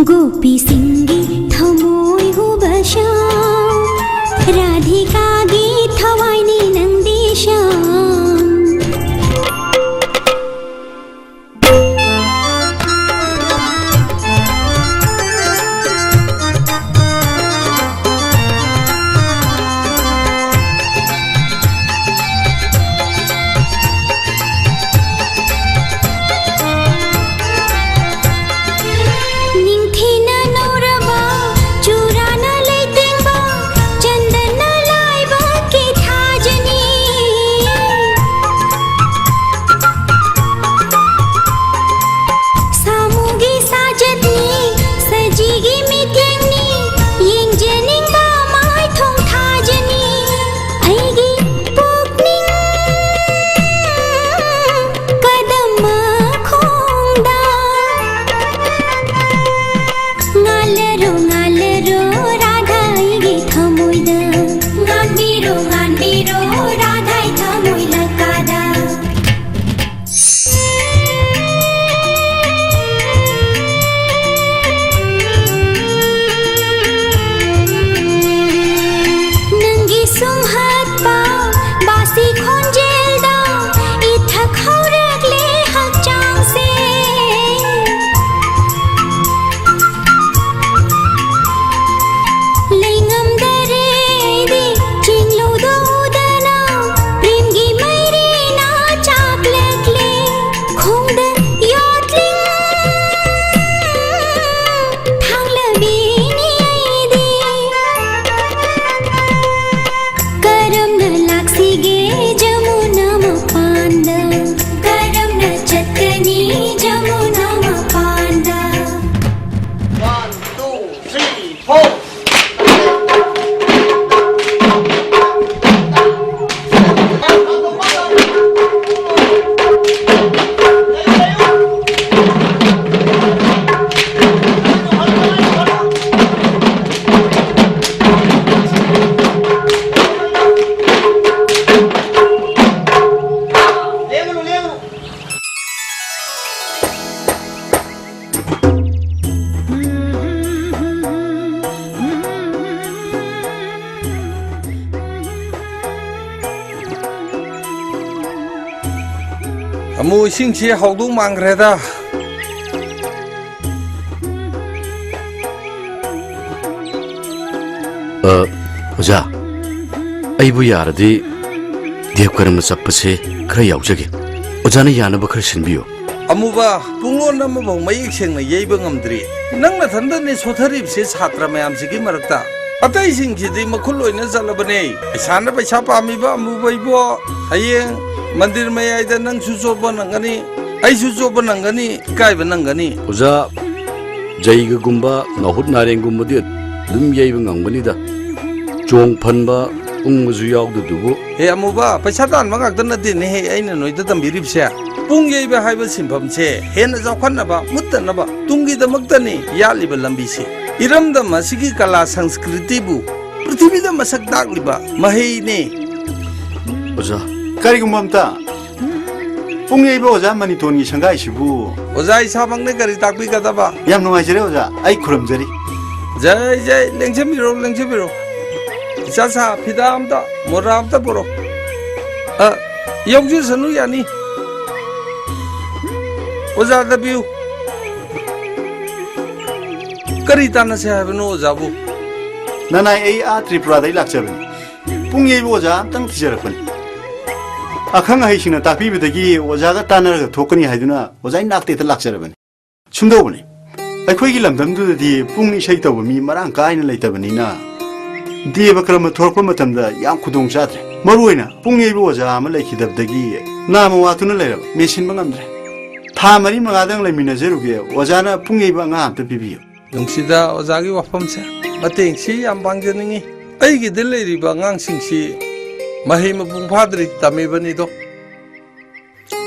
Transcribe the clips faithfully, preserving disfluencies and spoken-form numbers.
ꯒꯣꯄꯤꯁꯤꯡꯒꯤ ꯊꯃꯣꯏ ꯍꯨꯕ ꯁꯥ, ꯔꯥꯙꯤꯀꯥꯒꯤ ꯊꯋꯥꯏꯅꯤ ꯅꯪꯗꯤ ꯁꯥ꯫ ꯅꯤꯡꯊꯤꯅ ꯅꯧꯔꯕ ꯆꯨꯔꯥꯅ ꯂꯩꯇꯦꯡꯕ ꯆꯟꯗꯟꯅ ꯂꯥꯏꯕꯛꯀꯤ ꯊꯥꯖꯅꯤ꯫ ꯑꯣ, ꯏꯁꯤꯡꯁꯤ ꯍꯥꯎꯗꯧ ꯃꯥꯟꯈ꯭ꯔꯦꯗ꯫ ꯑ, ꯑꯣꯖꯥ, ꯑꯩꯕꯨ ꯌꯥꯔꯗꯤ ꯗꯦꯕ ꯀꯔꯃ ꯆꯠꯄꯁꯦ ꯈꯔ ꯌꯥꯎꯖꯒꯦ꯫ ꯑꯣꯖꯥꯅ ꯌꯥꯅꯕ ꯈꯔ ꯁꯤꯟꯕꯤꯌꯨ꯫ ꯑꯃꯨꯕ, ꯄꯨꯡꯂꯣꯟ ꯑꯃꯐꯥꯎ ꯃꯌꯦꯛ ꯁꯦꯡꯅ ꯌꯩꯕ ꯉꯝꯗ꯭ꯔꯤ꯫ ꯅꯪ ꯅꯊꯟꯗꯅꯦ ꯁꯣꯊꯔꯤꯕꯁꯦ ꯁꯥꯇ꯭ꯔ ꯃꯌꯥꯝꯁꯤꯒꯤ ꯃꯔꯛꯇ꯫ ꯑꯇꯩꯁꯤꯡꯁꯤꯗꯤ ꯃꯈꯨꯠ ꯂꯣꯏꯅ ꯆꯠꯂꯕꯅꯦ꯫ ꯄꯩꯁꯥꯅ ꯄꯩꯁꯥ ꯄꯥꯝꯃꯤꯕ ꯑꯃꯨꯕ ꯏꯕꯣ꯫ ꯍꯌꯦꯡ ꯃꯟꯗꯤꯔ ꯃꯌꯥꯏꯗ ꯅꯪꯁꯨ ꯆꯣꯞꯄ ꯅꯪꯒꯅꯤ, ꯑꯩꯁꯨ ꯆꯣꯞꯄ ꯅꯪꯒꯅꯤ, ꯏꯀꯥꯏꯕ ꯅꯪꯒꯅꯤ꯫ ꯑꯣꯖꯥ, ꯖꯩꯒꯒꯨꯝꯕ, ꯅꯥꯍꯨꯠ ꯅꯥꯔꯦꯡꯒꯨꯝꯕꯗꯤ ꯑꯗꯨꯝ ꯌꯩꯕ ꯉꯝꯒꯅꯤꯗ꯫ ꯆꯣꯡ ꯐꯟꯕ, ꯎꯪꯕꯁꯨ ꯌꯥꯎꯗꯗꯨꯕꯨ꯫ ꯍꯦ ꯑꯃꯨꯕ, ꯄꯩꯁꯥ ꯇꯥꯟꯕ ꯉꯥꯛꯇ ꯅꯠꯇꯦꯅꯦꯍꯦ ꯑꯩꯅ ꯅꯣꯏꯗ ꯇꯝꯕꯤꯔꯤꯕꯁꯦ꯫ ꯄꯨꯡ ꯌꯩꯕ ꯍꯥꯏꯕ ꯁꯤꯟꯐꯝꯁꯦ ꯍꯦꯟꯅ ꯆꯥꯎꯈꯠꯅꯕ, ꯃꯨꯠꯇꯅꯕ ꯇꯨꯡꯒꯤꯗꯃꯛꯇꯅꯤ ꯌꯥꯠꯂꯤꯕ ꯂꯝꯕꯤꯁꯦ꯫ ꯏꯔꯝꯗꯝ ꯑꯁꯤꯒꯤ ꯀꯂꯥ ꯁꯪꯁꯀ꯭ꯔꯤꯇꯤꯕꯨ ꯄ꯭ꯔꯤꯊꯤꯕꯤꯗ ꯃꯁꯛ ꯇꯥꯛꯂꯤꯕ ꯃꯍꯩꯅꯦ꯫ ꯑꯣꯖꯥ, ꯀꯔꯤꯒꯨꯝꯕ ꯑꯝꯇ ꯄꯨꯡ ꯌꯩꯕ ꯑꯣꯖꯥ ꯃꯅꯤꯇꯣꯟꯒꯤ ꯁꯪꯒꯥꯏꯁꯤꯕꯨ꯫ ꯑꯣꯖꯥ ꯏꯁꯥꯃꯛꯅ ꯀꯔꯤ ꯇꯥꯛꯄꯤꯒꯗꯕ? ꯌꯥꯝ ꯅꯨꯡꯉꯥꯏꯖꯔꯦ ꯑꯣꯖꯥ, ꯑꯩ ꯈꯨꯔꯨꯝꯖꯔꯤ꯫ ꯖꯩ ꯖꯩ, ꯂꯦꯡꯖꯕꯤꯔꯣ, ꯂꯦꯡꯖꯕꯤꯔꯣ꯫ ꯏꯆꯥ ꯁꯥ, ꯐꯤꯗꯥ ꯑꯝꯇ, ꯃꯣꯔꯥ ꯑꯝꯇ ꯄꯨꯔꯛꯑꯣ꯫ ꯑ, ꯌꯥꯎꯖꯁꯅꯨ, ꯌꯥꯅꯤ꯫ ꯑꯣꯖꯥꯗ ꯄꯤꯌꯨ꯫ ꯀꯔꯤ ꯇꯥꯟꯅꯁꯦ ꯍꯥꯏꯕꯅꯣ ꯑꯣꯖꯥꯕꯨ? ꯅꯅꯥꯏ, ꯑꯩ ꯑꯥ ꯇ꯭ꯔꯤꯄꯨꯔꯥꯗꯩ ꯂꯥꯛꯆꯕꯅꯤ꯫ ꯄꯨꯡ ꯌꯩꯕ ꯑꯣꯖꯥ ꯑꯝꯇꯪ ꯊꯤꯖꯔꯛꯄꯅꯤ꯫ ꯑꯈꯪ ꯑꯍꯩꯁꯤꯡꯅ ꯇꯥꯛꯄꯤꯕꯗꯒꯤ ꯑꯣꯖꯥꯒ ꯇꯥꯟꯅꯔꯒ ꯊꯣꯛꯀꯅꯤ ꯍꯥꯏꯗꯨꯅ ꯑꯣꯖꯥ ꯏꯅꯥꯛꯇ ꯍꯦꯛꯇ ꯂꯥꯛꯆꯔꯕꯅꯤ꯫ ꯁꯨꯝꯗꯧꯕꯅꯤ, ꯑꯩꯈꯣꯏꯒꯤ ꯂꯝꯗꯝꯗꯨꯗꯗꯤ ꯄꯨꯡ ꯏꯁꯩ ꯇꯧꯕ ꯃꯤ ꯃꯔꯥꯡ ꯀꯥꯏꯅ ꯂꯩꯇꯕꯅꯤꯅ, ꯗꯦꯕ ꯀꯔꯃ ꯊꯣꯔꯛꯄ ꯃꯇꯝꯗ ꯌꯥꯝ ꯈꯨꯗꯣꯡ ꯆꯥꯗ꯭ꯔꯦ꯫ ꯃꯔꯨ ꯑꯣꯏꯅ ꯄꯨꯡ ꯌꯩꯕ ꯑꯣꯖꯥ ꯑꯃ ꯂꯩꯈꯤꯗꯕꯗꯒꯤ ꯅꯥꯝꯃ ꯋꯥꯠꯇꯨꯅ ꯂꯩꯔꯕ, ꯃꯦꯟꯁꯤꯟꯕ ꯉꯝꯗ꯭ꯔꯦ꯫ ꯊꯥ ꯃꯔꯤ ꯃꯉꯥꯗꯪ ꯂꯩꯃꯤꯟꯅꯖꯔꯨꯒꯦ, ꯑꯣꯖꯥꯅ ꯄꯨꯡ ꯌꯩꯕ ꯑꯉꯥꯡ ꯑꯝꯇ ꯄꯤꯕꯤꯌꯨ꯫ ꯅꯨꯡꯁꯤꯗ ꯑꯣꯖꯥꯒꯤ ꯋꯥꯐꯝꯁꯦ꯫ ꯃꯇꯦꯡꯁꯤ ꯌꯥꯝ ꯄꯥꯡꯖꯅꯤꯡꯉꯤ꯫ ꯑꯩꯒꯤꯗ ꯂꯩꯔꯤꯕ ꯑꯉꯥꯡꯁꯤꯡꯁꯤ ꯃꯍꯩ ꯃꯄꯨꯡ ꯐꯥꯗ꯭ꯔꯤ ꯇꯝꯃꯤꯕꯅꯤꯗꯣ꯫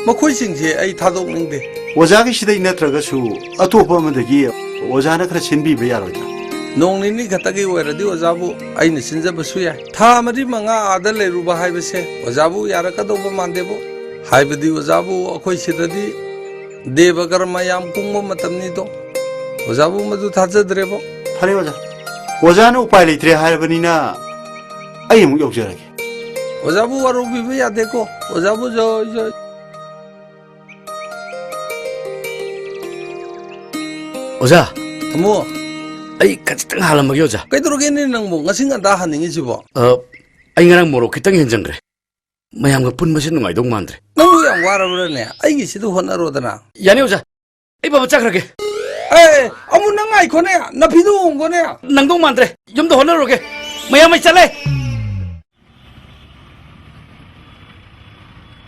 ꯃꯈꯣꯏꯁꯤꯡꯁꯦ ꯑꯩ ꯊꯥꯗꯣꯛꯅꯤꯡꯗꯦ꯫ ꯑꯣꯖꯥꯒꯤꯁꯤꯗꯩ ꯅꯠꯇ꯭ꯔꯒꯁꯨ ꯑꯇꯣꯞꯄ ꯑꯃꯗꯒꯤ ꯑꯣꯖꯥꯅ ꯈꯔ ꯁꯤꯟꯕꯤꯕ ꯌꯥꯔꯣꯏꯗ꯭ꯔꯥ? ꯅꯣꯡ ꯅꯤꯅꯤ ꯈꯛꯇꯒꯤ ꯑꯣꯏꯔꯗꯤ ꯑꯣꯖꯥꯕꯨ ꯑꯩꯅ ꯁꯤꯟꯖꯕꯁꯨ ꯌꯥꯏ꯫ ꯊꯥ ꯃꯔꯤ ꯃꯉꯥ ꯑꯥꯗ ꯂꯩꯔꯨꯕ ꯍꯥꯏꯕꯁꯦ ꯑꯣꯖꯥꯕꯨ ꯌꯥꯔꯛꯀꯗꯧꯕ ꯃꯥꯟꯗꯦꯕꯨ꯫ ꯍꯥꯏꯕꯗꯤ ꯑꯣꯖꯥꯕꯨ ꯑꯩꯈꯣꯏ ꯁꯤꯗꯗꯤ ꯗꯦꯕ ꯀꯔꯃ ꯌꯥꯝ ꯀꯨꯡꯕ ꯃꯇꯝꯅꯤꯗꯣ꯫ ꯑꯣꯖꯥꯕꯨ ꯃꯗꯨ ꯊꯥꯖꯗ꯭ꯔꯦꯕꯣ꯫ ꯐꯔꯦ ꯑꯣꯖꯥ, ꯑꯣꯖꯥꯅ ꯎꯄꯥꯏ ꯂꯩꯇ꯭ꯔꯦ ꯍꯥꯏꯔꯕꯅꯤꯅ ꯑꯩ ꯑꯃꯨꯛ ꯌꯧꯖꯔꯒꯦ꯫ ꯑꯣꯖꯥꯕꯨ ꯋꯥꯔꯧꯕꯤꯕ ꯌꯥꯗꯦꯀꯣ꯫ ꯑꯣꯖꯥꯕꯨ ꯖꯣꯏ ꯖꯣꯏ꯫ ꯑꯣꯖꯥ, ꯊꯝꯃꯣ꯫ ꯑꯩ ꯈꯖꯤꯛꯇꯪ ꯍꯥꯜꯂꯝꯃꯒꯦ, ꯑꯣꯖꯥ꯫ ꯀꯩꯗꯧꯔꯒꯦꯅꯦ ꯅꯪꯕꯨ ꯉꯁꯤ ꯉꯟꯇꯥ ꯍꯟꯅꯤꯡꯉꯤꯁꯤꯕꯣ? ꯑ, ꯑꯩ ꯉꯔꯥꯡ ꯃꯣꯔꯣꯛ ꯈꯤꯇꯪ ꯍꯦꯟꯖꯟꯈ꯭ꯔꯦ꯫ ꯃꯌꯥꯝꯒ ꯄꯨꯟꯕꯁꯦ ꯅꯨꯡꯉꯥꯏꯗꯧ ꯃꯥꯟꯗ꯭ꯔꯦ꯫ ꯅꯪꯕꯨ ꯌꯥꯝ ꯋꯥꯔꯕ꯭ꯔꯅꯦ? ꯑꯩꯒꯤꯁꯤꯗ ꯍꯣꯠꯅꯔꯣꯗꯅ꯫ ꯌꯥꯅꯤ, ꯑꯣꯖꯥ꯫ ꯑꯩ ꯐꯕ ꯆꯠꯈ꯭ꯔꯒꯦ꯫ ꯑꯦ, ꯑꯃꯨꯛ ꯅꯪ ꯉꯥꯏꯈꯣꯅꯦ, ꯅꯐꯤꯗꯨ ꯍꯣꯡꯒꯣꯅꯦ꯫ ꯅꯪꯗꯧ ꯃꯥꯟꯗ꯭ꯔꯦ꯫ ꯌꯨꯝꯗ ꯍꯣꯠꯅꯔꯨꯔꯒꯦ꯫ ꯃꯌꯥꯝ, ꯑꯩ ꯆꯠꯂꯦ꯫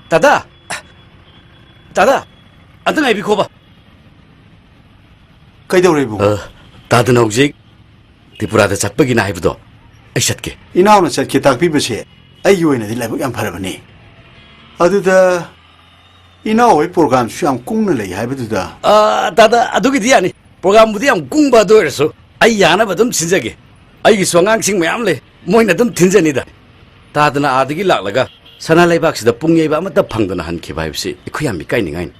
ꯗꯥꯗꯥ! ꯗꯥꯗꯥ! ꯑꯝꯇ ꯉꯥꯏꯕꯤꯈꯣꯕ꯫ ꯀꯩꯗꯧꯔꯦ, ꯏꯕꯨꯡꯉꯣ? ꯑ, ꯇꯥꯗꯅ ꯍꯧꯖꯤꯛ ꯇ꯭ꯔꯤꯄꯨꯔꯥꯗ ꯆꯠꯄꯒꯤꯅ ꯍꯥꯏꯕꯗꯣ, ꯑꯩ ꯆꯠꯀꯦ꯫ ꯏꯅꯥꯎꯅ ꯆꯠꯀꯦ ꯇꯥꯛꯄꯤꯕꯁꯦ ꯑꯩꯒꯤ ꯑꯣꯏꯅꯗꯤ ꯂꯥꯏꯕꯛ ꯌꯥꯝ ꯐꯔꯕꯅꯤ꯫ ꯑꯗꯨꯗ ꯏꯅꯥꯎ ꯍꯣꯏ ꯄ꯭ꯔꯣꯒ꯭ꯔꯥꯝꯁꯨ ꯌꯥꯝ ꯀꯨꯡꯅ ꯂꯩ ꯍꯥꯏꯕꯗꯨꯗ꯫ ꯑ, ꯇꯥꯗ, ꯑꯗꯨꯒꯤꯗꯤ ꯌꯥꯅꯤ꯫ ꯄ꯭ꯔꯣꯒ꯭ꯔꯥꯝꯕꯨꯗꯤ ꯌꯥꯝ ꯀꯨꯡꯕ, ꯑꯗꯨ ꯑꯣꯏꯔꯁꯨ ꯑꯩ ꯌꯥꯅꯕ ꯑꯗꯨꯝ ꯁꯤꯟꯖꯒꯦ꯫ ꯑꯩꯒꯤꯁꯨ ꯑꯉꯥꯡꯁꯤꯡ ꯃꯌꯥꯝ ꯂꯩ, ꯃꯣꯏꯅ ꯑꯗꯨꯝ ꯊꯤꯟꯖꯅꯤꯗ꯫ ꯇꯥꯗꯅ ꯑꯥꯗꯒꯤ ꯂꯥꯛꯂꯒ ꯁꯅꯥ ꯂꯩꯕꯥꯛꯁꯤꯗ ꯄꯨꯡ ꯌꯩꯕ ꯑꯃꯠꯇ ꯐꯪꯗꯅ ꯍꯟꯈꯤꯕ ꯍꯥꯏꯕꯁꯤ ꯑꯩꯈꯣꯏ ꯌꯥꯝ ꯏꯀꯥꯏꯅꯤꯡꯉꯥꯏꯅꯤ꯫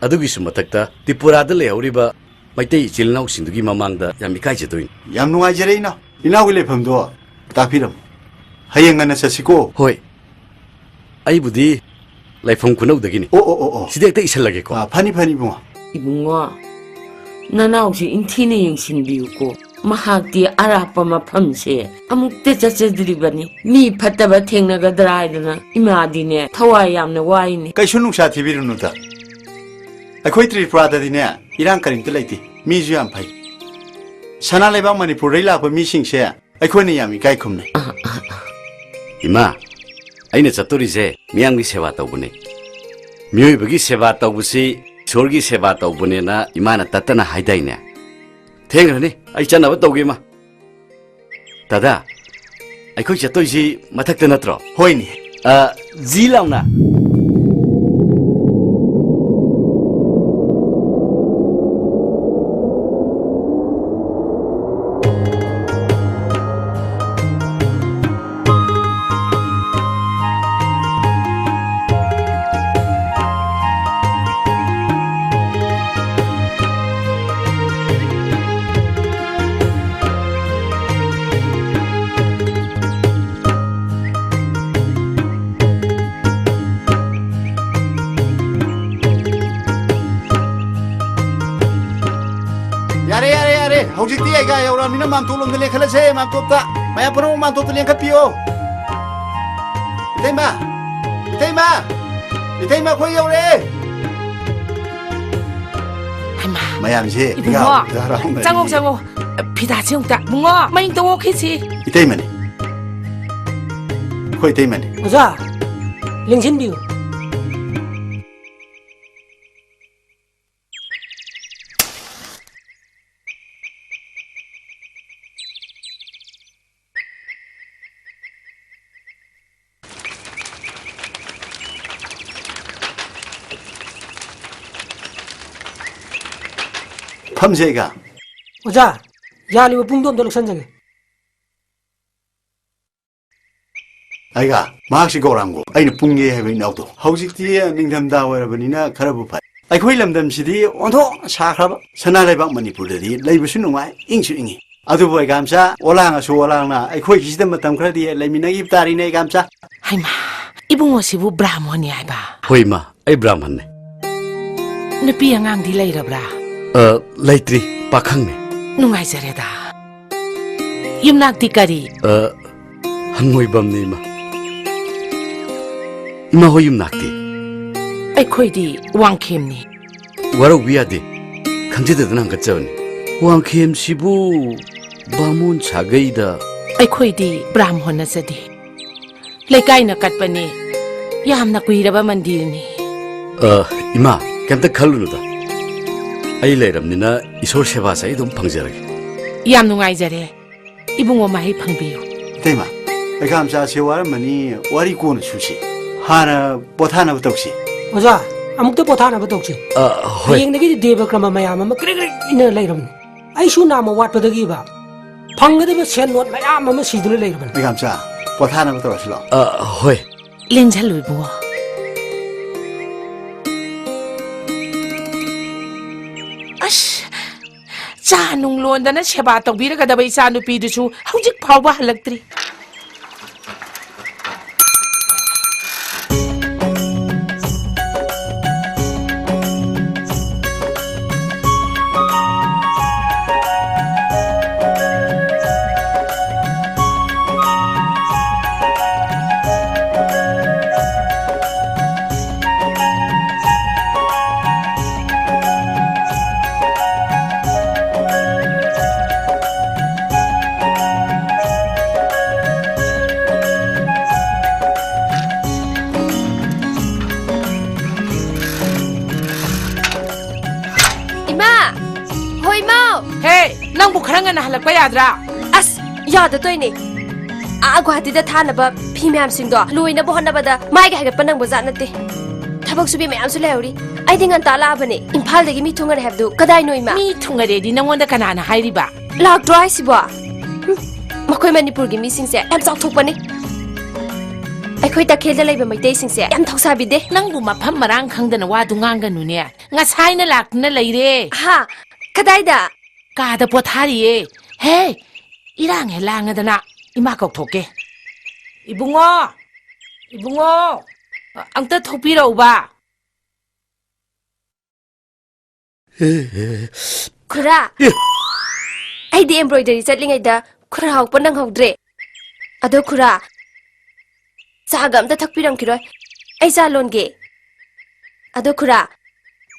ꯑꯗꯨꯒꯤꯁꯨ ꯃꯊꯛꯇ ꯇ꯭ꯔꯤꯄꯨꯔꯥꯗ ꯂꯩꯍꯧꯔꯤꯕ ꯃꯩꯇꯩ ꯏꯆꯤꯜ ꯏꯅꯥꯎꯁꯤꯡꯗꯨꯒꯤ ꯃꯃꯥꯡꯗ ꯌꯥꯝ ꯏꯀꯥꯏꯖꯗꯣꯏꯅꯤ꯫ ꯌꯥꯝ ꯅꯨꯡꯉꯥꯏꯖꯔꯦ, ꯏꯅꯥꯎ꯫ ꯏꯅꯥꯎꯒꯤ ꯂꯩꯐꯝꯗꯣ ꯇꯥꯛꯄꯤꯔꯝꯃꯨ꯫ ꯍꯌꯦꯡ ꯉꯟꯅ ꯆꯠꯁꯤꯀꯣ꯫ ꯍꯣꯏ꯫ ꯑꯩꯕꯨꯗꯤ ꯂꯩꯐꯝ ꯈꯨꯅꯧꯗꯒꯤꯅꯤ꯫ ꯑꯣ, ꯑꯣ, ꯑꯣ, ꯑꯣ꯫ ꯁꯤꯗ ꯍꯦꯛꯇ ꯏꯁꯜꯂꯒꯦꯀꯣ꯫ ꯑꯥ, ꯐꯅꯤ, ꯐꯅꯤ, ꯏꯕꯨꯡꯉꯣ꯫ ꯏꯕꯨꯡꯉꯣ, ꯅꯅꯥꯎꯁꯤ ꯏꯟꯊꯤꯅ ꯌꯦꯡꯁꯤꯟꯕꯤꯌꯨꯀꯣ꯫ ꯃꯍꯥꯛꯇꯤ ꯑꯔꯥꯞꯄ ꯃꯐꯝꯁꯦ ꯑꯃꯨꯛꯇ ꯆꯠꯆꯗ꯭ꯔꯤꯕꯅꯤ꯫ ꯃꯤ ꯐꯠꯇꯕ ꯊꯦꯡꯅꯒꯗ꯭ꯔꯥ ꯍꯥꯏꯗꯅ ꯏꯃꯥꯗꯤꯅꯦ ꯊꯋꯥꯏ ꯌꯥꯝꯅ ꯋꯥꯏꯅꯦ꯫ ꯀꯩꯁꯨ ꯅꯨꯡꯁꯥ ꯊꯤꯕꯤꯔꯨꯅꯨꯗ꯫ ꯑꯩꯈꯣꯏ ꯇ꯭ꯔꯤꯄꯨꯔꯥꯗꯗꯤꯅꯦ ꯏꯔꯥꯡ ꯀꯔꯤꯝꯇ ꯂꯩꯇꯦ꯫ ꯃꯤꯁꯨ ꯌꯥꯝ ꯐꯩ꯫ ꯁꯅꯥ ꯂꯩꯕꯥꯛ ꯃꯅꯤꯄꯨꯔꯗꯩ ꯂꯥꯛꯄ ꯃꯤꯁꯤꯡꯁꯦ ꯑꯩꯈꯣꯏꯅ ꯌꯥꯝ ꯏꯀꯥꯏ ꯈꯨꯝꯅꯩ꯫ ꯏꯃꯥ, ꯑꯩꯅ ꯆꯠꯇꯣꯔꯤꯁꯦ ꯃꯤꯌꯥꯝꯒꯤ ꯁꯦꯕꯥ ꯇꯧꯕꯅꯦ꯫ ꯃꯤꯑꯣꯏꯕꯒꯤ ꯁꯦꯕꯥ ꯇꯧꯕꯁꯤ ꯏꯁꯣꯔꯒꯤ ꯁꯦꯕꯥ ꯇꯧꯕꯅꯦꯅ ꯏꯃꯥꯅ ꯇꯠꯇꯅ ꯍꯥꯏꯗꯥꯏꯅꯦ? ꯊꯦꯡꯈ꯭ꯔꯅꯤ, ꯑꯩ ꯆꯠꯅꯕ ꯇꯧꯒꯦ, ꯏꯃꯥ꯫ ꯗꯥꯗꯥ, ꯑꯩꯈꯣꯏ ꯆꯠꯇꯣꯏꯁꯤ ꯃꯊꯛꯇ ꯅꯠꯇ꯭ꯔꯣ? ꯍꯣꯏꯅꯦ꯫ ꯑ, ꯖꯤ ꯂꯥꯎꯅ꯫ ꯌꯥꯔꯦ, ꯍꯧꯖꯤꯛꯇꯤ ꯑꯩꯒ ꯌꯧꯔꯛꯑꯃꯤꯅ ꯃꯥꯝꯇꯣꯞ ꯂꯣꯝꯗ ꯂꯦꯡꯈꯠꯂꯁꯦ, ꯃꯥꯝꯇꯣꯞꯇ꯫ ꯃꯌꯥꯝ ꯄꯨꯝꯅꯃꯛ ꯃꯥꯝꯇꯣꯞꯇ ꯂꯦꯡꯈꯠꯄꯤꯌꯣ꯫ ꯏꯇꯩꯃ! ꯏꯇꯩꯃ! ꯏꯇꯩꯃ, ꯑꯩꯈꯣꯏ ꯌꯧꯔꯛꯑꯦ! ꯍꯩꯃꯥ! ꯃꯌꯥꯝꯁꯦ ꯏꯕꯨꯡꯉꯣ! ꯍꯔꯥꯎ-, ꯍꯔꯥꯎꯅꯔꯤ꯫ ꯆꯪꯉꯣ, ꯆꯪꯉꯣ꯫ ꯐꯤꯗꯥꯁꯤ ꯑꯃꯨꯛꯇ꯫ ꯏꯕꯨꯡꯉꯣ, ꯃꯅꯤꯡꯗ ꯑꯣꯛꯈꯤꯁꯤ꯫ ꯏꯇꯩꯃꯅꯤ꯫ ꯑꯩꯈꯣꯏ ꯏꯇꯩꯃꯅꯤ꯫ ꯑꯣꯖꯥ, ꯂꯦꯡꯁꯤꯟꯕꯤꯌꯨ꯫ ꯐꯝꯁꯦ ꯑꯩꯒ꯫ ꯑꯣꯖꯥ, ꯌꯥꯜꯂꯤꯕ ꯄꯨꯡꯗꯣ ꯑꯝꯇ ꯂꯧꯁꯟꯖꯒꯦ꯫ ꯑꯩꯒ, ꯃꯍꯥꯛꯁꯤ ꯒꯧꯔꯥꯡꯒꯣ, ꯑꯩꯅ ꯄꯨꯡꯉꯦ ꯍꯥꯏꯕ ꯏꯅꯥꯎꯗꯣ꯫ ꯍꯧꯖꯤꯛꯇꯤ ꯅꯤꯡꯊꯝꯊꯥ ꯑꯣꯏꯔꯕꯅꯤꯅ ꯈꯔꯕꯨ ꯐꯔꯦ꯫ ꯑꯩꯈꯣꯏ ꯂꯝꯗꯝꯁꯤꯗꯤ ꯑꯣꯟꯊꯣꯛꯅ ꯁꯥꯈ꯭ꯔꯕ꯫ ꯁꯅꯥ ꯂꯩꯕꯥꯛ ꯃꯅꯤꯄꯨꯔꯗꯗꯤ ꯂꯩꯕꯁꯨ ꯅꯨꯡꯉꯥꯏ, ꯏꯪꯁꯨ ꯏꯪꯉꯤ꯫ ꯑꯗꯨꯕꯨ ꯑꯩꯒꯥꯝꯆꯥ, ꯑꯣꯂꯥꯡꯉꯁꯨ ꯑꯣꯂꯥꯡꯅ ꯑꯩꯈꯣꯏꯒꯤꯁꯤꯗ ꯃꯇꯝ ꯈꯔꯗꯤ ꯂꯩꯃꯤꯟꯅꯈꯤꯕ ꯇꯥꯔꯤꯅꯦ ꯑꯩꯒꯥꯝꯆꯥ꯫ ꯍꯩꯃꯥ, ꯏꯕꯨꯡꯉꯣꯁꯤꯕꯨ ꯕ꯭ꯔꯥꯍꯃꯣꯟꯅꯤ ꯍꯥꯏꯕ? ꯍꯣꯏ ꯏꯃꯥ, ꯑꯩ ꯕ꯭ꯔꯥꯍꯃꯟꯅꯦ꯫ ꯅꯨꯄꯤ ꯑꯉꯥꯡꯗꯤ ꯂꯩꯔꯕ꯭ꯔꯥ? ꯑ, ꯂꯩꯇ꯭ꯔꯤ, ꯄꯥꯈꯪꯅꯦ꯫ ꯅꯨꯡꯉꯥꯏꯖꯔꯦꯗ꯫ ꯌꯨꯝꯅꯥꯛꯇꯤ ꯀꯔꯤ? ꯑ, ꯍꯪꯉꯣꯏꯕꯝꯅꯤ, ꯏꯃꯥ꯫ ꯏꯃꯥ ꯍꯣꯏ ꯌꯨꯝꯅꯥꯛꯇꯤ? ꯑꯩꯈꯣꯏꯗꯤ ꯋꯥꯡꯈꯦꯝꯅꯤ꯫ ꯋꯥꯔꯧꯕꯤ ꯌꯥꯗꯦ, ꯈꯪꯖꯗꯗꯅ ꯍꯪꯒꯠꯆꯕꯅꯤ꯫ ꯋꯥꯡꯈꯦꯝꯁꯤꯕꯨ ꯕꯥꯃꯣꯟ ꯁꯥꯒꯩꯗ? ꯑꯩꯈꯣꯏꯗꯤ ꯕ꯭ꯔꯥꯍꯃꯣꯟ ꯅꯠꯆꯗꯦ꯫ ꯂꯩꯀꯥꯏꯅ ꯀꯠꯄꯅꯤ꯫ ꯌꯥꯝꯅ ꯀꯨꯏꯔꯕ ꯃꯟꯗꯤꯔꯅꯤ꯫ ꯑ, ꯏꯃꯥ, ꯀꯩꯝꯇ ꯈꯜꯂꯨꯅꯨꯗ꯫ ꯑꯩ ꯂꯩꯔꯕꯅꯤꯅ ꯏꯁꯣꯔ ꯁꯦꯕꯥꯁꯦ ꯑꯩ ꯑꯗꯨꯝ ꯐꯪꯖꯔꯒꯦ꯫ ꯌꯥꯝ ꯅꯨꯡꯉꯥꯏꯖꯔꯦ꯫ ꯏꯕꯨꯡꯉꯣ ꯃꯍꯩ ꯐꯪꯕꯤꯌꯨ꯫ ꯏꯇꯩꯃ, ꯑꯩꯒꯥꯝꯆꯥꯁꯦ ꯋꯥꯔꯝꯃꯅꯤ, ꯋꯥꯔꯤ ꯀꯣꯟꯅ ꯁꯨꯁꯤ꯫ ꯍꯥꯟꯅ ꯄꯣꯊꯥꯅꯕ ꯇꯧꯁꯤ꯫ ꯑꯣꯖꯥ, ꯑꯃꯨꯛꯇ ꯄꯣꯊꯥꯅꯕ ꯇꯧꯁꯤ꯫ ꯑ, ꯍꯣꯏ꯫ ꯍꯌꯦꯡꯗꯒꯤꯗꯤ ꯗꯦꯕ ꯀ꯭ꯔꯃ ꯃꯌꯥꯝ ꯑꯃ ꯀ꯭ꯔꯤꯛ ꯀ꯭ꯔꯤꯛ ꯏꯟꯅ ꯂꯩꯔꯕꯅꯤ꯫ ꯑꯩꯁꯨ ꯅꯥꯝꯃ ꯋꯥꯠꯄꯗꯒꯤꯕ ꯐꯪꯒꯗꯕ ꯁꯦꯟ ꯅꯣꯠ ꯃꯌꯥꯝ ꯑꯃ ꯁꯤꯗꯨꯅ ꯂꯩꯔꯕꯅꯤ꯫ ꯏꯒꯥꯝꯆꯥ, ꯄꯣꯊꯥꯅꯕ ꯇꯧꯔꯁꯤ ꯂꯥꯛꯑꯣ꯫ ꯑ, ꯍꯣꯏ꯫ ꯂꯦꯡꯁꯜꯂꯨ ꯏꯕꯨꯡꯉꯣ꯫ ꯑꯁ, ꯆꯥ ꯅꯨꯡ ꯂꯣꯟꯗꯅ ꯁꯦꯕꯥ ꯇꯧꯕꯤꯔꯒꯗꯕ ꯏꯆꯥ ꯅꯨꯄꯤꯗꯨꯁꯨ ꯍꯧꯖꯤꯛ ꯐꯥꯎꯕ ꯍꯜꯂꯛꯇ꯭ꯔꯤ꯫ ꯅꯪꯕꯨ ꯈꯔ ꯉꯟꯅ ꯍꯜꯂꯛꯄ ꯌꯥꯗ꯭ꯔꯥ? ꯑꯁ, ꯌꯥꯗ ꯇꯣꯏꯅꯦ꯫ ꯑꯥ ꯒꯨꯋꯥꯍꯥꯇꯤꯗ ꯊꯥꯅꯕ ꯐꯤ ꯃꯌꯥꯝꯁꯤꯡꯗꯣ ꯂꯣꯏꯅꯕ ꯍꯣꯠꯅꯕꯗ ꯃꯥꯏꯒ ꯍꯥꯏꯒꯠꯄ ꯅꯪꯕ ꯖꯥꯠ ꯅꯠꯇꯦ꯫ ꯊꯕꯛ ꯁꯨꯕꯤ ꯃꯌꯥꯝꯁꯨ ꯂꯩꯍꯧꯔꯤ꯫ ꯑꯩꯗꯤ ꯉꯟꯇꯥ ꯂꯥꯛꯑꯕꯅꯦ꯫ ꯏꯝꯐꯥꯜꯗꯒꯤ ꯃꯤ ꯊꯨꯡꯉꯔꯦ ꯍꯥꯏꯕꯗꯨ ꯀꯗꯥꯏꯅꯣ, ꯏꯃꯥ? ꯃꯤ ꯊꯨꯡꯉꯔꯦꯗꯤ ꯅꯪꯉꯣꯟꯗ ꯀꯅꯥꯅ ꯍꯥꯏꯔꯤꯕ? ꯂꯥꯛꯇ꯭ꯔꯣ ꯍꯥꯏꯁꯤꯕꯣ? ꯍꯨꯝ, ꯃꯈꯣꯏ ꯃꯅꯤꯄꯨꯔꯒꯤ ꯃꯤꯁꯤꯡꯁꯦ ꯌꯥꯝ ꯆꯥꯎꯊꯣꯛꯄꯅꯤ꯫ ꯑꯩꯈꯣꯏ ꯇꯈꯦꯜꯗ ꯂꯩꯕ ꯃꯩꯇꯩꯁꯤꯡꯁꯦ ꯌꯥꯝ ꯊꯧꯁꯥꯕꯤꯗꯦ꯫ ꯅꯪꯕꯨ ꯃꯐꯝ ꯃꯔꯥꯡ ꯈꯪꯗꯅ ꯋꯥꯗꯨ ꯉꯥꯡꯒꯅꯨꯅꯦ꯫ ꯉꯁꯥꯏꯅ ꯂꯥꯛꯇꯨꯅ ꯂꯩꯔꯦ꯫ ꯍꯥ? ꯀꯗꯥꯏꯗ? ꯀꯥꯗ ꯄꯣꯊꯥꯔꯤꯌꯦ꯫ ꯍꯦ, ꯏꯔꯥꯡ ꯍꯦ ꯂꯥꯡꯉꯗꯅ꯫ ꯏꯃꯥ ꯀꯧꯊꯣꯛꯀꯦ꯫ ꯏꯕꯨꯡꯉꯣ! ꯏꯕꯨꯡꯉꯣ! ꯑ-, ꯑꯝꯇ ꯊꯣꯛꯄꯤꯔꯛꯎꯕ꯫ ꯈꯨꯔꯥ, ꯑꯦ! ꯑꯩꯗꯤ embroidery ꯆꯠꯂꯤꯉꯩꯗ ꯈꯨꯔꯥ ꯍꯧꯄ ꯅꯪꯍꯧꯗ꯭ꯔꯦ꯫ ꯑꯗꯣ ꯈꯨꯔꯥ, ꯆꯥꯒ ꯑꯝꯇ ꯊꯛꯄꯤꯔꯝꯈꯤꯔꯣꯏ꯫ ꯑꯩ ꯆꯥ ꯂꯣꯟꯒꯦ꯫ ꯑꯗꯣ ꯈꯨꯔꯥ,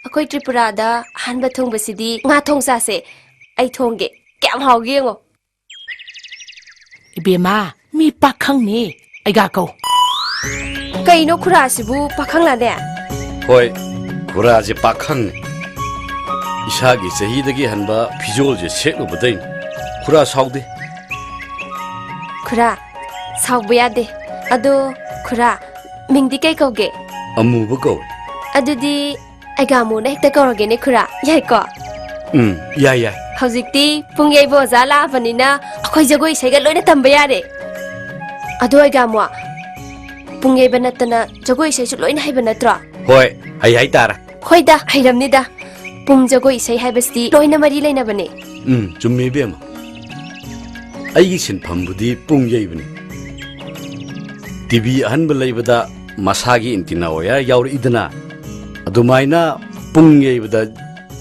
ꯑꯩꯈꯣꯏ ꯇ꯭ꯔꯤꯄꯨꯔꯥꯗ ꯑꯍꯥꯟꯕ ꯊꯣꯡꯕꯁꯤꯗꯤ ꯉꯥ ꯊꯣꯡ ꯆꯥꯁꯦ꯫ ꯑꯩ ꯊꯣꯡꯒꯦ꯫ ꯀꯌꯥꯝ ꯍꯥꯎꯒꯦ ꯌꯦꯡꯉꯣ꯫ ꯏꯕꯦꯝꯃ, ꯃꯤ ꯄꯥꯈꯪꯅꯦ, ꯑꯩꯒ ꯀꯧ꯫ ꯀꯩꯅꯣ ꯈꯨꯔꯥꯁꯤꯕꯨ ꯄꯥꯈꯪꯂꯥꯅꯦ? ꯍꯣꯏ, ꯈꯨꯔꯥꯁꯦ ꯄꯥꯈꯪꯅꯦ꯫ ꯏꯁꯥꯒꯤ ꯆꯍꯤꯗꯒꯤ ꯍꯟꯕ ꯐꯤꯖꯣꯜꯁꯦ ꯁꯦꯠꯂꯨꯕꯗꯩꯅꯦ꯫ ꯈꯨꯔꯥ ꯁꯥꯎꯗꯦ꯫ ꯈꯨꯔꯥ, ꯁꯥꯎꯕ ꯌꯥꯗꯦ꯫ ꯑꯗꯣ ꯈꯨꯔꯥ, ꯃꯤꯡꯗꯤ ꯀꯩ ꯀꯧꯒꯦ? ꯑꯃꯨꯕ ꯀꯧꯏ꯫ ꯑꯗꯨꯗꯤ ꯑꯩꯒꯥꯃꯨꯅ ꯍꯦꯛꯇ ꯀꯧꯔꯒꯦꯅꯦ ꯈꯨꯔꯥ, ꯌꯥꯏꯀꯣ? ꯎꯝ, ꯌꯥꯏ, ꯌꯥꯏ꯫ ꯍꯧꯖꯤꯛꯇꯤ ꯄꯨꯡ ꯌꯩꯕ ꯑꯣꯖꯥ ꯂꯥꯛꯑꯕꯅꯤꯅ ꯑꯩꯈꯣꯏ ꯖꯒꯣꯏ ꯏꯁꯩꯒ ꯂꯣꯏꯅ ꯇꯝꯕ ꯌꯥꯔꯦ꯫ ꯑꯗꯣ ꯑꯩꯒꯥꯃꯨ, ꯄꯨꯡ ꯌꯩꯕ ꯅꯠꯇꯅ ꯖꯒꯣꯏ ꯏꯁꯩꯁꯨ ꯂꯣꯏꯅ ꯍꯩꯕ ꯅꯠꯇ꯭ꯔꯣ? ꯍꯣꯏ, ꯍꯩ ꯍꯥꯏꯇꯥꯔꯦ꯫ ꯍꯣꯏꯗ, ꯍꯩꯔꯝꯅꯤꯗ꯫ ꯄꯨꯡ ꯖꯒꯣꯏ ꯏꯁꯩ ꯍꯥꯏꯕꯁꯤꯗꯤ ꯂꯣꯏꯅ ꯃꯔꯤ ꯂꯩꯅꯕꯅꯦ꯫ ꯎꯝ, ꯆꯨꯝꯃꯤ ꯏꯕꯦꯝꯃ꯫ ꯑꯩꯒꯤ ꯁꯤꯟꯐꯝꯕꯨꯗꯤ ꯄꯨꯡ ꯌꯩꯕꯅꯤ꯫ ꯇꯤ ꯚꯤ ꯑꯍꯟꯕ ꯂꯩꯕꯗ ꯃꯁꯥꯒꯤ antenna wire ꯌꯥꯎꯔꯛꯏꯗꯅ, ꯑꯗꯨꯃꯥꯏꯅ ꯄꯨꯡ ꯌꯩꯕꯗ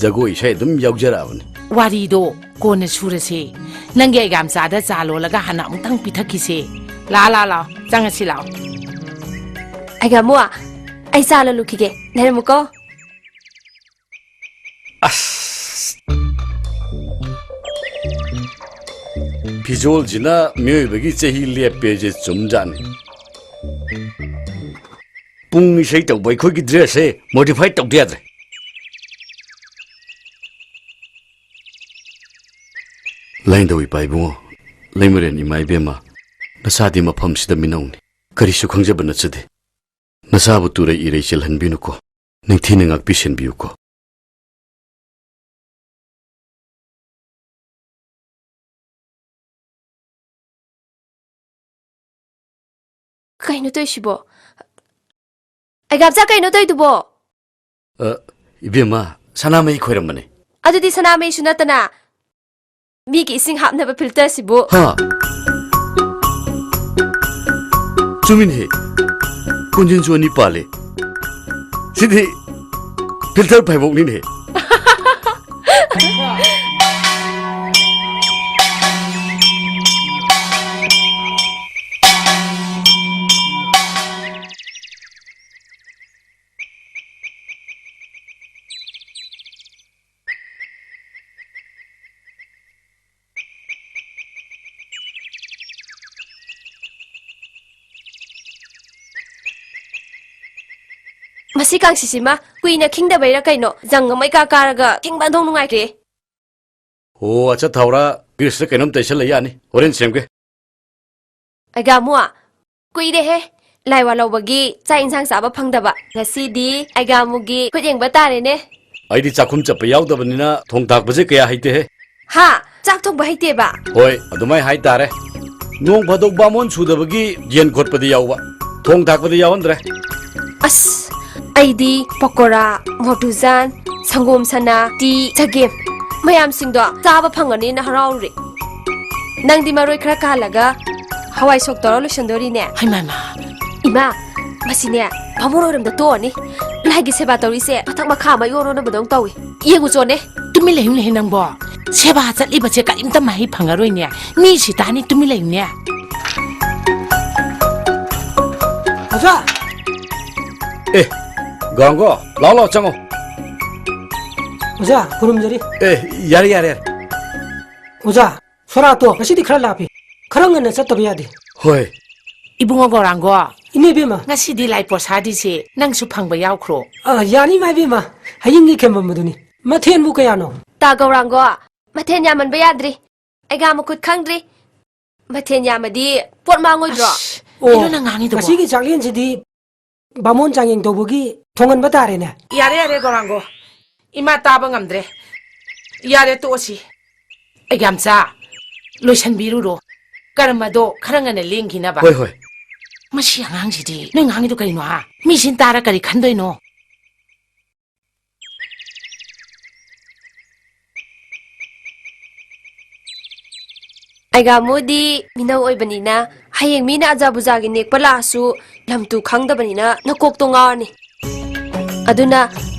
ꯖꯒꯣꯏ ꯏꯁꯩ ꯑꯗꯨꯝ ꯌꯥꯎꯖꯔꯛꯑꯕꯅꯤ꯫ ꯋꯥꯔꯤꯗꯣ ꯀꯣꯟꯅ ꯁꯨꯔꯁꯦ꯫ ꯅꯪꯒꯤ ꯑꯩꯒꯥꯝꯆꯥꯗ ꯆꯥ ꯂꯣꯜꯂꯒ ꯍꯥꯟꯅ ꯑꯃꯨꯛꯇꯪ ꯄꯤꯊꯛꯈꯤꯁꯦ꯫ ꯂꯥ, ꯂꯥ, ꯂꯥꯎ, ꯆꯪꯉꯁꯤ ꯂꯥꯎ꯫ ꯑꯩꯒꯥꯃꯨ, ꯑꯩ ꯆꯥ ꯂꯣꯜꯂꯨꯈꯤꯒꯦ꯫ ꯂꯩꯔꯝꯃꯨꯀꯣ꯫ ꯑꯁ! ꯐꯤꯖꯣꯜꯁꯤꯅ ꯃꯤꯑꯣꯏꯕꯒꯤ ꯆꯍꯤ ꯂꯦꯞꯄꯦꯁꯦ ꯆꯨꯝꯖꯥꯠꯅꯤ꯫ ꯄꯨꯡ ꯏꯁꯩ ꯇꯧꯕ ꯑꯩꯈꯣꯏꯒꯤ dress ꯁꯦ modify ꯇꯧꯗ ꯌꯥꯗ꯭ꯔꯦ꯫ ꯂꯥꯏꯅꯤꯡꯊꯧ ꯏꯄꯥ ꯏꯕꯨꯡꯉꯣ, ꯂꯩꯃꯔꯦꯟ ꯏꯃꯥ ꯏꯕꯦꯝꯃ, ꯅꯆꯥꯗꯤ ꯃꯐꯝꯁꯤꯗ ꯃꯤꯅꯧꯅꯤ꯫ ꯀꯔꯤꯁꯨ ꯈꯪꯖꯕ ꯅꯠꯆꯗꯦ꯫ ꯅꯆꯥꯕꯨ ꯇꯨꯔꯩ ꯏꯔꯩ ꯆꯦꯜꯍꯟꯕꯤꯅꯨꯀꯣ꯫ ꯅꯤꯡꯊꯤꯅ ꯉꯥꯛꯄꯤ ꯁꯦꯟꯕꯤꯌꯨꯀꯣ꯫ ꯀꯩꯅꯣ ꯇꯧꯔꯤꯁꯤꯕꯣ? ꯑꯩꯒꯥꯝꯆꯥ, ꯀꯩꯅꯣ ꯇꯧꯔꯤꯗꯨꯕꯣ? ꯑ, ꯏꯕꯦꯝꯃ, ꯁꯅꯥꯃꯍꯤ ꯈꯣꯏꯔꯝꯕꯅꯦ꯫ ꯑꯗꯨꯗꯤ ꯁꯅꯥꯃꯍꯤꯁꯨ ꯅꯠꯇꯅ ꯃꯤꯒꯤ ꯏꯁꯤꯡ ꯍꯥꯞꯅꯕ filter ꯁꯤꯕꯨ꯫ ꯍꯥ? ꯆꯨꯝꯃꯤꯅꯦꯍꯦ, ꯀꯣꯟꯖꯦꯟꯁꯨ ꯑꯅꯤ ꯄꯥꯜꯂꯦ꯫ ꯁꯤꯗꯤ filter ꯐꯥꯏꯕꯣꯛꯅꯤꯅꯦ꯫ ꯃꯁꯤ ꯀꯥꯡꯁꯤꯁꯤꯃ ꯀꯨꯏꯅ ꯈꯤꯡꯗꯕꯩꯔꯥ ꯀꯩꯅꯣ, ꯖꯪ ꯑꯃ ꯏꯀꯥ ꯀꯥꯔꯒ ꯈꯤꯡꯕ ꯑꯣꯟꯊꯣꯛ ꯅꯨꯡꯉꯥꯏꯇ꯭ꯔꯦ꯫ ꯑꯣ, ꯑꯆꯥ, ꯊꯥꯎꯔ, ꯒ꯭ꯔꯤꯁꯇ ꯀꯩꯅꯣꯝ ꯇꯩꯁꯜꯂ ꯌꯥꯅꯤ, ꯍꯣꯔꯦꯟ ꯁꯦꯝꯒꯦ꯫ ꯑꯩꯒꯥꯃꯨ, ꯀꯨꯏꯔꯦꯍꯦ ꯂꯥꯏ ꯋꯥ ꯂꯧꯕꯒꯤ ꯆꯥꯛ ꯏꯟꯁꯥꯡ ꯆꯥꯕ ꯐꯪꯗꯕ꯫ ꯉꯁꯤꯗꯤ ꯑꯩꯒꯥꯃꯨꯒꯤ ꯈꯨꯠ ꯌꯦꯡꯕ ꯇꯥꯔꯦꯅꯦ꯫ ꯑꯩꯗꯤ ꯆꯥꯛꯈꯨꯝ ꯆꯠꯄ ꯌꯥꯎꯗꯕꯅꯤꯅ ꯊꯣꯡ ꯊꯥꯛꯄꯁꯦ ꯀꯌꯥ ꯍꯩꯇꯦꯍꯦ꯫ ꯍꯥ? ꯆꯥꯛ ꯊꯣꯡꯕ ꯍꯩꯇꯦꯕ? ꯍꯣꯏ, ꯑꯗꯨꯃꯥꯏ ꯍꯥꯏꯇꯥꯔꯦ꯫ ꯅꯣꯡ ꯐꯥꯗꯣꯛ ꯕꯥꯃꯣꯟ ꯁꯨꯗꯕꯒꯤ ꯌꯦꯟ ꯈꯣꯠꯄꯗꯤ ꯌꯥꯎꯕ, ꯊꯣꯡ ꯊꯥꯛꯄꯗꯤ ꯌꯥꯎꯍꯟꯗ꯭ꯔꯦ꯫ ꯑꯁ, ꯑꯩꯗꯤ ꯄꯀꯣꯔꯥ, ꯃꯣꯗꯨꯖꯥꯟ, ꯁꯪꯒꯣꯝ ꯁꯅꯥ, ꯇꯤ, ꯆꯒꯦꯝ ꯃꯌꯥꯝꯁꯤꯡꯗꯣ ꯆꯥꯕ ꯐꯪꯉꯅꯤꯅ ꯍꯔꯥꯎꯔꯨꯔꯦ꯫ ꯅꯪꯗꯤ ꯃꯔꯣꯏ ꯈꯔ ꯀꯥꯍꯜꯂꯒ ꯍꯋꯥꯏ ꯁꯣꯛ ꯇꯧꯔ ꯂꯣꯏꯁꯟꯗꯣꯔꯤꯅꯦ꯫ ꯍꯩꯃꯥ, ꯏꯃꯥ꯫ ꯏꯃꯥ, ꯃꯁꯤꯅꯦ ꯕꯥꯃꯣꯟ ꯑꯣꯏꯔꯝꯗ ꯇꯣꯛꯑꯅꯤ꯫ ꯂꯥꯏꯒꯤ ꯁꯦꯕꯥ ꯇꯧꯔꯤꯁꯦ ꯃꯊꯛ ꯃꯈꯥ ꯑꯃ ꯏꯑꯣꯟ ꯑꯣꯟꯅꯕꯗꯧ ꯇꯧꯏ꯫ ꯌꯦꯡꯉꯨ ꯆꯣꯅꯦ꯫ ꯇꯨꯃꯤꯟ ꯂꯩꯌꯨꯅꯦꯍꯦ ꯅꯪꯕꯣ꯫ ꯁꯦꯕꯥ ꯆꯠꯂꯤꯕꯁꯦ ꯀꯔꯤꯝꯇ ꯃꯍꯩ ꯐꯪꯉꯔꯣꯏꯅꯦ꯫ ꯃꯤ ꯁꯤꯇꯥꯅꯤ, ꯇꯨꯃꯤꯟ ꯂꯩꯌꯨꯅꯦ꯫ ꯑꯣꯖꯥ! ꯑꯦ, ꯒꯥꯡꯒꯣ, ꯂꯥꯎ ꯂꯥꯎ, ꯆꯪꯉꯣ꯫ ꯑꯣꯖꯥ, ꯈꯨꯔꯨꯝꯖꯔꯤ꯫ ꯑꯦ, ꯌꯥꯔꯦ, ꯌꯥꯔꯦ, ꯌꯥꯔꯦ꯫ ꯑꯣꯖꯥ, ꯁꯣꯔꯥꯠꯇꯣ ꯉꯁꯤꯗꯤ ꯈꯔ ꯂꯥꯞꯄꯤ꯫ ꯈꯔ ꯉꯟꯅ ꯆꯠꯇꯕ ꯌꯥꯗꯦ꯫ ꯍꯣꯏ꯫ ꯏꯕꯨꯡꯉꯣ ꯒꯧꯔꯥꯡꯒꯣ, ꯏꯅꯦ ꯏꯕꯦꯝꯃ꯫ ꯉꯁꯤꯗꯤ ꯂꯥꯏ ꯄ꯭ꯔꯣꯁꯥꯗꯤꯁꯦ ꯅꯪꯁꯨ ꯐꯪꯕ ꯌꯥꯎꯈ꯭ꯔꯣ꯫ ꯑ, ꯌꯥꯅꯤ, ꯏꯃꯥ ꯏꯕꯦꯝꯃ꯫ ꯍꯌꯦꯡꯒꯤ ꯈꯦꯝꯕꯝ ꯑꯗꯨꯅꯤ꯫ ꯃꯊꯦꯜꯕꯨ ꯀꯌꯥꯅꯣ? ꯇꯥ ꯒꯧꯔꯥꯡꯒꯣ, ꯃꯊꯦꯜ ꯌꯥꯝꯃꯟꯕ ꯌꯥꯗ꯭ꯔꯤ꯫ ꯑꯩꯒꯥ ꯃꯈꯨꯠ ꯈꯪꯗ꯭ꯔꯤ꯫ ꯃꯊꯦꯜ ꯌꯥꯝꯃꯗꯤ ꯄꯣꯠ ꯃꯥꯡꯉꯣꯏꯗ꯭ꯔꯣ? ꯑꯁ, ꯑꯣ, ꯀꯩꯅꯣ ꯅꯪ ꯉꯥꯡꯉꯤꯗꯨꯕꯣ? ꯉꯁꯤꯒꯤ ꯆꯥꯛꯂꯦꯟꯁꯤꯗꯤ ꯕꯥꯃꯣꯟ ꯆꯥꯡꯌꯦꯡ ꯇꯧꯕꯒꯤ ꯊꯣꯡꯍꯟꯕ ꯇꯥꯔꯦꯅꯦ꯫ ꯌꯥꯔꯦ, ꯌꯥꯔꯦ, ꯒꯧꯔꯥꯡꯒꯣ꯫ ꯏꯃꯥ ꯇꯥꯕ ꯉꯝꯗ꯭ꯔꯦ꯫ ꯌꯥꯔꯦ, ꯇꯣꯛꯑꯁꯤ꯫ ꯑꯩꯒꯥꯝꯆꯥ, ꯂꯣꯏꯁꯟꯕꯤꯔꯨꯔꯣ꯫ ꯀꯔꯃꯗꯣ ꯈꯔ ꯉꯟꯅ ꯂꯦꯡꯈꯤꯅꯕ꯫ ꯍꯣꯏ, ꯍꯣꯏ꯫ ꯃꯁꯤ ꯑꯉꯥꯡꯁꯤꯗꯤ, ꯅꯣꯏ ꯉꯥꯡꯉꯤꯗꯣ ꯀꯔꯤꯅꯣ, ꯍꯥ? ꯃꯤꯁꯤꯅ ꯇꯥꯔ ꯀꯔꯤ ꯈꯟꯗꯣꯏꯅꯣ? ꯑꯩꯒꯥꯃꯨꯗꯤ ꯃꯤꯅꯧ ꯑꯣꯏꯕꯅꯤꯅ, ꯍꯌꯦꯡ ꯃꯤꯅ ꯑꯖꯥ ꯕꯨꯖꯥꯒꯤ ꯅꯦꯛꯄ ꯂꯥꯛꯑꯁꯨ, ꯂꯝ ꯇꯨ ꯈꯪꯗꯕꯅꯤꯅ ꯅꯀꯣꯛꯇꯣ ꯉꯥꯎꯔꯅꯤ꯫ ꯑꯗꯨꯅ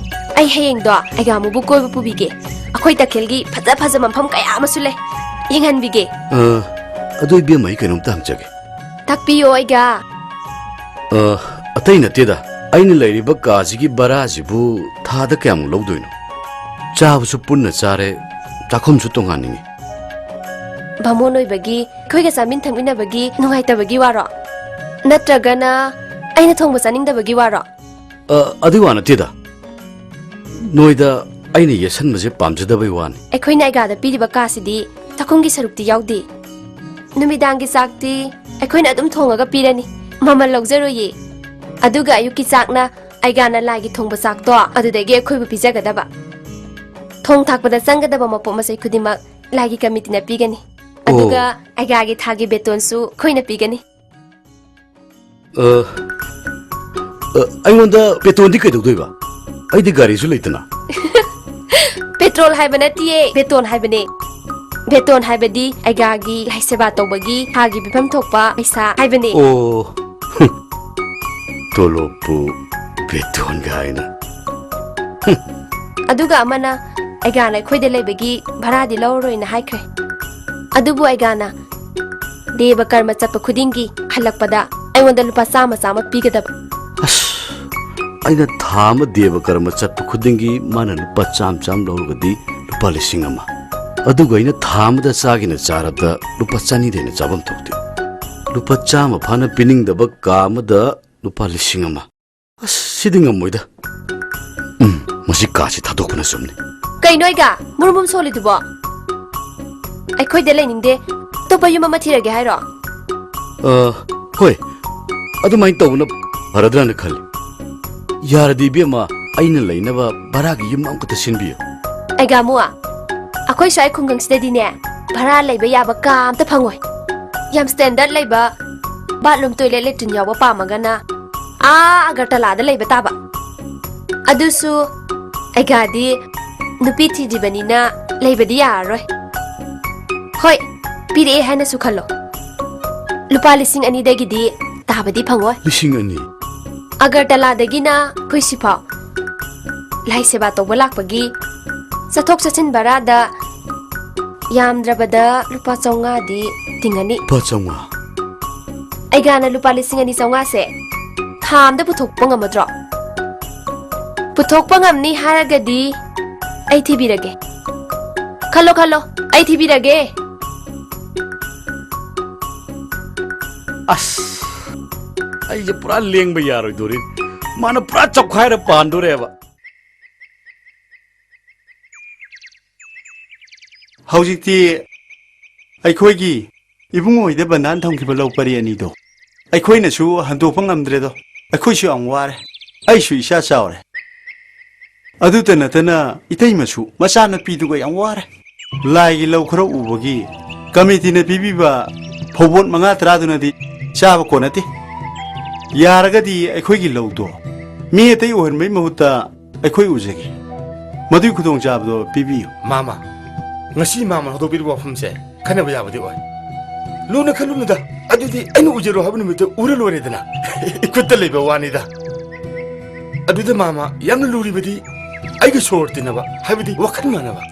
ꯑꯩ ꯍꯌꯦꯡꯗꯣ ꯑꯩꯒꯥꯃꯨꯕꯨ ꯀꯣꯏꯕ ꯄꯨꯕꯤꯒꯦ꯫ ꯑꯩꯈꯣꯏ ꯇꯈꯦꯜꯒꯤ ꯐꯖ ꯐꯖꯕ ꯃꯐꯝ ꯀꯌꯥ ꯑꯃꯁꯨ ꯂꯩ, ꯌꯦꯡꯍꯟꯕꯤꯒꯦ꯫ ꯑ, ꯑꯗꯨ ꯏꯕꯦꯝꯃ, ꯑꯩ ꯀꯩꯅꯣꯝꯇ ꯍꯪꯖꯒꯦ꯫ ꯇꯥꯛꯄꯤꯌꯣ, ꯑꯩꯒꯥ꯫ ꯑ, ꯑꯇꯩ ꯅꯠꯇꯦꯗ, ꯑꯩꯅ ꯂꯩꯔꯤꯕ ꯀꯥꯁꯤꯒꯤ ꯚꯔꯥꯁꯤꯕꯨ ꯊꯥꯗ ꯀꯌꯥꯃꯨꯛ ꯂꯧꯗꯣꯏꯅꯣ? ꯆꯥꯕꯁꯨ ꯄꯨꯟꯅ ꯆꯥꯔꯦ, ꯆꯥꯛꯈꯨꯝꯁꯨ ꯇꯣꯉꯥꯟꯅꯤꯡꯉꯤ꯫ ꯕꯥꯃꯣꯟ ꯑꯣꯏꯕꯒꯤ, ꯑꯩꯈꯣꯏꯒ ꯆꯥꯃꯤꯟ ꯊꯛꯃꯤꯟꯅꯕꯒꯤ ꯅꯨꯡꯉꯥꯏꯇꯕꯒꯤ ꯋꯥꯔꯣ? ꯅꯠꯇ꯭ꯔꯒꯅ ꯑꯩꯅ ꯊꯣꯡꯕ ꯆꯥꯅꯤꯡꯗꯕꯒꯤ ꯋꯥꯔꯣ? ꯑ, ꯑꯗꯨꯏ ꯋꯥ ꯅꯠꯇꯦꯗ꯫ ꯅꯣꯏꯗ ꯑꯩꯅ ꯌꯦꯠꯁꯟꯕꯁꯦ ꯄꯥꯝꯖꯗꯕꯩ ꯋꯥꯅꯤ꯫ ꯑꯩꯈꯣꯏꯅ ꯑꯩꯒꯥꯗ ꯄꯤꯔꯤꯕ ꯀꯥꯁꯤꯗꯤ ꯆꯥꯛꯈꯨꯝꯒꯤ ꯁꯔꯨꯛꯇꯤ ꯌꯥꯎꯗꯦ꯫ ꯅꯨꯃꯤꯗꯥꯡꯒꯤ ꯆꯥꯛꯇꯤ ꯑꯩꯈꯣꯏꯅ ꯑꯗꯨꯝ ꯊꯣꯡꯉꯒ ꯄꯤꯔꯅꯤ꯫ ꯃꯃꯜ ꯂꯧꯖꯔꯣꯏꯌꯦ꯫ ꯑꯗꯨꯒ ꯑꯌꯨꯛꯀꯤ ꯆꯥꯛꯅ ꯑꯩꯒꯥꯅ ꯂꯥꯏꯒꯤ ꯊꯣꯡꯕ ꯆꯥꯛꯇꯣ ꯑꯗꯨꯗꯒꯤ ꯑꯩꯈꯣꯏꯕꯨ ꯄꯤꯖꯒꯗꯕ꯫ ꯊꯣꯡ ꯊꯥꯛꯄꯗ ꯆꯪꯒꯗꯕ ꯃꯄꯣꯠ ꯃꯆꯩ ꯈꯨꯗꯤꯡꯃꯛ ꯂꯥꯏꯒꯤ ꯀꯃꯤꯇꯤꯅ ꯄꯤꯒꯅꯤ꯫ ꯑꯣ꯫ ꯑꯗꯨꯒ ꯑꯩꯒꯥꯒꯤ ꯊꯥꯒꯤ ꯕꯦꯇꯣꯟꯁꯨ ꯑꯩꯈꯣꯏꯅ ꯄꯤꯒꯅꯤ꯫ ꯑ, ꯑ, ꯑꯩꯉꯣꯟꯗ ꯕꯦꯇꯣꯟꯗꯤ ꯀꯩꯗꯧꯗꯣꯏꯕ? ꯑꯩꯗꯤ ꯒꯥꯔꯤꯁꯨ ꯂꯩꯇꯅ꯫ ꯄꯦꯇ꯭ꯔꯣꯜ ꯍꯥꯏꯕ ꯅꯠꯇꯤꯌꯦ, ꯕꯦꯇꯣꯟ ꯍꯥꯏꯕꯅꯦ꯫ ꯕꯦꯇꯣꯟ ꯍꯥꯏꯕꯗꯤ ꯑꯩꯒꯥꯒꯤ ꯂꯥꯏ ꯁꯦꯕꯥ ꯇꯧꯕꯒꯤ ꯊꯥꯒꯤ ꯄꯤꯐꯝ ꯊꯣꯛꯄ ꯄꯩꯁꯥ ꯍꯥꯏꯕꯅꯦ꯫ ꯑꯣ, ꯇꯣꯂꯣꯞꯄꯨ ꯕꯦꯇꯣꯟ ꯀꯥꯏꯅ꯫ ꯑꯗꯨꯒ ꯑꯃꯅ ꯑꯩꯒꯥꯅ ꯑꯩꯈꯣꯏꯗ ꯂꯩꯕꯒꯤ ꯚꯔꯥꯗꯤ ꯂꯧꯔꯔꯣꯏꯅ ꯍꯥꯏꯈ꯭ꯔꯦ꯫ ꯑꯗꯨꯕꯨ ꯑꯩꯒꯥꯅ ꯗꯦꯕ ꯀꯔꯃ ꯆꯠꯄ ꯈꯨꯗꯤꯡꯒꯤ ꯍꯜꯂꯛꯄꯗ ꯑꯩꯉꯣꯟꯗ ꯂꯨꯄꯥ ꯆꯥꯝꯃ ꯆꯥꯝꯃ ꯄꯤꯒꯗꯕ꯫ ꯑꯁ, ꯑꯩꯅ ꯊꯥ ꯑꯃ ꯗꯦꯕ ꯀꯔꯃ ꯆꯠꯄ ꯈꯨꯗꯤꯡꯒꯤ ꯃꯥꯅ ꯂꯨꯄꯥ ꯆꯥꯝꯃ ꯆꯥꯝꯃ ꯂꯧꯔꯒꯗꯤ ꯂꯨꯄꯥ ꯂꯤꯁꯤꯡ ꯑꯃ꯫ ꯑꯗꯨꯒ ꯑꯩꯅ ꯊꯥ ꯑꯃꯗ ꯆꯥꯒꯦꯅ ꯆꯥꯔꯕꯗ ꯂꯨꯄꯥ ꯆꯅꯤꯗꯩ ꯍꯦꯟꯅ ꯆꯥꯐꯝ ꯊꯣꯛꯇꯦ꯫ ꯂꯨꯄꯥ ꯆꯥꯝꯃ ꯐꯥꯅ ꯄꯤꯅꯤꯡꯗꯕ ꯀꯥ ꯑꯃꯗ ꯂꯨꯄꯥ ꯂꯤꯁꯤꯡ ꯑꯃ꯫ ꯑꯁ, ꯁꯤꯗꯤ ꯉꯝꯃꯣꯏꯗ꯫ ꯎꯝ, ꯃꯁꯤ ꯀꯥꯁꯤ ꯊꯥꯗꯣꯛꯄꯅ ꯆꯨꯝꯅꯤ꯫ ꯀꯩꯅꯣ ꯑꯩꯒꯥ ꯃꯨꯔꯨꯝ ꯃꯨꯔꯨꯝ ꯁꯣꯜꯂꯤꯗꯨꯕꯣ? ꯑꯩꯈꯣꯏꯗ ꯂꯩꯅꯤꯡꯗꯦ꯫ ꯑꯇꯣꯞꯄ ꯌꯨꯝ ꯑꯃ ꯊꯤꯔꯒꯦ ꯍꯥꯏꯔꯣ? ꯑ, ꯍꯣꯏ꯫ ꯑꯗꯨꯃꯥꯏꯅ ꯇꯧꯕꯅ ꯐꯔꯗ꯭ꯔꯥꯅ ꯈꯜꯂꯤ꯫ ꯌꯥꯔꯗꯤ ꯏꯕꯦꯝꯃ, ꯑꯩꯅ ꯂꯩꯅꯕ ꯚꯔꯥꯒꯤ ꯌꯨꯝ ꯑꯃꯈꯛꯇ ꯁꯤꯟꯕꯤꯌꯨ꯫ ꯑꯩꯒꯥꯃꯨ, ꯑꯩꯈꯣꯏ ꯁ꯭ꯋꯥꯏ ꯈꯨꯡꯒꯪꯁꯤꯗꯗꯤꯅꯦ, ꯚꯔꯥ ꯂꯩꯕ ꯌꯥꯕ ꯀꯥ ꯑꯝꯇ ꯐꯪꯉꯣꯏ꯫ ꯌꯥꯝ standard ꯂꯩꯕ bathroom, toilet, latrine ꯌꯥꯎꯕ ꯄꯥꯝꯃꯒꯅ ꯑꯥ ꯑꯒꯔꯇꯂꯥꯗ ꯂꯩꯕ ꯇꯥꯕ꯫ ꯑꯗꯨꯁꯨ ꯑꯩꯒꯥꯗꯤ ꯅꯨꯄꯤ ꯊꯤꯗ꯭ꯔꯤꯕꯅꯤꯅ ꯂꯩꯕꯗꯤ ꯌꯥꯔꯔꯣꯏ꯫ ꯍꯣꯏ, ꯄꯤꯔꯛꯑꯦ ꯍꯥꯏꯅꯁꯨ ꯈꯜꯂꯣ꯫ ꯂꯨꯄꯥ ꯂꯤꯁꯤꯡ ꯑꯅꯤꯗꯒꯤꯗꯤ ꯇꯥꯕꯗꯤ ꯐꯪꯉꯣꯏ꯫ ꯂꯤꯁꯤꯡ ꯑꯅꯤ? ꯑꯒꯔꯇꯂꯥꯗꯒꯤꯅ ꯑꯩꯈꯣꯏ ꯁꯤꯐꯥꯎ ꯂꯥꯏ ꯁꯦꯕꯥ ꯇꯧꯕ ꯂꯥꯛꯄꯒꯤ ꯆꯠꯊꯣꯛ ꯆꯠꯁꯤꯟ ꯚꯔꯥꯗ ꯌꯥꯝꯗ꯭ꯔꯕꯗ ꯂꯨꯄꯥ ꯆꯥꯝꯃꯉꯥꯗꯤ ꯇꯤꯡꯉꯅꯤ꯫ ꯂꯨꯄꯥ ꯆꯥꯝꯃꯉꯥ? ꯑꯩꯒꯥꯅ ꯂꯨꯄꯥ ꯂꯤꯁꯤꯡ ꯑꯅꯤ ꯆꯥꯝꯃꯉꯥꯁꯦ ꯊꯥ ꯑꯝꯗ ꯄꯨꯊꯣꯛꯄ ꯉꯝꯃꯗ꯭ꯔꯣ? ꯄꯨꯊꯣꯛꯄ ꯉꯝꯅꯤ ꯍꯥꯏꯔꯒꯗꯤ ꯑꯩ ꯊꯤꯕꯤꯔꯒꯦ꯫ ꯈꯜꯂꯣ, ꯈꯜꯂꯣ, ꯑꯩ ꯊꯤꯕꯤꯔꯒꯦ꯫ ꯑꯁ, ꯑꯩꯁꯦ ꯄꯨꯔꯥ ꯂꯦꯡꯕ ꯌꯥꯔꯣꯏꯗꯣꯔꯤ꯫ ꯃꯥꯅ ꯄꯨꯔꯥ ꯆꯞꯈꯥꯏꯔ ꯄꯥꯟꯗꯣꯔꯦꯕ꯫ ꯍꯧꯖꯤꯛꯇꯤ ꯑꯩꯈꯣꯏꯒꯤ ꯏꯕꯨꯡꯉꯣ ꯍꯣꯏꯗ ꯕꯟꯗꯥꯟ ꯊꯝꯈꯤꯕ ꯂꯧ ꯄꯔꯤ ꯑꯅꯤꯗꯣ ꯑꯩꯈꯣꯏꯅꯁꯨ ꯍꯟꯗꯣꯛꯄ ꯉꯝꯗ꯭ꯔꯦꯗꯣ꯫ ꯑꯩꯈꯣꯏꯁꯨ ꯌꯥꯝ ꯋꯥꯔꯦ꯫ ꯑꯩꯁꯨ ꯏꯆꯥ ꯆꯥꯎꯔꯦ꯫ ꯑꯗꯨꯇ ꯅꯠꯇꯅ ꯏꯇꯩꯃꯁꯨ ꯃꯆꯥꯅꯨꯄꯤꯗꯨꯒ ꯌꯥꯝ ꯋꯥꯔꯦ꯫ ꯂꯥꯏꯒꯤ ꯂꯧ ꯈꯔ ꯎꯕꯒꯤ ꯀꯃꯤꯇꯤꯅ ꯄꯤꯕꯤꯕ ꯐꯧꯕꯣꯠ ꯃꯉꯥ ꯇꯔꯥꯗꯨꯅꯗꯤ ꯆꯥꯕ ꯀꯣꯟꯅꯗꯦ꯫ ꯌꯥꯔꯒꯗꯤ ꯑꯩꯈꯣꯏꯒꯤ ꯂꯧꯗꯣ ꯃꯤ ꯑꯇꯩ ꯎꯍꯟꯕꯩ ꯃꯍꯨꯠꯇ ꯑꯩꯈꯣꯏ ꯎꯖꯒꯦ꯫ ꯃꯗꯨꯒꯤ ꯈꯨꯗꯣꯡꯆꯥꯕꯗꯣ ꯄꯤꯕꯤꯌꯨ꯫ ꯃꯥꯃ, ꯉꯁꯤ ꯃꯥꯃꯅ ꯍꯧꯗꯣꯛꯄꯤꯔꯤꯕ ꯋꯥꯐꯝꯁꯦ ꯈꯟꯅꯕ ꯌꯥꯕꯗꯤ ꯑꯣꯏ꯫ ꯂꯨꯅ ꯈꯜꯂꯨꯅꯨꯗ, ꯑꯗꯨꯗꯤ ꯑꯩꯅ ꯎꯖꯔꯣ ꯍꯥꯏꯕ ꯅꯨꯃꯤꯠꯇ ꯎꯔ ꯂꯣꯏꯔꯦꯗꯅ꯫ ꯏꯈꯨꯠꯇ ꯂꯩꯕ ꯋꯥꯅꯤꯗ꯫ ꯑꯗꯨꯗ ꯃꯥꯃ, ꯌꯥꯝꯅ ꯂꯨꯔꯤꯕꯗꯤ ꯑꯩꯒ ꯁꯣꯔ ꯇꯤꯟꯅꯕ, ꯍꯥꯏꯕꯗꯤ ꯋꯥꯈꯜ ꯃꯥꯟꯅꯕ꯫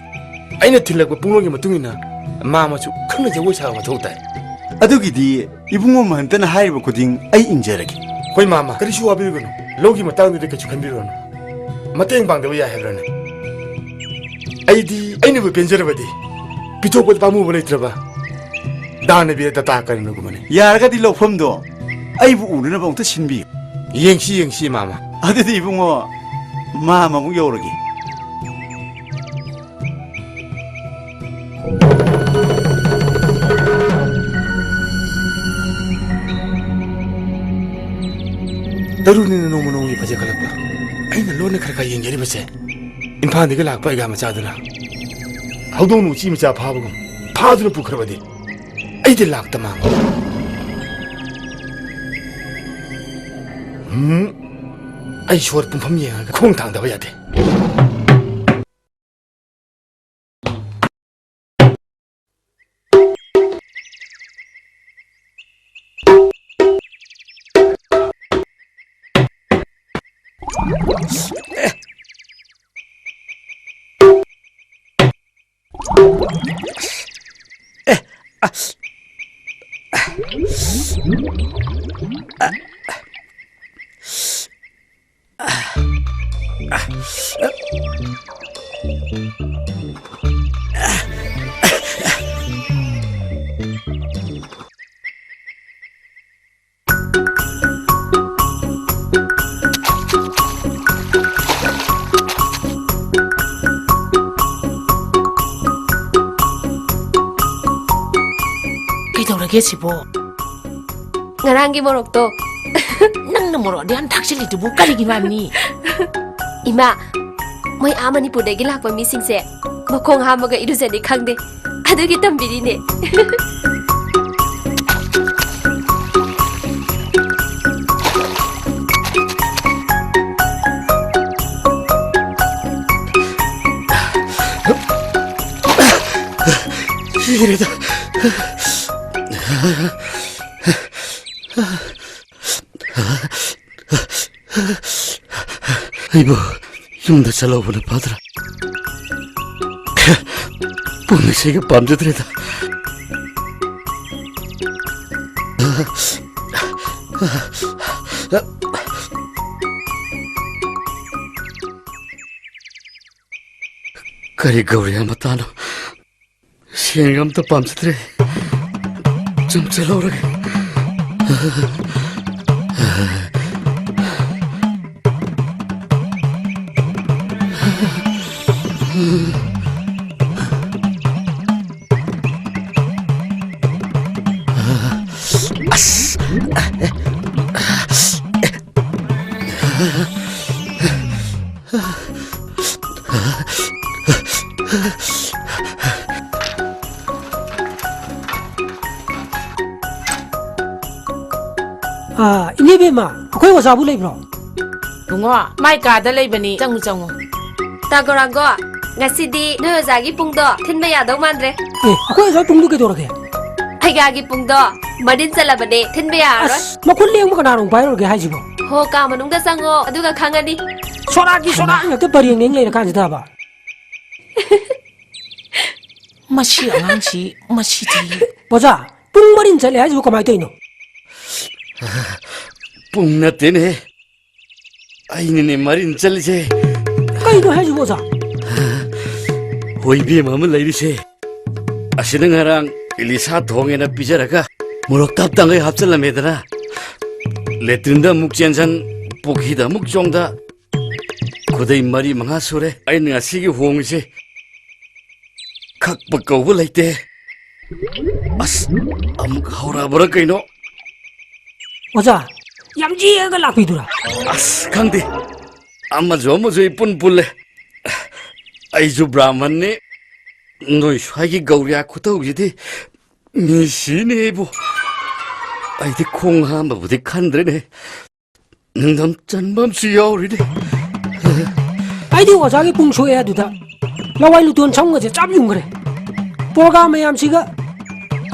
ꯑꯩꯅ ꯊꯤꯜꯂꯛꯄ ꯄꯨꯡꯂꯣꯟꯒꯤ ꯃꯇꯨꯡ ꯏꯟꯅ ꯃꯥꯃꯁꯨ ꯈꯪꯅ ꯖꯒꯣꯏ ꯁꯥꯕ ꯃꯊꯧ ꯇꯥꯏ꯫ ꯑꯗꯨꯒꯤꯗꯤ ꯏꯕꯨꯡꯉꯣ ꯃꯍꯟꯇꯅ ꯍꯥꯏꯔꯤꯕ ꯈꯨꯗꯤꯡ ꯑꯩ ꯏꯟꯖꯔꯒꯦ꯫ ꯍꯣꯏ ꯃꯥꯃ, ꯀꯔꯤꯁꯨ ꯋꯥꯕꯤꯔꯨꯒꯅꯨ꯫ ꯂꯧꯒꯤ ꯃꯇꯥꯡꯗꯨꯗꯤ ꯀꯩꯁꯨ ꯈꯟꯕꯤꯔꯨꯔꯅꯨ꯫ ꯃꯇꯦꯡ ꯄꯥꯡꯗꯕ ꯌꯥꯏ ꯍꯥꯏꯕ꯭ꯔꯅꯦ? ꯑꯩꯗꯤ ꯑꯩꯅꯕꯨ ꯄꯦꯟꯖꯔꯕꯗꯤ ꯄꯤꯊꯣꯛꯄꯗ ꯄꯥꯝꯃꯨꯕ ꯂꯩꯇ꯭ꯔꯕ ꯗꯥꯅꯕꯤꯔ ꯇꯥꯇꯥ ꯀꯔꯅꯒꯨꯝꯕꯅꯤ꯫ ꯌꯥꯔꯒꯗꯤ ꯂꯧꯐꯝꯗꯣ ꯑꯩꯕꯨ ꯎꯅꯅꯕ ꯑꯃꯨꯛꯇ ꯁꯤꯟꯕꯤꯌꯨ꯫ ꯌꯦꯡꯁꯤ, ꯌꯦꯡꯁꯤ, ꯃꯥꯃ꯫ ꯑꯗꯨꯗꯤ ꯏꯕꯨꯡꯉꯣ, ꯃꯥꯃ ꯑꯃꯨꯛ ꯌꯧꯔꯒꯦ꯫ ꯇꯔꯨꯅꯤꯅ ꯅꯣꯡꯃ ꯅꯣꯡꯃꯒꯤ ꯐꯖꯈꯠꯂꯛꯄ꯫ ꯑꯩꯅ ꯂꯣꯟꯅ ꯈꯔ ꯈꯔ ꯌꯦꯡꯖꯔꯤꯕꯁꯦ, ꯏꯝꯐꯥꯜꯗꯒꯤ ꯂꯥꯛꯄ ꯑꯩꯒꯥ ꯃꯆꯥꯗꯨꯅ ꯍꯧꯗꯣꯡꯅ ꯎꯆꯤ ꯃꯆꯥ ꯐꯥꯕꯒꯨꯝ ꯐꯥꯗꯨꯅ ꯄꯨꯈ꯭ꯔꯕꯗꯤ ꯑꯩꯗꯤ ꯂꯥꯛꯇ ꯃꯥꯡꯕ꯫ ꯎꯝ, ꯑꯩ ꯁꯣꯔ ꯄꯨꯡꯐꯝ ꯌꯦꯡꯉꯒ ꯈꯣꯡ ꯊꯥꯡꯗꯕ ꯌꯥꯗꯦ꯫ ꯀꯩꯗꯧꯔꯒꯦ ꯁꯤꯕꯣ? ꯉꯔꯥꯡꯒꯤ ꯃꯣꯔꯣꯛꯇꯣ꯫ ꯅꯪꯅ ꯃꯣꯔꯣꯛ ꯑꯗꯨ ꯌꯥꯝ ꯊꯥꯛꯆꯤꯜꯂꯤꯗꯨꯕꯨ ꯀꯔꯤꯒꯤꯅꯣ ꯍꯥꯏꯕꯅꯤ? ꯏꯃꯥ, ꯃꯣꯏ ꯑꯥ ꯃꯅꯤꯄꯨꯔꯗꯒꯤ ꯂꯥꯛꯄ ꯃꯤꯁꯤꯡꯁꯦ ꯃꯈꯣꯡ ꯍꯥꯝꯃꯒ ꯏꯔꯨꯖꯅꯤ ꯈꯪꯗꯦ꯫ ꯑꯗꯨꯒꯤ ꯇꯝꯕꯤꯔꯤꯅꯦ꯫ ꯁꯤꯔꯦꯗ꯫ ꯑꯩꯕꯨ ꯌꯨꯝꯗ ꯆꯠꯍꯧꯕꯅ ꯐꯗ꯭ꯔꯥ? ꯄꯨꯟꯁꯤꯒ ꯄꯥꯝꯖꯗ꯭ꯔꯦꯗ꯫ ꯀꯔꯤ ꯒꯧꯔꯤ ꯃꯇꯥꯅꯣ? ꯁꯦꯟꯒ ꯑꯝꯇ ꯄꯥꯝꯖꯗ꯭ꯔꯦ꯫ ꯆꯨꯝ ꯆꯠꯍꯧꯔꯒꯦ꯫ ꯑꯁ! ꯑꯥ, ꯏꯅꯦꯕꯦꯝꯃ, ꯑꯩꯈꯣꯏ ꯑꯣꯖꯥꯕꯨ ꯂꯩꯕ꯭ꯔꯣ? ꯕꯨꯡꯉꯣ, ꯃꯥꯏ ꯀꯥꯗ ꯂꯩꯕꯅꯤ꯫ ꯆꯪꯉꯨ, ꯆꯪꯉꯨ꯫ ꯇꯥ ꯒꯧꯔꯥꯡꯒꯣ, ꯉꯁꯤꯗꯤ ꯅꯣꯏ ꯑꯣꯖꯥꯒꯤ ꯄꯨꯡꯗꯣ ꯊꯤꯟꯕ ꯌꯥꯗꯧ ꯃꯥꯟꯗ꯭ꯔꯦ꯫ ꯑꯦ, ꯑꯩꯈꯣꯏ ꯑꯣꯖꯥ ꯄꯨꯡꯗꯨ ꯀꯩꯗꯧꯔꯒꯦ? ꯐꯩꯒꯥꯒꯤ ꯄꯨꯡꯗꯣ ꯃꯔꯤꯟ ꯆꯠꯂꯕꯅꯦ, ꯊꯤꯟꯕ ꯌꯥꯔꯔꯣꯏ꯫ ꯑꯁ, ꯃꯈꯨꯠ ꯂꯦꯡꯕ ꯀꯅꯥꯅꯣ ꯄꯥꯏꯔꯨꯔꯒꯦ ꯍꯥꯏꯁꯤꯕꯣ? ꯍꯣ, ꯀꯥ ꯃꯅꯨꯡꯗ ꯆꯪꯉꯣ, ꯑꯗꯨꯒ ꯈꯪꯉꯅꯤ꯫ ꯁꯣꯔꯥꯠꯀꯤ ꯁꯣꯔꯥꯠ ꯉꯥꯛꯇ ꯄꯔꯦꯡ ꯂꯦꯡ ꯂꯩꯔꯀꯥꯟꯁꯤꯗꯕ꯫ ꯃꯁꯤ ꯑꯉꯥꯡꯁꯤ, ꯃꯁꯤꯗꯤ꯫ ꯑꯣꯖꯥ, ꯄꯨꯡ ꯃꯔꯤꯟ ꯆꯠꯂꯦ ꯍꯥꯏꯁꯤꯕꯨ ꯀꯃꯥꯏꯅ ꯇꯧꯔꯤꯅꯣ? ꯄꯨꯡ ꯅꯠꯇꯦꯅꯦ, ꯑꯩꯅꯅꯦ ꯃꯔꯤꯟ ꯆꯠꯂꯤꯁꯦ꯫ ꯀꯩꯅꯣ ꯍꯥꯏꯁꯤꯕꯨ, ꯑꯣꯖꯥ? ꯍꯣꯏ, ꯏꯕꯦꯝꯃ ꯑꯃ ꯂꯩꯔꯤꯁꯦ, ꯑꯁꯤꯅ ꯉꯔꯥꯡ ꯏꯂꯤꯁꯥ ꯊꯣꯡꯉꯦꯅ ꯄꯤꯖꯔꯒ ꯃꯣꯔꯣꯛ ꯇꯞ ꯇꯥꯡꯒꯩ ꯍꯥꯞꯆꯜꯂꯝꯃꯦꯗꯅ, ꯂꯦꯇ꯭ꯔꯤꯟꯗ ꯑꯃꯨꯛ ꯆꯦꯟꯁꯟ, ꯄꯨꯈ꯭ꯔꯤꯗ ꯑꯃꯨꯛ ꯆꯣꯡꯗ, ꯈꯨꯗꯩ ꯃꯔꯤ ꯃꯉꯥ ꯁꯨꯔꯦ ꯑꯩꯅ ꯉꯁꯤꯒꯤ ꯍꯣꯡꯉꯤꯁꯦ꯫ ꯈꯛꯄ ꯀꯧꯕ ꯂꯩꯇꯦ꯫ ꯑꯁ, ꯑꯃꯨꯛ ꯍꯧꯔꯛꯑꯕ꯭ꯔꯥ ꯀꯩꯅꯣ? ꯑꯣꯖꯥ, ꯌꯥꯝ ꯌꯦꯛꯑꯒ ꯂꯥꯛꯄꯤꯗꯨꯔꯥ? ꯑꯁ, ꯈꯪꯗꯦ, ꯑꯃꯁꯨ ꯑꯃꯁꯨ ꯏꯄꯨꯟ ꯄꯨꯜꯂꯦ꯫ ꯑꯩꯁꯨ ꯕ꯭ꯔꯥꯍꯃꯟꯅꯤ, ꯅꯣꯏ ꯁ꯭ꯋꯥꯏꯒꯤ ꯒꯧꯔꯤꯌꯥ ꯈꯨꯇꯧꯁꯤꯗꯤ ꯃꯤ ꯁꯤꯅꯤ ꯑꯩꯕꯨ꯫ ꯑꯩꯗꯤ ꯈꯣꯡ ꯍꯥꯝꯕꯕꯨꯗꯤ ꯈꯟꯗ꯭ꯔꯦꯅꯦ, ꯅꯤꯡꯊꯝ ꯆꯟꯕ ꯑꯃꯁꯨ ꯌꯥꯎꯔꯤꯅꯦ꯫ ꯑꯩꯗꯤ ꯑꯣꯖꯥꯒꯤ ꯄꯨꯡ ꯁꯣꯛꯑꯦ ꯑꯗꯨꯗ ꯂꯋꯥꯏ ꯂꯨꯇꯣꯟ ꯁꯝꯒꯁꯦ ꯆꯞ ꯌꯨꯡꯈ꯭ꯔꯦ꯫ ꯄ꯭ꯔꯣꯒꯥꯝ ꯃꯌꯥꯝꯁꯤꯒ꯫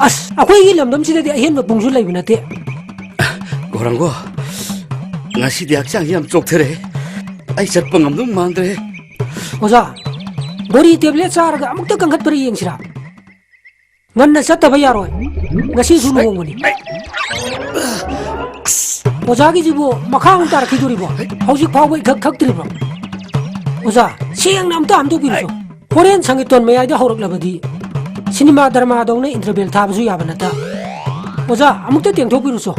ꯑꯁ, ꯑꯩꯈꯣꯏꯒꯤ ꯂꯝꯗꯝꯁꯤꯗꯗꯤ ꯑꯍꯦꯟꯕ ꯄꯨꯡꯁꯨ ꯂꯩꯕ ꯅꯠꯇꯦ꯫ ꯒꯧꯔꯥꯡꯒꯣ, ꯉꯁꯤꯗꯤ ꯍꯛꯆꯥꯡꯁꯤ ꯌꯥꯝ ꯆꯣꯛꯊꯔꯦ꯫ ꯑꯩ ꯆꯠꯄ ꯉꯝꯗꯧ ꯃꯥꯟꯗ꯭ꯔꯦ꯫ ꯑꯣꯖꯥ, ꯕꯣꯔꯤ ꯇꯦꯕ꯭ꯂꯦꯠ ꯆꯥꯔꯒ ꯑꯃꯨꯛꯇ ꯀꯟꯈꯠꯄ꯭ꯔꯥ ꯌꯦꯡꯁꯤꯔꯥ? ꯉꯟꯅ ꯆꯠꯇꯕ ꯌꯥꯔꯣꯏ꯫ ꯉꯁꯤꯁꯨ ꯂꯨꯍꯣꯡꯕꯅꯤ꯫ ꯑꯣꯖꯥꯒꯤꯁꯤꯕꯨ ꯃꯈꯥ ꯑꯃꯨꯛ ꯇꯥꯔꯛꯈꯤꯗꯣꯔꯤꯕꯣ? ꯍꯧꯖꯤꯛ ꯐꯥꯎꯕ ꯏꯈꯛ ꯈꯛꯇ꯭ꯔꯤꯕꯣ? ꯑꯣꯖꯥ, ꯁꯦꯡꯅ ꯑꯝꯇ ꯍꯥꯝꯗꯣꯛꯄꯤꯔꯨꯆꯣ꯫ ꯍꯣꯔꯦꯟ ꯁꯪꯒꯤꯇꯣꯟ ꯃꯌꯥꯏꯗ ꯍꯧꯔꯛꯂꯕꯗꯤ ꯁꯤꯅꯦꯃꯥ ꯗ꯭ꯔꯃꯥꯗꯧꯅ ꯏꯟꯇꯔꯕꯦꯜ ꯊꯥꯕꯁꯨ ꯌꯥꯕ ꯅꯠꯇ꯫ ꯑꯣꯖꯥ, ꯑꯃꯨꯛꯇ ꯇꯦꯡꯊꯣꯛꯄꯤꯔꯨꯆꯣ꯫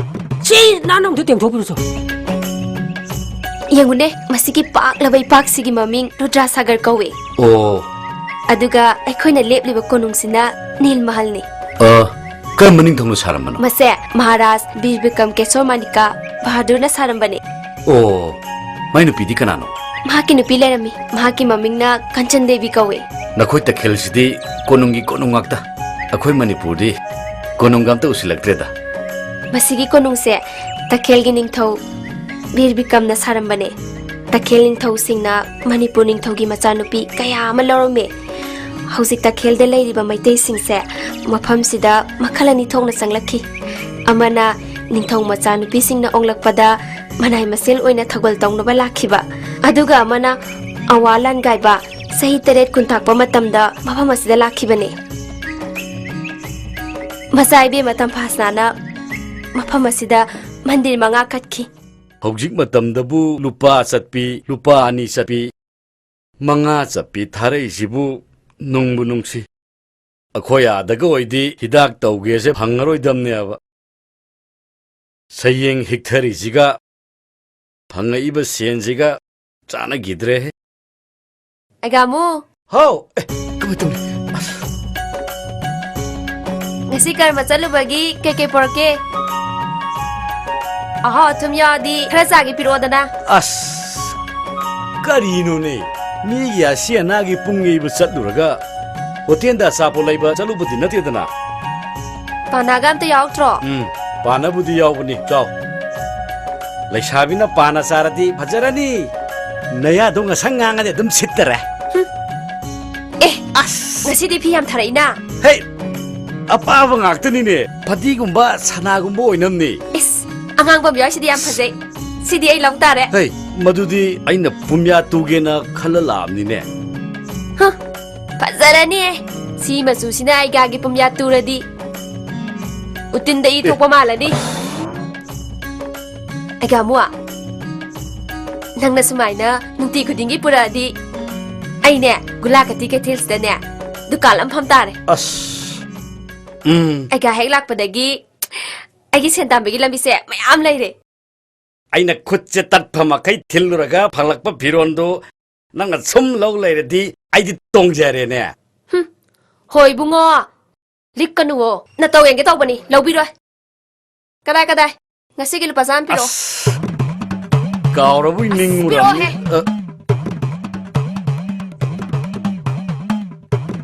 ꯁꯤ ꯅꯥꯟꯅ ꯑꯃꯨꯛꯇ ꯇꯦꯡꯊꯣꯛꯄꯤꯔꯨꯆꯣ꯫ ꯌꯦꯡꯉꯨꯅꯦ, ꯃꯁꯤꯒꯤ ꯄꯥꯛꯂꯕ ꯏꯄꯥꯛꯁꯤꯒꯤ ꯃꯃꯤꯡ ꯔꯨꯗ꯭ꯔꯥꯁꯥꯒꯔ ꯀꯧꯏ꯫ ꯑꯣ꯫ ꯑꯗꯨꯒ ꯑꯩꯈꯣꯏꯅ ꯂꯦꯞꯂꯤꯕ ꯀꯣꯅꯨꯡꯁꯤꯅ ꯅꯤꯜ ꯃꯍꯜꯅꯤ꯫ ꯑ, ꯀꯔꯝꯕ ꯅꯤꯡꯊꯧꯅ ꯁꯥꯔꯝꯕꯅꯣ? ꯃꯁꯦ ꯃꯍꯥꯔꯥꯖ ꯕꯤꯔ ꯕꯤꯀ꯭ꯔꯝ ꯀꯦꯁꯣꯔ ꯃꯥꯅꯤꯀꯥ ꯕꯍꯥꯗꯨꯔꯅ ꯁꯥꯔꯝꯕꯅꯤ꯫ ꯑꯣ, ꯃꯥꯏ ꯅꯨꯄꯤꯗꯤ ꯀꯅꯥꯅꯣ? ꯃꯍꯥꯛꯀꯤ ꯅꯨꯄꯤ ꯂꯩꯔꯝꯃꯤ꯫ ꯃꯍꯥꯛꯀꯤ ꯃꯃꯤꯡꯅ ꯀꯟꯆꯟ ꯗꯦꯕꯤ ꯀꯧꯏ꯫ ꯅꯈꯣꯏ ꯇꯈꯦꯜꯁꯤꯗꯤ ꯀꯣꯅꯨꯡꯒꯤ ꯀꯣꯅꯨꯡ ꯉꯥꯛꯇ꯫ ꯑꯩꯈꯣꯏ ꯃꯅꯤꯄꯨꯔꯗꯤ ꯀꯣꯅꯨꯡꯒ ꯑꯝꯇ ꯎꯁꯤꯜꯂꯛꯇ꯭ꯔꯦꯗ꯫ ꯃꯁꯤꯒꯤ ꯀꯣꯅꯨꯡꯁꯦ ꯇꯈꯦꯜꯒꯤ ꯅꯤꯡꯊꯧ ꯕꯤꯔ ꯕꯤꯀ꯭ꯔꯝꯅ ꯁꯥꯔꯝꯕꯅꯦ꯫ ꯇꯈꯦꯜ ꯅꯤꯡꯊꯧꯁꯤꯡꯅ ꯃꯅꯤꯄꯨꯔ ꯅꯤꯡꯊꯧꯒꯤ ꯃꯆꯥꯅꯨꯄꯤ ꯀꯌꯥ ꯑꯃ ꯂꯧꯔꯝꯃꯦ꯫ ꯍꯧꯖꯤꯛ ꯇꯈꯦꯜꯗ ꯂꯩꯔꯤꯕ ꯃꯩꯇꯩꯁꯤꯡꯁꯦ ꯃꯐꯝꯁꯤꯗ ꯃꯈꯜ ꯑꯅꯤ ꯊꯣꯛꯅ ꯆꯪꯂꯛꯈꯤ꯫ ꯑꯃꯅ ꯅꯤꯡꯊꯧ ꯃꯆꯥꯅꯨꯄꯤꯁꯤꯡꯅ ꯑꯣꯡꯂꯛꯄꯗ ꯃꯅꯥꯏ ꯃꯁꯤꯜ ꯑꯣꯏꯅ ꯊꯧꯒꯜ ꯇꯧꯅꯕ ꯂꯥꯛꯈꯤꯕ, ꯑꯗꯨꯒ ꯑꯃꯅ ꯑꯋꯥ ꯂꯥꯟꯒꯥꯏꯕ ꯆꯍꯤ ꯇꯔꯦꯠ ꯀꯨꯟ ꯊꯥꯛꯄ ꯃꯇꯝꯗ ꯃꯐꯝ ꯑꯁꯤꯗ ꯂꯥꯛꯈꯤꯕꯅꯦ꯫ ꯃꯆꯥ ꯏꯕꯦꯝꯃ ꯇꯝꯐꯥꯁꯅꯥꯅ ꯃꯐꯝ ꯑꯁꯤꯗ ꯃꯟꯗꯤꯔ ꯃꯉꯥ ꯀꯠꯈꯤ꯫ ꯍꯧꯖꯤꯛ ꯃꯇꯝꯗꯕꯨ ꯂꯨꯄꯥ ꯆꯠꯄꯤ, ꯂꯨꯄꯥ ꯑꯅꯤ ꯆꯠꯄꯤ, ꯃꯉꯥ ꯆꯠꯄꯤ ꯊꯥꯔꯛꯏꯁꯤꯕꯨ ꯅꯨꯡꯕꯨ ꯅꯨꯡꯁꯤ꯫ ꯑꯩꯈꯣꯏ ꯑꯥꯗꯒ ꯑꯣꯏꯗꯤ ꯍꯤꯗꯥꯛ ꯇꯧꯒꯦꯁꯦ ꯐꯪꯉꯔꯣꯏꯗꯝꯅꯦꯕ꯫ ꯁꯌꯦꯡ ꯍꯤꯛꯊꯔꯤꯁꯤꯒ ꯐꯪꯉꯛꯏꯕ ꯁꯦꯟꯁꯤꯒ ꯆꯥꯟꯅꯈꯤꯗ꯭ꯔꯦꯍꯦ꯫ ꯑꯩꯒꯥꯃꯨ꯫ ꯍꯥꯎ! ꯑꯦ, ꯀꯃꯥꯏ ꯇꯧꯅꯤ? ꯑꯁ꯫ ꯉꯁꯤ ꯀꯔꯃ ꯆꯠꯂꯨꯕꯒꯤ ꯀꯩꯀꯩ ꯄꯨꯔꯛꯀꯦ? ꯑꯍꯥꯎ ꯑꯊꯨꯝ ꯌꯥꯎꯔꯗꯤ ꯈꯔ ꯆꯥꯒꯦ ꯄꯤꯔꯛꯑꯣꯗꯅ꯫ ꯑꯁ, ꯀꯔꯤꯅꯣꯅꯦ? ꯃꯤꯒꯤ ꯑꯁꯤ ꯑꯅꯥꯒꯤ ꯄꯨꯡ ꯌꯩꯕ ꯆꯠꯂꯨꯔꯒ ꯍꯣꯇꯦꯜꯗ ꯑꯆꯥꯄꯣꯠ ꯂꯩꯕ ꯆꯠꯂꯨꯕꯗꯤ ꯅꯠꯇꯦꯗꯅ꯫ ꯄꯥꯅꯥꯒ ꯑꯝꯇ ꯌꯥꯎꯗ꯭ꯔꯣ? ꯎꯝ, ꯄꯥꯅꯕꯨꯗꯤ ꯌꯥꯎꯕꯅꯤ, ꯆꯥꯎ꯫ ꯂꯩꯁꯥꯕꯤꯅ ꯄꯥꯅ ꯆꯥꯔꯗꯤ ꯐꯖꯔꯅꯤ꯫ ꯅꯌꯥꯗꯣ ꯉꯁꯪ ꯉꯥꯡꯉꯗꯤ ꯑꯗꯨꯝ ꯁꯤꯠꯇꯔꯦ꯫ ꯍꯨꯝ꯫ ꯑꯦ, ꯑꯁ! ꯉꯁꯤꯗꯤ ꯐꯤ ꯌꯥꯝ ꯊꯥꯔꯛꯏꯅ꯫ ꯍꯦ! ꯑꯄꯥꯕ ꯉꯥꯛꯇꯅꯤꯅꯦ꯫ ꯐꯗꯤꯒꯨꯝꯕ, ꯁꯅꯥꯒꯨꯝꯕ ꯑꯣꯏꯅꯝꯅꯤ꯫ ꯏꯁ, ꯑꯉꯥꯡꯕ ꯑꯃ ꯌꯥꯎꯔꯤꯁꯤꯗꯤ ꯌꯥꯝ ꯐꯖꯩ꯫ ꯁꯤꯗꯤ ꯑꯩ ꯂꯧ ꯇꯥꯔꯦ꯫ ꯍꯩ, ꯃꯗꯨꯗꯤ ꯑꯩꯅ ꯄꯨꯝꯌꯥ ꯇꯨꯒꯦꯅ ꯈꯜꯂ ꯂꯥꯛꯑꯕꯅꯤꯅꯦ꯫ ꯍ, ꯐꯖꯔꯅꯤꯍꯦ꯫ ꯁꯤ ꯃꯆꯨꯁꯤꯅ ꯑꯩꯒꯥꯒꯤ ꯄꯨꯝꯌꯥ ꯇꯨꯔꯗꯤ ꯎꯇꯤꯟꯗ ꯏ ꯑꯦ꯫ ꯊꯣꯛꯄ ꯃꯥꯜꯂꯅꯤ꯫ ꯑꯩꯒꯥꯃꯨ, ꯅꯪꯅ ꯁꯨꯃꯥꯏꯅ ꯅꯨꯡꯇꯤ ꯈꯨꯗꯤꯡꯒꯤ ꯄꯨꯔꯛꯑꯗꯤ ꯑꯩꯅꯦ ꯒꯨꯂꯥꯀꯇꯤ ꯀꯩꯊꯦꯜꯁꯤꯗꯅꯦ ꯗꯨꯀꯥꯟ ꯑꯃ ꯐꯝ ꯇꯥꯔꯦ꯫ ꯑꯁ, ꯎꯝ꯫ ꯑꯩꯒꯥ ꯍꯦꯛ ꯂꯥꯛꯄꯗꯒꯤ ꯑꯩꯒꯤ ꯁꯦꯟ ꯇꯥꯟꯕꯒꯤ ꯂꯝꯕꯤꯁꯦ ꯃꯌꯥꯝ ꯂꯩꯔꯦ꯫ ꯑꯩꯅ ꯈꯨꯠꯁꯦ ꯇꯠꯐꯝ ꯃꯈꯩ ꯊꯤꯜꯂꯨꯔꯒ ꯐꯪꯂꯛꯄ ꯐꯤꯔꯣꯟꯗꯨ ꯅꯪꯅ ꯁꯨꯝ ꯂꯧ ꯂꯩꯔꯗꯤ ꯑꯩꯗꯤ ꯇꯣꯡꯖꯔꯦꯅꯦ꯫ ꯍꯨꯝ, ꯍꯣꯏ ꯏꯕꯨꯡꯉꯣ, ꯂꯤꯛꯀꯅꯨꯋꯣ, ꯅꯇꯧ ꯌꯦꯡꯒꯦ ꯇꯧꯕꯅꯤ, ꯂꯧꯕꯤꯔꯣꯏ꯫ ꯀꯗꯥꯏ, ꯀꯗꯥꯏ? ꯉꯁꯤꯒꯤ ꯂꯨꯄꯥ ꯆꯥꯝꯃ ꯄꯤꯔꯛꯑꯣ꯫ ꯑꯁ, ꯀꯥꯎꯔꯕꯣꯏ ꯑꯁ, ꯅꯤꯡꯉꯨꯔꯕꯅꯤ꯫ ꯄꯤꯔꯛꯑꯣꯍꯦ꯫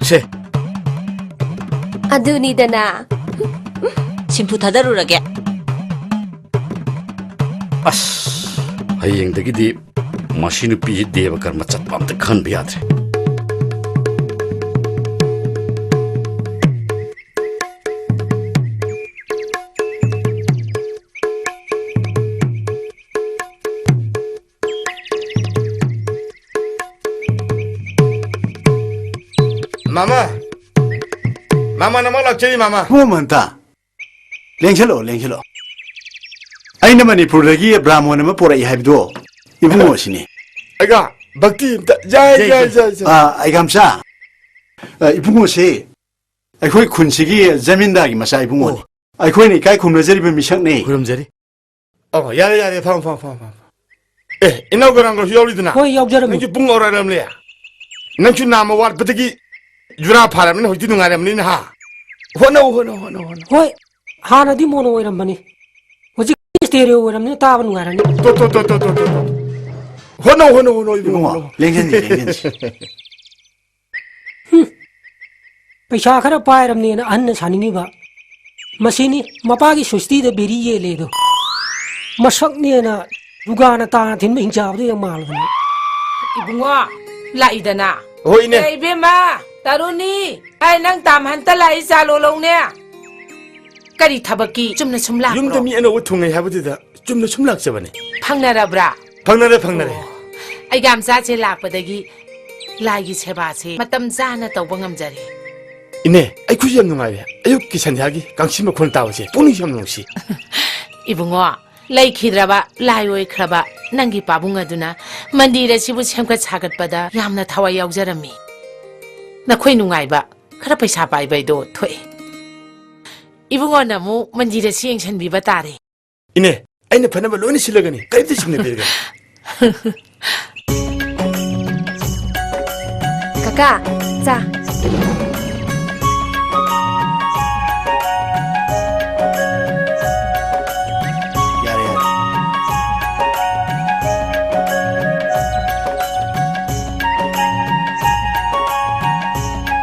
ꯑ, ꯁꯦ꯫ ꯑꯗꯨꯅꯤꯗꯅ꯫ ꯁꯤꯝꯐꯨ ꯊꯥꯗꯔꯨꯔꯒꯦ꯫ ꯑꯁ, ꯍꯌꯦꯡꯗꯒꯤꯗꯤ ꯃꯁꯤ ꯅꯨꯄꯤꯁꯤ ꯗꯦꯕ ꯀꯔꯃ ꯆꯠꯄ ꯑꯝꯇ ꯈꯟꯕ ꯌꯥꯗ꯭ꯔꯦ꯫ ꯃꯥꯃ! ꯃꯥꯃ, ꯅꯃ ꯂꯥꯛꯆꯔꯤ, ꯃꯥꯃ! ꯏꯕꯨꯡꯉꯣ ꯃꯍꯟꯇ, ꯂꯦꯡꯁꯜꯂꯛꯑꯣ, ꯂꯦꯡꯁꯜꯂꯛꯑꯣ꯫ ꯑꯩꯅ ꯃꯅꯤꯄꯨꯔꯗꯒꯤ ꯕ꯭ꯔꯥꯍꯃꯣꯟ ꯑꯃ ꯄꯣꯔꯛꯏ ꯍꯥꯏꯕꯗꯣ ꯏꯕꯨꯡꯉꯣꯁꯤꯅꯤ꯫ ꯑꯩꯒ ꯚꯛꯇꯤ ꯑꯝꯇ, ꯖꯥꯏ, ꯖꯥꯏ, ꯖꯥꯏ, ꯖꯥꯏ, ꯖꯥꯏ꯫ ꯑꯥ, ꯑꯩꯒꯥꯝꯆꯥ, ꯑ, ꯏꯕꯨꯡꯉꯣꯁꯤ ꯑꯩꯈꯣꯏ ꯈꯨꯟꯁꯤꯒꯤ ꯖꯃꯤꯟꯗꯥꯔꯒꯤ ꯃꯆꯥ ꯏꯕꯨꯡꯉꯣꯅꯤ꯫ ꯑꯣ꯫ ꯑꯩꯈꯣꯏꯅ ꯏꯀꯥꯏ ꯈꯨꯝꯅꯖꯔꯤꯕ ꯃꯤꯁꯛꯅꯤ꯫ ꯈꯨꯔꯨꯝꯖꯔꯤ꯫ ꯑꯣ, ꯌꯥꯔꯦ, ꯌꯥꯔꯦ, ꯐꯝ, ꯐꯝ, ꯐꯝ, ꯐꯝ꯫ ꯑꯦ, ꯏꯅꯥꯎ ꯒꯧꯔꯥꯡꯒꯁꯨ ꯌꯥꯎꯔꯤꯗꯅ? ꯍꯣꯏ, ꯌꯥꯎꯖꯔꯝꯃꯤ꯫ ꯅꯪꯁꯨ ꯄꯨꯡ ꯑꯣꯏꯔꯛꯂꯝꯂꯦ꯫ ꯅꯪꯁꯨ ꯅꯥꯝꯃ ꯋꯥꯠꯄꯗꯒꯤ ꯖꯨꯔꯥ ꯐꯥꯔꯕꯅꯤꯅ ꯍꯧꯖꯤꯛꯇꯤ ꯅꯨꯡꯉꯥꯏꯔꯝꯅꯤꯅ, ꯍꯥ? ꯍꯣꯠꯅꯧ, ꯍꯣꯠꯅꯧ, ꯍꯣꯠꯅꯧ, ꯍꯣꯠꯅꯧ꯫ ꯍꯣꯏ, ꯍꯥꯟꯅꯗꯤ ꯃꯣꯅꯣ ꯑꯣꯏꯔꯝꯕꯅꯤ, ꯍꯧꯖꯤꯛ ꯁ꯭ꯇꯦꯔꯤꯑꯣ ꯑꯣꯏꯔꯝꯅꯤꯅ ꯇꯥꯕ ꯅꯨꯡꯉꯥꯏꯔꯅꯤ꯫ ꯇꯣ, ꯇꯣ, ꯇꯣ꯫ ꯍꯣꯠꯅꯧ, ꯍꯣꯠꯅꯧ, ꯍꯣꯠꯅꯧ, ꯏꯕꯨꯡꯉꯣ, ꯏꯕꯨꯡꯉꯣ꯫ ꯍꯣꯠꯅꯧ꯫ ꯂꯦꯡꯁꯤꯟꯁꯤ, ꯂꯦꯡꯁꯤꯟꯁꯤ꯫ ꯍꯨꯝ꯫ ꯄꯩꯁꯥ ꯈꯔ ꯄꯥꯏꯔꯕꯅꯦꯅ ꯑꯍꯟꯅ ꯁꯥꯅꯤꯡꯉꯤꯕ꯫ ꯃꯁꯤꯅꯤ ꯃꯄꯥꯒꯤ ꯁꯣꯁꯇꯤꯗ ꯕꯦꯔꯤ ꯌꯦꯜꯂꯦꯗꯣ꯫ ꯃꯁꯛꯅꯦꯅ ꯗꯨꯀꯥꯟꯅ ꯇꯥꯅ ꯊꯤꯟꯕ ꯍꯤꯡꯆꯥꯕꯗꯣ ꯌꯥꯝ ꯃꯥꯜꯂꯕꯅꯤ꯫ ꯏꯕꯨꯡꯉꯣ, ꯂꯥꯛꯏꯗꯅ꯫ ꯍꯣꯏꯅꯦ꯫ ꯑꯦ, ꯏꯕꯦꯝꯃ, ꯇꯔꯨꯅꯤ, ꯑꯩ ꯅꯪ ꯇꯥꯝꯍꯟꯇ ꯂꯥꯛꯏ, ꯆꯥ ꯂꯣꯜꯂꯧꯅꯦ꯫ ꯀꯔꯤ ꯊꯕꯛꯀꯤ? ꯆꯨꯝꯅ ꯁꯨꯝ ꯂꯥꯛꯄ꯭ꯔꯣ? ꯌꯨꯝꯗ ꯃꯤ ꯑꯅꯧꯕ ꯊꯨꯡꯉꯩ ꯍꯥꯏꯕꯗꯨꯗ ꯆꯨꯝꯅ ꯁꯨꯝ ꯂꯥꯛꯆꯕꯅꯦ꯫ ꯐꯪꯅꯔꯕ꯭ꯔꯥ? ꯐꯪꯅꯔꯦ, ꯐꯪꯅꯔꯦ꯫ ꯑꯣ, ꯑꯩꯒꯤ ꯌꯥꯝꯆꯥꯁꯦ ꯂꯥꯛꯄꯗꯒꯤ ꯂꯥꯏꯒꯤ ꯁꯦꯕꯥꯁꯦ ꯃꯇꯝ ꯆꯥꯅ ꯇꯧꯕ ꯉꯝꯖꯔꯦ꯫ ꯏꯅꯦ, ꯑꯩꯈꯣꯏꯁꯨ ꯌꯥꯝ ꯅꯨꯡꯉꯥꯏꯔꯦ꯫ ꯑꯌꯨꯛꯀꯤ ꯁꯟꯙ꯭ꯌꯥꯒꯤ ꯀꯥꯡꯁꯤ ꯃꯈꯣꯟ ꯇꯥꯕꯁꯦ ꯄꯨꯛꯅꯤꯡꯁꯨ ꯌꯥꯝ ꯅꯨꯡꯁꯤ꯫ ꯏꯕꯨꯡꯉꯣ, ꯂꯩꯈꯤꯗ꯭ꯔꯕ, ꯂꯥꯏ ꯑꯣꯏꯈ꯭ꯔꯕ ꯅꯪꯒꯤ ꯄꯥꯕꯨꯡ ꯑꯗꯨꯅ ꯃꯟꯗꯤꯔ ꯑꯁꯤꯕꯨ ꯁꯦꯝꯒꯠ ꯁꯥꯒꯠꯄꯗ ꯌꯥꯝꯅ ꯊꯋꯥꯏ ꯌꯥꯎꯖꯔꯝꯃꯤ꯫ ꯅꯈꯣꯏ ꯅꯨꯡꯉꯥꯏꯕ, ꯈꯔ ꯄꯩꯁꯥ ꯄꯥꯏꯕ ꯍꯥꯏꯗꯣ ꯊꯣꯛꯑꯦ꯫ ꯏꯕꯨꯡꯉꯣꯅ ꯑꯃꯨꯛ ꯃꯟꯗꯤꯔ ꯑꯁꯤ ꯌꯦꯡꯁꯤꯟꯕꯤꯕ ꯇꯥꯔꯦ꯫ ꯏꯅꯦ, ꯑꯩꯅ ꯐꯅꯕ ꯂꯣꯏꯅ ꯁꯤꯜꯂꯒꯅꯤ, ꯀꯔꯤꯝꯇ ꯆꯤꯡꯅꯕꯤꯔꯒꯅꯨ꯫ ꯀꯀꯥ, ꯆꯥ꯫ ꯌꯥꯔꯦ, ꯌꯥꯔꯦ꯫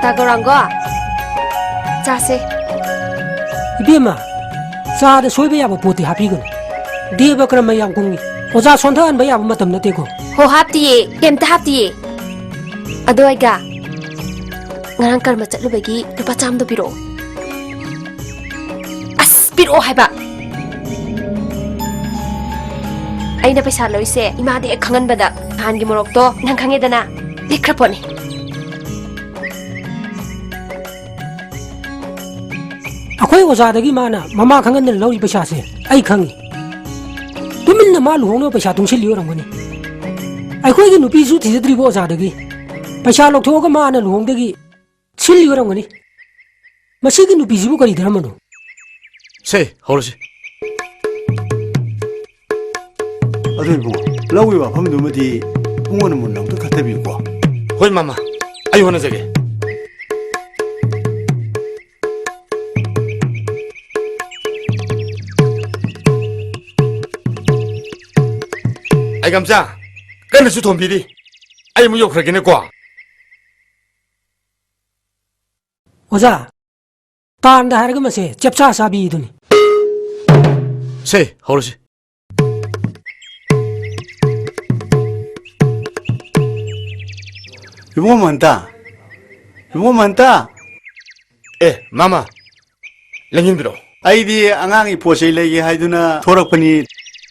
ꯇꯥ ꯒꯧꯔꯥꯡꯒꯣ, ꯆꯥꯁꯦ꯫ ꯏꯕꯦꯝꯃ, ꯆꯥꯗ ꯁꯣꯏꯕ ꯌꯥꯕ ꯄꯣꯠꯇꯤ ꯍꯥꯞꯄꯤꯒꯅꯨ꯫ ꯗꯦꯕ ꯀꯔꯃ ꯌꯥꯝ ꯀꯨꯝꯃꯤ꯫ ꯑꯣꯖꯥ ꯁꯣꯟꯊꯍꯟꯕ ꯌꯥꯕ ꯃꯇꯝ ꯅꯠꯇꯦꯀꯣ꯫ ꯍꯣ, ꯍꯥꯞꯇꯤꯌꯦ, ꯀꯩꯝꯇ ꯍꯥꯞꯇꯤꯌꯦ꯫ ꯑꯗꯣ ꯑꯩꯒ ꯉꯔꯥꯡ ꯀꯔꯃ ꯆꯠꯂꯨꯕꯒꯤ ꯂꯨꯄꯥ ꯆꯥꯝꯗꯣ ꯄꯤꯔꯛꯑꯣ꯫ ꯑꯁ, ꯄꯤꯔꯛꯑꯣ ꯍꯥꯏꯕ꯫ ꯑꯩꯅ ꯄꯩꯁꯥ ꯂꯧꯔꯤꯁꯦ ꯏꯃꯥꯗ ꯍꯦꯛ ꯈꯪꯍꯟꯕꯗ꯫ ꯅꯍꯥꯟꯒꯤ ꯃꯣꯔꯣꯛꯇꯣ ꯅꯪ ꯈꯪꯉꯦꯗꯅ, ꯂꯤꯛꯈ꯭ꯔ ꯄꯣꯠꯅꯤ꯫ ꯑꯩꯈꯣꯏ ꯑꯣꯖꯥꯗꯒꯤ ꯃꯥꯅ ꯃꯃꯥ ꯈꯪꯍꯟꯗꯅ ꯂꯧꯔꯤ ꯄꯩꯁꯥꯁꯦ ꯑꯩ ꯈꯪꯉꯤ꯫ ꯇꯨꯃꯤꯟꯅ ꯃꯥ ꯂꯨꯍꯣꯡꯅꯕ ꯄꯩꯁꯥ ꯇꯨꯡꯁꯤꯜꯂꯤ ꯑꯣꯏꯔꯝꯒꯅꯤ꯫ ꯑꯩꯈꯣꯏꯒꯤ ꯅꯨꯄꯤꯁꯨ ꯊꯤꯖꯗ꯭ꯔꯤꯕ ꯑꯣꯖꯥꯗꯒꯤ ꯄꯩꯁꯥ ꯂꯧꯊꯣꯛꯑꯒ ꯃꯥꯅ ꯂꯨꯍꯣꯡꯗꯒꯤ ꯁꯤꯜꯂꯤ ꯑꯣꯏꯔꯝꯒꯅꯤ꯫ ꯃꯁꯤꯒꯤ ꯅꯨꯄꯤꯁꯤꯕꯨ ꯀꯔꯤ ꯙꯔꯃꯅꯣ? ꯁꯦ, ꯍꯧꯔꯁꯤ꯫ ꯑꯗꯨ ꯏꯕꯨꯡꯉꯣ, ꯂꯧꯒꯤ ꯋꯥꯐꯝꯗꯨꯃꯗꯤ ꯏꯕꯨꯡꯉꯣꯅ ꯃꯨꯟꯅ ꯑꯝꯇ ꯈꯟꯊꯕꯤꯌꯨꯀꯣ꯫ ꯍꯣꯏ ꯃꯃꯥ, ꯑꯩ ꯍꯣꯠꯅꯖꯒꯦ꯫ ꯑꯩ ꯒꯝꯆꯥ, ꯀꯟꯅꯁꯨ ꯊꯣꯝꯕꯤꯔꯤ꯫ ꯑꯩ ꯑꯃꯨꯛ ꯌꯧꯈ꯭ꯔꯒꯦꯅꯦꯀꯣ꯫ ꯑꯣꯖꯥ, ꯇꯥꯟꯗ ꯍꯥꯏꯔꯒ ꯃꯁꯦ ꯆꯦꯞꯆꯥ ꯆꯥꯕꯤꯗꯨꯅꯤ꯫ ꯁꯦ, ꯍꯧꯔꯁꯤ꯫ ꯏꯕꯨꯡꯉꯣ ꯃꯍꯟꯇ, ꯏꯕꯨꯡꯉꯣ ꯃꯍꯟꯇ꯫ ꯑꯦ, ꯃꯥꯃ, ꯂꯦꯡꯁꯤꯟꯕꯤꯔꯛꯑꯣ꯫ ꯑꯩꯗꯤ ꯑꯉꯥꯡꯒꯤ ꯄꯣꯠ ꯆꯩ ꯂꯩꯒꯦ ꯍꯥꯏꯗꯨꯅ ꯊꯣꯔꯛꯄꯅꯤ,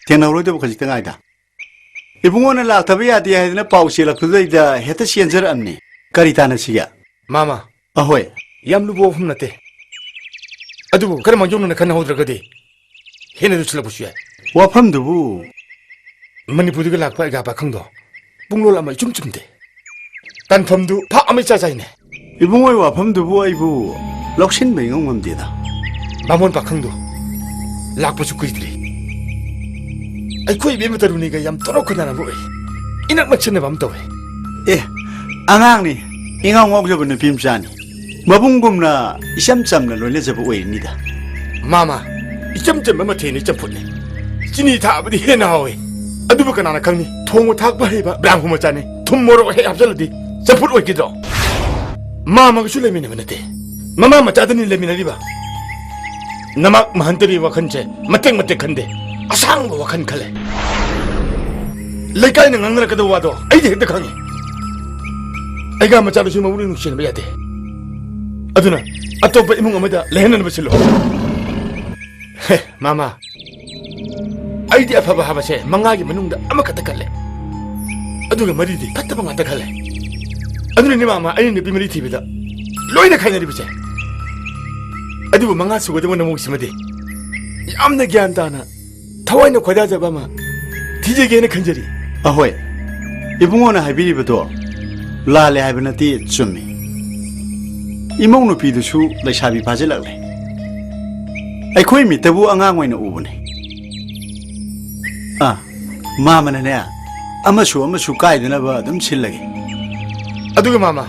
ꯊꯦꯡꯅꯍꯧꯔꯣꯏꯗꯕ ꯈꯖꯤꯛꯇ ꯉꯥꯏꯗ꯫ ꯏꯕꯨꯡꯉꯣꯅ ꯂꯥꯛꯇꯕ ꯌꯥꯗꯦ ꯍꯥꯏꯗꯅ ꯄꯥꯎ ꯆꯦꯜꯂꯛꯄꯗꯨꯗꯩꯗ ꯍꯦꯛꯇ ꯆꯦꯟꯖꯔꯛꯑꯝꯅꯤ꯫ ꯀꯔꯤ ꯇꯥꯟꯅꯁꯤꯒꯦ? ꯃꯥꯃ, ꯑꯍꯣꯏ꯫ ꯌꯥꯝ ꯂꯨꯕ ꯋꯥꯐꯝ ꯅꯠꯇꯦ꯫ ꯑꯗꯨꯕꯨ ꯈꯔ ꯃꯥꯡꯖꯧꯅꯅ ꯈꯟꯅꯍꯧꯗ꯭ꯔꯒꯗꯤ ꯍꯦꯟꯅ ꯂꯨꯁꯤꯜꯂꯛꯄꯁꯨ ꯌꯥꯏ꯫ ꯋꯥꯐꯝꯗꯨꯕꯨ? ꯃꯅꯤꯄꯨꯔꯗꯒꯤ ꯂꯥꯛꯄ ꯑꯩꯒꯥ ꯄꯥꯈꯪꯗꯣ ꯄꯨꯡꯂꯣꯜ ꯑꯃ ꯏꯆꯨꯝ ꯆꯨꯝꯗꯦ꯫ ꯇꯥꯟꯐꯝꯗꯨ ꯐꯥꯛ ꯑꯃ ꯏꯆꯥ ꯆꯥꯏꯅꯦ꯫ ꯏꯕꯨꯡꯉꯣꯒꯤ ꯋꯥꯐꯝꯗꯨꯕꯨ ꯑꯩꯕꯨ ꯂꯧꯁꯤꯟꯕ ꯏꯉꯝ ꯉꯝꯗꯦꯗ꯫ ꯕꯥꯃꯣꯟ ꯄꯥꯈꯪꯗꯣ ꯂꯥꯛꯄꯁꯨ ꯀꯨꯏꯗ꯭ꯔꯤ꯫ ꯑꯩꯈꯣꯏ ꯏꯕꯦꯝꯃ ꯇꯔꯨꯅꯤꯒ ꯌꯥꯝ ꯇꯣꯔꯣꯛ ꯈꯣꯏꯅꯥꯅꯕ ꯑꯣꯏ꯫ ꯏꯅꯛ ꯅꯛꯁꯤꯟꯅꯕ ꯑꯃ ꯇꯧꯋꯦ꯫ ꯑꯦ, ꯑꯉꯥꯡꯅꯤ, ꯏꯉꯥꯎ ꯉꯥꯎꯖꯕ ꯅꯨꯄꯤ ꯃꯆꯥꯅꯤ꯫ ꯃꯕꯨꯡꯒꯨꯝꯅ ꯏꯆꯝ ꯆꯝꯅ ꯂꯣꯏꯅꯖꯕ ꯑꯣꯏꯔꯤꯅꯤꯗ꯫ ꯃꯥꯃ, ꯏꯆꯝ ꯆꯝꯕ ꯃꯊꯦꯜꯅꯤ ꯆꯝꯐꯨꯠꯅꯤ꯫ ꯆꯤꯅꯤ ꯊꯥꯛꯑꯕꯗꯤ ꯍꯦꯟꯅ ꯍꯥꯎꯏ꯫ ꯑꯗꯨꯕꯨ ꯀꯅꯥꯅ ꯈꯪꯅꯤ? ꯊꯣꯡꯕ ꯊꯥꯛꯄ ꯍꯩꯕ ꯕ꯭ꯔꯥꯝꯍꯨ ꯃꯆꯥꯅꯤ꯫ ꯊꯨꯝ ꯃꯣꯔꯣꯛ ꯍꯦꯛ ꯍꯥꯞꯆꯜꯂꯗꯤ ꯆꯝꯐꯨꯠ ꯑꯣꯏꯈꯤꯗ꯭ꯔꯣ? ꯃꯥꯃꯒꯁꯨ ꯂꯩꯃꯤꯟꯅꯕ ꯅꯠꯇꯦ꯫ ꯃꯃꯥ ꯃꯆꯥꯗꯅꯤ ꯂꯩꯃꯤꯟꯅꯔꯤꯕ꯫ ꯅꯃꯥ ꯃꯍꯟꯇꯒꯤ ꯋꯥꯈꯜꯁꯦ ꯃꯇꯦꯛ ꯃꯇꯦꯛ ꯈꯟꯗꯦ꯫ ꯑꯁꯥꯡꯕ ꯋꯥꯈꯜ ꯈꯜꯂꯦ꯫ ꯂꯩꯀꯥꯏꯅ ꯉꯥꯡꯅꯔꯛꯀꯗꯕ ꯋꯥꯗꯣ ꯑꯩꯗꯤ ꯍꯦꯛꯇ ꯈꯪꯉꯤ꯫ ꯑꯩꯒ ꯃꯆꯥꯗꯨꯁꯨ ꯃꯕꯨꯛꯅꯤꯡ ꯅꯨꯡꯁꯤꯅꯕ ꯌꯥꯗꯦ꯫ ꯑꯗꯨꯅ ꯑꯇꯣꯞꯄ ꯏꯃꯨꯡ ꯑꯃꯗ ꯂꯩꯍꯟꯅꯅꯕ ꯁꯤꯜꯂꯣ꯫ ꯍꯦ, ꯃꯥꯃ, ꯑꯩꯗꯤ ꯑꯐꯕ ꯍꯥꯏꯕꯁꯦ ꯃꯉꯥꯒꯤ ꯃꯅꯨꯡꯗ ꯑꯃꯈꯛꯇ ꯈꯜꯂꯦ, ꯑꯗꯨꯒ ꯃꯔꯤꯗꯤ ꯐꯠꯇꯕ ꯉꯥꯛꯇ ꯈꯜꯂꯦ꯫ ꯑꯗꯨꯅꯅꯦ ꯃꯥꯃ, ꯑꯩꯅ ꯅꯨꯄꯤ ꯃꯔꯤ ꯊꯤꯕꯗ ꯂꯣꯏꯅ ꯈꯥꯏꯅꯔꯤꯕꯁꯦ꯫ ꯑꯗꯨꯕꯨ ꯃꯉꯥ ꯁꯨꯒꯗꯕ ꯅꯃꯧꯁꯤꯃꯗꯤ ꯌꯥꯝꯅ ꯒ꯭ꯌꯥꯟ ꯇꯥꯅ, ꯊꯋꯥꯏꯅ ꯈꯣꯏꯗꯥꯖꯕ ꯑꯃ ꯊꯤꯖꯒꯦꯅ ꯈꯟꯖꯔꯤ꯫ ꯑꯍꯣꯏ, ꯏꯕꯨꯡꯉꯣꯅ ꯍꯥꯏꯕꯤꯔꯤꯕꯗꯣ ꯂꯥꯜꯂꯦ ꯍꯥꯏꯕ ꯅꯠꯇꯦ, ꯆꯨꯝꯃꯤ꯫ ꯏꯃꯧ ꯅꯨꯄꯤꯗꯨꯁꯨ ꯂꯩꯁꯥꯕꯤ ꯐꯥꯖꯤꯜꯂꯛꯂꯦ꯫ ꯑꯩꯈꯣꯏ ꯃꯤꯠꯇꯕꯨ ꯑꯉꯥꯡ ꯑꯣꯏꯅ ꯎꯕꯅꯦ꯫ ꯑꯥ, ꯃꯥꯃꯅꯅꯦ, ꯑꯃꯁꯨ ꯑꯃꯁꯨ ꯀꯥꯏꯗꯅꯕ ꯑꯗꯨꯝ ꯁꯤꯜꯂꯒꯦ꯫ ꯑꯗꯨꯒ ꯃꯥꯃ,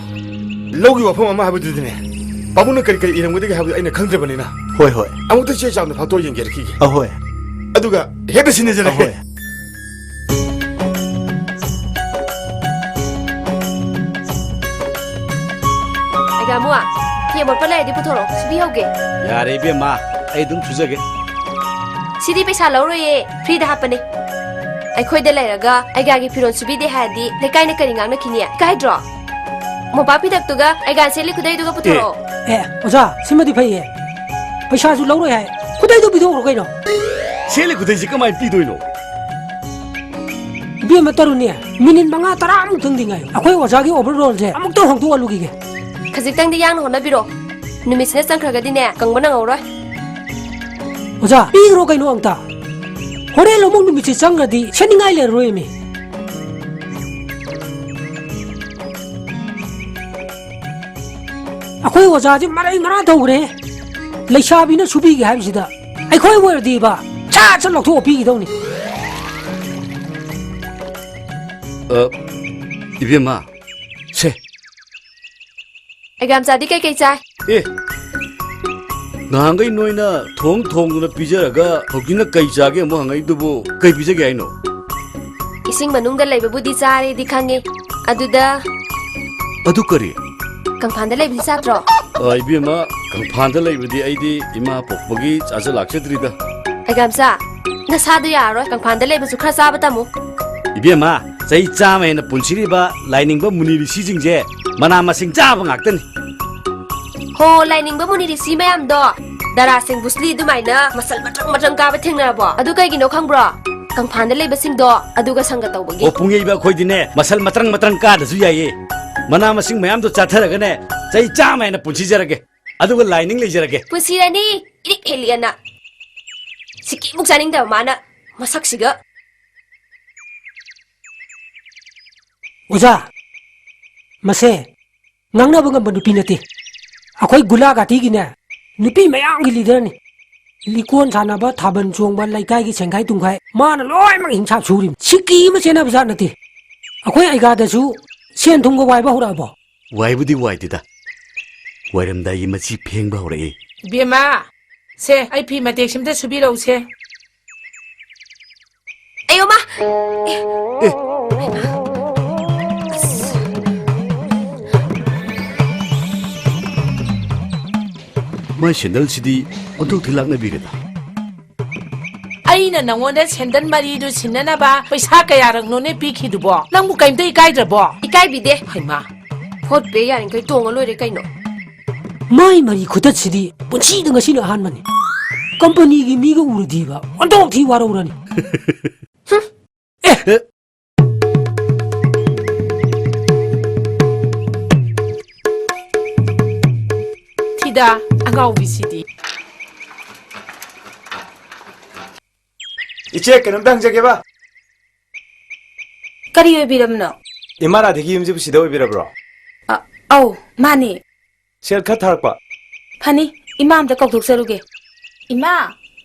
ꯂꯧꯒꯤ ꯋꯥꯐꯝ ꯑꯃ ꯍꯥꯏꯕꯗꯨꯗꯤꯅꯦ, ꯄꯥꯕꯨꯡꯅ ꯀꯔꯤ ꯀꯔꯤ ꯏꯔꯝꯒꯗꯒꯦ ꯍꯥꯏꯕꯗꯨ ꯑꯩꯅ ꯈꯪꯗ꯭ꯔꯕꯅꯤꯅ, ꯍꯣꯏ, ꯍꯣꯏ꯫ ꯑꯃꯨꯛꯇ ꯆꯦ ꯆꯥꯝꯅ ꯐꯥꯛꯇꯣꯛꯑ ꯌꯦꯡꯖꯔꯛꯈꯤꯒꯦ꯫ ꯑꯍꯣꯏ꯫ ꯑꯗꯨꯒ ꯍꯦꯛꯇ ꯁꯤꯟꯅꯖꯔꯛꯀꯦ꯫ ꯑꯍꯣꯏ꯫ ꯑꯩꯒꯥꯃꯨ, ꯐꯤ ꯑꯃꯣꯠꯄ ꯂꯩꯔꯗꯤ ꯄꯨꯊꯣꯔꯛꯑꯣ, ꯁꯨꯕꯤꯍꯧꯒꯦ꯫ ꯌꯥꯔꯦ ꯏꯕꯦꯝꯃ, ꯑꯩ ꯑꯗꯨꯝ ꯁꯨꯖꯒꯦ꯫ ꯁꯤꯗꯤ ꯄꯩꯁꯥ ꯂꯧꯔꯣꯏꯌꯦ, ꯐ꯭ꯔꯤꯗ ꯍꯥꯞꯄꯅꯦ꯫ ꯑꯩꯈꯣꯏꯗ ꯂꯩꯔꯒ ꯑꯩꯒꯥꯒꯤ ꯐꯤꯔꯣꯜ ꯁꯨꯕꯤꯗꯦ ꯍꯥꯏꯔꯗꯤ ꯂꯩꯀꯥꯏꯅ ꯀꯔꯤ ꯉꯥꯡꯅꯈꯤꯅꯤ? ꯏꯀꯥꯏꯗ꯭ꯔꯣ? ꯃꯣꯝꯄꯥꯛ ꯐꯤꯗꯛꯇꯨꯒ ꯑꯩꯒꯥ ꯁꯦꯠꯂꯤ ꯈꯨꯗꯩꯗꯨꯒ ꯄꯨꯊꯣꯔꯛꯑꯣ꯫ ꯑꯦ, ꯑꯣꯖꯥ, ꯁꯤꯃꯗꯤ ꯐꯩꯌꯦ꯫ ꯄꯩꯁꯥꯁꯨ ꯂꯧꯔꯣꯏ ꯍꯥꯏ꯫ ꯈꯨꯗꯩꯗꯣ ꯄꯤꯊꯣꯛꯈ꯭ꯔꯣ ꯀꯩꯅꯣ꯫ ꯁꯦꯠꯂꯤ ꯈꯨꯗꯩꯁꯦ ꯀꯃꯥꯏꯅ ꯄꯤꯗꯣꯏꯅꯣ? ꯏꯕꯦꯝꯃ ꯇꯔꯨꯅꯤ, ꯃꯤꯅꯤꯠ ꯃꯉꯥ ꯇꯔꯥꯃꯨꯛꯇꯪꯗꯤ ꯉꯥꯏꯌꯨ꯫ ꯑꯩꯈꯣꯏ ꯑꯣꯖꯥꯒꯤ overall ꯁꯦ ꯑꯃꯨꯛꯇꯪ ꯍꯣꯡꯗꯣꯛꯍꯜꯂꯨꯈꯤꯒꯦ꯫ ꯈꯖꯤꯛꯇꯪꯗꯤ ꯌꯥꯡꯅ ꯍꯣꯠꯅꯕꯤꯔꯣ꯫ ꯅꯨꯃꯤꯠꯁꯤꯅ ꯆꯪꯈ꯭ꯔꯒꯗꯤꯅꯦ, ꯀꯪꯕ ꯅꯪꯍꯧꯔꯣꯏ꯫ ꯑꯣꯖꯥ, ꯄꯤꯈ꯭ꯔꯣ ꯀꯩꯅꯣ ꯑꯝꯇ꯫ ꯍꯣꯔꯦꯟ ꯑꯃꯨꯛ ꯅꯨꯃꯤꯠꯁꯤ ꯆꯪꯈ꯭ꯔꯗꯤ ꯁꯦꯠꯅꯤꯡꯉꯥꯏ ꯂꯩꯔꯔꯣꯏꯃꯤ꯫ ꯑꯩꯈꯣꯏ ꯑꯣꯖꯥꯁꯤ ꯃꯔꯩ ꯃꯔꯥ ꯇꯧꯈ꯭ꯔꯦ꯫ ꯂꯩꯁꯥꯕꯤꯅ ꯁꯨꯕꯤꯒꯦ ꯍꯥꯏꯕꯁꯤꯗ ꯑꯩꯈꯣꯏ ꯑꯣꯏꯔꯗꯤꯕ ꯁꯠ ꯁꯠ ꯂꯧꯊꯣꯛꯑ ꯄꯤꯈꯤꯗꯧꯅꯤ꯫ ꯑ, ꯏꯕꯦꯝꯃ, ꯁꯦ꯫ ꯑꯩꯒꯥꯝꯆꯥꯗꯤ ꯀꯩꯀꯩ ꯆꯥꯏ? ꯑꯦ, ꯅꯍꯥꯟꯈꯩ ꯅꯣꯏꯅ ꯊꯣꯡ ꯊꯣꯡꯗꯨꯅ ꯄꯤꯖꯔꯒ ꯍꯧꯖꯤꯛꯅ ꯀꯩ ꯆꯥꯒꯦ ꯑꯃꯨꯛ ꯍꯪꯉꯛꯏꯗꯨꯕꯨ ꯀꯩ ꯄꯤꯖꯒꯦ ꯍꯥꯏꯅꯣ? ꯏꯁꯤꯡ ꯃꯅꯨꯡꯗ ꯂꯩꯕꯕꯨꯗꯤ ꯆꯥꯔꯦꯗꯤ ꯈꯪꯉꯤ, ꯑꯗꯨꯗ ꯑꯗꯨ ꯀꯔꯤ? ꯀꯪꯐꯥꯟꯗ ꯂꯩꯕꯗꯤ ꯆꯥꯗ꯭ꯔꯣ? ꯑ, ꯏꯕꯦꯝꯃ, ꯀꯪꯐꯥꯟꯗ ꯂꯩꯕꯗꯤ ꯑꯩꯗꯤ ꯏꯃꯥ ꯄꯣꯛꯄꯒꯤ ꯆꯥꯖ ꯂꯥꯛꯆꯗ꯭ꯔꯤꯗ꯫ ꯑꯩꯒꯥꯝꯆꯥ, ꯅꯁꯥꯗꯣ ꯌꯥꯔꯔꯣꯏ, ꯀꯪꯐꯥꯟꯗ ꯂꯩꯕꯁꯨ ꯈꯔ ꯆꯥꯕ ꯇꯝꯃꯨ꯫ ꯏꯕꯦꯝꯃ, ꯆꯍꯤ ꯆꯥꯝꯃ ꯍꯦꯟꯅ ꯄꯨꯟꯁꯤꯔꯤꯕ ꯂꯥꯏꯅꯤꯡꯕ ꯃꯨꯅꯤ ꯔꯤꯁꯤꯁꯤꯡꯁꯦ ꯃꯅꯥ ꯃꯁꯤꯡ ꯆꯥꯕ ꯉꯥꯛꯇꯅꯤ꯫ ꯍꯣ, ꯂꯥꯏꯅꯤꯡꯕ ꯃꯨꯅꯤ ꯔꯤꯁꯤ ꯃꯌꯥꯝꯗꯣ, ꯗꯔꯥꯁꯤꯡ ꯕꯨꯁꯂꯤ ꯑꯗꯨꯃꯥꯏꯅ ꯃꯁꯜ ꯃꯇ꯭ꯔꯪ ꯃꯇ꯭ꯔꯪ ꯀꯥꯕ ꯊꯦꯡꯅꯔꯕꯣ? ꯑꯗꯨ ꯀꯩꯒꯤꯅꯣ ꯈꯪꯕ꯭ꯔꯣ? ꯀꯪꯐꯥꯟꯗ ꯂꯩꯕꯁꯤꯡꯗꯣ ꯑꯗꯨꯒ ꯁꯪꯒ ꯇꯧꯕꯒꯤ꯫ ꯑꯣ, ꯄꯨꯡꯌꯩꯕ ꯑꯩꯈꯣꯏꯗꯤꯅꯦ, ꯃꯁꯜ ꯃꯇ꯭ꯔꯪ ꯃꯇ꯭ꯔꯪ ꯀꯥꯗꯁꯨ ꯌꯥꯏꯌꯦ꯫ ꯃꯅꯥ ꯃꯁꯤꯡ ꯃꯌꯥꯝꯗꯣ ꯆꯥꯊꯔꯒꯅꯦ, ꯆꯍꯤ ꯆꯥꯝꯃ ꯍꯦꯟꯅ ꯄꯨꯟꯁꯤꯖꯔꯒꯦ꯫ ꯑꯗꯨꯒ ꯂꯥꯏꯅꯤꯡ ꯂꯩꯖꯔꯒꯦ꯫ ꯄꯨꯟꯁꯤꯔꯅꯤ, ꯏꯔꯤꯛ ꯍꯦꯜꯂꯤꯑꯅ꯫ ꯁꯤꯀꯤꯃꯨꯛ ꯆꯥꯅꯤꯡꯗꯕ ꯃꯥꯅ, ꯃꯁꯛꯁꯤꯒ꯫ ꯑꯣꯖꯥ, ꯃꯁꯦ ꯉꯥꯡꯅꯕ ꯉꯝꯕ ꯅꯨꯄꯤ ꯅꯠꯇꯦ꯫ ꯑꯩꯈꯣꯏ ꯒꯨꯂꯥ ꯘꯥꯇꯤꯒꯤꯅꯦ, ꯅꯨꯄꯤ ꯃꯌꯥꯝꯒꯤ ꯂꯤꯗꯔꯅꯤ꯫ ꯂꯤꯀꯣꯟ ꯁꯥꯟꯅꯕ, ꯊꯥꯕꯜ ꯆꯣꯡꯕ, ꯂꯩꯀꯥꯏꯒꯤ ꯁꯦꯡꯈꯥꯏ ꯇꯨꯝꯈꯥꯏ, ꯃꯥꯅ ꯂꯣꯏꯅꯃꯛ ꯍꯤꯡꯁꯥꯞ ꯁꯨꯔꯤꯝ꯫ ꯁꯤꯀꯤ ꯑꯃ ꯆꯦꯟꯅꯕ ꯖꯥꯠ ꯅꯠꯇꯦ꯫ ꯑꯩꯈꯣꯏ ꯑꯩꯒꯥꯗꯁꯨ ꯁꯦꯟ ꯊꯨꯝꯒ ꯋꯥꯏꯕ ꯍꯧꯔꯛꯑꯕꯣ? ꯋꯥꯏꯕꯨꯗꯤ ꯋꯥꯏꯗꯦꯗ, ꯋꯥꯏꯔꯝꯗꯥꯏꯒꯤ ꯃꯆꯤ ꯐꯦꯡꯕ ꯍꯧꯔꯛꯏ꯫ ꯏꯕꯦꯝꯃ, ꯁꯦ, ꯑꯩ ꯐꯤ ꯃꯇꯦꯛꯁꯤꯝꯇ ꯁꯨꯕꯤꯔꯛꯎꯁꯦ꯫ ꯑꯌꯣ, ꯃꯥ! ꯑꯦ! ꯃꯥꯏ ꯁꯦꯟꯗꯜꯁꯤꯗꯤ ꯑꯣꯟꯊꯣꯛ ꯊꯤꯜꯂꯥꯛꯅꯕꯤꯔꯦꯗ꯫ ꯑꯩꯅ ꯅꯉꯣꯟꯗ ꯁꯦꯟꯗꯜ ꯃꯔꯤꯗꯨ ꯁꯤꯟꯅꯅꯕ ꯄꯩꯁꯥ ꯀꯌꯥꯔꯛꯅꯣꯅꯦ ꯄꯤꯈꯤꯗꯨꯕꯣ? ꯅꯪꯕꯨ ꯀꯩꯝꯇ ꯏꯀꯥꯏꯗ꯭ꯔꯕꯣ? ꯏꯀꯥꯏꯕꯤꯗꯦ꯫ ꯍꯩꯃꯥ! ꯐꯣꯟ ꯄꯦ ꯌꯥꯔꯤꯈꯩ ꯇꯣꯡꯉ ꯂꯣꯏꯔꯦ ꯀꯩꯅꯣ꯫ ꯃꯥꯏ ꯃꯔꯤ ꯈꯨꯇꯠꯁꯤꯗꯤ ꯄꯨꯟꯁꯤꯗ ꯉꯁꯤꯅ ꯑꯍꯥꯟꯕꯅꯤ꯫ ꯀꯝꯄꯅꯤꯒꯤ ꯃꯤꯒ ꯎꯔꯗꯤꯕ ꯑꯣꯟꯊꯣꯛ ꯊꯤ ꯋꯥꯔꯧꯔꯅꯤ꯫ ꯍꯨꯝ꯫ ꯑꯦ! ꯊꯤꯗꯥ, ꯑꯉꯥꯎꯕꯤꯁꯤꯗꯤ꯫ ꯏꯆꯦ, ꯀꯩꯅꯣꯝꯇ ꯍꯪꯖꯒꯦꯕ꯫ ꯀꯔꯤ ꯑꯣꯏꯕꯤꯔꯕꯅꯣ? ꯏꯃꯥ ꯔꯥꯙꯦꯒꯤ ꯌꯨꯝꯁꯤꯕꯨ ꯁꯤꯗ ꯑꯣꯏꯕꯤꯔꯕ꯭ꯔꯣ? ꯑ, ꯑꯧ, ꯃꯥꯅꯦ꯫ ꯁꯦꯜ ꯈꯔ ꯊꯥꯔꯛꯄ꯫ ꯐꯅꯤ, ꯏꯃꯥ ꯑꯝꯇ ꯀꯧꯊꯣꯛꯆꯔꯨꯒꯦ꯫ ꯏꯃꯥ!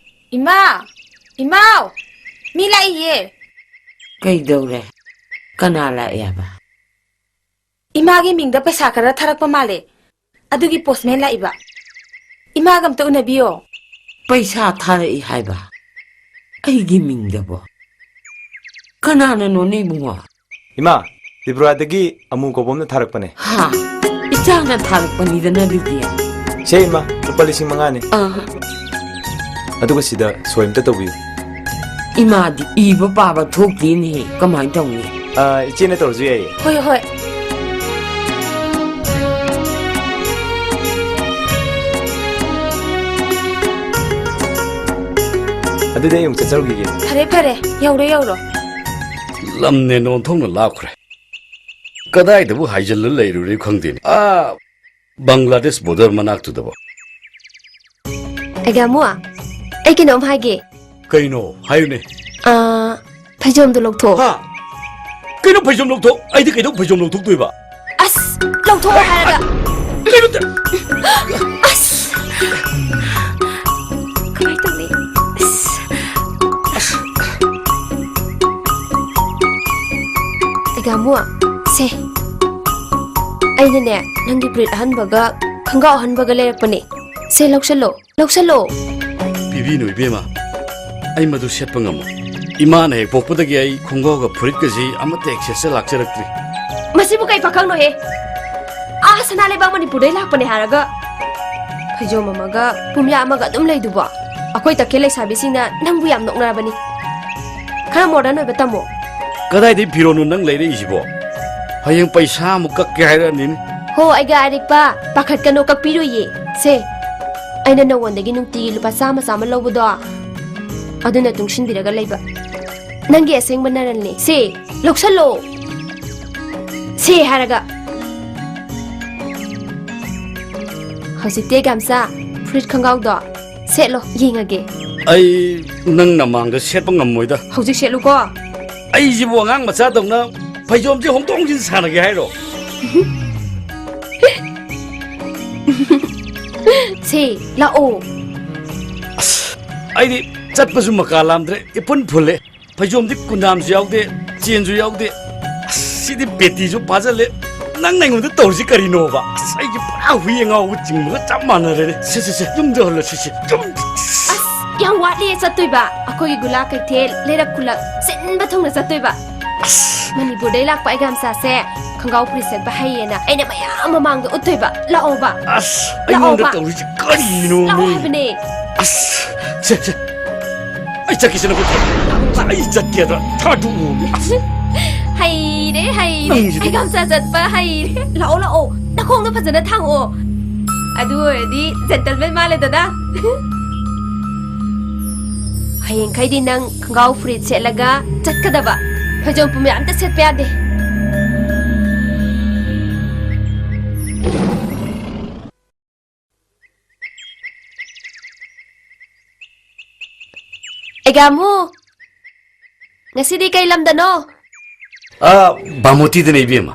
ꯏꯃꯥ! ꯏꯃꯥꯎ! ꯃꯤ ꯂꯥꯛꯏꯌꯦ꯫ ꯀꯩꯗꯧꯔꯦ? ꯀꯅꯥ ꯂꯥꯛꯑꯦꯕ? ꯏꯃꯥꯒꯤ ꯃꯤꯡꯗ ꯄꯩꯁꯥ ꯈꯔ ꯊꯥꯔꯛꯄ ꯃꯥꯜꯂꯦ꯫ ꯑꯗꯨꯒꯤ ꯄꯣꯁꯃꯦꯟ ꯂꯥꯛꯏꯕ꯫ ꯏꯃꯥꯒ ꯑꯝꯇ ꯎꯅꯕꯤꯌꯣ꯫ ꯄꯩꯁꯥ ꯊꯥꯔꯛꯏ ꯍꯥꯏꯕ? ꯑꯩꯒꯤ ꯃꯤꯡꯗꯕꯣ? ꯀꯅꯥꯅꯅꯣꯅꯦ ꯏꯕꯨꯡꯉꯣ? ꯏꯃꯥ, ꯇ꯭ꯔꯤꯄꯨꯔꯥꯗꯒꯤ ꯑꯃꯨ ꯀꯧꯕ ꯑꯃꯅ ꯊꯥꯔꯛꯄꯅꯦ꯫ ꯍꯥ? ꯏꯆꯥꯅ ꯊꯥꯔꯛꯄꯅꯤꯗꯅ ꯑꯗꯨꯗꯤ꯫ ꯁꯦ ꯏꯃꯥ, ꯂꯨꯄꯥ ꯂꯤꯁꯤꯡ ꯃꯉꯥꯅꯤ꯫ ꯑꯥ꯫ ꯑꯗꯨꯒ ꯁꯤꯗ ꯁꯣꯏ ꯑꯝꯇ ꯇꯧꯕꯤꯌꯨ꯫ ꯏꯃꯥꯗꯤ ꯏꯕ ꯄꯥꯕ ꯊꯣꯛꯇꯦꯅꯦꯍꯦ, ꯀꯃꯥꯏꯅ ꯇꯧꯅꯤ? ꯑ, ꯏꯆꯦꯅ ꯇꯧꯔꯁꯨ ꯌꯥꯏꯌꯦ꯫ ꯍꯣꯏ, ꯍꯣꯏ꯫ ꯑꯗꯨꯗꯤ ꯑꯩ ꯑꯃꯨꯛ ꯆꯠꯆꯔꯨꯈꯤꯒꯦ꯫ ꯐꯔꯦ, ꯐꯔꯦ꯫ ꯌꯧꯔꯣ, ꯌꯧꯔꯣ꯫ ꯂꯝꯅꯦ ꯑꯣꯟꯊꯣꯛꯅ ꯂꯥꯞꯈ꯭ꯔꯦ꯫ ꯀꯗꯥꯏꯗꯕꯨ ꯍꯥꯏꯖꯤꯜꯂ ꯂꯩꯔꯨꯔꯦ ꯈꯪꯗꯦꯅꯦ꯫ ꯑꯥ, ꯕꯪꯒ꯭ꯂꯥꯗꯦꯁ ꯕꯣꯔꯗꯔ ꯃꯅꯥꯛꯇꯨꯗꯕꯣ꯫ ꯑꯦꯒꯥꯃꯨ, ꯑꯩ ꯀꯩꯅꯣꯝ ꯍꯥꯏꯒꯦ꯫ ꯀꯩꯅꯣ? ꯍꯥꯏꯌꯨꯅꯦ꯫ ꯑꯥ, ꯐꯩꯖꯣꯝꯗꯣ ꯂꯧꯊꯣꯛꯑꯣ꯫ ꯍꯥ? ꯀꯩꯅꯣ ꯐꯩꯖꯣꯝ ꯂꯧꯊꯣꯛ? ꯑꯩꯗꯤ ꯀꯩꯗꯧ ꯐꯩꯖꯣꯝ ꯂꯧꯊꯣꯛꯇꯣꯏꯕ? ꯑꯁ, ꯂꯧꯊꯣꯛꯑꯣ ꯍꯥꯏꯔꯒ꯫ ꯀꯩꯅꯣ ꯇ-, ꯑꯁ꯫ ꯀꯃꯥꯏ ꯇꯧꯅꯤ? ꯑꯁ꯫ ꯑꯁ꯫ ꯑꯦꯒꯥꯃꯨ, ꯁꯦ꯫ ꯑꯩꯅꯅꯦ, ꯅꯪꯒꯤ ꯐꯨꯔꯤꯠ ꯑꯍꯟꯕꯒ ꯈꯣꯡꯒ꯭ꯔꯥꯎ ꯑꯍꯟꯕꯒ ꯂꯩꯔꯛꯄꯅꯦ꯫ ꯁꯦ, ꯂꯧꯁꯜꯂꯣ, ꯂꯧꯁꯜꯂꯣ꯫ ꯄꯤꯕꯤꯅꯨ, ꯏꯕꯦꯝꯃ꯫ ꯑꯩ ꯃꯗꯨ ꯁꯦꯠꯄ ꯉꯝꯃꯣꯏ꯫ ꯏꯃꯥꯅ ꯍꯦꯛ ꯄꯣꯛꯄꯗꯒꯤ ꯑꯩ ꯈꯣꯡꯒ꯭ꯔꯥꯎꯒ ꯐꯨꯔꯤꯠꯀꯁꯤ ꯑꯃꯠꯇ ꯍꯦꯛ ꯁꯦꯠꯆ ꯂꯥꯛꯆꯔꯛꯇ꯭ꯔꯤ꯫ ꯃꯁꯤꯕꯨ ꯀꯩ ꯄꯥꯈꯪꯅꯣꯍꯦ? ꯑꯥ, ꯁꯅꯥ ꯂꯩꯕꯥꯛ ꯃꯅꯤꯄꯨꯔꯗꯩ ꯂꯥꯛꯄꯅꯦ ꯍꯥꯏꯔꯒ ꯐꯩꯖꯣꯝ ꯑꯃꯒ ꯄꯨꯝꯌꯥ ꯑꯃꯒ ꯑꯗꯨꯝ ꯂꯩꯗꯨꯕꯣ? ꯑꯩꯈꯣꯏ ꯇꯈꯦꯜ ꯂꯩꯁꯥꯕꯤꯁꯤꯡꯅ ꯅꯪꯕꯨ ꯌꯥꯝ ꯅꯣꯛꯅꯔꯕꯅꯤ꯫ ꯈꯔ ꯃꯣꯗꯔꯟ ꯑꯣꯏꯕ ꯇꯝꯃꯣ꯫ ꯀꯗꯥꯏꯗꯩ ꯐꯤꯔꯣꯟꯅꯣ ꯅꯪ ꯂꯩꯔꯛꯏꯁꯤꯕꯣ? ꯍꯌꯦꯡ ꯄꯩꯁꯥ ꯑꯃꯨꯛ ꯀꯛꯀꯦ ꯍꯥꯏꯔꯛꯑꯅꯤꯅꯦ꯫ ꯍꯣ, ꯑꯩꯒ ꯑꯔꯤꯛꯄ, ꯄꯥꯈꯠꯀꯅꯣ, ꯀꯛꯄꯤꯔꯣꯏꯌꯦ꯫ ꯁꯦ, ꯑꯩꯅ ꯅꯉꯣꯟꯗꯒꯤ ꯅꯨꯡꯇꯤꯒꯤ ꯂꯨꯄꯥ ꯆꯥꯝꯃ ꯆꯥꯝꯃ ꯂꯧꯕꯗꯣ, ꯑꯗꯨꯅ ꯇꯨꯡꯁꯤꯟꯕꯤꯔꯒ ꯂꯩꯕ꯫ ꯅꯪꯒꯤ ꯑꯁꯦꯡꯕ ꯅꯔꯜꯅꯦ꯫ ꯁꯦ, ꯂꯧꯁꯜꯂꯣ꯫ ꯁꯦ ꯍꯥꯏꯔꯒ꯫ ꯍꯧꯖꯤꯛꯇꯤ ꯒꯥꯝꯆꯥ, ꯐꯨꯔꯤꯠ ꯈꯣꯡꯒ꯭ꯔꯥꯎꯗꯣ ꯁꯦꯠꯂꯣ, ꯌꯦꯡꯉꯒꯦ꯫ ꯑꯩ ꯅꯪ ꯅꯃꯥꯡꯗ ꯁꯦꯠꯄ ꯉꯝꯃꯣꯏꯗ꯫ ꯍꯧꯖꯤꯛ ꯁꯦꯠꯂꯨꯀꯣ꯫ ꯑꯩꯁꯤꯕꯨ ꯑꯉꯥꯡ ꯃꯆꯥꯗꯧꯅ ꯐꯩꯖꯣꯝꯁꯦ ꯍꯣꯡꯗꯣꯛ ꯍꯣꯡꯖꯤꯟ ꯁꯥꯟꯅꯒꯦ ꯍꯥꯏꯔꯣ? ꯁꯦ, ꯂꯥꯛꯑꯣ꯫ ꯑꯁ, ꯑꯩꯗꯤ ꯆꯠꯄꯁꯨ ꯃꯀꯥ ꯂꯥꯝꯗ꯭ꯔꯦ, ꯏꯄꯨꯟ ꯐꯨꯜꯂꯦ꯫ ꯐꯩꯖꯣꯝꯗꯤ ꯀꯨꯟꯗꯥꯝꯁꯨ ꯌꯥꯎꯗꯦ, ꯆꯦꯟꯁꯨ ꯌꯥꯎꯗꯦ꯫ ꯑꯁ, ꯁꯤꯗꯤ ꯕꯦꯇꯤꯁꯨ ꯐꯥꯖꯜꯂꯦ꯫ ꯅꯪꯅ ꯑꯩꯉꯣꯟꯗ ꯇꯧꯔꯤꯁꯤ ꯀꯔꯤꯅꯣꯕ? ꯑꯁ, ꯑꯩꯁꯦ ꯄꯨꯔꯥ ꯍꯨꯏ ꯑꯉꯥꯎꯕ ꯆꯤꯡꯕꯒ ꯆꯞ ꯃꯥꯟꯅꯔꯦꯅꯦ꯫ ꯁꯦ, ꯁꯦ, ꯁꯦ, ꯌꯨꯝꯗ ꯍꯜꯂꯁꯤ, ꯁꯦ, ꯌꯨꯝ꯫ ꯑꯁ, ꯌꯥꯝ ꯋꯥꯠꯂꯤꯌꯦ ꯆꯠꯇꯣꯏꯕ꯫ ꯑꯩꯈꯣꯏꯒꯤ ꯒꯨꯂꯥ ꯀꯩꯊꯦꯜ, ꯂꯩꯔꯛ ꯈꯨꯜꯂꯛ ꯁꯤꯟꯕ ꯊꯨꯡꯅ ꯆꯠꯇꯣꯏꯕ꯫ ꯑꯁ꯫ ꯃꯅꯤꯄꯨꯔꯗꯩ ꯂꯥꯛꯄ ꯑꯩꯒꯥꯝꯆꯥꯁꯦ ꯈꯣꯡꯒ꯭ꯔꯥꯎ ꯐꯨꯔꯤꯠ ꯁꯦꯠꯄ ꯍꯩꯌꯦꯅ ꯑꯩꯅ ꯃꯌꯥꯝ ꯃꯃꯥꯡꯗ ꯎꯠꯇꯣꯏꯕ꯫ ꯂꯥꯛꯑꯣꯕ꯫ ꯑꯁ, ꯑꯩꯉꯣꯟꯗ ꯂꯥꯛꯑꯣꯕ꯫ ꯇꯧꯔꯤꯁꯤ ꯀꯔꯤꯅꯣ ꯂꯥꯛꯑꯣ ꯃꯤ? ꯍꯥꯏꯕꯅꯦ꯫ ꯑꯁ, ꯁꯦ, ꯁꯦ꯫ ꯑꯩ ꯆꯠꯈꯤꯁꯤꯅ ꯄꯨꯊꯣꯛ꯫ ꯑꯩ ꯆꯠꯀꯦꯗ ꯊꯥꯗꯣꯛꯎ꯫ ꯍꯩꯔꯦ, ꯍꯩꯔꯦ꯫ ꯅꯪꯁꯤꯗꯤ꯫ ꯑꯩ ꯒꯥꯝꯆꯥ ꯆꯠꯄ ꯍꯩꯔꯦ꯫ ꯂꯥꯛꯑꯣ, ꯂꯥꯛꯑꯣ꯫ ꯅꯈꯣꯡꯗꯣ ꯐꯖꯅ ꯊꯥꯡꯉꯛꯑꯣ꯫ ꯑꯗꯨ ꯑꯣꯏꯔꯗꯤ gentleman ꯃꯥꯜꯂꯦꯗꯅ꯫ ꯍꯌꯦꯡꯈꯩꯗꯤ ꯅꯪ ꯈꯣꯡꯒ꯭ꯔꯥꯎ ꯐꯨꯔꯤꯠ ꯁꯦꯠꯂꯒ ꯆꯠꯀꯗꯕ꯫ ꯐꯩꯖꯣꯝ ꯄꯨꯝꯌꯥꯠ ꯑꯝꯇ ꯁꯦꯠꯄ ꯌꯥꯗꯦ꯫ ꯑꯩꯒꯥꯃꯨ, ꯉꯁꯤꯗꯤ ꯀꯩ ꯂꯝꯗꯅꯣ? ꯑꯥ, ꯕꯥꯃꯣꯇꯤꯗꯅꯦ, ꯏꯕꯦꯝꯃ꯫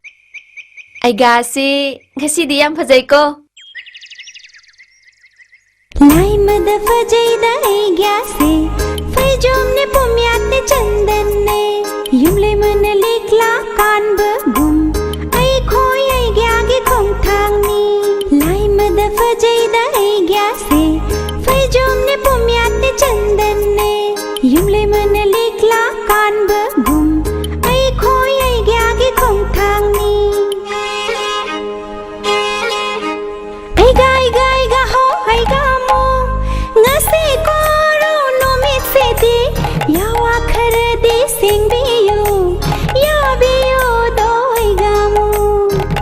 ꯑꯩꯒꯥꯁꯤ ꯉꯁꯤꯗꯤ ꯌꯥꯝ ꯐꯖꯩꯀꯣ꯫ ꯂꯥꯏꯃꯗ ꯐꯖꯩꯗ ꯑꯩꯒ꯭ꯌꯥꯁꯦ, ꯐꯩꯖꯣꯝꯅꯦ ꯄꯨꯝꯌꯥꯠꯅꯦ ꯆꯟꯗꯟꯅꯦ, ꯌꯨꯝꯂꯩꯃꯅ ꯂꯤꯛꯂꯥ ꯀꯥꯟꯕꯒꯨꯝ, ꯑꯩꯈꯣꯏ ꯑꯩꯒ꯭ꯌꯥꯒꯤ ꯈꯣꯡꯊꯥꯡꯅꯤ꯫ ꯂꯥꯏꯃꯗ ꯐꯖꯩꯗ ꯑꯩꯒ꯭ꯌꯥꯁꯦ, ꯐꯩꯖꯣꯝꯅꯦ ꯄꯨꯝꯌꯥꯠꯅꯦ ꯆꯟꯗꯟꯅꯦ, ꯌꯨꯝꯂꯩꯃꯅ ꯂꯤꯛꯂꯥ ꯀꯥꯟꯕꯒꯨꯝ, ꯑꯩꯈꯣꯏ ꯑꯩꯒ꯭ꯌꯥꯒꯤ ꯈꯣꯡꯊꯥꯡꯅꯤ꯫ ꯑꯩꯒꯥ, ꯑꯩꯒꯥ, ꯑꯩꯒꯥ ꯍꯣ, ꯑꯩꯒꯥ ꯃꯣ, ꯉꯁꯤ ꯀꯣꯔꯣ ꯅꯨꯃꯤꯠꯁꯤꯗꯤ ꯌꯥꯋꯥ ꯈꯔꯗꯤ ꯁꯤꯡꯕꯤꯌꯨ, ꯌꯥꯕꯤꯌꯨ ꯗꯣ ꯑꯩꯒꯥ ꯃꯣ꯫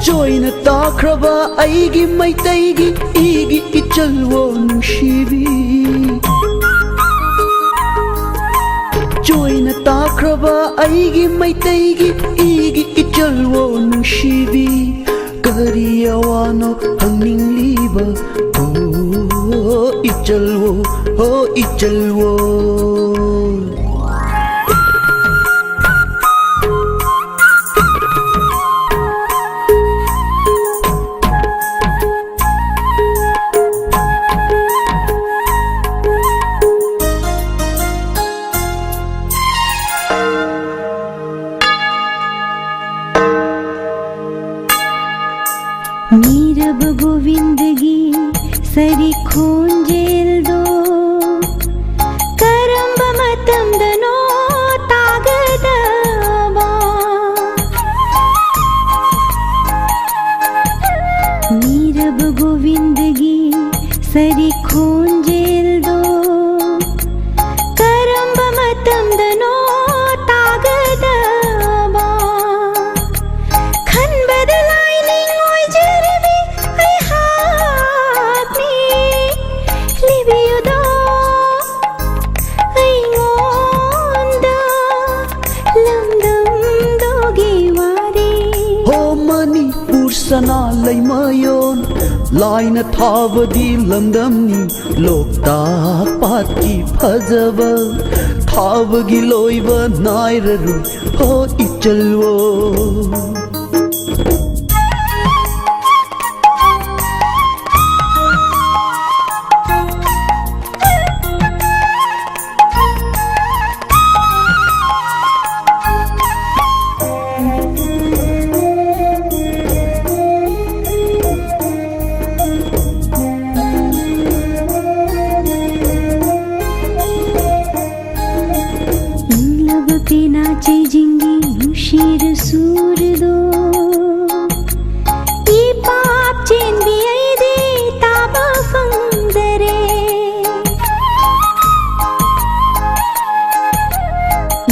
ꯆꯣꯏꯅ ꯇꯥꯈ꯭ꯔꯕ ꯑꯩꯒꯤ ꯃꯩꯇꯩꯒꯤ ꯏꯒꯤ ꯏꯆꯜꯋꯣ ꯅꯨꯡꯁꯤꯕꯤ꯫ ꯆꯣꯏꯅ ꯇꯥꯈ꯭ꯔꯕ ꯑꯩꯒꯤ ꯃꯩꯇꯩꯒꯤ ꯏꯒꯤ ꯏꯆꯜꯋꯣ ꯅꯨꯡꯁꯤꯕꯤ꯫ ꯀꯔꯤ ꯑꯋꯥꯅꯣ ꯍꯪꯅꯤꯡꯂꯤꯕ? ꯍꯣ ꯏꯆꯜꯋꯣ, ꯍꯣ ꯏꯆꯜꯋꯣ꯫ ꯃꯤꯔꯕ ꯒꯣꯕꯤꯟꯗꯒꯤ ꯁꯔꯤ ꯈꯣꯟꯖꯦꯜꯗꯣ ꯀꯔꯝꯕ ꯁꯅꯥ ꯂꯩꯃꯌꯣꯟ ꯂꯥꯏꯅ ꯊꯥꯕꯗꯤ ꯂꯝꯗꯝꯅꯤ꯫ ꯂꯣꯛꯇꯥꯛ ꯄꯥꯠꯀꯤ ꯐꯖꯕ ꯊꯥꯕꯒꯤ ꯂꯣꯏꯕ ꯅꯥꯏꯔꯔꯣꯏ꯫ ꯍꯣ ꯏꯆꯜꯋꯣ꯫ ꯎꯪꯂꯕ ꯄꯦꯅꯥ ꯆꯩꯖꯤꯡꯒꯤ ꯅꯨꯡꯁꯤꯔ ꯁꯨꯔꯗꯣ, ꯏ ꯄꯥꯞ ꯆꯦꯟꯕꯤ ꯑꯩꯗꯤ ꯇꯥꯕ ꯐꯪꯗꯔꯦ꯫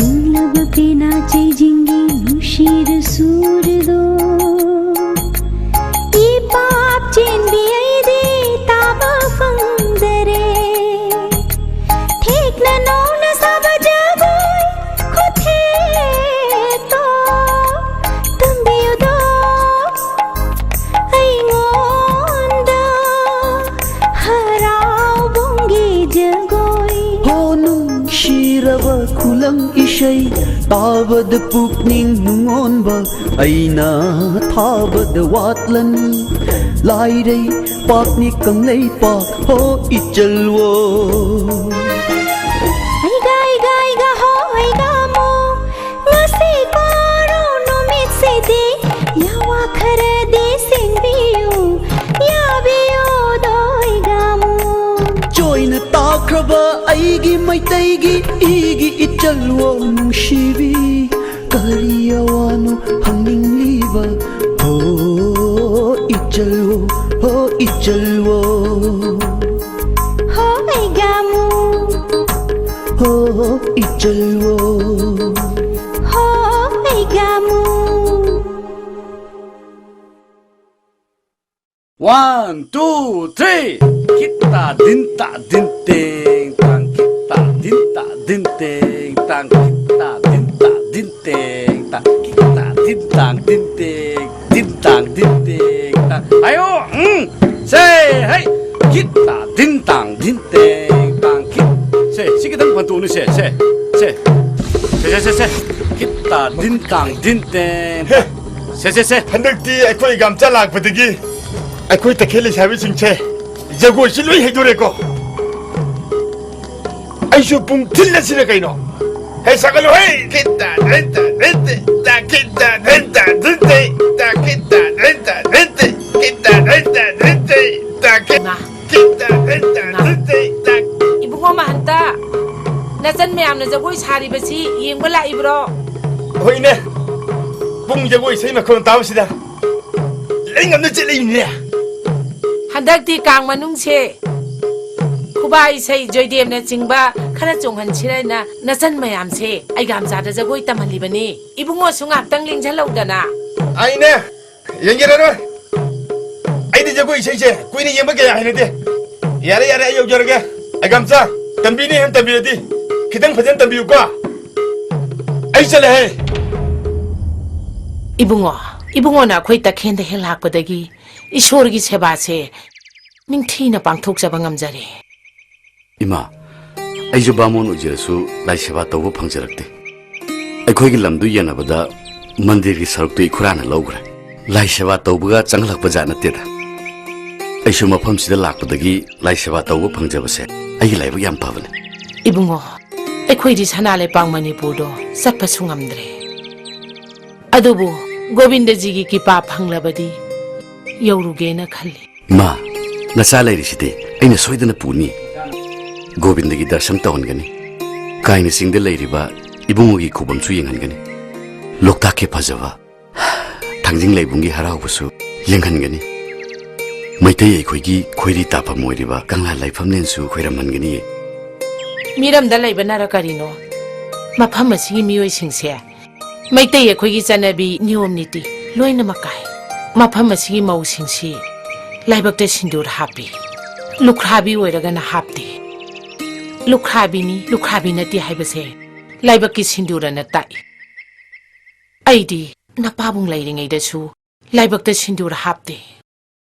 ꯎꯪꯂꯕ ꯄꯦꯅꯥ ꯆꯩꯖꯤꯡꯒꯤ ꯅꯨꯡꯁꯤꯔ ꯁꯨꯔꯗꯣ, ꯏ ꯄꯥꯞ ꯆꯦꯟꯕꯤ ꯑꯩꯗꯤ ꯇꯥꯕ ꯐꯪꯗꯔꯦ꯫ ꯊꯦꯛꯅ ꯅꯧꯅ ꯁꯥꯕ ꯖꯒꯣꯏ ꯈꯨꯊꯦꯛꯇꯣ ꯇꯝꯕꯤꯌꯨꯗꯣ ꯑꯩꯉꯣꯟꯗ ꯍꯔꯥꯎꯕꯨꯡꯒꯤ ꯖꯒꯣꯏ꯫ ꯍꯣ ꯅꯨꯡꯁꯤꯔꯕ ꯈꯨꯂꯪ ꯏꯁꯩ ꯇꯥꯕꯗ ꯄꯨꯛꯅꯤꯡ ꯅꯨꯡꯉꯣꯟꯕ ꯑꯩꯅ ꯊꯥꯕꯗ ꯋꯥꯠꯂꯅꯤ꯫ ꯂꯥꯏꯔꯩ ꯄꯥꯛꯅꯤ ꯀꯪꯂꯩꯄꯥꯛ ꯍꯣ ꯏꯆꯜꯋꯣ꯫ ꯑꯩꯒ, ꯑꯩꯒ, ꯑꯩꯒ ꯍꯣ, ꯑꯩꯒ ꯑꯃꯨꯛ ꯉꯁꯤ ꯀꯣꯔꯧ ꯅꯨꯃꯤꯠꯁꯤꯗꯤ ꯌꯥꯋꯥ ꯈꯔꯗꯤ ꯁꯤꯟꯕꯤꯌꯨ, ꯌꯥꯕꯤꯌꯨ ꯗꯣ ꯑꯩꯒ ꯑꯃꯨꯛ꯫ ꯆꯣꯏꯅ ꯇꯥꯈ꯭ꯔꯕ ꯑꯩꯒꯤ ꯃꯩꯇꯩꯒꯤ ꯏꯒꯤ ꯏꯆꯜꯋꯣ ꯅꯨꯡꯁꯤꯕꯤ꯫ ꯀꯔꯤ ꯑꯋꯥꯅꯣ ꯍꯪꯅꯤꯡꯂꯤꯕ? ꯍꯣ ꯏꯆꯜꯋꯣ, ꯍꯣ ꯏꯆꯜꯋꯣ꯫ ꯍꯣ ꯑꯩꯒꯃꯨ꯫ ꯍꯣ ꯏꯆꯜꯋꯣ꯫ ꯍꯣ ꯑꯩꯒꯃꯨ꯫ One, two, three. ꯈꯤꯠꯇ ꯗꯤꯟꯇ ꯗꯤꯟꯇꯦꯡ ꯇꯥꯡ, ꯈꯤꯠꯇ ꯗꯤꯟꯇ ꯗꯤꯟꯇꯦꯡ ꯇꯥꯡ, ꯈꯤꯠꯇ ꯗꯤꯟꯇ ꯗꯤꯟꯇꯦꯡ ꯇꯥꯡ, ꯈꯤꯠꯇ ꯗꯤꯟꯇ ꯗꯤꯟꯇꯦꯡ, ꯗꯤꯟꯇ ꯗꯤꯟꯇꯦꯡ꯫ ꯇꯦꯡ ꯇꯥꯡ ꯈꯤꯠ꯫ ꯁꯦ, ꯁꯤ ꯈꯤꯇꯪ ꯐꯟꯇꯣꯛꯅꯁꯦ, ꯁꯦ, ꯁꯦ꯫ ꯁꯦ, ꯁꯦ, ꯁꯦ, ꯁꯦ꯫ ꯈꯤꯠ ꯇꯥ ꯗꯤꯟ ꯇꯥꯡ ꯗꯤꯟ ꯇꯦꯡ꯫ ꯍꯦ꯫ ꯁꯦ, ꯁꯦ, ꯁꯦ꯫ ꯍꯟꯗꯛꯇꯤ ꯑꯩꯈꯣꯏ ꯒꯥꯝꯆꯥ ꯂꯥꯛꯄꯗꯒꯤ ꯑꯩꯈꯣꯏ ꯇꯈꯦꯜ ꯂꯩꯁꯥꯕꯤꯁꯤꯡꯁꯦ ꯖꯒꯣꯏꯁꯤ ꯂꯣꯏ ꯍꯩꯗꯣꯔꯦꯀꯣ꯫ ꯑꯩꯁꯨ ꯄꯨꯡ ꯊꯤꯜꯂꯁꯤꯔ ꯀꯩꯅꯣ? ꯍꯦ, ꯁꯥꯒꯠꯂꯨ ꯍꯦ! ꯈꯤꯠꯇ ꯔꯦꯠꯇ ꯔꯦꯠꯇ ꯇ ꯈꯤꯠꯇ ꯔꯦꯠꯇ ꯔꯦꯠꯇ ꯇ ꯈꯤꯠꯇ ꯔꯦꯠꯇ ꯔꯦꯠꯇ ꯈꯤꯠꯇ ꯔꯦꯠꯇ ꯔꯦꯠꯇ ꯇ ꯈꯤꯠ ꯏꯃꯥ꯫ ꯈꯤꯠꯇ ꯔꯦꯠꯇ ꯏꯃꯥ꯫ ꯔꯦꯠꯇ ꯇ ꯏꯕꯨꯡꯉꯣ ꯃꯍꯟꯇ, ꯅꯆꯟ ꯃꯌꯥꯝꯅ ꯖꯒꯣꯏ ꯁꯥꯔꯤꯕꯁꯤ ꯌꯦꯡꯕ ꯂꯥꯛꯏꯕ꯭ꯔꯣ? ꯍꯣꯏꯅꯦ, ꯄꯨꯡ ꯖꯒꯣꯏ ꯏꯁꯩ ꯃꯈꯣꯟ ꯇꯥꯕꯁꯤꯗ ꯂꯩ ꯉꯝꯗ ꯆꯦꯜꯂꯛꯏꯅꯦ꯫ ꯍꯟꯗꯛꯇꯤ ꯀꯥꯡ ꯃꯅꯨꯡꯁꯦ ꯈꯨꯕꯥ ꯏꯁꯩ, ꯖꯣꯏꯗꯦꯕꯅꯆꯤꯡꯕ ꯈꯔ ꯆꯣꯡꯍꯟꯁꯤꯔꯅ ꯅꯆꯟ ꯃꯌꯥꯝꯁꯦ ꯑꯩꯒꯥꯝꯆꯥꯗ ꯖꯒꯣꯏ ꯇꯝꯍꯜꯂꯤꯕꯅꯤ꯫ ꯏꯕꯨꯡꯉꯣꯁꯨ ꯉꯥꯛꯇꯪ ꯂꯦꯡꯁꯤꯜꯍꯧꯗꯅ꯫ ꯑꯩꯅꯦ, ꯌꯦꯡꯖꯔꯔꯣꯏ꯫ ꯑꯩꯗꯤ ꯖꯒꯣꯏ ꯏꯁꯩꯁꯦ ꯀꯨꯏꯅ ꯌꯦꯡꯕ ꯀꯌꯥ ꯍꯩꯅꯗꯦ꯫ ꯌꯥꯔꯦ, ꯌꯥꯔꯦ, ꯑꯩ ꯌꯧꯖꯔꯒꯦ꯫ ꯑꯩꯒꯥꯝꯆꯥ, ꯇꯝꯕꯤꯅꯤ ꯍꯦꯟꯅ ꯇꯝꯕꯤꯔꯗꯤ ꯈꯤꯇꯪ ꯐꯖꯅ ꯇꯝꯕꯤꯌꯨꯀꯣ꯫ ꯑꯩ ꯆꯠꯂꯦꯍꯦ꯫ ꯏꯕꯨꯡꯉꯣ, ꯏꯕꯨꯡꯉꯣꯅ ꯑꯩꯈꯣꯏ ꯇꯈꯦꯟꯗ ꯍꯦꯛ ꯂꯥꯛꯄꯗꯒꯤ ꯏꯁꯣꯔꯒꯤ ꯁꯦꯕꯥꯁꯦ ꯅꯤꯡꯊꯤꯅ ꯄꯥꯡꯊꯣꯛꯆꯕ ꯉꯝꯖꯔꯦ꯫ ꯏꯃꯥ, ꯑꯩꯁꯨ ꯕꯥꯃꯣꯟ ꯑꯣꯏꯖꯔꯁꯨ ꯂꯥꯏ ꯁꯦꯕꯥ ꯇꯧꯕ ꯐꯪꯖꯔꯛꯇꯦ꯫ ꯑꯩꯈꯣꯏꯒꯤ ꯂꯝꯗꯨ ꯌꯦꯟꯅꯕꯗ ꯃꯟꯗꯤꯔꯒꯤ ꯁꯔꯨꯛꯇꯨ ꯏꯈꯨꯔꯥꯅ ꯂꯧꯈ꯭ꯔꯦ꯫ ꯂꯥꯏ ꯁꯦꯕꯥ ꯇꯧꯕꯒ ꯆꯪꯍꯜꯂꯛꯄ ꯖꯥꯠ ꯅꯠꯇꯦꯗ꯫ ꯑꯩꯁꯨ ꯃꯐꯝꯁꯤꯗ ꯂꯥꯛꯄꯗꯒꯤ ꯂꯥꯏ ꯁꯦꯕꯥ ꯇꯧꯕ ꯐꯪꯖꯕꯁꯦ ꯑꯩꯒꯤ ꯂꯥꯏꯕꯛ ꯌꯥꯝ ꯐꯕꯅꯦ꯫ ꯏꯕꯨꯡꯉꯣ, ꯑꯩꯈꯣꯏꯗꯤ ꯁꯅꯥ ꯂꯩꯄꯥꯛ ꯃꯅꯤꯄꯨꯔꯗꯣ ꯆꯠꯄꯁꯨ ꯉꯝꯗ꯭ꯔꯦ꯫ ꯑꯗꯨꯕꯨ ꯒꯣꯕꯤꯟꯗꯖꯤꯒꯤ ꯀ꯭ꯔꯤꯄꯥ ꯐꯪꯂꯕꯗꯤ ꯌꯧꯔꯨꯒꯦꯅ ꯈꯜꯂꯤ꯫ ꯏꯃꯥ, ꯅꯆꯥ ꯂꯩꯔꯤꯁꯤꯗꯤ ꯑꯩꯅ ꯁꯣꯏꯗꯅ ꯄꯨꯅꯤ꯫ ꯒꯣꯕꯤꯟꯗꯒꯤ ꯗꯔꯁꯟ ꯇꯧꯍꯟꯒꯅꯤ꯫ ꯀꯥꯏꯅ ꯆꯤꯡꯗ ꯂꯩꯔꯤꯕ ꯏꯕꯨꯡꯉꯣꯒꯤ ꯈꯨꯕꯝꯁꯨ ꯌꯦꯡꯍꯟꯒꯅꯤ꯫ ꯂꯣꯛꯇꯥꯛꯀꯤ ꯐꯖꯕ, ꯊꯥꯡꯖꯤꯡ ꯂꯩꯕꯨꯡꯒꯤ ꯍꯔꯥꯎꯕꯁꯨ ꯌꯦꯡꯍꯟꯒꯅꯤ꯫ ꯃꯩꯇꯩ ꯑꯩꯈꯣꯏꯒꯤ ꯈꯣꯏꯔꯤ ꯇꯥꯐꯝ ꯑꯣꯏꯔꯤꯕ ꯀꯪꯂꯥ ꯂꯥꯏꯐꯝꯂꯦꯟꯁꯨ ꯈꯣꯏꯔꯝꯍꯟꯒꯅꯤ꯫ ꯃꯤꯔꯝꯗ ꯂꯩꯕꯅꯔ ꯀꯔꯤꯅꯣ, ꯃꯐꯝ ꯑꯁꯤꯒꯤ ꯃꯤꯑꯣꯏꯁꯤꯡꯁꯦ ꯃꯩꯇꯩ ꯑꯩꯈꯣꯏꯒꯤ ꯆꯠꯅꯕꯤ ꯅꯤꯌꯣꯝ ꯅꯤꯇꯤ ꯂꯣꯏꯅꯃꯛ ꯀꯥꯏ꯫ ꯃꯐꯝ ꯑꯁꯤꯒꯤ ꯃꯧꯁꯤꯡꯁꯤ ꯂꯥꯏꯕꯛꯇ ꯁꯤꯟꯗꯨꯔ ꯍꯥꯞꯄꯤ꯫ ꯂꯨꯈ꯭ꯔꯥꯕꯤ ꯑꯣꯏꯔꯒꯅ ꯍꯥꯞꯇꯦ꯫ ꯂꯨꯈ꯭ꯔꯥꯕꯤꯅꯤ, ꯂꯨꯈ꯭ꯔꯥꯕꯤ ꯅꯠꯇꯦ ꯍꯥꯏꯕꯁꯦ ꯂꯥꯏꯕꯛꯀꯤ ꯁꯤꯟꯗꯨꯔꯅ ꯇꯥꯛꯏ꯫ ꯑꯩꯗꯤ ꯅꯄꯥꯕꯨꯡ ꯂꯩꯔꯤꯉꯩꯗꯁꯨ ꯂꯥꯏꯕꯛꯇ ꯁꯤꯟꯗꯨꯔ ꯍꯥꯞꯇꯦ꯫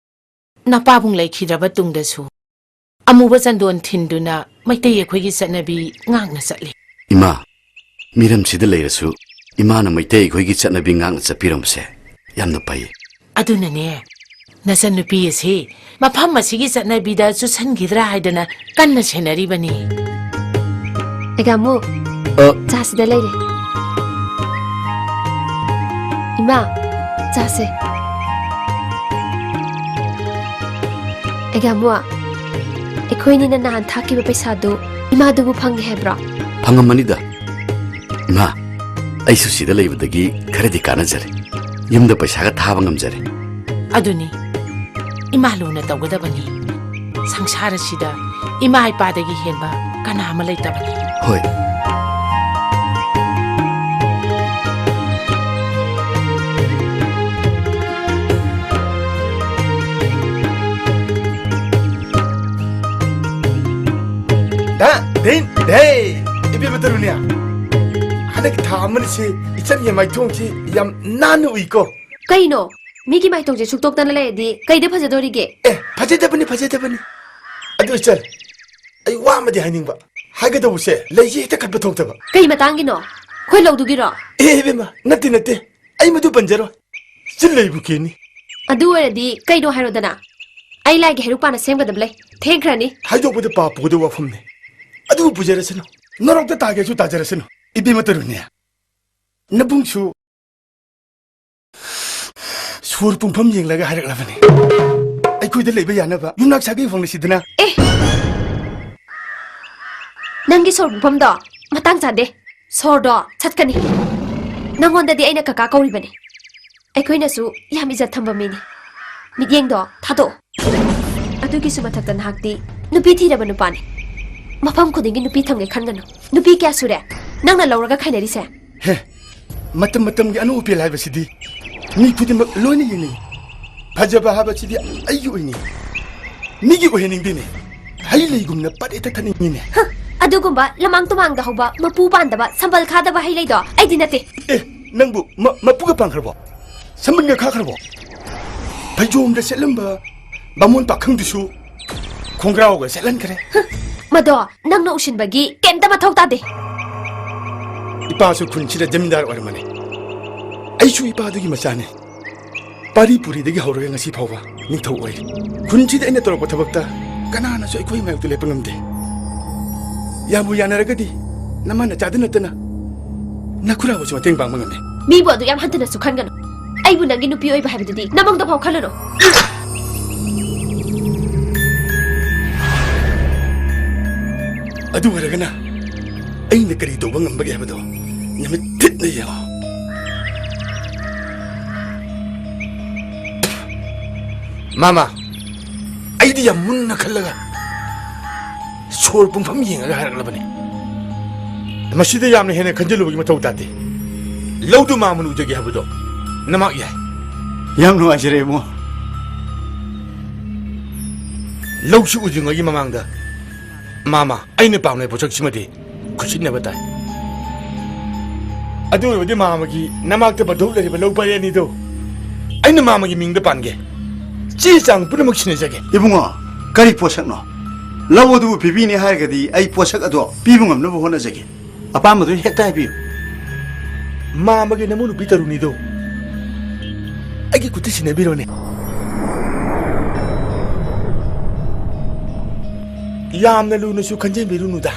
ꯅꯄꯥꯕꯨꯡ ꯂꯩꯈꯤꯗ꯭ꯔꯕ ꯇꯨꯡꯗꯁꯨ ꯑꯃꯨꯕ ꯆꯟꯗꯣꯟ ꯊꯤꯟꯗꯨꯅ ꯃꯩꯇꯩ ꯑꯩꯈꯣꯏꯒꯤ ꯆꯠꯅꯕꯤ ꯉꯥꯛꯅ ꯆꯠꯂꯤ꯫ ꯏꯃꯥ, ꯃꯤꯔꯝꯁꯤꯗ ꯂꯩꯔꯁꯨ ꯏꯃꯥꯅ ꯃꯩꯇꯩ ꯑꯩꯈꯣꯏꯒꯤ ꯆꯠꯅꯕꯤ ꯉꯥꯛꯅ ꯆꯠꯄꯤꯔꯝꯕꯁꯦ ꯌꯥꯝꯅ ꯐꯩ꯫ ꯑꯗꯨꯅꯅꯦ, ꯅꯆꯟꯅꯨꯄꯤ ꯑꯁꯤ ꯃꯐꯝ ꯑꯁꯤꯒꯤ ꯆꯠꯅꯕꯤꯗ ꯆꯨꯁꯟꯈꯤꯗ꯭ꯔꯥ ꯍꯥꯏꯗꯅ ꯀꯟꯅ ꯁꯦꯟꯅꯔꯤꯕꯅꯤ꯫ ꯑꯦꯒꯥꯃꯨ, ꯑ꯫ ꯆꯥ ꯁꯤꯗ ꯂꯩꯔꯦ꯫ ꯏꯃꯥ, ꯆꯥꯁꯦ꯫ ꯑꯦꯒꯥꯃꯨ, ꯑꯩꯈꯣꯏꯅꯤꯅ ꯅꯍꯥꯟ ꯊꯥꯈꯤꯕ ꯄꯩꯁꯥꯗꯨ ꯏꯃꯥꯗꯨꯕꯨ ꯐꯪꯉꯦ ꯍꯥꯏꯕ꯭ꯔꯣ? ꯐꯪꯉꯝꯃꯅꯤꯗ꯫ ꯏꯃꯥ, ꯑꯩꯁꯨ ꯁꯤꯗ ꯂꯩꯕꯗꯒꯤ ꯈꯔꯗꯤ ꯀꯥꯟꯅꯖꯔꯦ꯫ ꯌꯨꯝꯗ ꯄꯩꯁꯥꯒ ꯊꯥꯕ ꯉꯝꯖꯔꯦ꯫ ꯑꯗꯨꯅꯤ, ꯏꯃꯥ ꯂꯨꯅ ꯇꯧꯒꯗꯕꯅꯤ꯫ ꯁꯪꯁꯥꯔ ꯑꯁꯤꯗ ꯏꯃꯥ ꯏꯄꯥꯗꯒꯤ ꯍꯦꯟꯕ ꯀꯅꯥ ꯑꯃ ꯂꯩꯇꯕꯅꯤ꯫ ꯍꯣꯏ꯫ ꯗꯥ, ꯗꯤꯟ, ꯗꯦ! ꯏꯕꯦꯝꯃ ꯇꯔꯨꯅꯦ, ꯍꯟꯗꯛ ꯊꯥ ꯑꯃꯅꯤꯁꯤ ꯏꯆꯟꯒꯤ ꯃꯥꯏꯊꯣꯡꯁꯤ ꯌꯥꯝ ꯅꯥꯟꯅ ꯎꯏꯀꯣ꯫ ꯀꯩꯅꯣ? ꯃꯤꯒꯤ ꯃꯥꯏꯊꯣꯡꯁꯦ ꯁꯨꯛꯇꯣꯛꯇꯅ ꯂꯩꯔꯗꯤ ꯀꯩꯗ ꯐꯖꯗꯣꯔꯤꯒꯦ? ꯑꯦ, ꯐꯖꯗꯕꯅꯤ, ꯐꯖꯗꯕꯅꯤ꯫ ꯑꯗꯨ ꯏꯆꯟ, ꯑꯩ ꯋꯥ ꯑꯃꯗꯤ ꯍꯥꯏꯅꯤꯡꯕ꯫ ꯍꯥꯏꯒꯗꯧꯕꯁꯦ ꯂꯩꯁꯦ ꯍꯦꯛꯇ ꯀꯠꯄ ꯊꯣꯛꯇꯕ꯫ ꯀꯩ ꯃꯇꯥꯡꯒꯤꯅꯣ? ꯑꯩꯈꯣꯏ ꯂꯧꯗꯨꯒꯤꯔꯣ? ꯑꯦ, ꯏꯕꯦꯝꯃ, ꯅꯠꯇꯦ, ꯅꯠꯇꯦ꯫ ꯑꯩ ꯃꯗꯨ ꯄꯟꯖꯔꯣꯏ꯫ ꯆꯤꯜ ꯂꯩꯕꯨ ꯀꯦꯅꯤ꯫ ꯑꯗꯨ ꯑꯣꯏꯔꯗꯤ ꯀꯩꯅꯣ ꯍꯥꯏꯔꯣꯗꯅ? ꯑꯩ ꯂꯥꯏꯒꯤ ꯍꯩꯔꯨꯛ ꯄꯥꯟꯅ ꯁꯦꯝꯒꯗꯕ ꯂꯩ꯫ ꯊꯦꯡꯈ꯭ꯔꯅꯤ꯫ ꯍꯥꯏꯗꯣꯛꯄꯗ ꯄꯥꯞ ꯄꯨꯒꯗꯕ ꯋꯥꯐꯝꯅꯤ꯫ ꯑꯗꯨꯕꯨ ꯄꯨꯖꯔꯁꯅꯨ꯫ ꯅꯔꯣꯛꯇ ꯇꯥꯒꯦꯁꯨ ꯇꯥꯖꯔꯁꯅꯨ꯫ ꯏꯕꯦꯝꯃ ꯇꯔꯨꯅꯦ, ꯅꯕꯨꯡꯁꯨ ꯁꯣꯔ ꯄꯨꯡꯐꯝ ꯌꯦꯡꯂꯒ ꯍꯥꯏꯔꯛꯂꯕꯅꯤ꯫ ꯑꯩꯈꯣꯏꯗ ꯂꯩꯕ ꯌꯥꯅꯕ ꯌꯨꯝꯅꯥꯛ ꯁꯥꯒꯩ ꯍꯣꯡꯂꯁꯤꯗꯅ꯫ ꯑꯦ! ꯅꯪꯒꯤ ꯁꯣꯔ ꯄꯨꯡꯐꯝꯗꯣ ꯃꯇꯥꯡ ꯆꯥꯗꯦ꯫ ꯁꯣꯔꯗꯣ ꯁꯠꯀꯅꯤ꯫ ꯅꯪꯉꯣꯟꯗꯗꯤ ꯑꯩꯅ ꯀꯀꯥ ꯀꯧꯔꯤꯕꯅꯤ꯫ ꯑꯩꯈꯣꯏꯅꯁꯨ ꯌꯥꯝ ꯏꯖꯠ ꯊꯝꯕ ꯃꯤꯅꯤ꯫ ꯃꯤꯠꯌꯦꯡꯗꯣ ꯊꯥꯗꯣꯛꯑꯣ꯫ ꯑꯗꯨꯒꯤꯁꯨ ꯃꯊꯛꯇ ꯅꯍꯥꯛꯇꯤ ꯅꯨꯄꯤ ꯊꯤꯔꯕ ꯅꯨꯄꯥꯅꯤ꯫ ꯃꯐꯝ ꯈꯨꯗꯤꯡꯒꯤ ꯅꯨꯄꯤ ꯊꯝꯒꯦ ꯈꯟꯒꯅꯨ꯫ ꯅꯨꯄꯤ ꯀꯌꯥ ꯁꯨꯔꯦ ꯅꯪꯅ ꯂꯧꯔꯒ ꯈꯥꯏꯅꯔꯤꯁꯦ? ꯍꯦ, ꯃꯇꯝ ꯃꯇꯝꯒꯤ ꯑꯅꯧ ꯑꯄꯦꯜ ꯍꯥꯏꯕꯁꯤꯗꯤ ꯃꯤ ꯈꯨꯗꯤꯡꯃꯛ ꯂꯣꯏꯅ ꯌꯦꯡꯅꯩ꯫ ꯐꯖꯕ ꯍꯥꯏꯕꯁꯤꯗꯤ ꯑꯩꯒꯤ ꯑꯣꯏꯅꯤ, ꯃꯤꯒꯤ ꯑꯣꯏꯍꯟꯅꯤꯡꯗꯦꯅꯦ꯫ ꯍꯩ ꯂꯩꯒꯨꯝꯅ ꯄꯠ ꯍꯦꯛꯇ ꯊꯠꯅꯤꯡꯉꯤꯅꯦ꯫ ꯍ, ꯑꯗꯨꯒꯨꯝꯕ ꯂꯃꯥꯡ ꯇꯨꯃꯥꯡꯗ ꯍꯧꯕ, ꯃꯄꯨ ꯄꯥꯟꯗꯕ, ꯁꯝꯕꯜ ꯈꯥꯗꯕ ꯍꯩ ꯂꯩꯗꯣ ꯑꯩꯗꯤ ꯅꯠꯇꯦ꯫ ꯑꯦ, ꯅꯪꯕꯨ ꯃ-, ꯃꯄꯨꯒ ꯄꯥꯟꯈ꯭ꯔꯕꯣ? ꯁꯝꯕꯜꯒ ꯈꯥꯈ꯭ꯔꯕꯣ? ꯐꯩꯖꯣꯝꯗ ꯁꯦꯠꯂꯝꯕ ꯕꯥꯃꯣꯟ ꯄꯥꯈꯪꯗꯨꯁꯨ ꯈꯣꯡꯒ꯭ꯔꯥꯎꯒ ꯁꯦꯠꯍꯟꯈ꯭ꯔꯦ꯫ ꯃꯗꯣ ꯅꯪꯅ ꯎꯁꯤꯟꯕꯒꯤ ꯀꯩꯝꯇ ꯃꯊꯧ ꯇꯥꯗꯦ꯫ ꯏꯄꯥꯁꯨ ꯈꯨꯟꯁꯤꯗ ꯖꯃꯤꯟꯗꯥꯔ ꯑꯣꯏꯔꯝꯕꯅꯤ꯫ ꯑꯩꯁꯨ ꯏꯄꯥꯗꯨꯒꯤ ꯃꯆꯥꯅꯤ꯫ ꯄꯥꯔꯤ ꯄꯨꯔꯤꯗꯒꯤ ꯍꯧꯔꯒ ꯉꯁꯤ ꯐꯥꯎꯕ ꯅꯤꯡꯊꯧ ꯑꯣꯏꯔꯤ꯫ ꯈꯨꯟꯁꯤꯗ ꯑꯩꯅ ꯇꯧꯔꯛꯄ ꯊꯕꯛꯇ ꯀꯅꯥꯅꯁꯨ ꯑꯩꯈꯣꯏ ꯃꯥꯌꯣꯛꯇ ꯂꯦꯞꯄ ꯉꯝꯗꯦ꯫ ꯌꯥꯕꯨ ꯌꯥꯅꯔꯒꯗꯤ ꯅꯃꯥ ꯅꯆꯥꯗ ꯅꯠꯇꯅ ꯅꯈꯨꯔꯥꯕꯨꯁꯨ ꯃꯇꯦꯡ ꯄꯥꯡꯕ ꯉꯝꯃꯤ꯫ ꯃꯤꯕꯨ ꯑꯗꯨ ꯌꯥꯝ ꯍꯟꯊꯅꯁꯨ ꯈꯟꯒꯅꯨ꯫ ꯑꯩꯕꯨ ꯅꯪꯒꯤ ꯅꯨꯄꯤ ꯑꯣꯏꯕ ꯍꯥꯏꯕꯗꯨꯗꯤ ꯅꯃꯪꯗ ꯐꯥꯎ ꯈꯜꯂꯨꯅꯨ꯫ ꯑꯗꯨ ꯑꯣꯏꯔꯒꯅ ꯑꯩꯅ ꯀꯔꯤ ꯇꯧꯕ ꯉꯝꯕꯒꯦ ꯍꯥꯏꯕꯗꯣ ꯅꯨꯃꯤꯠ ꯊꯤꯠꯅ ꯌꯦꯡꯉꯣ꯫ ꯃꯥꯃ, ꯑꯩꯗꯤ ꯌꯥꯝ ꯃꯨꯟꯅ ꯈꯜꯂꯒ ꯁꯣꯔ ꯄꯨꯡꯐꯝ ꯌꯦꯡꯉꯒ ꯍꯥꯏꯔꯛꯂꯕꯅꯤ꯫ ꯃꯁꯤꯗ ꯌꯥꯝꯅ ꯍꯦꯟꯅ ꯈꯟꯖꯤꯜꯂꯨꯕꯒꯤ ꯃꯊꯧ ꯇꯥꯗꯦ꯫ ꯂꯧꯗꯨ ꯃꯥꯃꯅ ꯎꯖꯒꯦ ꯍꯥꯏꯕꯗꯣ ꯅꯃꯥꯛ ꯌꯥꯏ꯫ ꯌꯥꯝ ꯅꯨꯡꯉꯥꯏꯖꯔꯦ, ꯏꯕꯨꯡꯉꯣ꯫ ꯂꯧꯁꯤ ꯎꯗ꯭ꯔꯤꯉꯩꯒꯤ ꯃꯃꯥꯡꯗ, ꯃꯥꯃ, ꯑꯩꯅ ꯄꯥꯝꯂꯤꯕ ꯄꯣꯠꯁꯛꯁꯤꯃꯗꯤ ꯈꯨꯠꯁꯤꯟꯅꯕ ꯇꯥꯏ꯫ ꯑꯗꯨ ꯑꯣꯏꯔꯕꯗꯤ ꯃꯥꯃꯒꯤ ꯅꯃꯥꯛꯇ ꯕꯟꯗꯣꯛ ꯂꯩꯔꯤꯕ ꯂꯧ ꯄꯔꯦꯡ ꯑꯅꯤꯗꯨ ꯑꯩꯅ ꯃꯥꯃꯒꯤ ꯃꯤꯡꯗ ꯄꯥꯟꯒꯦ꯫ ꯆꯦ ꯆꯥꯡ ꯄꯨꯝꯅꯃꯛ ꯁꯤꯟꯅꯖꯒꯦ꯫ ꯏꯕꯨꯡꯉꯣ, ꯀꯔꯤ ꯄꯣꯠꯁꯛꯅꯣ? ꯂꯧ ꯑꯗꯨꯕꯨ ꯄꯤꯕꯤꯅꯤ ꯍꯥꯏꯔꯒꯗꯤ ꯑꯩ ꯄꯣꯠꯁꯛ ꯑꯗꯣ ꯄꯤꯕ ꯉꯝꯅꯕ ꯍꯣꯠꯅꯖꯒꯦ꯫ ꯑꯄꯥꯝꯕꯗꯨ ꯍꯦꯛꯇ ꯍꯥꯏꯕꯤꯌꯨ꯫ ꯃꯥꯃꯒꯤ ꯅꯃꯧ ꯅꯨꯄꯤ ꯇꯔꯨꯅꯤꯗꯣ ꯑꯩꯒꯤ ꯈꯨꯠꯇ ꯁꯤꯟꯅꯕꯤꯔꯣꯅꯦ꯫ ꯌꯥꯝꯅ ꯂꯨꯅꯁꯨ ꯈꯟꯖꯟꯕꯤꯔꯨꯅꯨꯗ꯫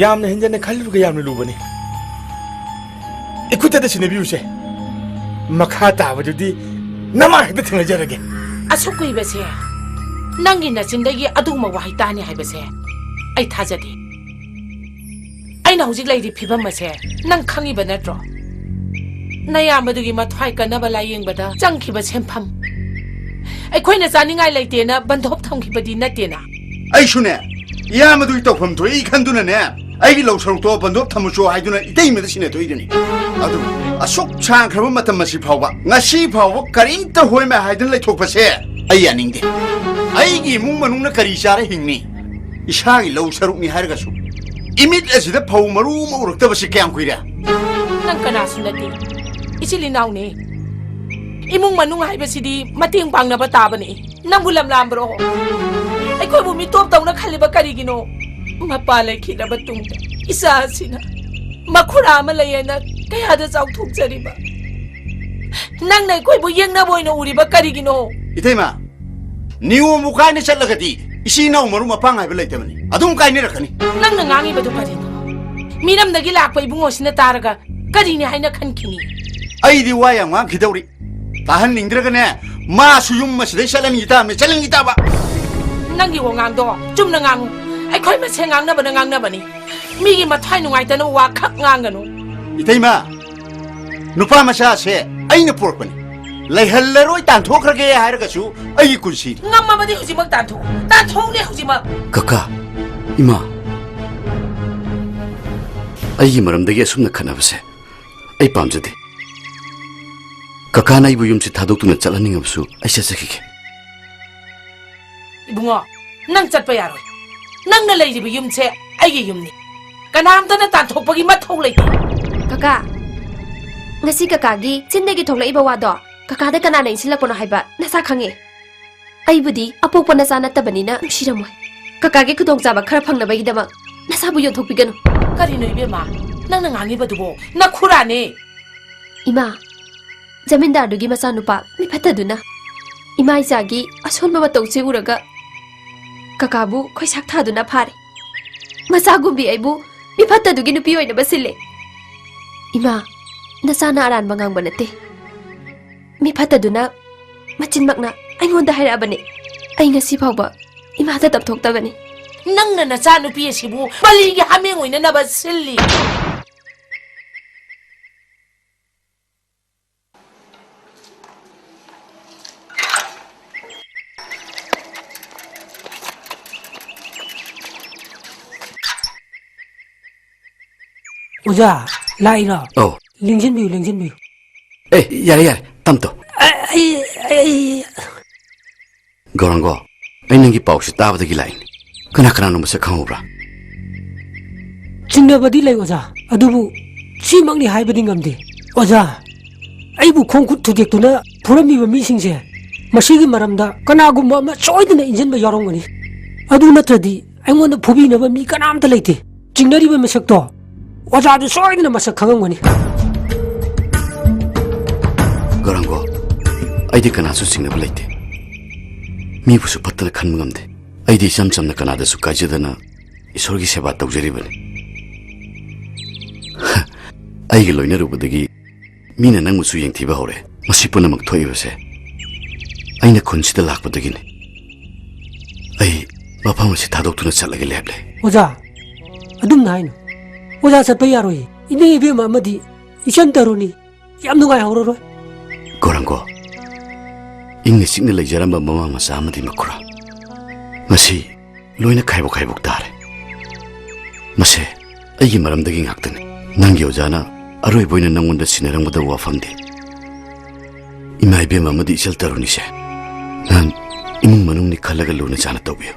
ꯌꯥꯝꯅ ꯍꯦꯟꯖꯟꯅ ꯈꯜꯂꯨꯔꯒ ꯌꯥꯝꯅ ꯂꯨꯕꯅꯤ꯫ ꯏꯈꯨꯠꯇꯗ ꯁꯤꯟꯅꯕꯤꯌꯨꯁꯦ꯫ ꯃꯈꯥ ꯇꯥꯕꯗꯨꯗꯤ ꯅꯃꯥ ꯍꯦꯛꯇ ꯊꯦꯡꯅꯖꯔꯒꯦ꯫ ꯑꯁꯨꯛ ꯀꯨꯏꯕꯁꯦ ꯅꯪꯒꯤ ꯅꯆꯤꯟꯗꯒꯤ ꯑꯗꯨꯒꯨꯝꯕ ꯋꯥꯍꯩ ꯇꯥꯅꯤ ꯍꯥꯏꯕꯁꯦ ꯑꯩ ꯊꯥꯖꯗꯦ꯫ ꯑꯩꯅ ꯍꯧꯖꯤꯛ ꯂꯩꯔꯤ ꯐꯤꯕꯝ ꯑꯁꯦ ꯅꯪ ꯈꯪꯉꯤꯕ ꯅꯠꯇ꯭ꯔꯣ? ꯅꯌꯥꯝꯕꯗꯨꯒꯤ ꯃꯊ꯭ꯋꯥꯏ ꯀꯟꯅꯕ ꯂꯥꯌꯦꯡꯕꯗ ꯆꯪꯈꯤꯕ ꯁꯦꯟꯐꯝ, ꯑꯩꯈꯣꯏꯅ ꯆꯥꯅꯤꯡꯉꯥꯏ ꯂꯩꯇꯦꯅ ꯕꯟꯗꯣꯞ ꯊꯝꯈꯤꯕꯗꯤ ꯅꯠꯇꯦꯅ꯫ ꯑꯩꯁꯨꯅꯦ, ꯏꯌꯥꯝꯕꯗꯨꯒꯤ ꯇꯧꯐꯝ ꯊꯣꯛꯏ ꯈꯟꯗꯨꯅꯅꯦ, ꯑꯩꯒꯤ ꯂꯧ ꯁꯔꯨꯛꯇꯣ ꯕꯟꯗꯣꯞ ꯊꯝꯃꯨꯆꯣ ꯍꯥꯏꯗꯨꯅ ꯏꯇꯩꯃꯗ ꯁꯤꯟꯅꯊꯣꯛꯏꯗꯨꯅꯤ꯫ ꯑꯗꯨ ꯑꯁꯨꯛ ꯁꯥꯡꯈ꯭ꯔꯕ ꯃꯇꯝ ꯑꯁꯤ ꯐꯥꯎꯕ, ꯉꯁꯤ ꯐꯥꯎꯕ ꯀꯔꯤꯝꯇ ꯍꯣꯏ ꯃꯥ ꯍꯥꯏꯗꯨꯅ ꯂꯩꯊꯣꯛꯄꯁꯦ ꯑꯩ ꯌꯥꯅꯤꯡꯗꯦ꯫ ꯑꯩꯒꯤ ꯏꯃꯨꯡ ꯃꯅꯨꯡꯅ ꯀꯔꯤ ꯆꯥꯔ ꯍꯤꯡꯅꯤ? ꯏꯁꯥꯒꯤ ꯂꯧ ꯁꯔꯨꯛꯅꯤ ꯍꯥꯏꯔꯒꯁꯨ ꯏꯃꯤꯠ ꯑꯁꯤꯗ ꯐꯧ ꯃꯔꯨ ꯑꯃ ꯎꯔꯛꯇꯕꯁꯤ ꯀꯌꯥꯝ ꯀꯨꯏꯔꯦ? ꯅꯪ ꯀꯅꯥꯁꯨ ꯅꯠꯇꯦ, ꯏꯆꯤꯜ ꯏꯅꯥꯎꯅꯤ꯫ ꯏꯃꯨꯡ ꯃꯅꯨꯡ ꯍꯥꯏꯕꯁꯤꯗꯤ ꯃꯇꯦꯡ ꯄꯥꯡꯅꯕ ꯇꯥꯕꯅꯤ꯫ ꯅꯪꯕꯨ ꯂꯝꯂꯥꯝꯕ꯭ꯔꯣ? ꯑꯩꯈꯣꯏꯕꯨ ꯃꯤꯇꯣꯞ ꯇꯧꯅ ꯈꯜꯂꯤꯕ ꯀꯔꯤꯒꯤꯅꯣ? ꯃꯄꯥ ꯂꯩꯈꯤꯗ꯭ꯔꯕ ꯇꯨꯡꯗ ꯏꯆꯥ ꯑꯁꯤꯅ ꯃꯈꯨꯔꯥ ꯑꯃ ꯂꯩꯌꯦꯅ ꯀꯌꯥꯗ ꯆꯥꯎꯊꯣꯛꯆꯔꯤꯕ? ꯅꯪꯅ ꯑꯩꯈꯣꯏꯕꯨ ꯌꯦꯡꯅꯕ ꯑꯣꯏꯅ ꯎꯔꯤꯕ ꯀꯔꯤꯒꯤꯅꯣ? ꯏꯇꯩꯃ, ꯅꯤꯌꯣꯝꯕꯨ ꯀꯥꯏꯅ ꯆꯠꯂꯒꯗꯤ ꯏꯆꯤꯟ ꯏꯅꯥꯎ ꯃꯔꯨꯞ ꯃꯄꯥꯡ ꯍꯥꯏꯕ ꯂꯩꯇꯕꯅꯤ꯫ ꯑꯗꯨꯝ ꯀꯥꯏꯅꯔꯛꯀꯅꯤ꯫ ꯅꯪꯅ ꯉꯥꯡꯉꯤꯕꯗꯨ ꯀꯔꯤꯅꯣ? ꯃꯤꯔꯝꯗꯒꯤ ꯂꯥꯛꯄ ꯏꯕꯨꯡꯉꯣꯁꯤꯅ ꯇꯥꯔꯒ ꯀꯔꯤꯅꯤ ꯍꯥꯏꯅ ꯈꯟꯈꯤꯅꯤ? ꯑꯩꯗꯤ ꯋꯥ ꯌꯥꯝ ꯉꯥꯡꯈꯤꯗꯧꯔꯤ꯫ ꯇꯥꯍꯟꯅꯤꯡꯗ꯭ꯔꯒꯅꯦ, ꯃꯥꯁꯨ ꯌꯨꯝ ꯑꯁꯤꯗꯩ ꯆꯠꯍꯟꯈꯤ ꯇꯥꯕꯅꯤ, ꯆꯠꯍꯟꯈꯤ ꯇꯥꯕ꯫ ꯅꯪꯒꯤ ꯋꯥꯉꯥꯡꯗꯣ ꯆꯨꯝꯅ ꯉꯥꯡꯉꯨ꯫ ꯑꯩꯈꯣꯏ ꯃꯁꯦꯟ ꯉꯥꯡꯅꯕꯅ ꯉꯥꯡꯅꯕꯅꯤ꯫ ꯃꯤꯒꯤ ꯃꯊ꯭ꯋꯥꯏ ꯅꯨꯡꯉꯥꯏꯇꯅꯕ ꯋꯥ ꯈꯛ ꯉꯥꯡꯒꯅꯨ꯫ ꯏꯇꯩꯃ, ꯅꯨꯄꯥ ꯃꯆꯥꯁꯦ ꯑꯩꯅ ꯄꯣꯔꯛꯄꯅꯤ꯫ ꯂꯩꯍꯜꯂꯔꯣꯏ, ꯇꯥꯟꯊꯣꯛꯈ꯭ꯔꯒꯦ ꯍꯥꯏꯔꯒꯁꯨ ꯑꯩꯒꯤ ꯀꯨꯟꯁꯤꯅꯤ꯫ ꯉꯝꯃꯕꯗꯤ ꯍꯧꯖꯤꯛꯃꯛ ꯇꯥꯟꯊꯣꯛꯎ꯫ ꯇꯥꯟꯊꯣꯛꯎꯅꯦ ꯍꯧꯖꯤꯛꯃꯛ꯫ ꯀꯀꯥ, ꯏꯃꯥ, ꯑꯩꯒꯤ ꯃꯔꯝꯗꯒꯤ ꯑꯁꯨꯝꯅ ꯈꯠꯅꯕꯁꯦ ꯑꯩ ꯄꯥꯝꯖꯗꯦ꯫ ꯀꯀꯥꯅ ꯑꯩꯕꯨ ꯌꯨꯝꯁꯤ ꯊꯥꯗꯣꯛꯇꯨꯅ ꯆꯠꯍꯟꯅꯤꯡꯉꯕꯁꯨ ꯑꯩ ꯆꯠꯆꯈꯤꯒꯦ꯫ ꯏꯕꯨꯡꯉꯣ, ꯅꯪ ꯆꯠꯄ ꯌꯥꯔꯣꯏ꯫ ꯅꯪꯅ ꯂꯩꯔꯤꯕ ꯌꯨꯝꯁꯦ ꯑꯩꯒꯤ ꯌꯨꯝꯅꯤ꯫ ꯀꯅꯥꯝꯇꯅ ꯇꯥꯟꯊꯣꯛꯄꯒꯤ ꯃꯊꯧ ꯂꯩꯇꯦ꯫ ꯀꯀꯥ, ꯉꯁꯤ ꯀꯀꯥꯒꯤ ꯆꯤꯟꯗꯒꯤ ꯊꯣꯛꯂꯛꯏꯕ ꯋꯥꯗꯣ ꯀꯀꯥꯗ ꯀꯅꯥꯅ ꯏꯟꯁꯤꯜꯂꯛꯄꯅꯣ ꯍꯥꯏꯕ ꯅꯁꯥ ꯈꯪꯉꯦ꯫ ꯑꯩꯕꯨꯗꯤ ꯑꯄꯣꯛꯄ ꯅꯆꯥ ꯅꯠꯇꯕꯅꯤꯅ ꯅꯨꯡꯁꯤꯔꯝꯃꯣꯏ꯫ ꯀꯀꯥꯒꯤ ꯈꯨꯗꯣꯡꯆꯥꯕ ꯈꯔ ꯐꯪꯅꯕꯒꯤꯗꯃꯛ ꯅꯁꯥꯕꯨ ꯌꯣꯟꯊꯣꯛꯄꯤꯒꯅꯨ꯫ ꯀꯔꯤꯅꯣ ꯏꯕꯦꯝꯃ, ꯅꯪꯅ ꯉꯥꯡꯉꯤꯕꯗꯨꯕꯣ? ꯅꯈꯨꯔꯥꯅꯦ꯫ ꯏꯃꯥ, ꯖꯃꯤꯟꯗꯥꯔꯗꯨꯒꯤ ꯃꯆꯥꯅꯨꯄꯥ ꯃꯤꯐꯠꯇꯗꯨꯅ ꯏꯃꯥ ꯏꯆꯥꯒꯤ ꯑꯁꯣꯟꯕ ꯃꯇꯧꯁꯦ ꯎꯔꯒ ꯀꯀꯥꯕꯨ ꯈꯣꯏꯁꯥꯛ ꯊꯥꯗꯨꯅ ꯐꯥꯔꯦ꯫ ꯃꯆꯥꯒꯨꯝꯕꯤ ꯑꯩꯕꯨ ꯃꯤꯐꯠꯇꯗꯨꯒꯤ ꯅꯨꯄꯤ ꯑꯣꯏꯅꯕ ꯁꯤꯜꯂꯦ꯫ ꯏꯃꯥ, ꯅꯆꯥꯅ ꯑꯔꯥꯟꯕ ꯉꯥꯡꯕ ꯅꯠꯇꯦ꯫ ꯃꯤꯐꯠꯇꯗꯨꯅ ꯃꯆꯤꯟꯃꯛꯅ ꯑꯩꯉꯣꯟꯗ ꯍꯥꯏꯔꯛꯑꯕꯅꯦ꯫ ꯑꯩ ꯉꯁꯤ ꯐꯥꯎꯕ ꯏꯃꯥꯗ ꯇꯝꯊꯣꯛꯇꯕꯅꯤ꯫ ꯅꯪꯅ ꯅꯆꯥꯅꯨꯄꯤ ꯑꯁꯤꯕꯨ ꯕꯂꯤꯒꯤ ꯍꯥꯃꯦꯡ ꯑꯣꯏꯅꯅꯕ ꯁꯤꯜꯂꯤ꯫ ꯑꯣꯖꯥ, ꯂꯥꯛꯏꯔꯣ? ꯑꯧ꯫ ꯂꯦꯡꯁꯤꯟꯕꯤꯌꯨ, ꯂꯦꯡꯁꯤꯟꯕꯤꯌꯨ꯫ ꯑꯦ, ꯌꯥꯔꯦ, ꯌꯥꯔꯦ, ꯇꯝ ꯇꯧ꯫ ꯑꯩ, ꯑꯩ, ꯑꯩ, ꯒꯧꯔꯥꯡꯒꯣ, ꯑꯩ ꯅꯪꯒꯤ ꯄꯥꯎꯁꯤ ꯇꯥꯕꯗꯒꯤ ꯂꯥꯛꯏꯅꯤ꯫ ꯀꯅꯥ ꯀꯅꯥꯅꯣ ꯃꯁꯛ ꯈꯪꯍꯧꯕ꯭ꯔꯥ? ꯆꯤꯡꯅꯕꯗꯤ ꯂꯩ ꯑꯣꯖꯥ, ꯑꯗꯨꯕꯨ ꯁꯤꯃꯛꯅꯤ ꯍꯥꯏꯕꯗꯤ ꯉꯝꯗꯦ꯫ ꯑꯣꯖꯥ, ꯑꯩꯕꯨ ꯈꯣꯡ ꯈꯨꯠ ꯊꯨꯗꯦꯛꯇꯨꯅ ꯐꯨꯔꯝꯃꯤꯕ ꯃꯤꯁꯤꯡꯁꯦ ꯃꯁꯤꯒꯤ ꯃꯔꯝꯗ ꯀꯅꯥꯒꯨꯝꯕ ꯑꯃ ꯁꯣꯏꯗꯅ ꯏꯟꯖꯤꯟꯕ ꯌꯥꯎꯔꯝꯒꯅꯤ꯫ ꯑꯗꯨ ꯅꯠꯇ꯭ꯔꯗꯤ ꯑꯩꯉꯣꯟꯗ ꯐꯨꯕꯤꯅꯕ ꯃꯤ ꯀꯅꯥꯝꯇ ꯂꯩꯇꯦ꯫ ꯆꯤꯡꯅꯔꯤꯕ ꯃꯤꯁꯛꯇꯣ ꯑꯣꯖꯥꯗꯨ ꯁꯣꯏꯗꯅ ꯃꯁꯛ ꯈꯪꯉꯝꯒꯅꯤ꯫ ꯒꯧꯔꯥꯡꯒꯣ, ꯑꯩꯗꯤ ꯀꯅꯥꯁꯨ ꯆꯤꯡꯅꯕ ꯂꯩꯇꯦ꯫ ꯃꯤꯕꯨꯁꯨ ꯐꯠꯇꯅ ꯈꯟꯕ ꯉꯝꯗꯦ꯫ ꯑꯩꯗꯤ ꯏꯆꯝ ꯆꯝꯅ ꯀꯅꯥꯗꯁꯨ ꯀꯥꯏꯖꯗꯅ ꯏꯁꯣꯔꯒꯤ ꯁꯦꯕꯥ ꯇꯧꯖꯔꯤꯕꯅꯤ꯫ ꯑꯩꯒ ꯂꯣꯏꯅꯔꯨꯕꯗꯒꯤ ꯃꯤꯅ ꯅꯪꯕꯨꯁꯨ ꯌꯦꯡꯊꯤꯕ ꯍꯧꯔꯦ꯫ ꯃꯁꯤ ꯄꯨꯝꯅꯃꯛ ꯊꯣꯛꯏꯕꯁꯦ ꯑꯩꯅ ꯈꯨꯟꯁꯤꯗ ꯂꯥꯛꯄꯗꯒꯤꯅꯤ꯫ ꯑꯩ ꯃꯐꯝ ꯑꯁꯤ ꯊꯥꯗꯣꯛꯇꯨꯅ ꯆꯠꯂꯒ ꯂꯦꯞꯂꯦ꯫ ꯑꯣꯖꯥ, ꯑꯗꯨꯝꯅ ꯍꯥꯏꯅꯨ꯫ ꯑꯣꯖꯥ ꯆꯠꯄ ꯌꯥꯔꯣꯏꯌꯦ꯫ ꯏꯅꯦ ꯏꯕꯦꯝꯃ ꯑꯃꯗꯤ ꯏꯆꯟ ꯇꯔꯨꯅꯤ꯫ ꯌꯥꯝ ꯅꯨꯡꯉꯥꯏꯍꯧꯔꯔꯣꯏ꯫ ꯒꯧꯔꯥꯡꯒꯣ, ꯏꯪꯅ ꯆꯤꯛꯅ ꯂꯩꯖꯔꯝꯕ ꯃꯃꯥ ꯃꯆꯥ ꯑꯃꯗꯤ ꯃꯈꯨꯔꯥ ꯉꯁꯤ ꯂꯣꯏꯅ ꯈꯥꯏꯕꯣꯛ ꯈꯥꯏꯕꯣꯛ ꯇꯥꯔꯦ꯫ ꯃꯁꯦ ꯑꯩꯒꯤ ꯃꯔꯝꯗꯒꯤ ꯉꯥꯛꯇꯅꯤ꯫ ꯅꯪꯒꯤ ꯑꯣꯖꯥꯅ ꯑꯔꯣꯏꯕ ꯑꯣꯏꯅ ꯅꯪꯉꯣꯟꯗ ꯁꯤꯟꯅꯔꯝꯒꯗꯕ ꯋꯥꯐꯝꯗꯤ ꯏꯃꯥ ꯏꯕꯦꯝꯃ ꯑꯃꯗꯤ ꯏꯆꯜ ꯇꯔꯨꯅꯤꯁꯦ ꯅꯪ ꯏꯃꯨꯡ ꯃꯅꯨꯡꯅꯤ ꯈꯜꯂꯒ ꯂꯨꯅ ꯆꯥꯅ ꯇꯧꯕꯤꯌꯨ꯫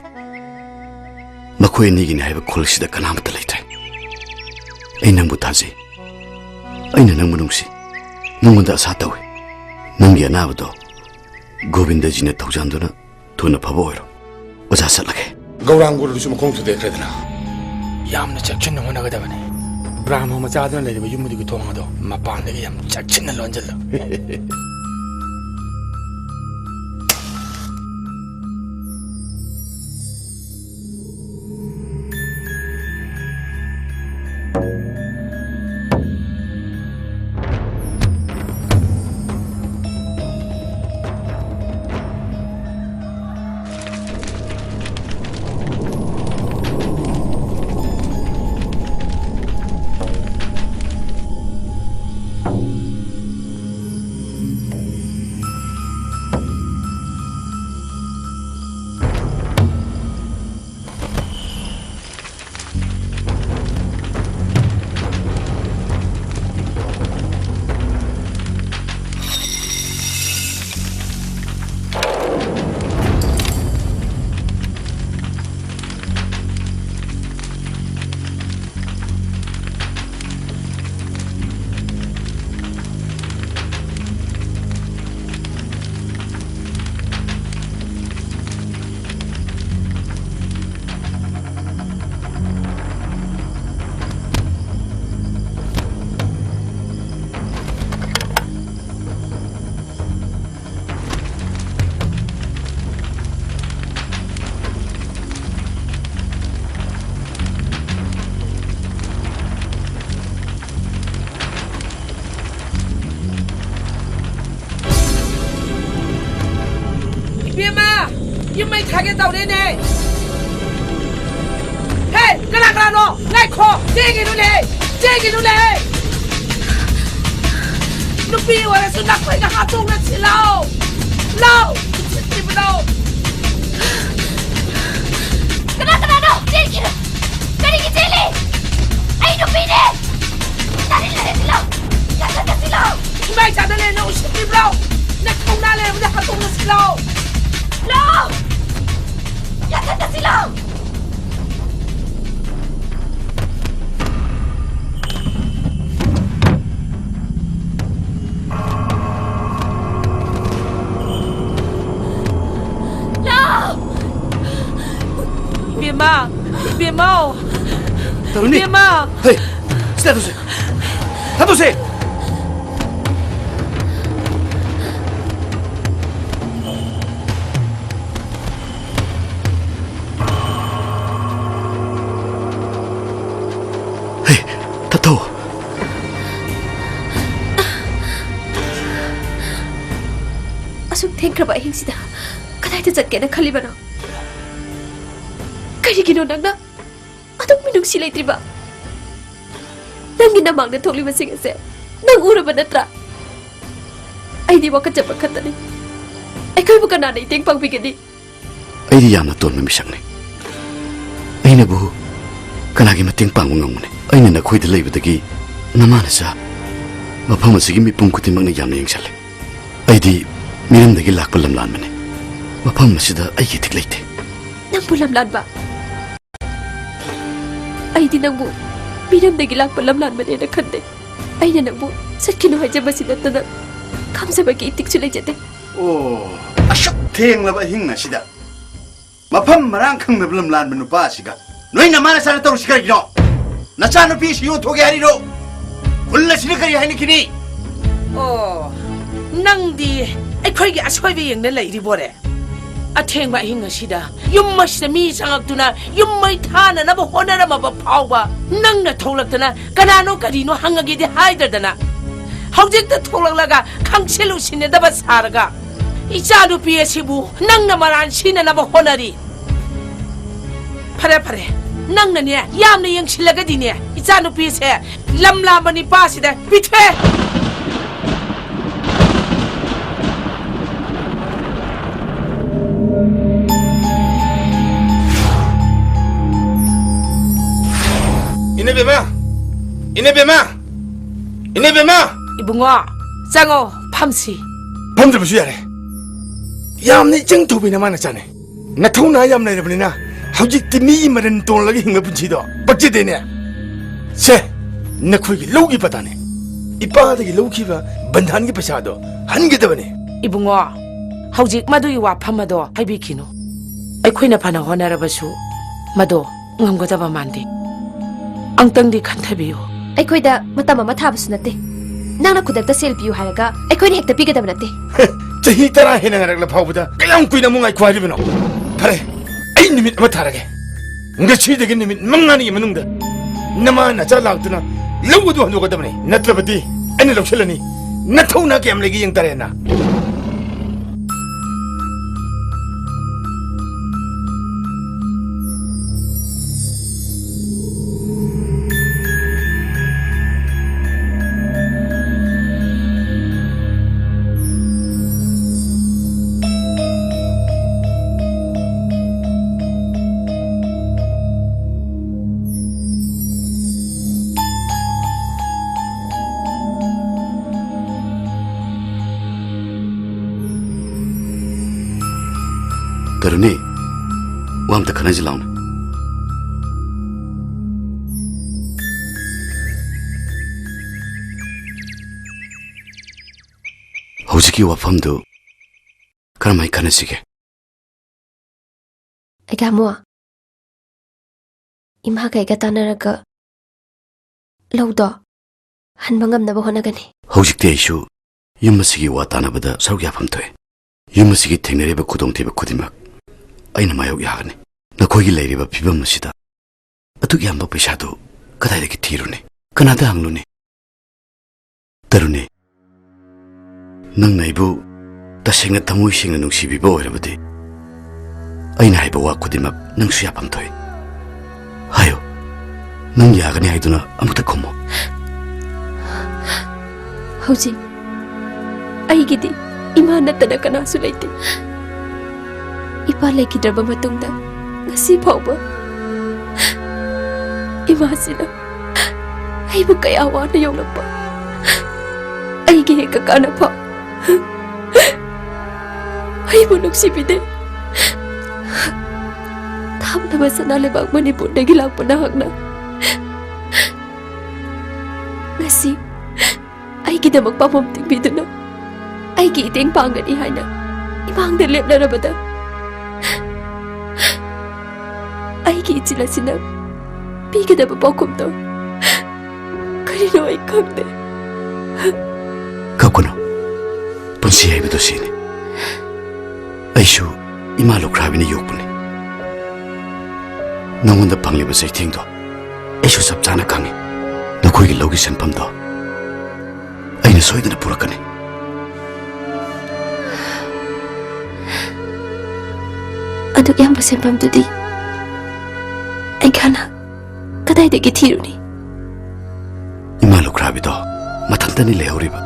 ꯃꯈꯣꯏ ꯑꯅꯤꯒꯤꯅꯤ ꯍꯥꯏꯕ ꯈꯨꯜꯁꯤꯗ ꯀꯅꯥꯃꯠꯇ ꯂꯩꯇ꯭ꯔꯦ꯫ ꯑꯩ ꯅꯪꯕꯨ ꯊꯥꯖꯩ꯫ ꯑꯩꯅ ꯅꯪꯕꯨ ꯅꯨꯡꯁꯤ꯫ ꯅꯪꯉꯣꯟꯗ ꯑꯁꯥ ꯇꯧꯏ꯫ ꯅꯪꯒꯤ ꯑꯅꯥꯕꯗꯣ ꯒꯣꯕꯤꯟꯗꯖꯤꯅ ꯊꯧꯖꯥꯟꯗꯨꯅ ꯊꯨꯅ ꯐꯕ ꯑꯣꯏꯔꯣ꯫ ꯑꯣꯖꯥ ꯆꯠꯂꯒꯦ꯫ ꯒꯧꯔꯥꯡ ꯒꯨꯔꯨꯁꯨ ꯃꯈꯣꯡ ꯊꯨꯗꯦꯛꯈ꯭ꯔꯦꯗꯅ꯫ ꯌꯥꯝꯅ ꯆꯦꯛꯁꯤꯟꯅ ꯍꯣꯠꯅꯒꯗꯕꯅꯤ꯫ ꯕ꯭ꯔꯥꯍꯃ ꯃꯆꯥꯗꯨꯅ ꯂꯩꯔꯤꯕ ꯌꯨꯝ ꯑꯗꯨꯒꯤ ꯊꯣꯡ ꯑꯗꯣ ꯃꯄꯥꯟꯗꯒꯤ ꯌꯥꯝ ꯆꯦꯛꯁꯤꯟꯅ ꯂꯣꯟꯁꯤꯜꯂꯨ꯫ ꯃꯩ ꯊꯥꯒꯦ ꯇꯧꯔꯦꯅꯦ꯫ ꯍꯦ, ꯀꯅꯥ ꯀꯅꯥꯅꯣ? ꯉꯥꯏꯈꯣ, ꯆꯦꯟꯒꯤꯅꯨꯅꯦ, ꯆꯦꯟꯒꯤꯅꯨꯅꯦ꯫ ꯅꯨꯄꯤ ꯑꯣꯏꯔꯁꯨ ꯅꯈꯣꯏꯅ ꯍꯥꯠꯇꯣꯛꯅ ꯁꯤꯜꯂꯣ꯫ ꯂꯥꯎ, ꯁꯤꯠꯈꯤꯕꯗꯣ꯫ ꯀꯅꯥ ꯀꯅꯥꯅꯣ? ꯆꯦꯟꯒꯤꯅꯨ꯫ ꯀꯔꯤꯒꯤ ꯆꯦꯜꯂꯤ? ꯑꯩ ꯅꯨꯄꯤꯅꯦ꯫ ꯇꯥꯅꯤꯡꯗꯔꯦ, ꯁꯤꯜꯂꯣ꯫ ꯌꯥꯊꯪꯗ ꯁꯤꯜꯂꯣ꯫ ꯏꯃꯥ ꯏꯆꯥꯗ ꯂꯩꯔꯦ, ꯅꯪ ꯎꯁꯤꯠꯇ꯭ꯔꯤꯕ꯭ꯔꯣ? ꯅꯪ ꯊꯧꯅꯥ ꯂꯩꯔꯕꯗꯤ ꯍꯥꯠꯇꯣꯛꯅ ꯁꯤꯜꯂꯣ꯫ ꯂꯥꯎ! ꯌꯥꯊꯪꯗ ꯁꯤꯜꯂꯣ! ꯂꯥꯎ! ꯏꯕꯦꯝꯃ! ꯏꯕꯦꯝꯃꯧ! ꯇꯔꯨꯅꯤ! ꯏꯕꯦꯝꯃ! ꯍꯩ! ꯁꯤꯗ ꯊꯥꯗꯣꯛꯁꯦ! ꯊꯥꯗꯣꯛꯁꯦ! ꯍꯦ, ꯇꯠꯊꯧ꯫ ꯑꯁꯨꯛ ꯊꯦꯡꯈ꯭ꯔꯕ ꯑꯍꯤꯡꯁꯤꯗ ꯀꯗꯥꯏꯗ ꯆꯠꯀꯦꯅ ꯈꯜꯂꯤꯕꯅꯣ? ꯀꯔꯤꯒꯤꯅꯣ ꯅꯪꯅ ꯑꯗꯨꯛ ꯃꯤꯅꯨꯡꯁꯤ ꯂꯩꯇ꯭ꯔꯤꯕ? ꯅꯪꯒꯤ ꯅꯃꯥꯡꯗ ꯊꯣꯛꯂꯤꯕꯁꯤꯡ ꯑꯁꯦ ꯅꯪ ꯎꯔꯕ ꯅꯠꯇ꯭ꯔꯥ? ꯑꯩꯗꯤ ꯋꯥꯀꯠꯆꯕ ꯈꯛꯇꯅꯤ꯫ ꯑꯩꯈꯣꯏꯕꯨ ꯀꯅꯥꯅ ꯏꯇꯦꯡ ꯄꯥꯡꯕꯤꯒꯅꯤ? ꯑꯩꯗꯤ ꯌꯥꯝꯅ ꯇꯣꯟꯕ ꯃꯤꯁꯛꯅꯤ꯫ ꯑꯩꯅꯕꯨ ꯀꯅꯥꯒꯤ ꯃꯇꯦꯡ ꯄꯥꯡꯕ ꯉꯝꯒꯅꯤ? ꯑꯩꯅ ꯅꯈꯣꯏꯗ ꯂꯩꯕꯗꯒꯤ ꯅꯃꯥ ꯅꯆꯥ ꯃꯐꯝ ꯑꯁꯤꯒꯤ ꯃꯤꯄꯨꯝ ꯈꯨꯗꯤꯡꯃꯛꯅ ꯌꯥꯝꯅ ꯌꯦꯡꯁꯤꯜꯂꯤ꯫ ꯑꯩꯗꯤ ꯃꯤꯔꯝꯗꯒꯤ ꯂꯥꯛꯄ ꯂꯝꯂꯥꯟꯕꯅꯤ꯫ ꯃꯐꯝ ꯑꯁꯤꯗ ꯑꯩꯒꯤ ꯏꯊꯤꯛ ꯂꯩꯇꯦ꯫ ꯅꯪꯕꯨ ꯂꯝꯂꯥꯟꯕ? ꯑꯩꯗꯤ ꯅꯪꯕꯨ ꯃꯤꯔꯝꯗꯒꯤ ꯂꯥꯛꯄ ꯂꯝꯂꯥꯟꯕꯅꯦꯅ ꯈꯟꯗꯦ꯫ ꯑꯩꯅ ꯅꯪꯕꯨ ꯆꯠꯈꯤꯅꯨ ꯍꯥꯏꯖꯕꯁꯤ ꯅꯠꯇꯅ ꯈꯪꯖꯕꯒꯤ ꯏꯇꯤꯛꯁꯨ ꯂꯩꯖꯗꯦ꯫ ꯑꯣ, ꯑꯁꯨꯛ ꯊꯦꯡꯂꯕ ꯑꯍꯤꯡ ꯑꯁꯤꯗ ꯃꯐꯝ ꯃꯔꯥꯡ ꯈꯪꯗꯕ ꯂꯝ ꯂꯥꯟꯕ ꯅꯨꯄꯥ ꯑꯁꯤꯒ ꯅꯣꯏ ꯅꯃꯥ ꯅꯆꯥꯅ ꯇꯧꯔꯤꯁꯤ ꯀꯔꯤꯒꯤꯅꯣ? ꯅꯆꯥꯅꯨꯄꯤ ꯑꯁꯤ ꯌꯣꯟꯊꯣꯛꯀꯦ ꯍꯥꯏꯔꯤꯔꯣ? ꯈꯨꯜ ꯑꯁꯤꯅ ꯀꯔꯤ ꯍꯥꯏꯅꯈꯤꯅꯤ? ꯑꯣ, ꯅꯪꯗꯤ ꯑꯩꯈꯣꯏꯒꯤ ꯑꯁꯣꯏꯕ ꯌꯦꯡꯅ ꯂꯩꯔꯤꯕꯣꯔꯦ? ꯑꯊꯦꯡꯕ ꯑꯍꯤꯡ ꯑꯁꯤꯗ ꯌꯨꯝ ꯑꯁꯤꯗ ꯃꯤ ꯆꯪꯉꯛꯇꯨꯅ ꯌꯨꯝ ꯃꯩ ꯊꯥꯅꯅꯕ ꯍꯣꯠꯅꯔꯝꯃꯕ ꯐꯥꯎꯕ ꯅꯪꯅ ꯊꯣꯛꯂꯛꯇꯅ ꯀꯅꯥꯅꯣ ꯀꯔꯤꯅꯣ ꯍꯪꯉꯒꯦꯗꯤ ꯍꯥꯏꯗ꯭ꯔꯗꯅ, ꯍꯧꯖꯤꯛꯇ ꯊꯣꯛꯂꯛꯂꯒ ꯈꯪꯁꯤꯜ ꯎꯁꯤꯟꯅꯗꯕ ꯁꯥꯔꯒ ꯏꯆꯥꯅꯨꯄꯤ ꯑꯁꯤꯕꯨ ꯅꯪꯅ ꯃꯔꯥꯟ ꯁꯤꯅꯅꯕ ꯍꯣꯠꯅꯔꯤ꯫ ꯐꯔꯦ, ꯐꯔꯦ, ꯅꯪꯅꯅꯦ ꯌꯥꯝꯅ ꯌꯦꯡꯁꯤꯜꯂꯒꯗꯤꯅꯦ, ꯏꯆꯥꯅꯨꯄꯤꯁꯦ ꯂꯝ ꯂꯥꯝꯕ ꯅꯤꯄꯥꯁꯤꯗ ꯄꯤꯊꯣꯛꯑꯦ꯫ ꯏꯅꯦꯕꯦꯝꯃ! ꯏꯅꯦꯕꯦꯝꯃ! ꯏꯅꯦꯕꯦꯝꯃ! ꯏꯕꯨꯡꯉꯣ, ꯆꯪꯉꯣ, ꯐꯝꯁꯤ꯫ ꯐꯝꯗ꯭ꯔꯕꯁꯨ ꯌꯥꯔꯦ꯫ ꯌꯥꯝꯅ ꯏꯆꯪ ꯊꯧꯕꯤ ꯅꯃꯥ ꯅꯆꯥꯅꯦ꯫ ꯅꯊꯧꯅꯥ ꯌꯥꯝ ꯂꯩꯔꯕꯅꯤꯅ ꯍꯧꯖꯤꯛꯇꯤ ꯃꯤꯒꯤ ꯃꯔꯟ ꯇꯣꯡꯂꯒ ꯍꯤꯡꯕ ꯄꯨꯟꯁꯤꯗꯣ ꯄꯛꯆꯗꯦꯅꯦ꯫ ꯁꯦ, ꯅꯈꯣꯏꯒꯤ ꯂꯧꯒꯤ ꯄꯇꯥꯅꯦ꯫ ꯏꯄꯥꯗꯒꯤ ꯂꯧꯈꯤꯕ ꯕꯟꯙꯥꯟꯒꯤ ꯄꯩꯁꯥꯗꯣ ꯍꯟꯒꯗꯕꯅꯦ꯫ ꯏꯕꯨꯡꯉꯣ, ꯍꯧꯖꯤꯛ ꯃꯗꯨꯒꯤ ꯋꯥꯐꯝ ꯑꯗꯣ ꯍꯥꯏꯕꯤꯈꯤꯅꯨ꯫ ꯑꯩꯈꯣꯏꯅ ꯐꯅ ꯍꯣꯠꯅꯔꯕꯁꯨ ꯃꯗꯣ ꯉꯝꯒꯗꯕ ꯃꯥꯟꯗꯦ꯫ ꯑꯝꯇꯪꯗꯤ ꯈꯟꯊꯕꯤꯌꯨ꯫ ꯑꯩꯈꯣꯏꯗ ꯃꯇꯝ ꯑꯃ ꯊꯥꯕꯁꯨ ꯅꯠꯇꯦ꯫ ꯅꯪꯅ ꯈꯨꯗꯛꯇ ꯁꯦꯜ ꯄꯤꯌꯨ ꯍꯥꯏꯔꯒ ꯑꯩꯈꯣꯏꯅ ꯍꯦꯛꯇ ꯄꯤꯒꯗꯕ ꯅꯠꯇꯦ꯫ ꯆꯍꯤ ꯇꯔꯥ ꯍꯦꯟꯅ ꯉꯥꯏꯔꯛꯂ ꯐꯥꯎꯕꯗ ꯀꯌꯥꯝ ꯀꯨꯏꯅ ꯑꯃꯨꯛ ꯉꯥꯏꯈꯣ ꯍꯥꯏꯔꯤꯕꯅꯣ? ꯐꯔꯦ, ꯑꯩ ꯅꯨꯃꯤꯠ ꯑꯃ ꯊꯥꯔꯒꯦ꯫ ꯉꯁꯤꯗꯒꯤ ꯅꯨꯃꯤꯠ ꯃꯉꯥꯅꯤꯒꯤ ꯃꯅꯨꯡꯗ ꯅꯃꯥ ꯅꯆꯥ ꯂꯥꯛꯇꯨꯅ ꯂꯧ ꯑꯗꯨ ꯍꯟꯗꯣꯛꯀꯗꯕꯅꯤ, ꯅꯠꯇ꯭ꯔꯕꯗꯤ ꯑꯩꯅ ꯂꯧꯁꯤꯜꯂꯅꯤ꯫ ꯅꯊꯧꯅꯥ ꯀꯌꯥꯝ ꯂꯩꯒꯦ ꯌꯦꯡ ꯇꯥꯔꯦꯅ꯫ ꯇꯔꯨꯅꯤ, ꯋꯥ ꯑꯝꯇ ꯈꯟꯅꯁꯤ ꯂꯥꯎꯅꯦ꯫ ꯍꯧꯖꯤꯛꯀꯤ ꯋꯥꯐꯝꯗꯨ ꯀꯔꯝꯍꯥꯏꯅ ꯈꯟꯅꯁꯤꯒꯦ? ꯑꯩꯒꯥꯃꯣ, ꯏꯃꯥꯒ ꯑꯩꯒ ꯇꯥꯟꯅꯔꯒ ꯂꯧꯗꯣ ꯍꯟꯕ ꯉꯝꯅꯕ ꯍꯣꯠꯅꯒꯅꯤ꯫ ꯍꯧꯖꯤꯛꯇꯤ ꯑꯩꯁꯨ ꯌꯨꯝ ꯑꯁꯤꯒꯤ ꯋꯥ ꯇꯥꯅꯕꯗ ꯁꯔꯨꯛ ꯌꯥꯐꯝ ꯊꯣꯛꯑꯦ꯫ ꯌꯨꯝ ꯑꯁꯤꯒꯤ ꯊꯦꯡꯅꯔꯤꯕ ꯈꯨꯗꯣꯡꯊꯤꯕ ꯈꯨꯗꯤꯡꯃꯛ ꯑꯩꯅ ꯃꯥꯌꯣꯛ ꯌꯥꯒꯅꯤ꯫ ꯅꯈꯣꯏꯒꯤ ꯂꯩꯔꯤꯕ ꯐꯤꯕꯝ ꯑꯁꯤꯗ ꯑꯗꯨꯛ ꯌꯥꯝꯕ ꯄꯩꯁꯥꯗꯨ ꯀꯗꯥꯏꯗꯒꯤ ꯊꯤꯔꯨꯅꯤ? ꯀꯅꯥꯗ ꯍꯪꯂꯨꯅꯤ? ꯇꯔꯨꯅꯤ, ꯅꯪꯅ ꯑꯩꯕꯨ ꯇꯁꯦꯡꯅ ꯊꯃꯣꯏ ꯁꯦꯡꯅ ꯅꯨꯡꯁꯤꯕꯤꯕ ꯑꯣꯏꯔꯕꯗꯤ, ꯑꯩꯅ ꯍꯥꯏꯕ ꯋꯥ ꯈꯨꯗꯤꯡꯃꯛ ꯅꯪꯁꯨ ꯌꯥꯐꯝ ꯊꯣꯛꯏ꯫ ꯍꯥꯏꯌꯨ, ꯅꯪ ꯌꯥꯒꯅꯤ ꯍꯥꯏꯗꯨꯅ ꯑꯃꯨꯛꯇ ꯈꯨꯝꯃꯨ꯫ ꯍꯧꯖꯤꯛ ꯑꯩꯒꯤꯗꯤ ꯏꯃꯥ ꯅꯠꯇꯅ ꯀꯅꯥꯁꯨ ꯂꯩꯇꯦ꯫ ꯏꯄꯥ ꯂꯩꯈꯤꯗ꯭ꯔꯕ ꯃꯇꯨꯡꯗ ꯉꯁꯤ ꯐꯥꯎꯕ ꯏꯃꯥꯁꯤꯅ ꯑꯩꯕꯨ ꯀꯌꯥ ꯋꯥꯅ ꯌꯣꯛꯂꯛꯄ, ꯑꯩꯒꯤ ꯍꯦꯛ ꯀꯀꯥꯅ ꯐꯥꯎ ꯑꯩꯕꯨ ꯅꯨꯡꯁꯤꯕꯤꯗꯦ꯫ ꯊꯥꯞꯂꯕ ꯁꯅꯥ ꯂꯩꯕꯥꯛ ꯃꯅꯤꯄꯨꯔꯗꯒꯤ ꯂꯥꯛꯄ ꯅꯍꯥꯛꯅ ꯉꯁꯤ ꯑꯩꯒꯤꯗꯃꯛ ꯄꯥꯝꯕꯣꯝ ꯇꯤꯡꯕꯤꯗꯨꯅ ꯑꯩꯒꯤ ꯏꯇꯦꯡ ꯄꯥꯡꯒꯅꯤ ꯍꯥꯏꯅ ꯏꯃꯥꯡꯗ ꯂꯦꯞꯅꯔꯕꯗ, ꯑꯩꯒꯤ ꯏꯆꯤꯜ ꯑꯁꯤꯅ ꯄꯤꯒꯗꯕ ꯄꯥꯎꯈꯨꯝꯗꯣ ꯀꯔꯤꯅꯣ ꯑꯩ ꯈꯪꯗꯦ꯫ ꯀꯞꯀꯅꯨ, ꯄꯨꯟꯁꯤ ꯍꯥꯏꯕꯗꯨ ꯁꯤꯅꯤ꯫ ꯑꯩꯁꯨ ꯏꯃꯥ ꯂꯨꯈ꯭ꯔꯥꯕꯤꯅ ꯌꯣꯛꯄꯅꯤ꯫ ꯅꯉꯣꯟꯗ ꯐꯪꯂꯤꯕ ꯆꯩꯊꯦꯡꯗꯣ ꯑꯩꯁꯨ ꯆꯞ ꯆꯥꯅ ꯈꯪꯏ꯫ ꯅꯈꯣꯏꯒꯤ ꯂꯧꯒꯤ ꯁꯦꯟꯐꯝꯗꯣ ꯑꯩꯅ ꯁꯣꯏꯗꯅ ꯄꯨꯔꯛꯀꯅꯤ꯫ ꯑꯗꯨ ꯏꯌꯥꯝꯕ ꯁꯦꯟꯐꯝꯗꯨꯗꯤ ꯑꯩ ꯈꯅ ꯀꯗꯥꯏꯗꯒꯤ ꯊꯤꯔꯨꯅꯤ? ꯏꯃꯥ ꯂꯨꯈ꯭ꯔꯥꯕꯤꯗꯣ ꯃꯊꯟꯇꯅꯤ ꯂꯩꯍꯧꯔꯤꯕ꯫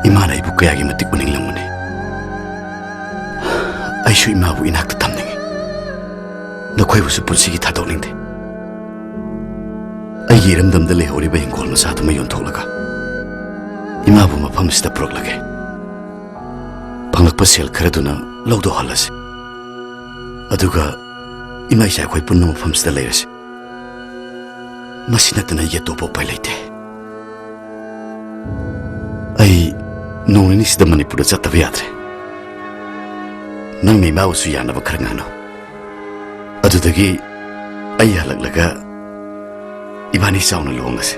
ꯏꯃꯥꯅ ꯑꯩꯕꯨ ꯀꯌꯥꯒꯤ ꯃꯇꯤꯛ ꯎꯅꯤꯡꯂꯝꯒꯅꯤ꯫ ꯑꯩꯁꯨ ꯏꯃꯥꯕꯨ ꯏꯅꯥꯛꯇ ꯊꯝꯅꯤꯡꯏ꯫ ꯅꯈꯣꯏꯕꯨꯁꯨ ꯄꯨꯟꯁꯤꯒꯤ ꯊꯥꯗꯣꯛꯅꯤꯡꯗꯦ꯫ ꯑꯩꯒꯤ ꯏꯔꯝꯗꯝꯗ ꯂꯩꯍꯧꯔꯤꯕ ꯍꯤꯡꯒꯣꯜ ꯃꯆꯥꯗꯨꯃ ꯌꯣꯟꯊꯣꯛꯂꯒ ꯏꯃꯥꯕꯨ ꯃꯐꯝꯁꯤꯗ ꯄꯨꯔꯛꯂꯒꯦ꯫ ꯐꯪꯂꯛꯄ ꯁꯦꯜ ꯈꯔꯗꯨꯅ ꯂꯧꯗꯣ ꯍꯜꯂꯁꯤ꯫ ꯑꯗꯨꯒ ꯏꯃꯥ ꯏꯆꯥ ꯑꯩꯈꯣꯏ ꯄꯨꯟꯅ ꯃꯐꯝꯁꯤꯗ ꯂꯩꯔꯁꯤ꯫ ꯃꯁꯤ ꯅꯠꯇꯅ ꯑꯩꯒꯤ ꯑꯇꯣꯞꯄ ꯎꯄꯥꯏ ꯂꯩꯇꯦ꯫ ꯑꯩ ꯅꯣꯡ ꯅꯤꯅꯤꯁꯤꯗ ꯃꯅꯤꯄꯨꯔꯗ ꯆꯠꯇꯕ ꯌꯥꯗ꯭ꯔꯦ꯫ ꯅꯪꯅ ꯏꯃꯥꯕꯨꯁꯨ ꯌꯥꯅꯕ ꯈꯔ ꯉꯥꯡꯅꯧ꯫ ꯑꯗꯨꯗꯒꯤ ꯑꯩ ꯍꯜꯂꯛꯂꯒ ꯏꯕꯥꯅꯤ ꯆꯥꯎꯅ ꯂꯨꯍꯣꯡꯉꯁꯤ꯫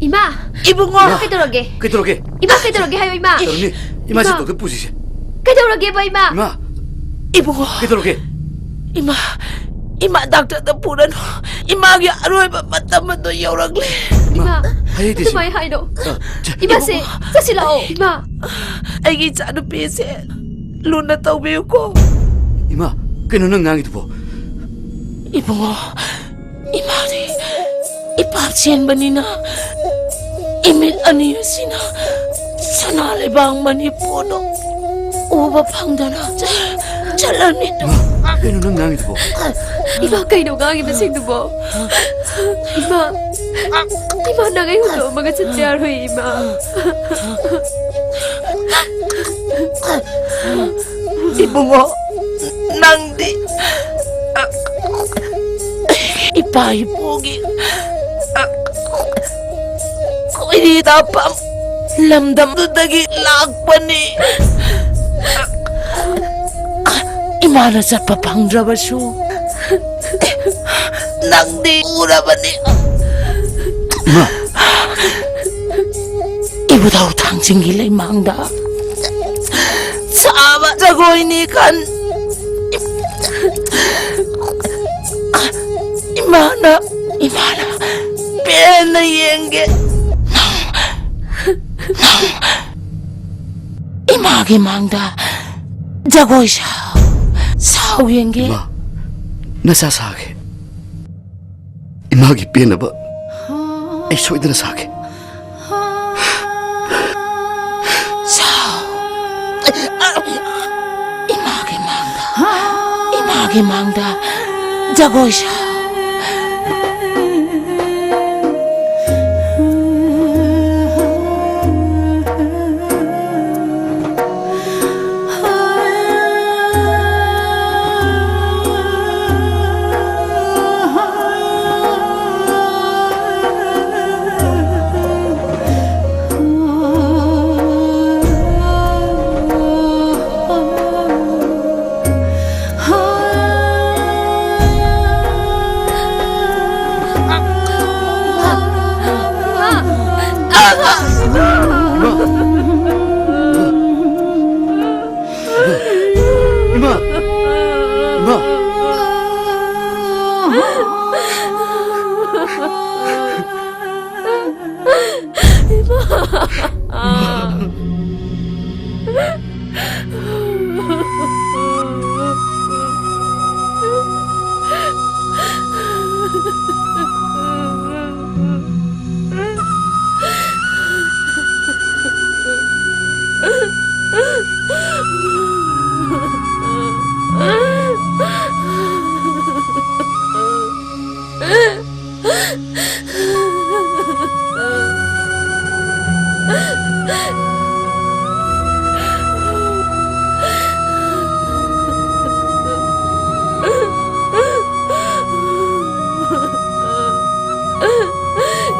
ꯏꯃꯥ! ꯏꯕꯨꯡꯉꯣ! ꯏꯃꯥ, ꯀꯩꯗꯧꯔꯒꯦ? ꯀꯩꯗꯧꯔꯒꯦ? ꯏꯃꯥ, ꯀꯩꯗꯧꯔꯒꯦ ꯍꯥꯏꯌꯣ, ꯏꯃꯥ! ꯇꯧꯔꯝꯅꯤ꯫ ꯏꯃꯥꯁꯤ ꯏꯃꯥ! ꯗꯣꯛꯇꯔ ꯄꯨꯁꯤꯁꯦ꯫ ꯀꯩꯗꯧꯔꯒꯦꯕ, ꯏꯃꯥ? ꯏꯃꯥ! ꯏꯕꯨꯡꯉꯣ! ꯀꯩꯗꯧꯔꯒꯦ? ꯏꯃꯥ! ꯏꯃꯥ ꯗꯥꯛꯇꯔꯗ ꯄꯨꯔꯅꯨ꯫ ꯏꯃꯥꯒꯤ ꯑꯔꯣꯏꯕ ꯃꯇꯝ ꯑꯗꯨ ꯌꯧꯔꯛꯂꯦ꯫ ꯏꯃꯥ! ꯏꯃꯥ! ꯍꯥꯏꯍꯩꯗꯦ ꯁꯤ꯫ ꯑꯗꯨꯃꯥꯏ ꯍꯥꯏꯅꯣ꯫ ꯑ, ꯆ-, ꯏꯃꯥꯁꯦ, ꯏꯕꯨꯡꯉꯣ! ꯆꯠꯁꯤ ꯂꯥꯛꯑꯣ, ꯏꯃꯥ! ꯑꯩꯒꯤ ꯏꯆꯥꯅꯨꯄꯤꯁꯦ ꯂꯨꯅ ꯇꯧꯕꯤꯌꯨꯀꯣ꯫ ꯏꯃꯥ! ꯀꯩꯅꯣ ꯅꯪ ꯉꯥꯡꯉꯤꯗꯨꯕꯣ? ꯏꯕꯨꯡꯉꯣ! ꯏꯃꯥꯗꯤ ꯏꯄꯥꯞ ꯆꯦꯟꯕꯅꯤꯅ ꯏꯃꯤꯠ ꯑꯅꯤ ꯑꯁꯤꯅ ꯁꯅꯥ ꯂꯩꯕꯥꯛ ꯃꯅꯤꯄꯨꯔꯗꯣ ꯎꯕ ꯐꯪꯗꯅ ꯆ-, ꯆꯠꯂꯅꯤꯗꯣ꯫ ꯏꯃꯥ, ꯀꯩꯅꯣ ꯅꯪ ꯉꯥꯡꯉꯤꯗꯨꯕꯣ? ꯏꯃꯥ, ꯀꯩꯅꯣ ꯉꯥꯡꯉꯤꯕꯁꯤꯡꯗꯨꯕꯣ? ꯏꯃꯥ, ꯏꯃꯥ, ꯅꯪ ꯑꯩ ꯍꯨꯟꯗꯣꯛꯑꯝꯃꯒ ꯆꯠꯄ ꯌꯥꯔꯣꯏ, ꯏꯃꯥ꯫ ꯏꯕꯨꯡꯉꯣ, ꯅꯪꯗꯤ ꯏꯄꯥ ꯏꯄꯨꯒꯤ ꯈꯣꯏꯔꯤ ꯇꯥꯐꯝ ꯂꯝꯗꯝꯗꯨꯗꯒꯤ ꯂꯥꯛꯄꯅꯤ꯫ ꯏꯃꯥꯅ ꯆꯠꯄ ꯐꯪꯗ꯭ꯔꯕꯁꯨ ꯅꯪꯗꯤ ꯎꯔꯕꯅꯤ꯫ ꯏꯃꯥ! ꯏꯕꯨꯙꯧ ꯊꯥꯡꯖꯤꯡꯒꯤ ꯂꯩꯃꯥꯡꯗ ꯁꯥꯕ ꯖꯒꯣꯏꯅꯤ ꯈꯟ꯫ ꯏꯃꯥꯅ, ꯏꯃꯥꯅ ꯄꯦꯟꯅ ꯌꯦꯡꯒꯦ꯫ ꯅꯪ, ꯅꯪ ꯏꯃꯥꯒꯤ ꯃꯥꯡꯗ ꯖꯒꯣꯏ ꯁꯥꯎ, ꯁꯥꯎ ꯌꯦꯡꯒꯦ꯫ ꯏꯃꯥ, ꯅꯆꯥ ꯁꯥꯒꯦ꯫ ꯏꯃꯥꯒꯤ ꯄꯦꯟꯅꯕ ꯑꯩ ꯁꯣꯏꯗꯅ ꯁꯥꯒꯦ꯫ ꯁꯥꯎ꯫ ꯏꯃꯥꯒꯤ ꯃꯥꯡꯗ, ꯏꯃꯥꯒꯤ ꯃꯥꯡꯗ ꯖꯒꯣꯏ ꯁꯥꯎ꯫ ꯏꯃꯥ! ꯏꯃꯥ! ꯏꯃꯥ!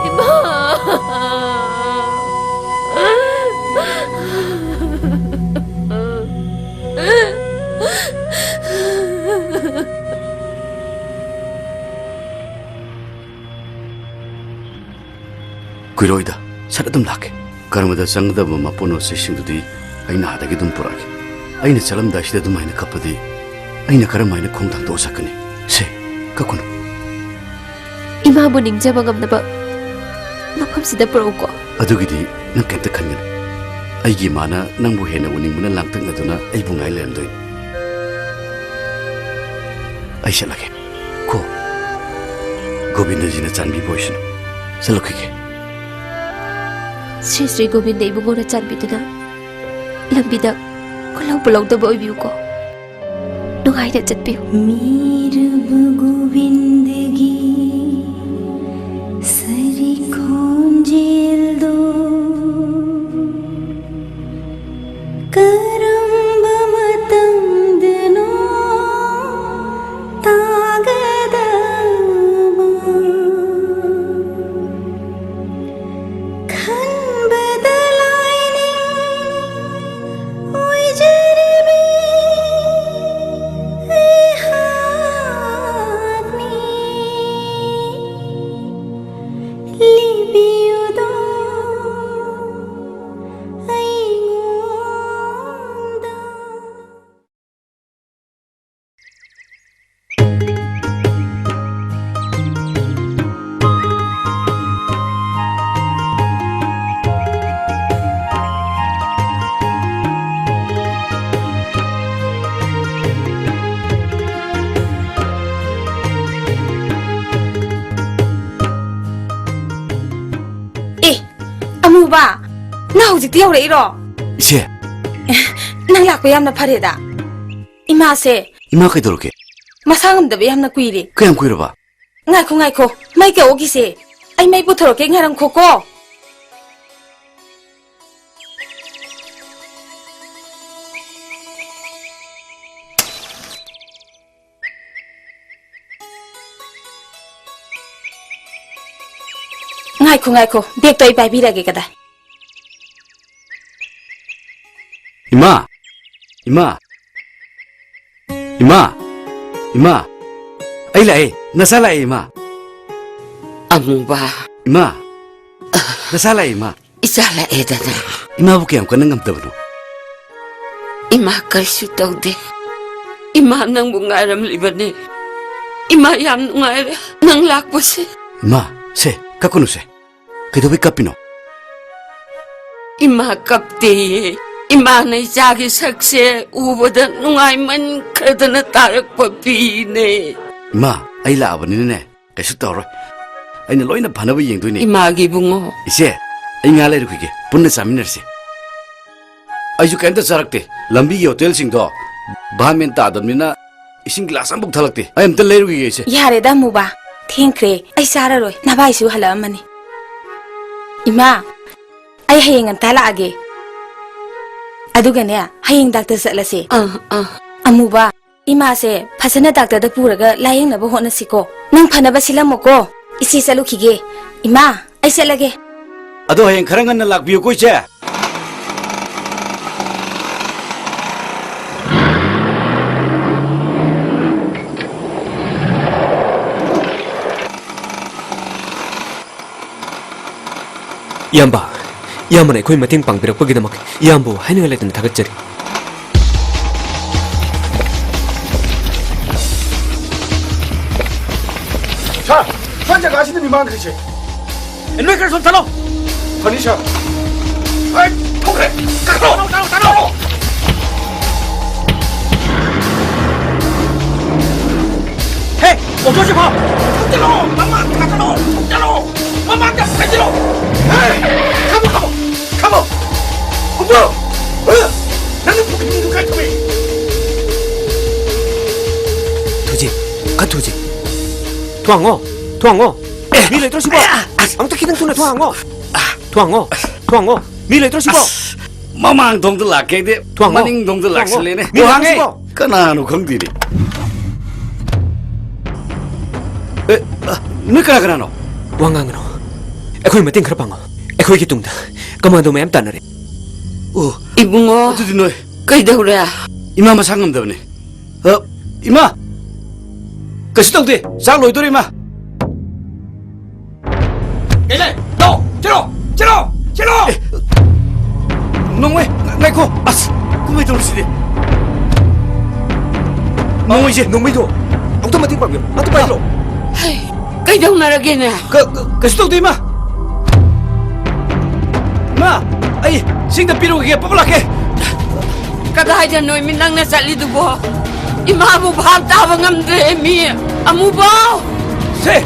ꯏꯃꯥ! ꯀꯨꯏꯔꯣꯏꯗ, ꯁꯠ ꯑꯗꯨꯝ ꯂꯥꯛꯀꯦ꯫ ꯀꯔꯃꯗ ꯆꯪꯒꯗꯕ ꯃꯄꯣꯠ ꯃꯆꯩꯁꯤꯡꯗꯨꯗꯤ ꯑꯩꯅ ꯑꯥꯗꯒꯤ ꯑꯗꯨꯝ ꯄꯨꯔꯛꯑꯒꯦ꯫ ꯑꯩꯅ ꯆꯠꯂꯝꯗꯥꯏꯁꯤꯗ ꯑꯗꯨꯃꯥꯏꯅ ꯀꯞꯄꯗꯤ ꯑꯩꯅ ꯀꯔꯝ ꯍꯥꯏꯅ ꯈꯣꯡ ꯊꯥꯡꯗꯣꯛꯑ ꯆꯠꯀꯅꯤ? ꯁꯦ, ꯀꯞꯀꯅꯨ꯫ ꯏꯃꯥꯕꯨ ꯅꯤꯡꯖꯕ ꯉꯝꯅꯕ ꯃꯐꯝꯁꯤꯗ ꯄꯨꯔꯛꯎꯀꯣ꯫ ꯑꯗꯨꯒꯤꯗꯤ ꯅꯪ ꯀꯩꯝꯇ ꯈꯟꯒꯅꯨ꯫ ꯑꯩꯒꯤ ꯏꯃꯥꯅ ꯅꯪꯕꯨ ꯍꯦꯟꯅ ꯎꯅꯤꯡꯕꯅ ꯂꯥꯡꯇꯛꯅꯗꯨꯅ ꯑꯩꯕꯨ ꯉꯥꯏ ꯂꯩꯔꯝꯗꯣꯏꯅꯤ꯫ ꯑꯩ ꯆꯠꯂꯒꯦ꯫ ꯀꯣ, ꯒꯣꯕꯤꯟꯗꯖꯤꯅ ꯆꯥꯟꯕꯤꯕ ꯑꯣꯏꯁꯅꯨ꯫ ꯆꯠꯂꯨꯈꯤꯒꯦ꯫ ꯁ꯭ꯔꯤ ꯁ꯭ꯔꯤ ꯒꯣꯕꯤꯟꯗ ꯏꯕꯨꯡꯉꯣꯅ ꯆꯥꯟꯕꯤꯗꯨꯅ ꯂꯝꯕꯤꯗ ꯈꯨꯜꯍꯧ ꯄꯨꯜꯍꯧꯗꯕ ꯑꯣꯏꯕꯤꯌꯨꯀꯣ꯫ ꯅꯨꯡꯉꯥꯏꯅ ꯆꯠꯄꯤꯌꯨ꯫ ꯃꯤꯔꯕ ꯒꯣꯕꯤꯟꯗꯒꯤ ꯁꯔꯤ ꯈꯣꯟꯖꯦꯜꯗꯣ ꯀꯔꯝꯕ ꯃꯇꯝꯗꯅꯣ ꯇꯥꯒꯗꯕ? ꯈꯟꯕꯗ ꯂꯥꯏꯅꯤꯡ ꯑꯣꯏꯖꯔꯤꯕꯤ ꯑꯩꯍꯥꯛꯅꯤ꯫ ꯕꯥ, ꯅꯪ ꯍꯧꯖꯤꯛꯇꯤ ꯌꯧꯔꯛꯏꯔꯣ? ꯏꯆꯦ꯫ ꯑꯦ, ꯅꯪ ꯂꯥꯛꯄ ꯌꯥꯝꯅ ꯐꯔꯦꯗ꯫ ꯏꯃꯥꯁꯦ ꯏꯃꯥ ꯀꯩꯗꯧꯔꯒꯦ? ꯃꯁꯥ ꯉꯝꯗꯕ ꯌꯥꯝꯅ ꯀꯨꯏꯔꯦ꯫ ꯀꯌꯥꯝ ꯀꯨꯏꯔꯕ? ꯉꯥꯏꯈꯣ, ꯉꯥꯏꯈꯣ꯫ ꯃꯩ ꯀꯛꯑꯣ ꯀꯤꯁꯦ꯫ ꯑꯩ ꯃꯩ ꯄꯨꯊꯣꯔꯛꯀꯦ, ꯉꯥꯏꯔꯝꯈꯣꯀꯣ꯫ ꯉꯥꯏꯈꯣ, ꯉꯥꯏꯈꯣ꯫ ꯕꯦꯒꯇꯣ ꯑꯩ ꯄꯥꯏꯕꯤꯔꯒꯦ꯫ ꯀꯗꯥꯏ? ꯏꯃꯥ! ꯏꯃꯥ! ꯏꯃꯥ! ꯏꯃꯥ! ꯑꯩ ꯂꯥꯛꯑꯦ! ꯅꯆꯥ ꯂꯥꯛꯑꯦ, ꯏꯃꯥ! ꯑꯃꯨꯕ꯫ ꯏꯃꯥ! ꯅꯆꯥ ꯂꯥꯛꯑꯦ, ꯏꯃꯥ! ꯏꯆꯥ ꯂꯥꯛꯑꯦꯗꯅ꯫ ꯏꯃꯥꯕꯨ ꯀꯌꯥꯝ ꯀꯟꯅ ꯉꯝꯗꯕꯅꯣ? ꯏꯃꯥ ꯀꯔꯤꯁꯨ ꯇꯧꯗꯦ꯫ ꯏꯃꯥ ꯅꯪꯕꯨ ꯉꯥꯏꯔꯝꯂꯤꯕꯅꯦ꯫ ꯏꯃꯥ ꯌꯥꯝ ꯅꯨꯡꯉꯥꯏꯔꯦ ꯅꯪ ꯂꯥꯛꯄꯁꯦ꯫ ꯏꯃꯥ, ꯁꯦ, ꯀꯞꯀꯅꯨꯁꯦ꯫ ꯀꯩꯗꯧꯕꯩ ꯀꯞꯄꯤꯅꯣ? ꯏꯃꯥ ꯀꯞꯇꯦꯌꯦ꯫ ꯏꯃꯥꯅ ꯏꯆꯥꯒꯤ ꯁꯛꯁꯦ ꯎꯕꯗ ꯅꯨꯡꯉꯥꯏꯃꯟꯈ꯭ꯔꯗꯅ ꯇꯥꯔꯛꯄ ꯄꯤꯅꯦ꯫ ꯏꯃꯥ, ꯑꯩ ꯂꯥꯛꯑꯕꯅꯤꯅꯅꯦ, ꯀꯩꯁꯨ ꯇꯧꯔꯣꯏ꯫ ꯑꯩꯅ ꯂꯣꯏꯅ ꯐꯅꯕ ꯌꯦꯡꯗꯣꯏꯅꯦ꯫ ꯏꯃꯥꯒꯤ ꯏꯕꯨꯡꯉꯣ꯫ ꯏꯆꯦ, ꯑꯩ ꯉꯥ ꯂꯩꯔꯨꯈꯤꯒꯦ, ꯄꯨꯟꯅ ꯆꯥꯃꯤꯟꯅꯔꯁꯤ꯫ ꯑꯩꯁꯨ ꯀꯩꯝꯇ ꯆꯥꯔꯛꯇꯦ꯫ ꯂꯝꯕꯤꯒꯤ ꯍꯣꯇꯦꯜꯁꯤꯡꯗꯣ ꯚꯥꯞ ꯃꯦꯟ ꯇꯥꯗꯕꯅꯤꯅ ꯏꯁꯤꯡ ꯒꯤꯂꯥꯁ ꯑꯃꯐꯥꯎ ꯊꯛꯂꯛꯇꯦ꯫ ꯑꯩ ꯑꯝꯇ ꯂꯩꯔꯨꯈꯤꯒꯦ, ꯏꯆꯦ꯫ ꯌꯥꯔꯦꯗ, ꯑꯃꯨꯕ꯫ ꯊꯦꯡꯈ꯭ꯔꯦ꯫ ꯑꯩ ꯆꯥꯔꯔꯣꯏ꯫ ꯅꯚꯥꯏꯁꯨ ꯍꯜꯂꯛꯑꯝꯃꯅꯤ꯫ ꯏꯃꯥ, ꯑꯩ ꯍꯌꯦꯡ ꯉꯟꯇꯥ ꯂꯥꯛꯑꯒꯦ꯫ ꯑꯗꯨꯒꯅꯦ, ꯍꯌꯦꯡ ꯗꯥꯛꯇꯔ ꯆꯠꯂꯁꯦ꯫ ꯑꯥ, ꯑꯥ꯫ ꯑꯃꯨꯕ, ꯏꯃꯥꯁꯦ ꯐꯖꯅ ꯗꯥꯛꯇꯔꯗ ꯄꯨꯔꯒ ꯂꯥꯌꯦꯡꯅꯕ ꯍꯣꯠꯅꯁꯤꯀꯣ꯫ ꯅꯪ ꯐꯅꯕ ꯁꯤꯜꯂꯝꯃꯣꯀꯣ꯫ ꯏꯆꯦ ꯆꯠꯂꯨꯈꯤꯒꯦ꯫ ꯏꯃꯥ, ꯑꯩ ꯆꯠꯂꯒꯦ꯫ ꯑꯗꯣ ꯍꯌꯦꯡ ꯈꯔ ꯉꯟꯅ ꯂꯥꯛꯄꯤꯌꯨꯀꯣ, ꯏꯆꯦ꯫ ꯏꯌꯥꯝꯕ, ꯏꯌꯥꯝꯕꯅ ꯑꯩꯈꯣꯏ ꯃꯇꯦꯡ ꯄꯥꯡꯕꯤꯔꯛꯄꯒꯤꯗꯃꯛ ꯏꯌꯥꯝꯕꯕꯨ ꯍꯥꯏꯅꯤꯡꯉꯥꯏ ꯂꯩꯇꯅ ꯊꯥꯒꯠꯆꯔꯤ꯫ ꯁꯥꯔ, ꯁ꯭ꯋꯥꯏ ꯖꯒꯥꯁꯤꯗ ꯃꯤ ꯃꯥꯡꯈ꯭ꯔꯤꯁꯦ꯫ ꯏꯟꯚꯦꯁꯇꯔ ꯁꯣꯝ ꯆꯠꯂꯣ꯫ ꯐꯅꯤ, ꯁꯥꯔ꯫ ꯑꯩ ꯊꯣꯛꯈ꯭ꯔꯦ꯫ ꯀꯛꯈ꯭ꯔꯣ꯫ ꯇꯥꯔꯣ, ꯇꯥꯔꯣ, ꯇꯥꯔꯣ꯫ ꯍꯦ, ꯑꯣꯇꯣꯁꯤ ꯐꯥꯎ꯫ ꯊꯣꯛꯆꯤꯜꯂꯣ, ꯃꯃꯥꯡ ꯊꯥꯖꯤꯜꯂꯣ, ꯊꯣꯛꯆꯤꯜꯂꯣ꯫ ꯃꯃꯥꯡꯗ ꯊꯥꯖꯤꯜꯂꯣ꯫ ꯍꯦ, ꯊꯝꯃꯣ꯫ ꯊꯣꯡ ꯍꯥꯡꯉꯣ! ꯊꯣꯡ ꯍꯥꯡꯉꯣ! ꯃꯤ ꯂꯩꯇ꯭ꯔꯣ ꯁꯤꯕꯣ? ꯑꯁ! ꯑꯃꯨꯛꯇ ꯈꯤꯇꯪ ꯊꯨꯅ ꯊꯣꯡ ꯍꯥꯡꯉꯣ! ꯊꯣꯡ ꯍꯥꯡꯉꯣ! ꯊꯣꯡ ꯍꯥꯡꯉꯣ! ꯃꯤ ꯂꯩꯇ꯭ꯔꯣ ꯁꯤꯕꯣ? ꯑꯁ! ꯃꯃꯥꯡ ꯊꯣꯡꯗ ꯂꯥꯛꯀꯦ ꯍꯥꯏꯗꯤ ꯊꯣꯡ ꯍꯥꯡꯉꯣ! ꯃꯅꯤꯡ ꯊꯣꯡꯗ ꯊꯣꯡ ꯍꯥꯡꯉꯣ! ꯂꯥꯛꯁꯜꯂꯦꯅꯦ꯫ ꯃꯤ ꯑꯣ, ꯂꯩꯇ꯭ꯔꯣ ꯍꯥꯡꯉꯦ꯫ ꯁꯤꯕꯣ? ꯀꯅꯥꯅꯣ ꯈꯪꯗꯦꯅꯦ꯫ ꯑꯦ, ꯑ, ꯅꯣꯏ ꯀꯅꯥ ꯀꯅꯥꯅꯣ? ꯋꯥ ꯉꯥꯡꯒꯅꯨ꯫ ꯑꯩꯈꯣꯏ ꯃꯇꯦꯡ ꯈꯔ ꯄꯥꯡꯉꯣ꯫ ꯑꯩꯈꯣꯏꯒꯤ ꯇꯨꯡꯗ ꯀꯃꯥꯟꯗꯣ ꯃꯌꯥꯝ ꯇꯥꯟꯅꯔꯦ꯫ ꯑꯣ, ꯏꯕꯨꯡꯉꯣ, ꯑꯗꯨꯗꯤ ꯅꯣꯏ ꯀꯩꯗꯧꯔꯦ? ꯏꯃꯥ ꯃꯁꯥ ꯉꯝꯗꯕꯅꯦ꯫ ꯑ, ꯏꯃꯥ! ꯀꯩꯁꯨ ꯇꯧꯗꯦ꯫ ꯆꯥꯛ ꯂꯣꯏꯗꯣꯔꯦ, ꯏꯃꯥ꯫ ꯀꯩ ꯂꯩ? ꯂꯥꯛꯑꯣ! ꯆꯦꯜꯂꯣ! ꯆꯦꯜꯂꯣ! ꯆꯦꯜꯂꯣ! ꯑꯦ, ꯅꯣꯡꯃꯩ, ꯉꯥꯏꯈꯣ! ꯑꯁ, ꯀꯨꯝꯍꯩ ꯇꯧꯔꯤꯁꯤꯗꯤ꯫ ꯅꯣꯡꯃꯩꯁꯦ, ꯅꯣꯡꯃꯩꯗꯣ ꯑꯃꯨꯛꯇ ꯃꯇꯦꯡ ꯄꯥꯡꯕꯤꯌꯨ꯫ ꯑꯝꯇ ꯄꯥꯏꯕꯤꯔꯛꯑꯣ꯫ ꯍꯩ, ꯀꯩꯗꯧꯅꯔꯒꯦꯅꯦ? ꯀ-, ꯀ-, ꯀꯩꯁꯨ ꯇꯧꯗꯦ, ꯏꯃꯥ꯫ ꯏꯃꯥ, ꯑꯩ ꯁꯤꯡꯗ ꯄꯤꯔꯨꯈꯤꯒꯦ, ꯄꯞ ꯂꯥꯛꯀꯦ꯫ ꯀꯗꯥꯏꯗꯅꯣ ꯏꯃꯤ ꯅꯪꯅ ꯆꯠꯂꯤꯗꯨꯕꯣ? ꯏꯃꯥꯕꯨ ꯚꯥꯞ ꯇꯥꯕ ꯉꯝꯗ꯭ꯔꯦ ꯃꯤ꯫ ꯑꯃꯨꯕꯣ! ꯁꯦ!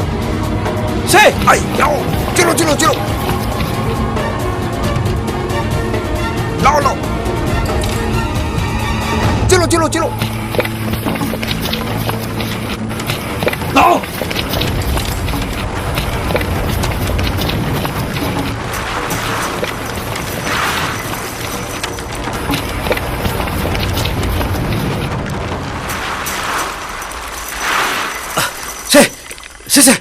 ꯁꯦ! ꯑꯩ, ꯂꯥꯛꯑꯣ! ꯆꯦꯜꯂꯣ, ꯆꯦꯜꯂꯣ, ꯆꯦꯜꯂꯣ! ꯂꯥꯛꯑꯣ, ꯂꯥꯛꯑꯣ! ꯆꯦꯜꯂꯣ, ꯆꯦꯜꯂꯣ, ꯆꯦꯜꯂꯣ! ꯂꯥꯛꯑꯣ! ꯁꯦ! ꯁꯦ, ꯁꯦ!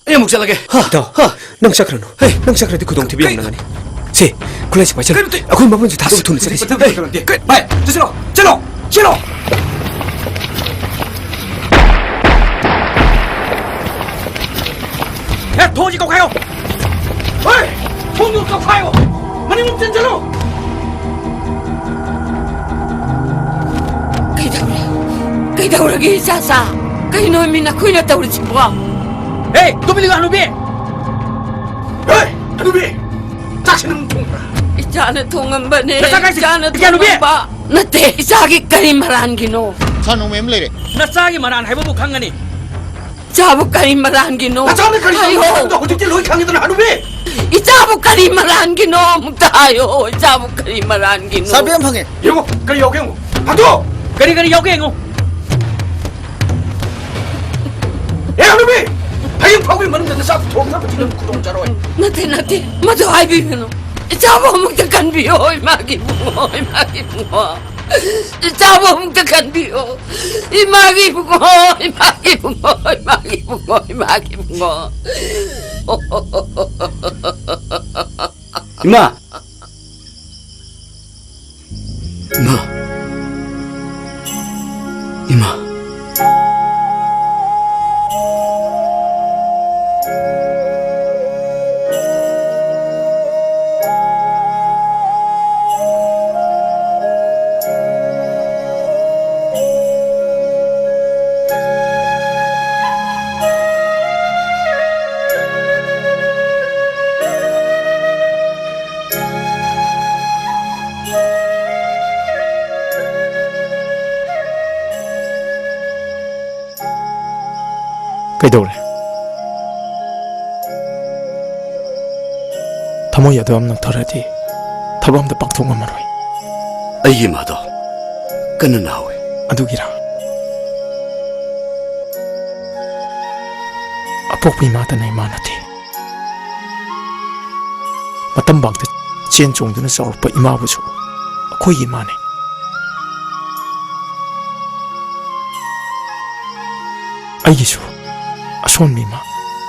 ꯑꯩ ꯑꯃꯨꯛ ꯆꯠꯂꯒꯦ꯫ ꯍꯥ, ꯏꯇꯥꯎ, ꯍꯥ꯫ ꯅꯪ ꯆꯠꯈ꯭ꯔꯅꯨ꯫ ꯍꯦ꯫ ꯅꯪ ꯆꯠꯈ꯭ꯔꯗꯤ ꯈꯨꯗꯣꯡꯊꯤꯕ ꯌꯥꯝ ꯀꯩ-, ꯅꯪꯒꯅꯤ꯫ ꯁꯦ, ꯈꯨꯠꯂꯥꯏꯁꯤ ꯄꯥꯏꯁꯤꯜꯂꯨ꯫ ꯀꯩꯅꯣ ꯇꯧ-, ꯑꯩꯈꯣꯏ ꯃꯐꯝꯁꯤ ꯊꯥꯗꯣꯛ ꯊꯨꯅ ꯆꯠꯂꯁꯤ꯫ ꯀꯩꯅꯣ ꯇꯧ-, ꯍꯦ꯫ ꯀꯩꯅꯣ ꯇꯧ-, ꯚꯥꯏ, ꯆꯠꯁꯤꯔꯣ? ꯆꯠꯂꯣ! ꯆꯠꯂꯣ! ꯍꯦ, ꯊꯣꯡꯁꯤ ꯀꯧꯈꯥꯏꯌꯣ! ꯍꯣꯏ! ꯊꯣꯡꯗꯨ ꯀꯧꯈꯥꯏꯌꯣ! ꯃꯅꯤꯡꯂꯣꯝ ꯆꯦꯟꯁꯤꯜꯂꯨ! ꯀꯩꯗꯧꯔꯦ? ꯀꯩꯗꯧꯔꯒꯦ, ꯏꯆꯥꯆꯥ? ꯀꯩꯅꯣ ꯃꯤ ꯅꯈꯣꯏꯅ ꯇꯧꯔꯤꯁꯤꯕꯣ? ꯍꯦ, ꯇꯨꯃꯤꯟ ꯂꯩꯌꯨ, ꯍꯅꯨꯕꯤ! ꯍꯦ, ꯍꯅꯨꯕꯤ! ꯆꯥꯛꯁꯤ ꯅꯪ ꯊꯣꯡꯕ꯭ꯔꯥ? ꯏꯆꯥꯅ ꯊꯣꯡꯉꯝꯕꯅꯦ꯫ ꯅꯆꯥ ꯀꯥꯏꯁꯤ? ꯏꯆꯥꯅ ꯏꯆꯥ ꯅꯨꯄꯤ! ꯊꯣꯡꯉꯝꯕ꯫ ꯅꯠꯇꯦ, ꯏꯆꯥꯒꯤ ꯀꯔꯤ ꯃꯔꯥꯟꯒꯤꯅꯣ? ꯁꯥ ꯅꯣꯡꯃꯩ ꯑꯃ ꯂꯩꯔꯦ꯫ ꯅꯆꯥꯒꯤ ꯃꯔꯥꯟ ꯍꯥꯏꯕꯕꯨ ꯈꯪꯒꯅꯤ꯫ ꯏꯆꯥꯕꯨ ꯀꯔꯤ ꯃꯔꯥꯟꯒꯤꯅꯣ? ꯅꯆꯥꯅ ꯀꯔꯤ ꯍꯥꯏꯌꯣ꯫ ꯇꯧꯔꯤꯅꯣ ꯍꯥꯏꯕꯗꯣ ꯍꯧꯖꯤꯛꯇꯤ ꯂꯣꯏ ꯈꯪꯉꯦꯗꯅ, ꯍꯅꯨꯕꯤ! ꯏꯆꯥꯕꯨ ꯀꯔꯤ ꯃꯔꯥꯟꯒꯤꯅꯣ? ꯑꯃꯨꯛꯇ ꯍꯥꯏꯌꯣ, ꯏꯆꯥꯕꯨ ꯀꯔꯤ ꯃꯔꯥꯟꯒꯤꯅꯣ? ꯁꯥꯔ, ꯕꯦꯝ ꯐꯪꯉꯦ꯫ ꯌꯦꯡꯉꯣ, ꯀꯔꯤ ꯌꯥꯎꯒꯦ ꯌꯦꯡꯉꯣ꯫ ꯍꯥꯡꯗꯣꯛꯑꯣ! ꯀꯔꯤ ꯀꯔꯤ ꯌꯥꯎꯒꯦ ꯌꯦꯡꯉꯣ꯫ ꯑꯦ, ꯍꯅꯨꯕꯤ! ꯍꯌꯦꯡ ꯐꯥꯎꯒꯤ ꯃꯅꯨꯡꯗ ꯅꯆꯥ ꯊꯣꯡꯅꯕꯗꯤ ꯅꯪ ꯈꯨꯗꯣꯡ ꯆꯥꯔꯣꯏ꯫ ꯅꯠꯇꯦ, ꯅꯠꯇꯦ, ꯃꯗꯨ ꯍꯥꯏꯕꯤꯒꯅꯨ꯫ ꯏꯆꯥꯕꯨ ꯑꯃꯨꯛꯇ ꯈꯟꯕꯤꯌꯣ, ꯏꯃꯥꯒꯤ ꯏꯕꯨꯡꯉꯣ, ꯏꯃꯥꯒꯤ ꯏꯕꯨꯡꯉꯣ꯫ ꯏꯆꯥꯕꯨ ꯑꯃꯨꯛꯇ ꯈꯟꯕꯤꯌꯣ꯫ ꯏꯃꯥꯒꯤ ꯏꯕꯨꯡꯉꯣ, ꯏꯃꯥꯒꯤ ꯏꯕꯨꯡꯉꯣ, ꯏꯃꯥꯒꯤ ꯏꯕꯨꯡꯉꯣ, ꯏꯃꯥꯒꯤ ꯏꯕꯨꯡꯉꯣ꯫ ꯏꯃꯥ! ꯏꯃꯥ! ꯏꯃꯥ! ꯀꯩꯗꯧꯔꯦ? ꯊꯃꯣꯏ ꯑꯗꯨ ꯌꯥꯝ ꯅꯧꯊꯔꯗꯤ ꯊꯕꯛ ꯑꯝꯇ ꯄꯥꯡꯊꯣꯛ ꯉꯝꯃꯔꯣꯏ꯫ ꯑꯩꯒꯤ ꯏꯃꯥꯗꯣ ꯀꯟꯅ ꯅꯥꯍꯧꯋꯦ꯫ ꯑꯗꯨꯒꯤꯔꯥ? ꯑꯄꯣꯛꯄ ꯏꯃꯥꯇꯅ ꯏꯃꯥ ꯅꯠꯇꯦ꯫ ꯃꯇꯝꯕꯥꯛꯇ ꯆꯦꯟ ꯆꯣꯡꯗꯨꯅ ꯆꯥꯎꯔꯛꯄ ꯏꯃꯥꯕꯨꯁꯨ ꯑꯩꯈꯣꯏꯒꯤ ꯏꯃꯥꯅꯤ꯫ ꯑꯩꯒꯤꯁꯨ ꯑꯁꯣꯟꯕ ꯏꯃꯥ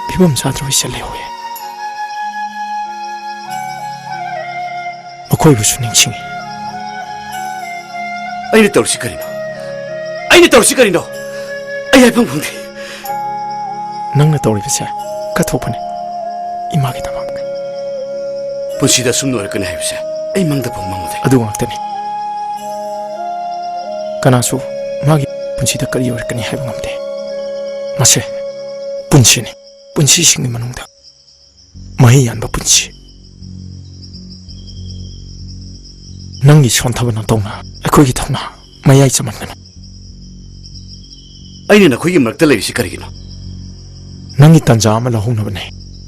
ꯐꯤꯕꯝ ꯆꯥꯗ꯭ꯔꯕ ꯏꯆꯜ ꯂꯩꯍꯧꯋꯦ꯫ ꯃꯈꯣꯏꯕꯨꯁꯨ ꯅꯤꯡꯁꯤꯡꯉꯤ꯫ ꯑꯩꯅ ꯇꯧꯔꯤꯁꯤ ꯀꯔꯤꯅꯣ? ꯑꯩꯅ ꯇꯧꯔꯤꯁꯤ ꯀꯔꯤꯅꯣ? ꯑꯩ ꯍꯥꯏꯐꯝ ꯈꯪꯗꯦ꯫ ꯅꯪꯅ ꯇꯧꯔꯤꯕꯁꯦ ꯀꯠꯊꯣꯛꯄꯅꯦ ꯏꯃꯥꯒꯤꯗꯃꯛ꯫ ꯄꯨꯟꯁꯤꯗ ꯑꯁꯨꯝꯅ ꯑꯣꯏꯔꯛꯀꯅꯤ ꯍꯥꯏꯕꯁꯦ ꯑꯩ ꯃꯪꯗ ꯐꯥꯎ ꯃꯪꯉꯨꯗꯦ꯫ ꯑꯗꯨ ꯉꯥꯛꯇꯅꯤ꯫ ꯀꯅꯥꯁꯨ ꯃꯥꯒꯤ ꯄꯨꯟꯁꯤꯗ ꯀꯔꯤ ꯑꯣꯏꯔꯛꯀꯅꯤ ꯍꯥꯏꯕ ꯉꯝꯗꯦ꯫ ꯃꯁꯦ ꯄꯨꯟꯁꯤꯅꯤ꯫ ꯄꯨꯟꯁꯤꯁꯤꯡꯒꯤ ꯃꯅꯨꯡꯗ ꯃꯍꯩ ꯌꯥꯟꯕ ꯄꯨꯟꯁꯤ꯫ ꯅꯪꯒꯤ ꯁꯣꯟꯊꯕ ꯅꯇꯧꯅ ꯑꯩꯈꯣꯏꯒꯤ ꯊꯧꯅꯥ ꯃꯌꯥꯏ ꯆꯝꯍꯟꯒꯅꯨ꯫ ꯑꯩꯅ ꯅꯈꯣꯏꯒꯤ ꯃꯔꯛꯇ ꯂꯩꯔꯤꯁꯤ ꯀꯔꯤꯒꯤꯅꯣ? ꯅꯪꯒꯤ ꯇꯟꯖꯥ ꯑꯃ ꯂꯧꯍꯧꯅꯕꯅꯦ꯫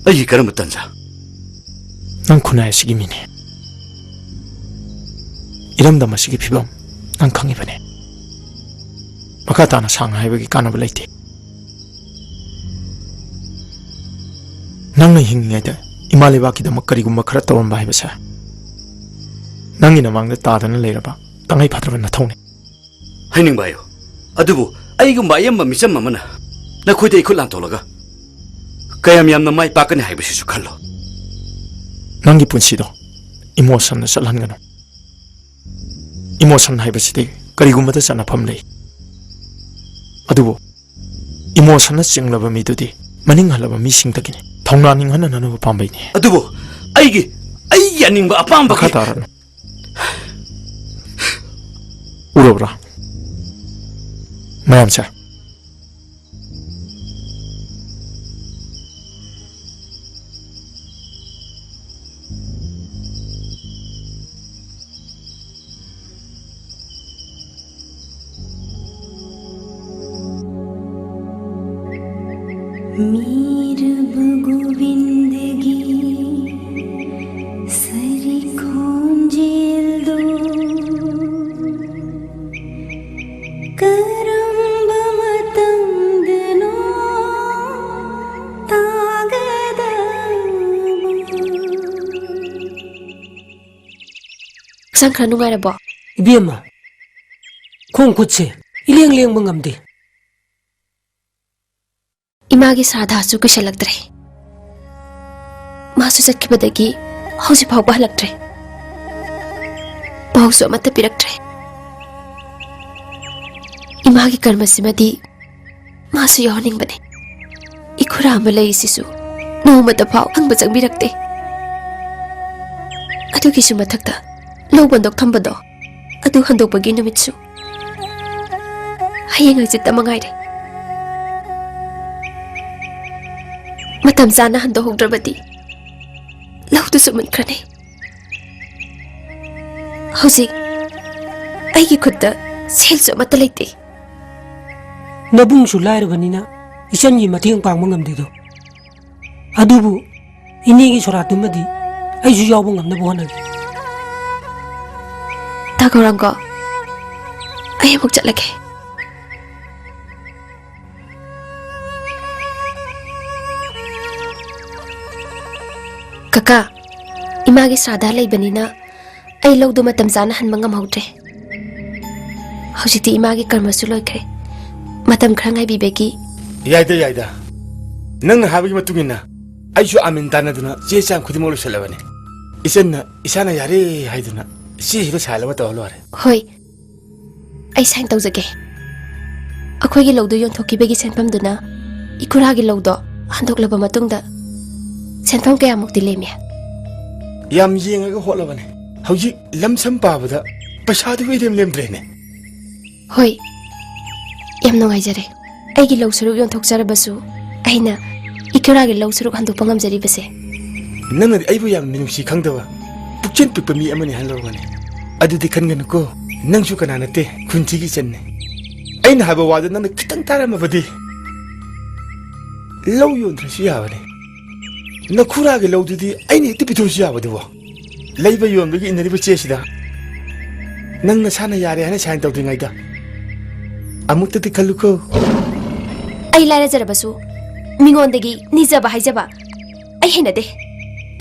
ꯑꯩꯒꯤ ꯀꯔꯝꯕ ꯇꯟꯖꯥ? ꯅꯪ ꯈꯨꯟꯅꯥꯏ ꯑꯁꯤꯒꯤ ꯃꯤꯅꯦ꯫ ꯏꯔꯝꯗꯝ ꯑꯁꯤꯒꯤ ꯐꯤꯕꯝ ꯅꯪ ꯈꯪꯉꯤꯕꯅꯦ꯫ ꯃꯈꯥ ꯇꯥꯅ ꯁꯥꯡꯅ ꯍꯥꯏꯕꯒꯤ ꯀꯥꯟꯅꯕ ꯂꯩꯇꯦ꯫ ꯅꯪꯅ ꯍꯤꯡꯉꯤꯉꯩꯗ ꯏꯃꯥ ꯂꯩꯕꯥꯛꯀꯤꯗꯃꯛ ꯀꯔꯤꯒꯨꯝꯕ ꯈꯔ ꯇꯧꯔꯝꯕ ꯍꯥꯏꯕꯁꯦ ꯅꯪꯒꯤ ꯅꯃꯥꯡꯗ ꯇꯥꯗꯅ ꯂꯩꯔꯕ ꯇꯉꯥꯏ ꯐꯗ꯭ꯔꯕ ꯅꯊꯧꯅꯤ꯫ ꯍꯥꯏꯅꯤꯡꯕ ꯍꯥꯏꯌꯨ꯫ ꯑꯗꯨꯕꯨ ꯑꯩꯒꯨꯝꯕ ꯑꯌꯥꯝꯕ ꯃꯤꯆꯝ ꯑꯃꯅ ꯅꯈꯣꯏꯗ ꯏꯈꯨꯠ ꯂꯥꯟꯊꯣꯛꯂꯒ ꯀꯌꯥꯝ ꯌꯥꯝꯅ ꯃꯥꯏ ꯄꯥꯛꯀꯅꯤ ꯍꯥꯏꯕꯁꯤꯁꯨ ꯈꯜꯂꯣ꯫ ꯅꯪꯒꯤ ꯄꯨꯟꯁꯤꯗꯣ ꯏꯃꯣꯁꯟꯅ ꯆꯠꯍꯟꯒꯅꯨ꯫ ꯏꯃꯣꯁꯟ ꯍꯥꯏꯕꯁꯤꯗꯤ ꯀꯔꯤꯒꯨꯝꯕꯗ ꯆꯠꯅꯐꯝ ꯂꯩ꯫ ꯑꯗꯨꯕꯨ ꯏꯃꯣꯁꯟꯅ ꯆꯤꯡꯂꯕ ꯃꯤꯗꯨꯗꯤ ꯃꯅꯤꯡ ꯍꯜꯂꯕ ꯃꯤꯁꯤꯡꯗꯒꯤꯅꯤ꯫ ꯊꯧꯅꯥ ꯅꯤꯡꯍꯟꯅꯅꯕ ꯄꯥꯝꯕꯩꯅꯤ꯫ ꯑꯗꯨꯕꯨ ꯑꯩꯒꯤ, ꯑꯩꯒꯤ ꯑꯅꯤꯡꯕ ꯑꯄꯥꯝꯕꯒꯤ ꯃꯈꯥ ꯇꯥꯔꯅꯨ꯫ ꯎꯔꯕ꯭ꯔꯥ ꯃꯌꯥꯝꯁꯦ? ꯃꯤꯔꯕ ꯒꯣꯕꯤꯟꯗꯒꯤ ꯁꯔꯤ ꯈꯣꯟꯖꯦꯜꯗꯣ ꯀꯔꯝꯕ ꯃꯇꯝꯗꯅꯣ ꯇꯥꯒꯗꯕ? ꯍꯛꯆꯥꯡ ꯈꯔ ꯅꯨꯡꯉꯥꯏꯔꯕꯣ? ꯏꯕꯦꯝꯃ, ꯈꯣꯡ ꯈꯨꯠꯁꯦ ꯏꯂꯦꯡ ꯂꯦꯡꯕ ꯉꯝꯗꯦ꯫ ꯏꯃꯥꯒꯤ ꯁ꯭ꯔꯥꯙꯥꯁꯨ ꯀꯨꯏꯁꯜꯂꯛꯇ꯭ꯔꯦ꯫ ꯃꯥꯁꯨ ꯆꯠꯈꯤꯕꯗꯒꯤ ꯍꯧꯖꯤꯛ ꯐꯥꯎꯕ ꯍꯜꯂꯛꯇ꯭ꯔꯦ꯫ ꯄꯥꯎꯁꯨ ꯑꯃꯠꯇ ꯄꯤꯔꯛꯇ꯭ꯔꯦ꯫ ꯏꯃꯥꯒꯤ ꯀꯔꯃꯁꯤꯃꯗꯤ ꯃꯥꯁꯨ ꯌꯥꯎꯍꯟꯅꯤꯡꯕꯅꯦ꯫ ꯏꯈꯨꯔꯥ ꯑꯃ ꯂꯩꯔꯤꯁꯤꯁꯨ ꯅꯣꯡꯃꯇ ꯐꯥꯎ ꯍꯪꯕ ꯆꯪꯕꯤꯔꯛꯇꯦ꯫ ꯑꯗꯨꯒꯤꯁꯨ ꯃꯊꯛꯇ ꯂꯧ ꯕꯟꯗꯣꯛ ꯊꯝꯕꯗꯣ, ꯑꯗꯨ ꯍꯟꯗꯣꯛꯄꯒꯤ ꯅꯨꯃꯤꯠꯁꯨ ꯍꯌꯦꯡ ꯍꯪꯆꯤꯠꯇ ꯃꯉꯥꯏꯔꯦ꯫ ꯃꯇꯝ ꯆꯥꯅ ꯍꯟꯗꯣꯛꯍꯧꯗ꯭ꯔꯕꯗꯤ ꯂꯧꯗꯨꯁꯨ ꯃꯨꯠꯈ꯭ꯔꯅꯤ꯫ ꯍꯧꯖꯤꯛ ꯑꯩꯒꯤ ꯈꯨꯠꯇ ꯁꯦꯜꯁꯨ ꯑꯃꯠꯇ ꯂꯩꯇꯦ꯫ ꯅꯕꯨꯡꯁꯨ ꯂꯥꯏꯔꯕꯅꯤꯅ ꯏꯆꯟꯒꯤ ꯃꯇꯦꯡ ꯄꯥꯡꯕ ꯉꯝꯗꯦꯗꯣ꯫ ꯑꯗꯨꯕꯨ ꯏꯅꯦꯒꯤ ꯁꯣꯔꯥꯠꯇꯨꯃꯗꯤ ꯑꯩꯁꯨ ꯌꯥꯎꯕ ꯉꯝꯅꯕ ꯍꯣꯠꯅꯒꯦ꯫ ꯇꯥ ꯒꯧꯔꯥꯡꯒꯣ, ꯑꯩ ꯑꯃꯨꯛ ꯆꯠꯂꯒꯦ꯫ ꯀꯀꯥ, ꯏꯃꯥꯒꯤ ꯁ꯭ꯔꯥꯗ ꯂꯩꯕꯅꯤꯅ ꯑꯩ ꯂꯧꯗꯣ ꯃꯇꯝ ꯆꯥꯅ ꯍꯟꯕ ꯉꯝꯍꯧꯗ꯭ꯔꯦ꯫ ꯍꯧꯖꯤꯛꯇꯤ ꯏꯃꯥꯒꯤ ꯀꯔꯃꯁꯨ ꯂꯣꯏꯈ꯭ꯔꯦ꯫ ꯃꯇꯝ ꯈꯔ ꯉꯥꯏꯕꯤꯕꯒꯤ꯫ ꯌꯥꯏꯗ, ꯌꯥꯏꯗ꯫ ꯅꯪꯅ ꯍꯥꯏꯕꯒꯤ ꯃꯇꯨꯡ ꯏꯟꯅ ꯑꯩꯁꯨ ꯑꯥꯃꯤꯟ ꯇꯥꯟꯅꯗꯨꯅ ꯆꯦ ꯆꯥꯡ ꯈꯨꯗꯤꯡꯃꯛ ꯂꯣꯏꯁꯤꯜꯂꯕꯅꯤ꯫ ꯏꯆꯟꯅ ꯏꯁꯥꯅ ꯌꯥꯔꯦ ꯍꯥꯏꯗꯨꯅ ꯆꯦꯁꯤꯗ sign ꯑꯃ ꯇꯧꯔ ꯂꯣꯏꯔꯦ꯫ ꯍꯣꯏ, ꯑꯩ sign ꯇꯧꯖꯒꯦ꯫ ꯑꯩꯈꯣꯏꯒꯤ ꯂꯧꯗꯨ ꯌꯣꯟꯊꯣꯛꯈꯤꯕꯒꯤ ꯁꯦꯟꯐꯝꯗꯨꯅ ꯏꯈꯨꯔꯥꯒꯤ ꯂꯧꯗꯣ ꯍꯟꯗꯣꯛꯂꯕ ꯃꯇꯨꯡꯗ ꯁꯦꯟꯐꯝ ꯀꯌꯥꯃꯨꯛꯇꯤ ꯂꯦꯝꯃꯤ? ꯌꯥꯝ ꯌꯦꯡꯉꯒ ꯍꯣꯠꯂꯕꯅꯦ꯫ ꯍꯧꯖꯤꯛ ꯂꯝꯁꯝ ꯄꯥꯕꯗ ꯄꯩꯁꯥꯗꯨ ꯏꯔꯦꯝ ꯂꯦꯝꯗ꯭ꯔꯦꯅꯦ꯫ ꯍꯣꯏ, ꯌꯥꯝ ꯅꯨꯡꯉꯥꯏꯖꯔꯦ꯫ ꯑꯩꯒꯤ ꯂꯧ ꯁꯔꯨꯛ ꯌꯣꯟꯊꯣꯛꯆꯔꯕꯁꯨ ꯑꯩꯅ ꯏꯈꯨꯔꯥꯒꯤ ꯂꯧ ꯁꯔꯨꯛ ꯍꯟꯗꯣꯛꯄ ꯉꯝꯖꯔꯤꯕꯁꯦ꯫ ꯅꯪꯅꯗꯤ ꯑꯩꯕꯨ ꯌꯥꯝ ꯃꯤꯅꯨꯡꯁꯤ ꯈꯪꯗꯕ, ꯄꯨꯛꯆꯦꯜ ꯄꯤꯛꯄ ꯃꯤ ꯑꯃꯅꯤ ꯍꯥꯏꯅ ꯂꯧꯔꯝꯒꯅꯤ꯫ ꯑꯗꯨꯗꯤ ꯈꯟꯒꯅꯨꯀꯣ, ꯅꯪꯁꯨ ꯀꯅꯥ ꯅꯠꯇꯦ, ꯈꯨꯟꯁꯤꯒꯤ ꯏꯆꯟꯅꯤ꯫ ꯑꯩꯅ ꯍꯥꯏꯕ ꯋꯥꯗꯨ ꯅꯪꯅ ꯈꯤꯇꯪ ꯇꯥꯔꯝꯃꯕꯗꯤ ꯂꯧ ꯌꯣꯟꯗ꯭ꯔꯁꯨ ꯌꯥꯕꯅꯤ꯫ ꯅꯈꯨꯔꯥꯒꯤ ꯂꯧꯗꯨꯗꯤ ꯑꯩꯅ ꯍꯦꯛꯇ ꯄꯤꯊꯣꯛꯑꯁꯨ ꯌꯥꯕꯗꯨꯕꯨ꯫ ꯂꯩꯕ ꯌꯣꯟꯕꯒꯤ ꯏꯟꯅꯔꯤꯕ ꯆꯦꯁꯤꯗ ꯅꯪ ꯅꯁꯥꯅ ꯌꯥꯔꯦ ꯍꯥꯏꯅ sign ꯇꯧꯗ꯭ꯔꯤꯉꯩꯗ ꯑꯃꯨꯛꯇꯗꯤ ꯈꯜꯂꯨꯀꯣ꯫ ꯑꯩ ꯂꯥꯏꯔꯖꯔꯕꯁꯨ ꯃꯤꯉꯣꯟꯗꯒꯤ ꯅꯤꯖꯕ ꯍꯥꯏꯖꯕ ꯑꯩ ꯍꯩꯅꯗꯦ꯫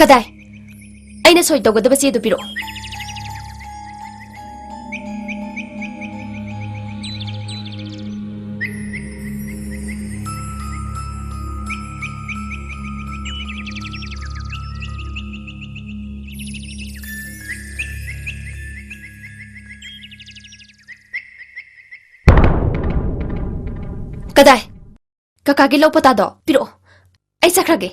ꯀꯗꯥꯏ? ꯑꯩꯅ ꯁꯣꯏ ꯇꯧꯒꯗꯕ ꯆꯦꯗꯨ ꯄꯤꯔꯛꯑꯣ꯫ ꯀꯗꯥꯏ? ꯀꯀꯥꯒꯤ ꯂꯧ ꯄꯇꯥꯗꯣ ꯄꯤꯔꯛꯑꯣ, ꯑꯩ ꯆꯠꯈ꯭ꯔꯒꯦ꯫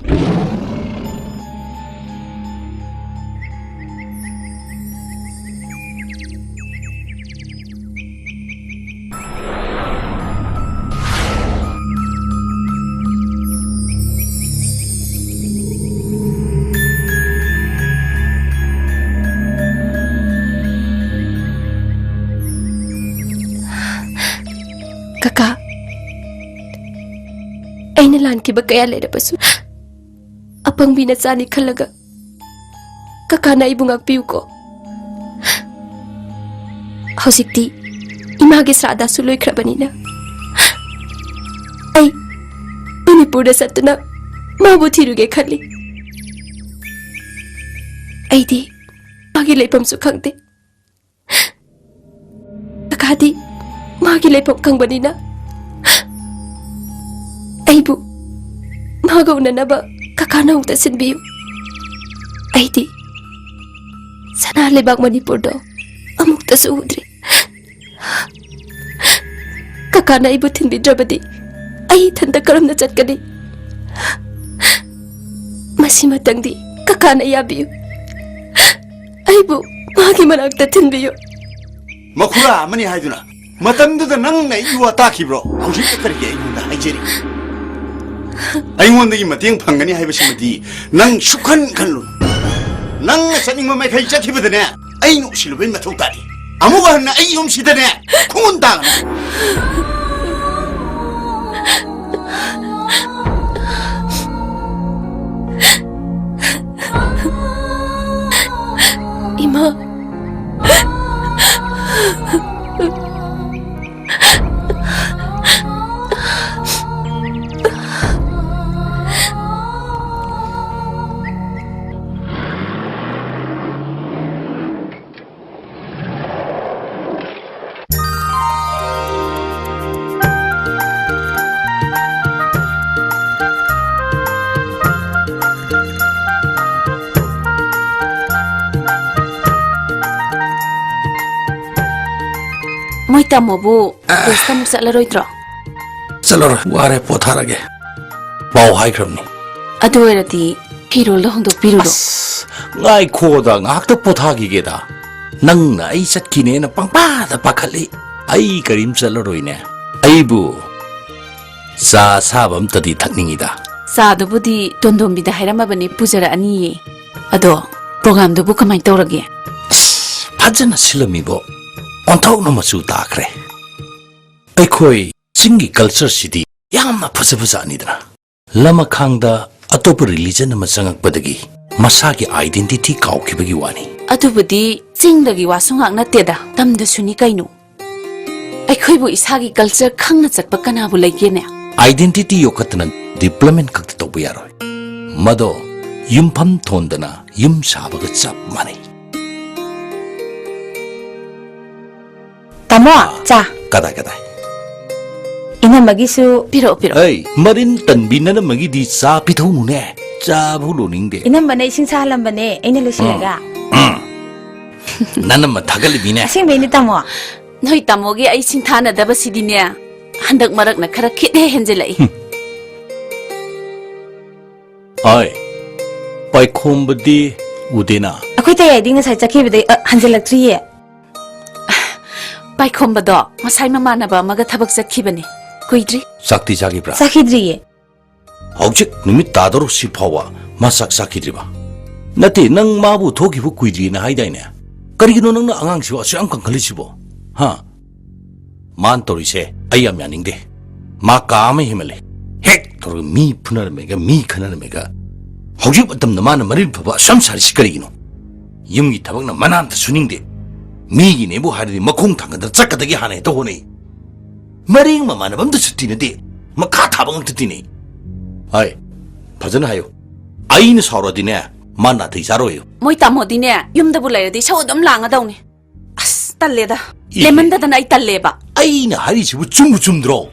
ꯀꯀꯥ, ꯑꯩꯅ ꯂꯥꯟꯈꯤꯕ ꯀꯌꯥ ꯂꯩꯔꯕꯁꯨ ꯑꯄꯪꯕꯤ ꯅꯆꯥꯅꯤ ꯈꯜꯂꯒ ꯀꯀꯥꯅ ꯑꯩꯕꯨ ꯉꯥꯛꯄꯤꯌꯨꯀꯣ꯫ ꯍꯧꯖꯤꯛꯇꯤ ꯏꯃꯥꯒꯤ ꯁ꯭ꯔꯥꯗꯁꯨ ꯂꯣꯏꯈ꯭ꯔꯕꯅꯤꯅ ꯑꯩ ꯃꯅꯤꯄꯨꯔꯗ ꯆꯠꯇꯨꯅ ꯃꯥꯕꯨ ꯊꯤꯔꯨꯒꯦ ꯈꯜꯂꯤ꯫ ꯑꯩꯗꯤ ꯃꯥꯒꯤ ꯂꯩꯐꯝꯁꯨ ꯈꯪꯗꯦ꯫ ꯀꯀꯥꯗꯤ ꯃꯥꯒꯤ ꯂꯩꯐꯝ ꯈꯪꯕꯅꯤꯅ ꯑꯩꯕꯨ ꯃꯥꯒ ꯎꯅꯅꯕ ꯀꯀꯥꯅ ꯑꯃꯨꯛꯇ ꯁꯤꯟꯕꯤꯌꯨ꯫ ꯑꯩꯗꯤ ꯁꯅꯥ ꯂꯩꯕꯥꯛ ꯃꯅꯤꯄꯨꯔꯗꯣ ꯑꯃꯨꯛꯇꯁꯨ ꯎꯗ꯭ꯔꯤ꯫ ꯀꯀꯥꯅ ꯑꯩꯕꯨ ꯊꯤꯟꯕꯤꯗ꯭ꯔꯕꯗꯤ ꯑꯩ ꯏꯊꯟꯇ ꯀꯔꯝꯅ ꯆꯠꯀꯅꯤ? ꯃꯁꯤꯃꯇꯪꯗꯤ ꯀꯀꯥꯅ ꯌꯥꯕꯤꯌꯨ꯫ ꯑꯩꯕꯨ ꯃꯥꯒꯤ ꯃꯅꯥꯛꯇ ꯊꯤꯟꯕꯤꯌꯨ꯫ ꯃꯈꯨꯔꯥ ꯑꯃꯅꯤ ꯍꯥꯏꯗꯨꯅ ꯃꯇꯝꯗꯨꯗ ꯅꯪꯅ ꯑꯩ ꯋꯥ ꯇꯥꯈꯤꯕ꯭ꯔꯣ? ꯍꯧꯖꯤꯛꯇ ꯀꯔꯤꯒꯤ ꯑꯩꯉꯣꯟꯗ ꯍꯥꯏꯖꯔꯤ? ꯑꯩꯉꯣꯟꯗꯒꯤ ꯃꯇꯦꯡ ꯐꯪꯒꯅꯤ ꯍꯥꯏꯕꯁꯤꯃꯗꯤ ꯅꯪ ꯁꯨꯛꯈꯟ ꯈꯜꯂꯨ꯫ ꯅꯪꯅ ꯆꯠꯅꯤꯡꯕ ꯃꯥꯏꯀꯩ ꯆꯠꯈꯤꯕꯗꯅꯦ, ꯑꯩ ꯅꯨꯡꯁꯤꯂꯨꯕꯩ ꯃꯊꯧ ꯇꯥꯗꯦ꯫ ꯑꯃꯨꯛ ꯍꯟꯅ ꯑꯩ ꯌꯨꯝꯁꯤꯗꯅꯦ ꯈꯣꯡꯒꯨꯟ ꯇꯥꯒꯅꯨ꯫ ꯏꯃꯥ꯫ ꯃꯣꯏ ꯇꯥꯃꯣꯕꯨ ꯇꯦꯁꯇ ꯑꯃꯨꯛ ꯆꯠꯂꯔꯣꯏꯗ꯭ꯔꯣ? ꯆꯠꯂꯔꯣꯏ, ꯋꯥꯔꯦ, ꯄꯣꯊꯥꯔꯒꯦ꯫ ꯄꯥꯎ ꯍꯥꯏꯈ꯭ꯔꯕꯅꯤ꯫ ꯑꯗꯨ ꯑꯣꯏꯔꯗꯤ ꯐꯤꯔꯣꯜꯗꯣ ꯍꯣꯡꯗꯣꯛꯄꯤꯔꯨꯔꯣ꯫ ꯑꯁ, ꯉꯥꯏꯈꯣꯗ, ꯉꯥꯏꯍꯥꯛꯇ ꯄꯣꯊꯥꯈꯤꯒꯦꯗ꯫ ꯅꯪꯅ ꯑꯩ ꯆꯠꯈꯤꯅꯦꯅ ꯄꯪꯄꯥꯗ ꯄꯥꯈꯠꯂꯤ꯫ ꯑꯩ ꯀꯔꯤꯝ ꯆꯠꯂꯔꯣꯏꯅꯦ꯫ ꯑꯩꯕꯨ ꯆꯥ ꯑꯁꯥꯕ ꯑꯝꯇꯗꯤ ꯊꯛꯅꯤꯡꯉꯤꯗ꯫ ꯆꯥꯗꯨꯕꯨꯗꯤ ꯇꯣꯟꯗꯣꯝꯕꯤꯗ ꯍꯥꯏꯔꯝꯃꯕꯅꯤ, ꯄꯨꯖꯔꯛꯑꯅꯤꯌꯦ꯫ ꯑꯗꯣ ꯄ꯭ꯔꯣꯒꯥꯝꯗꯨꯕꯨ ꯀꯃꯥꯏꯅ ꯇꯧꯔꯒꯦ? ꯑꯁ, ꯐꯖꯅ ꯁꯤꯜꯂꯝꯃꯤꯕꯣ꯫ ꯑꯣꯟꯊꯣꯛꯅ ꯃꯆꯨ ꯇꯥꯈ꯭ꯔꯦ꯫ ꯑꯩꯈꯣꯏ ꯆꯤꯡꯒꯤ ꯀꯜꯆꯔꯁꯤꯗꯤ ꯌꯥꯝꯅ ꯐꯖꯕꯖꯥꯠꯅꯤꯗꯅ꯫ ꯂꯃꯈꯥꯡꯗ ꯑꯇꯣꯞꯄ ꯔꯤꯂꯤꯖꯟ ꯑꯃ ꯆꯪꯉꯛꯄꯗꯒꯤ ꯃꯁꯥꯒꯤ ꯑꯥꯏꯗꯦꯟꯇꯤꯇꯤ ꯀꯥꯎꯈꯤꯕꯒꯤ ꯋꯥꯅꯤ꯫ ꯑꯗꯨꯕꯨꯗꯤ ꯆꯤꯡꯗꯒꯤ ꯋꯥꯁꯨ ꯉꯥꯛ ꯅꯠꯇꯦꯗ, ꯇꯝꯗꯁꯨꯅꯤ ꯀꯩꯅꯣ꯫ ꯑꯩꯈꯣꯏꯕꯨ ꯏꯁꯥꯒꯤ ꯀꯜꯆꯔ ꯈꯪꯅ ꯆꯠꯄ ꯀꯅꯥꯕꯨ ꯂꯩꯒꯦꯅꯦ? ꯑꯥꯏꯗꯦꯟꯇꯤꯇꯤ ꯌꯣꯛꯈꯠꯇꯅ ꯗꯤꯕ꯭ꯂꯞꯃꯦꯟ ꯈꯛꯇ ꯇꯧꯕ ꯌꯥꯔꯣꯏ꯫ ꯃꯗꯣ ꯌꯨꯝꯐꯝ ꯊꯣꯟꯗꯅ ꯌꯨꯝ ꯁꯥꯕꯒ ꯆꯞ ꯃꯥꯟꯅꯩ꯫ ꯇꯥꯃꯣ, ꯑꯥ, ꯆꯥ꯫ ꯀꯗꯥꯏ, ꯀꯗꯥꯏ? ꯏꯅꯝꯃꯒꯤꯁꯨ ꯄꯤꯔꯛꯑꯣ, ꯄꯤꯔꯛꯑꯣ꯫ ꯑꯩ, ꯃꯔꯤꯟ ꯇꯟꯕꯤ ꯅꯅꯝꯃꯒꯤꯗꯤ ꯆꯥ ꯄꯤꯊꯧꯅꯨꯅꯦ꯫ ꯆꯥꯕꯨ ꯂꯣꯟꯅꯤꯡꯗꯦ꯫ ꯏꯅꯝꯃꯅ ꯏꯁꯤꯡ ꯁꯥꯍꯜꯂꯝꯕꯅꯦ, ꯑꯩꯅ ꯂꯣꯏꯁꯤꯜꯂꯒ꯫ ꯎꯝ, ꯎꯝ꯫ ꯅꯅꯝꯃ ꯊꯥꯒꯠꯂꯤꯃꯤꯅꯦ꯫ ꯑꯁꯦꯡꯕꯩꯅꯦ, ꯇꯥꯃꯣ꯫ ꯅꯣꯏ ꯇꯥꯃꯣꯒꯤ ꯑꯩ ꯁꯤꯡꯊꯥꯅꯗꯕꯁꯤꯗꯤꯅꯦ, ꯍꯟꯗꯛ ꯃꯔꯛꯅ ꯈꯔ ꯈꯤꯠ ꯍꯦꯛ ꯍꯦꯟꯖꯤꯜꯂꯛꯏ꯫ ꯍꯨꯝ꯫ ꯑꯣꯏ, ꯄꯥꯏꯈꯣꯝꯕꯗꯤ ꯎꯗꯦꯅ꯫ ꯑꯩꯈꯣꯏ ꯇꯌꯥꯏꯗꯤ ꯉꯁꯥꯏ ꯆꯠꯈꯤꯕꯗꯩ, ꯑ, ꯍꯟꯖꯤꯜꯂꯛꯇ꯭ꯔꯤꯌꯦ꯫ ꯄꯥꯏꯈꯣꯝꯕꯗꯣ ꯉꯁꯥꯏ ꯃꯃꯥꯟꯅꯕ ꯑꯃꯒ ꯊꯕꯛ ꯆꯠꯈꯤꯕꯅꯦ, ꯀꯨꯏꯗ꯭ꯔꯤ꯫ ꯆꯥꯛꯇꯤ ꯆꯥꯈꯤꯕ꯭ꯔꯥ? ꯆꯥꯈꯤꯗ꯭ꯔꯤꯌꯦ꯫ ꯍꯧꯖꯤꯛ ꯅꯨꯃꯤꯠ ꯇꯥꯗꯧꯔꯁꯤ ꯐꯥꯎꯕ ꯃꯥ ꯆꯥꯛ ꯆꯥꯈꯤꯗ꯭ꯔꯤꯕ? ꯅꯠꯇꯦ, ꯅꯪ ꯃꯥꯕꯨ ꯊꯣꯛꯈꯤꯕ ꯀꯨꯏꯗ꯭ꯔꯤꯅ ꯍꯥꯏꯗꯥꯏꯅꯦ? ꯀꯔꯤꯒꯤꯅꯣ ꯅꯪꯅ ꯑꯉꯥꯡꯁꯤꯕꯨ ꯑꯁꯨꯛ ꯌꯥꯝ ꯀꯟꯈꯠꯂꯤꯁꯤꯕꯣ? ꯍꯥ? ꯃꯥꯅ ꯇꯧꯔꯤꯁꯦ ꯑꯩ ꯌꯥꯝ ꯌꯥꯅꯤꯡꯗꯦ꯫ ꯃꯥ ꯀꯥ ꯑꯃ ꯍꯦꯟꯃꯜꯂꯦ꯫ ꯍꯦꯛ ꯇꯧꯔꯒ ꯃꯤ ꯐꯨꯅꯔꯝꯃꯦꯒ, ꯃꯤ ꯈꯠꯅꯔꯝꯃꯦꯒ꯫ ꯍꯧꯖꯤꯛ ꯃꯇꯝꯗ ꯃꯥꯅ ꯃꯔꯤꯜ ꯐꯕ ꯑꯁꯨꯛ ꯌꯥꯝ ꯁꯥꯔꯤꯁꯤ ꯀꯔꯤꯒꯤꯅꯣ? ꯌꯨꯝꯒꯤ ꯊꯕꯛꯅ ꯃꯅꯥ ꯑꯝꯇ ꯁꯨꯅꯤꯡꯗꯦ꯫ ꯃꯤꯒꯤꯅꯦꯕꯨ ꯍꯥꯏꯔꯗꯤ ꯃꯈꯣꯡ ꯊꯥꯡꯒꯠꯇꯅ ꯆꯠꯀꯗꯒꯦ ꯍꯥꯟꯅ ꯍꯦꯛꯇ ꯍꯣꯠꯅꯩ꯫ ꯃꯔꯦꯡ ꯃꯃꯥꯟꯅꯕ ꯑꯝꯇꯁꯨ ꯇꯤꯟꯅꯗꯦ꯫ ꯃꯈꯥ ꯊꯥꯕ ꯉꯥꯛꯇ ꯇꯤꯟꯅꯩ꯫ ꯍꯥꯏ, ꯐꯖꯅ ꯍꯥꯏꯌꯨ꯫ ꯑꯩꯅ ꯁꯥꯎꯔꯗꯤꯅꯦ, ꯃꯥ ꯅꯥꯇꯩ ꯆꯥꯔꯣꯏꯌꯨ꯫ ꯃꯣꯏ ꯇꯥꯃꯣꯗꯤꯅꯦ, ꯌꯨꯝꯗꯕꯨ ꯂꯩꯔꯗꯤ ꯏꯁꯧ ꯑꯗꯨꯝ ꯂꯥꯡꯉꯗꯧꯅꯤ꯫ ꯑꯁ, ꯇꯜꯂꯦꯗ꯫ ꯏ꯫ ꯂꯦꯝꯃꯟꯗꯗꯅ ꯑꯩ ꯇꯜꯂꯦꯕ꯫ ꯑꯩꯅ ꯍꯥꯏꯔꯤꯁꯤꯕꯨ ꯆꯨꯝꯕꯨ ꯆꯨꯝꯗ꯭ꯔꯣ?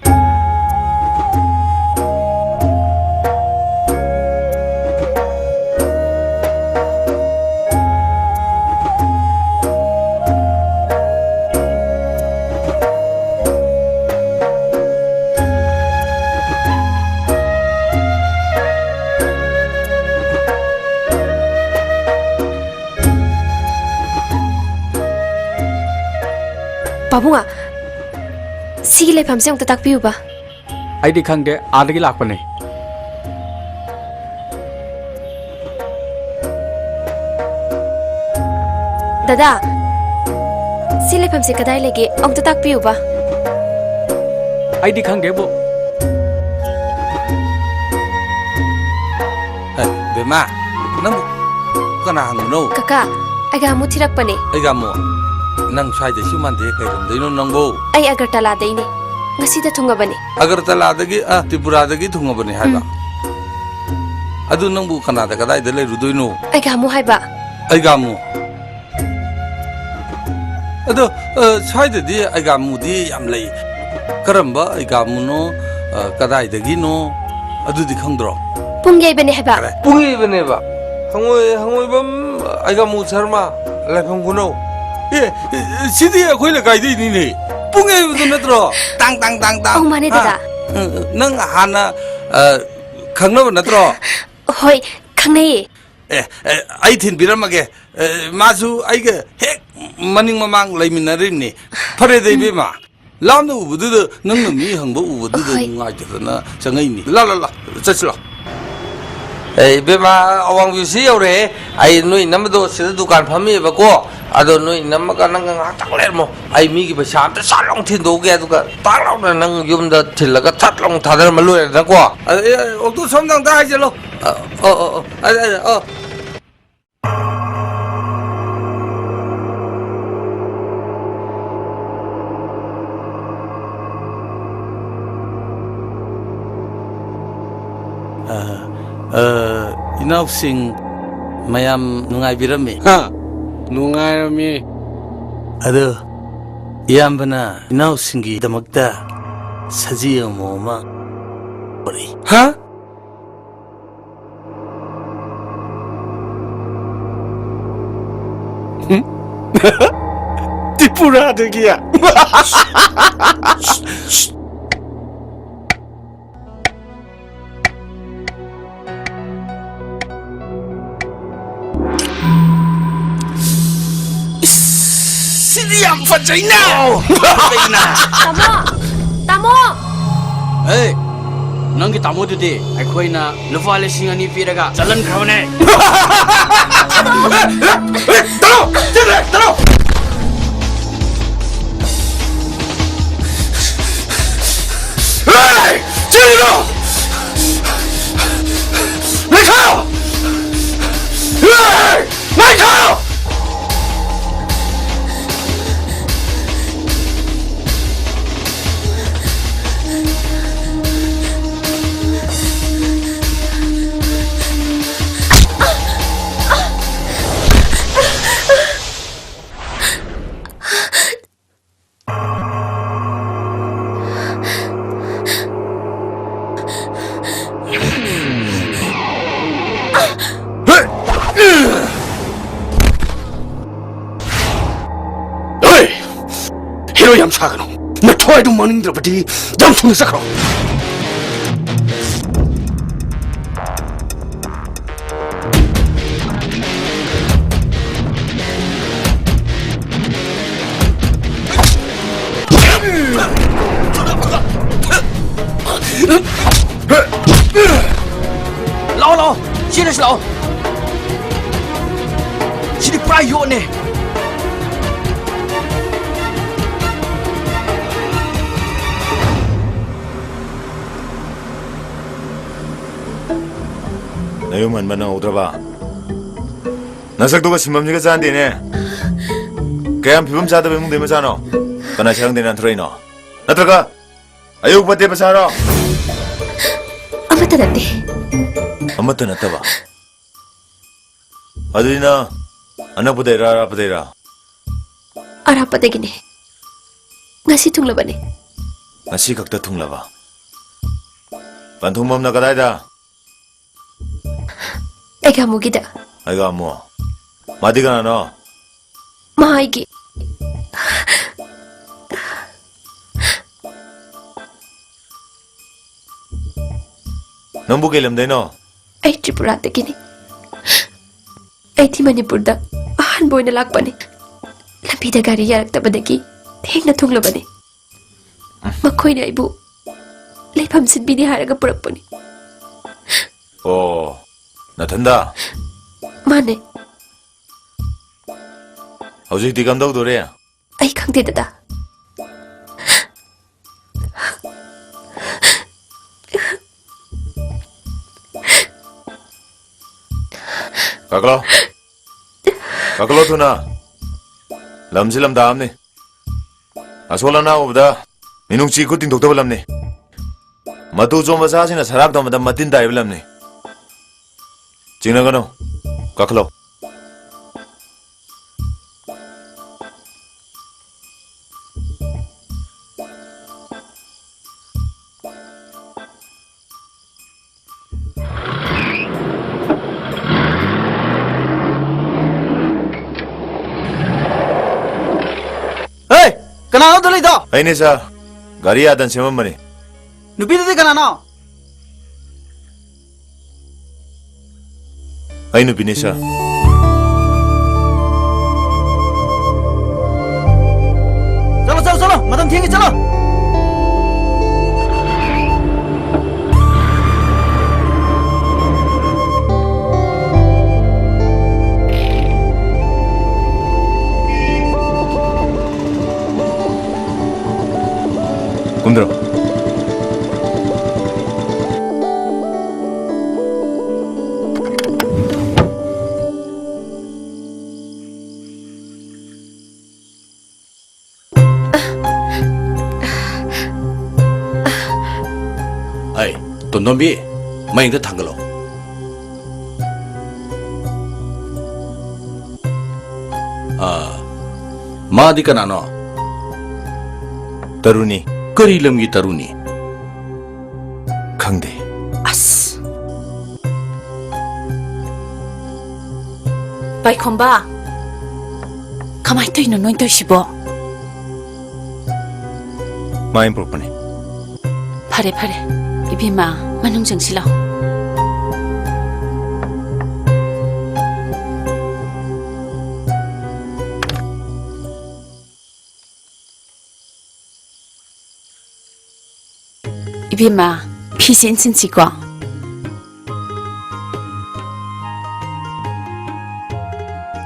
ꯄꯥꯕꯨꯡꯉꯥ, ꯁꯤꯒꯤ ꯂꯩꯐꯝꯁꯦ ꯑꯃꯨꯛꯇ ꯇꯥꯛꯄꯤꯌꯨꯕ꯫ ꯑꯩꯗꯤ ꯈꯪꯗꯦ, ꯑꯥꯗꯒꯤ ꯂꯥꯛꯄꯅꯦ꯫ ꯗꯗꯥ, ꯁꯤ ꯂꯩꯐꯝꯁꯦ ꯀꯗꯥꯏ ꯂꯩꯒꯦ? ꯑꯃꯨꯛꯇ ꯇꯥꯛꯄꯤꯌꯨꯕ꯫ ꯑꯩꯗꯤ ꯈꯪꯗꯦꯕꯨ꯫ ꯑꯦ, ꯕꯦꯝꯃ, ꯅꯪꯕꯨ ꯀꯅꯥ ꯍꯪꯕꯅꯣ? ꯀꯀꯥ, ꯑꯩ ꯒꯥꯃꯨ ꯊꯤꯔꯛꯄꯅꯦ꯫ ꯑꯩ ꯒꯥꯃꯨ? ꯅꯪ ꯁ꯭ꯋꯥꯏꯗꯩꯁꯨ ꯃꯥꯟꯗꯦ, ꯀꯩ ꯂꯝꯗꯩꯅꯣ ꯅꯪꯕꯣ? ꯑꯩ ꯑꯒꯔꯇꯂꯥꯗꯩꯅꯦ꯫ ꯉꯁꯤꯗ ꯊꯨꯡꯉꯕꯅꯦ꯫ ꯑꯒꯔꯇꯂꯥꯗꯒꯤ, ꯑ, ꯇ꯭ꯔꯤꯄꯨꯔꯥꯗꯒꯤ ꯊꯨꯡꯉꯕꯅꯦ ꯍꯥꯏꯕ? ꯎꯝ꯫ ꯑꯗꯨ ꯅꯪꯕꯨ ꯀꯅꯥꯗ ꯀꯗꯥꯏꯗ ꯂꯩꯔꯨꯗꯣꯏꯅꯣ? ꯑꯩꯒꯥꯃꯨ ꯍꯥꯏꯕ꯫ ꯑꯩꯒꯥꯃꯨ? ꯑꯗꯣ, ꯑ, ꯁ꯭ꯋꯥꯏꯗꯗꯤ ꯑꯩꯒꯥꯃꯨꯗꯤ ꯌꯥꯝ ꯂꯩ꯫ ꯀꯔꯝꯕ ꯑꯩꯒꯥꯃꯨꯅꯣ, ꯑ, ꯀꯗꯥꯏꯗꯒꯤꯅꯣ, ꯑꯗꯨꯗꯤ ꯈꯪꯗ꯭ꯔꯣ? ꯄꯨꯡ ꯌꯩꯕꯅꯦ ꯍꯥꯏꯕ꯫ ꯀꯗꯥꯏ? ꯄꯨꯡ ꯌꯩꯕꯅꯦꯕ? ꯍꯪꯉꯣꯏ-, ꯍꯪꯉꯣꯏꯕꯝ ꯑꯩꯒꯥꯃꯨ ꯁꯔꯃ, ꯂꯥꯏꯐꯝ ꯈꯨꯅꯧ꯫ ꯑꯦ, ꯁꯤꯗꯤ ꯑꯩꯈꯣꯏ ꯂꯩꯀꯥꯏꯗꯩꯅꯤꯅꯦ꯫ ꯄꯨꯡ ꯌꯩꯕꯗꯨ ꯅꯠꯇ꯭ꯔꯣ? ꯇꯥꯡ, ꯇꯥꯡ, ꯇꯥꯡ, ꯇꯥꯡ꯫ ꯑꯧ, ꯃꯥꯅꯦ, ꯍꯥ? ꯗꯗꯥ꯫ ꯑ, ꯅꯪ ꯍꯥꯟꯅ, ꯑ, ꯈꯪꯅꯕ ꯅꯠꯇ꯭ꯔꯣ? ꯍꯣꯏ, ꯈꯪꯅꯩꯌꯦ꯫ ꯑꯦ, ꯑꯦ, ꯑꯩ ꯊꯤꯟꯕꯤꯔꯝꯃꯒꯦ꯫ ꯑꯦ, ꯃꯥꯁꯨ ꯑꯩꯒ ꯍꯦꯛ ꯃꯅꯤꯡ ꯃꯃꯥꯡ ꯂꯩꯃꯤꯟꯅꯔꯤꯕꯅꯤ꯫ ꯐꯔꯦꯗ, ꯎꯝ꯫ ꯏꯕꯦꯝꯃ, ꯂꯥꯞꯅ ꯎꯕꯗꯨꯗ, ꯅꯪꯅ ꯃꯤ ꯍꯪꯕ ꯎꯕꯗꯨꯗ ꯍꯣꯏ꯫ ꯅꯨꯡꯉꯥꯏꯇꯗꯅ ꯆꯪꯉꯛꯏꯅꯤ꯫ ꯂꯥ, ꯂꯥ, ꯂꯥ, ꯆꯠꯁꯤ ꯂꯥ꯫ ꯑꯦ, ꯏꯕꯦꯝꯃ, ꯑꯋꯥꯡꯕꯤꯁꯤ ꯌꯧꯔꯛꯑꯦ꯫ ꯑꯩ ꯅꯣꯏ ꯏꯅꯝꯃꯗꯣ ꯁꯤꯗ ꯗꯨꯀꯥꯟ ꯐꯝꯃꯤꯕꯀꯣ꯫ ꯑꯗꯣ ꯅꯣꯏ ꯏꯅꯝꯃꯒ ꯅꯪꯒ ꯉꯥꯏꯍꯥꯛꯇꯪ ꯂꯩꯔꯝꯃꯣ꯫ ꯑꯩ ꯃꯤꯒꯤ ꯄꯩꯁꯥ ꯑꯝꯇ ꯁꯠ ꯂꯥꯎ ꯊꯤꯟꯗꯣꯛꯎꯒꯦ, ꯑꯗꯨꯒ ꯇꯥꯛ ꯂꯥꯎꯅ ꯅꯪ ꯌꯨꯝꯗ ꯊꯤꯜꯂꯒ ꯊꯠ ꯂꯥꯎꯅ ꯊꯥꯗꯔꯝꯃ ꯂꯣꯏꯔꯦꯗꯅꯀꯣ꯫ ꯑ, ꯑꯦ, ꯑꯣꯛꯇꯣ ꯁꯣꯝꯗ ꯑꯝꯇ ꯍꯥꯏꯖꯜꯂꯣ꯫ ꯑ, ꯑꯣ, ꯑꯣ, ꯑꯣ, ꯑ, ꯑ, ꯑꯣ꯫ ꯑ, ꯑ, ꯏꯅꯥꯎꯁꯤꯡ ꯃꯌꯥꯝ ꯅꯨꯡꯉꯥꯏꯕꯤꯔꯝꯃꯤ? ꯍꯥ, ꯅꯨꯡꯉꯥꯏꯔꯝꯃꯤ꯫ ꯑꯗꯨ ꯏꯌꯥꯝꯕꯅ ꯏꯅꯥꯎꯁꯤꯡꯒꯤꯗꯃꯛꯇ ꯁꯖꯤ ꯑꯃꯣꯝ ꯑꯃ ꯄꯨꯔꯛꯏ꯫ ꯍꯥ? ꯇ꯭ꯔꯤꯄꯨꯔꯥꯗꯒꯤ꯫ ꯏꯁ, ꯁꯤꯗꯤ ꯌꯥꯝ ꯐꯖꯩꯅ! ꯐꯖꯩꯅ! ꯇꯥꯃꯣ! ꯇꯥꯃꯣ! ꯑꯦ, ꯅꯪꯒꯤ ꯇꯥꯃꯣꯗꯨꯗꯤ ꯑꯩꯈꯣꯏꯅ ꯂꯨꯄꯥ ꯂꯤꯁꯤꯡ ꯑꯅꯤ ꯄꯤꯔꯒ ꯆꯠꯍꯟꯈ꯭ꯔꯕꯅꯦ꯫ ꯇꯥꯃꯣ! ꯆꯦꯜꯂꯦ, ꯇꯥꯃꯣ! ꯍꯦ! ꯆꯦꯜꯂꯤꯅꯣ! ꯂꯩꯈꯥꯎ! ꯍꯦ! ꯂꯩꯈꯥꯎ! ꯍꯦ! ꯍꯦꯔꯣ ꯌꯥꯝ ꯁꯥꯒꯅꯨ꯫ ꯅꯊ꯭ꯋꯥꯏꯗꯨ ꯃꯥꯡꯅꯤꯡꯗ꯭ꯔꯕꯗꯤ ꯌꯥꯝ ꯊꯨꯅ ꯆꯠꯈ꯭ꯔꯣ꯫ ꯂꯥꯛꯑꯣ, ꯂꯥꯛꯑꯣ꯫ ꯆꯦꯜꯂꯁꯤ ꯂꯥꯛꯑꯣ꯫ ꯁꯤꯗꯤ ꯄꯨꯔꯥ ꯌꯣꯠꯅꯦ꯫ ꯅꯌꯨꯝ ꯍꯟꯕ ꯅꯪꯍꯧꯗ꯭ꯔꯕ? ꯅꯁꯛꯇꯨꯒ ꯁꯤꯟꯐꯝꯁꯤꯒ ꯆꯥꯟꯗꯦꯅꯦ꯫ ꯀꯌꯥꯝ ꯐꯤꯕꯝ ꯆꯥꯗꯕ ꯏꯃꯨꯡꯗꯩ ꯃꯆꯥꯅꯣ? ꯀꯅꯥ ꯁꯔꯪꯗꯩ ꯅꯥꯟꯊꯣꯔꯛꯏꯅꯣ? ꯅꯠꯇ꯭ꯔꯒ ꯑꯌꯨꯛ ꯐꯠꯇꯦ ꯄꯩꯁꯥꯔꯣ? ꯑꯃꯠꯇ ꯅꯠꯇꯦ꯫ ꯑꯃꯠꯇ ꯅꯠꯇꯕ? ꯑꯗꯨꯗꯤ ꯅꯪ ꯑꯅꯛꯄꯗꯩꯔꯥ, ꯑꯔꯥꯞꯄꯗꯩꯔꯥ? ꯑꯔꯥꯞꯄꯗꯒꯤꯅꯦ꯫ ꯉꯁꯤ ꯊꯨꯡꯂꯕꯅꯦ꯫ ꯉꯁꯤ ꯈꯛꯇ ꯊꯨꯡꯂꯕ? ꯄꯟꯊꯨꯡꯐꯝꯅ ꯀꯗꯥꯏꯗ? ꯑꯩꯒ ꯑꯃꯨꯒꯤꯗ꯫ ꯑꯩꯒ ꯑꯃꯨ? ꯃꯥꯗꯤ ꯀꯅꯥꯅꯣ? ꯃꯥ ꯑꯩꯒꯤ꯫ ꯅꯪꯕꯨ ꯀꯩ ꯂꯝꯗꯩꯅꯣ? ꯑꯩ ꯇ꯭ꯔꯤꯄꯨꯔꯥꯗꯒꯤꯅꯤ꯫ ꯑꯩꯗꯤ ꯃꯅꯤꯄꯨꯔꯗ ꯑꯍꯥꯟꯕ ꯑꯣꯏꯅ ꯂꯥꯛꯄꯅꯤ꯫ ꯂꯝꯕꯤꯗ ꯒꯥꯔꯤ ꯌꯥꯔꯛꯇꯕꯗꯒꯤ ꯊꯦꯡꯅ ꯊꯨꯡꯂꯕꯅꯤ꯫ ꯃꯈꯣꯏꯅ ꯑꯩꯕꯨ ꯂꯩꯐꯝ ꯁꯤꯟꯕꯤꯅꯤ ꯍꯥꯏꯔꯒ ꯄꯨꯔꯛꯄꯅꯤ꯫ ꯑꯣ, ꯅꯊꯟꯗ? ꯃꯥꯅꯦ꯫ ꯍꯧꯖꯤꯛꯇꯤ ꯀꯝꯗꯧꯗꯣꯔꯤ? ꯑꯩ ꯈꯪꯗꯦ, ꯗꯗꯥ꯫ ꯀꯥꯈꯠꯂꯣ꯫ ꯀꯥꯈꯠꯂꯣ ꯊꯨꯅ꯫ ꯂꯝꯁꯤ ꯂꯝꯗꯥ ꯑꯃꯅꯤ꯫ ꯑꯁꯣꯜ ꯑꯅꯥ ꯎꯕꯗ ꯃꯤꯅꯨꯡꯁꯤ ꯈꯨꯠ ꯇꯤꯡꯊꯣꯛꯇꯕ ꯂꯝꯅꯤ꯫ ꯃꯇꯨ ꯆꯣꯝꯕ ꯁꯥꯁꯤꯡꯅ ꯁꯔꯥꯛ ꯇꯝꯕꯗ ꯃꯇꯤꯟ ꯇꯥꯏꯕ ꯂꯝꯅꯤ꯫ ꯆꯤꯡꯅꯒꯅꯨ꯫ ꯀꯥꯈꯠꯂꯣ꯫ ꯑꯩꯅꯦ ꯁꯥꯔ, ꯒꯥꯔꯤ ꯌꯥꯗꯅ ꯁꯦꯝꯃꯝꯕꯅꯤ꯫ ꯅꯨꯄꯤꯗꯨꯗꯤ ꯀꯅꯥꯅꯣ? ꯑꯩ ꯅꯨꯄꯤꯅꯦ ꯁꯥꯔ꯫ ꯆꯠꯂꯣ, ꯆꯠꯂꯣ, ꯆꯠꯂꯣ, ꯃꯇꯝ ꯊꯦꯡꯉꯦ, ꯆꯠꯂꯣ꯫ ꯀꯨꯝꯗꯔꯣ꯫ ꯑꯩ, ꯇꯣꯟꯗꯣꯝꯕꯤ, ꯃꯩ ꯑꯝꯇ ꯊꯥꯡꯒꯠꯂꯣ꯫ ꯑꯥ, ꯃꯥꯗꯤ ꯀꯅꯥꯅꯣ? ꯇꯔꯨꯅꯤ꯫ ꯀꯔꯤ ꯂꯝꯒꯤ ꯇꯔꯨꯅꯤ? ꯈꯪꯗꯦ꯫ ꯑꯁ! ꯄꯥꯏꯈꯣꯝꯕ, ꯀꯃꯥꯏ ꯇꯧꯔꯤꯅꯣ ꯅꯣꯏ ꯇꯧꯔꯤꯁꯤꯕꯣ? ꯃꯥ ꯑꯩꯅ ꯄꯨꯔꯛꯄꯅꯦ꯫ ꯐꯔꯦ, ꯐꯔꯦ꯫ ꯏꯕꯦꯝꯃ, ꯃꯅꯨꯡ ꯆꯪꯁꯤꯜꯂꯣ꯫ ꯏꯕꯦꯝꯃ, ꯐꯤꯁꯦ ꯏꯟꯁꯤꯟꯁꯤꯀꯣ꯫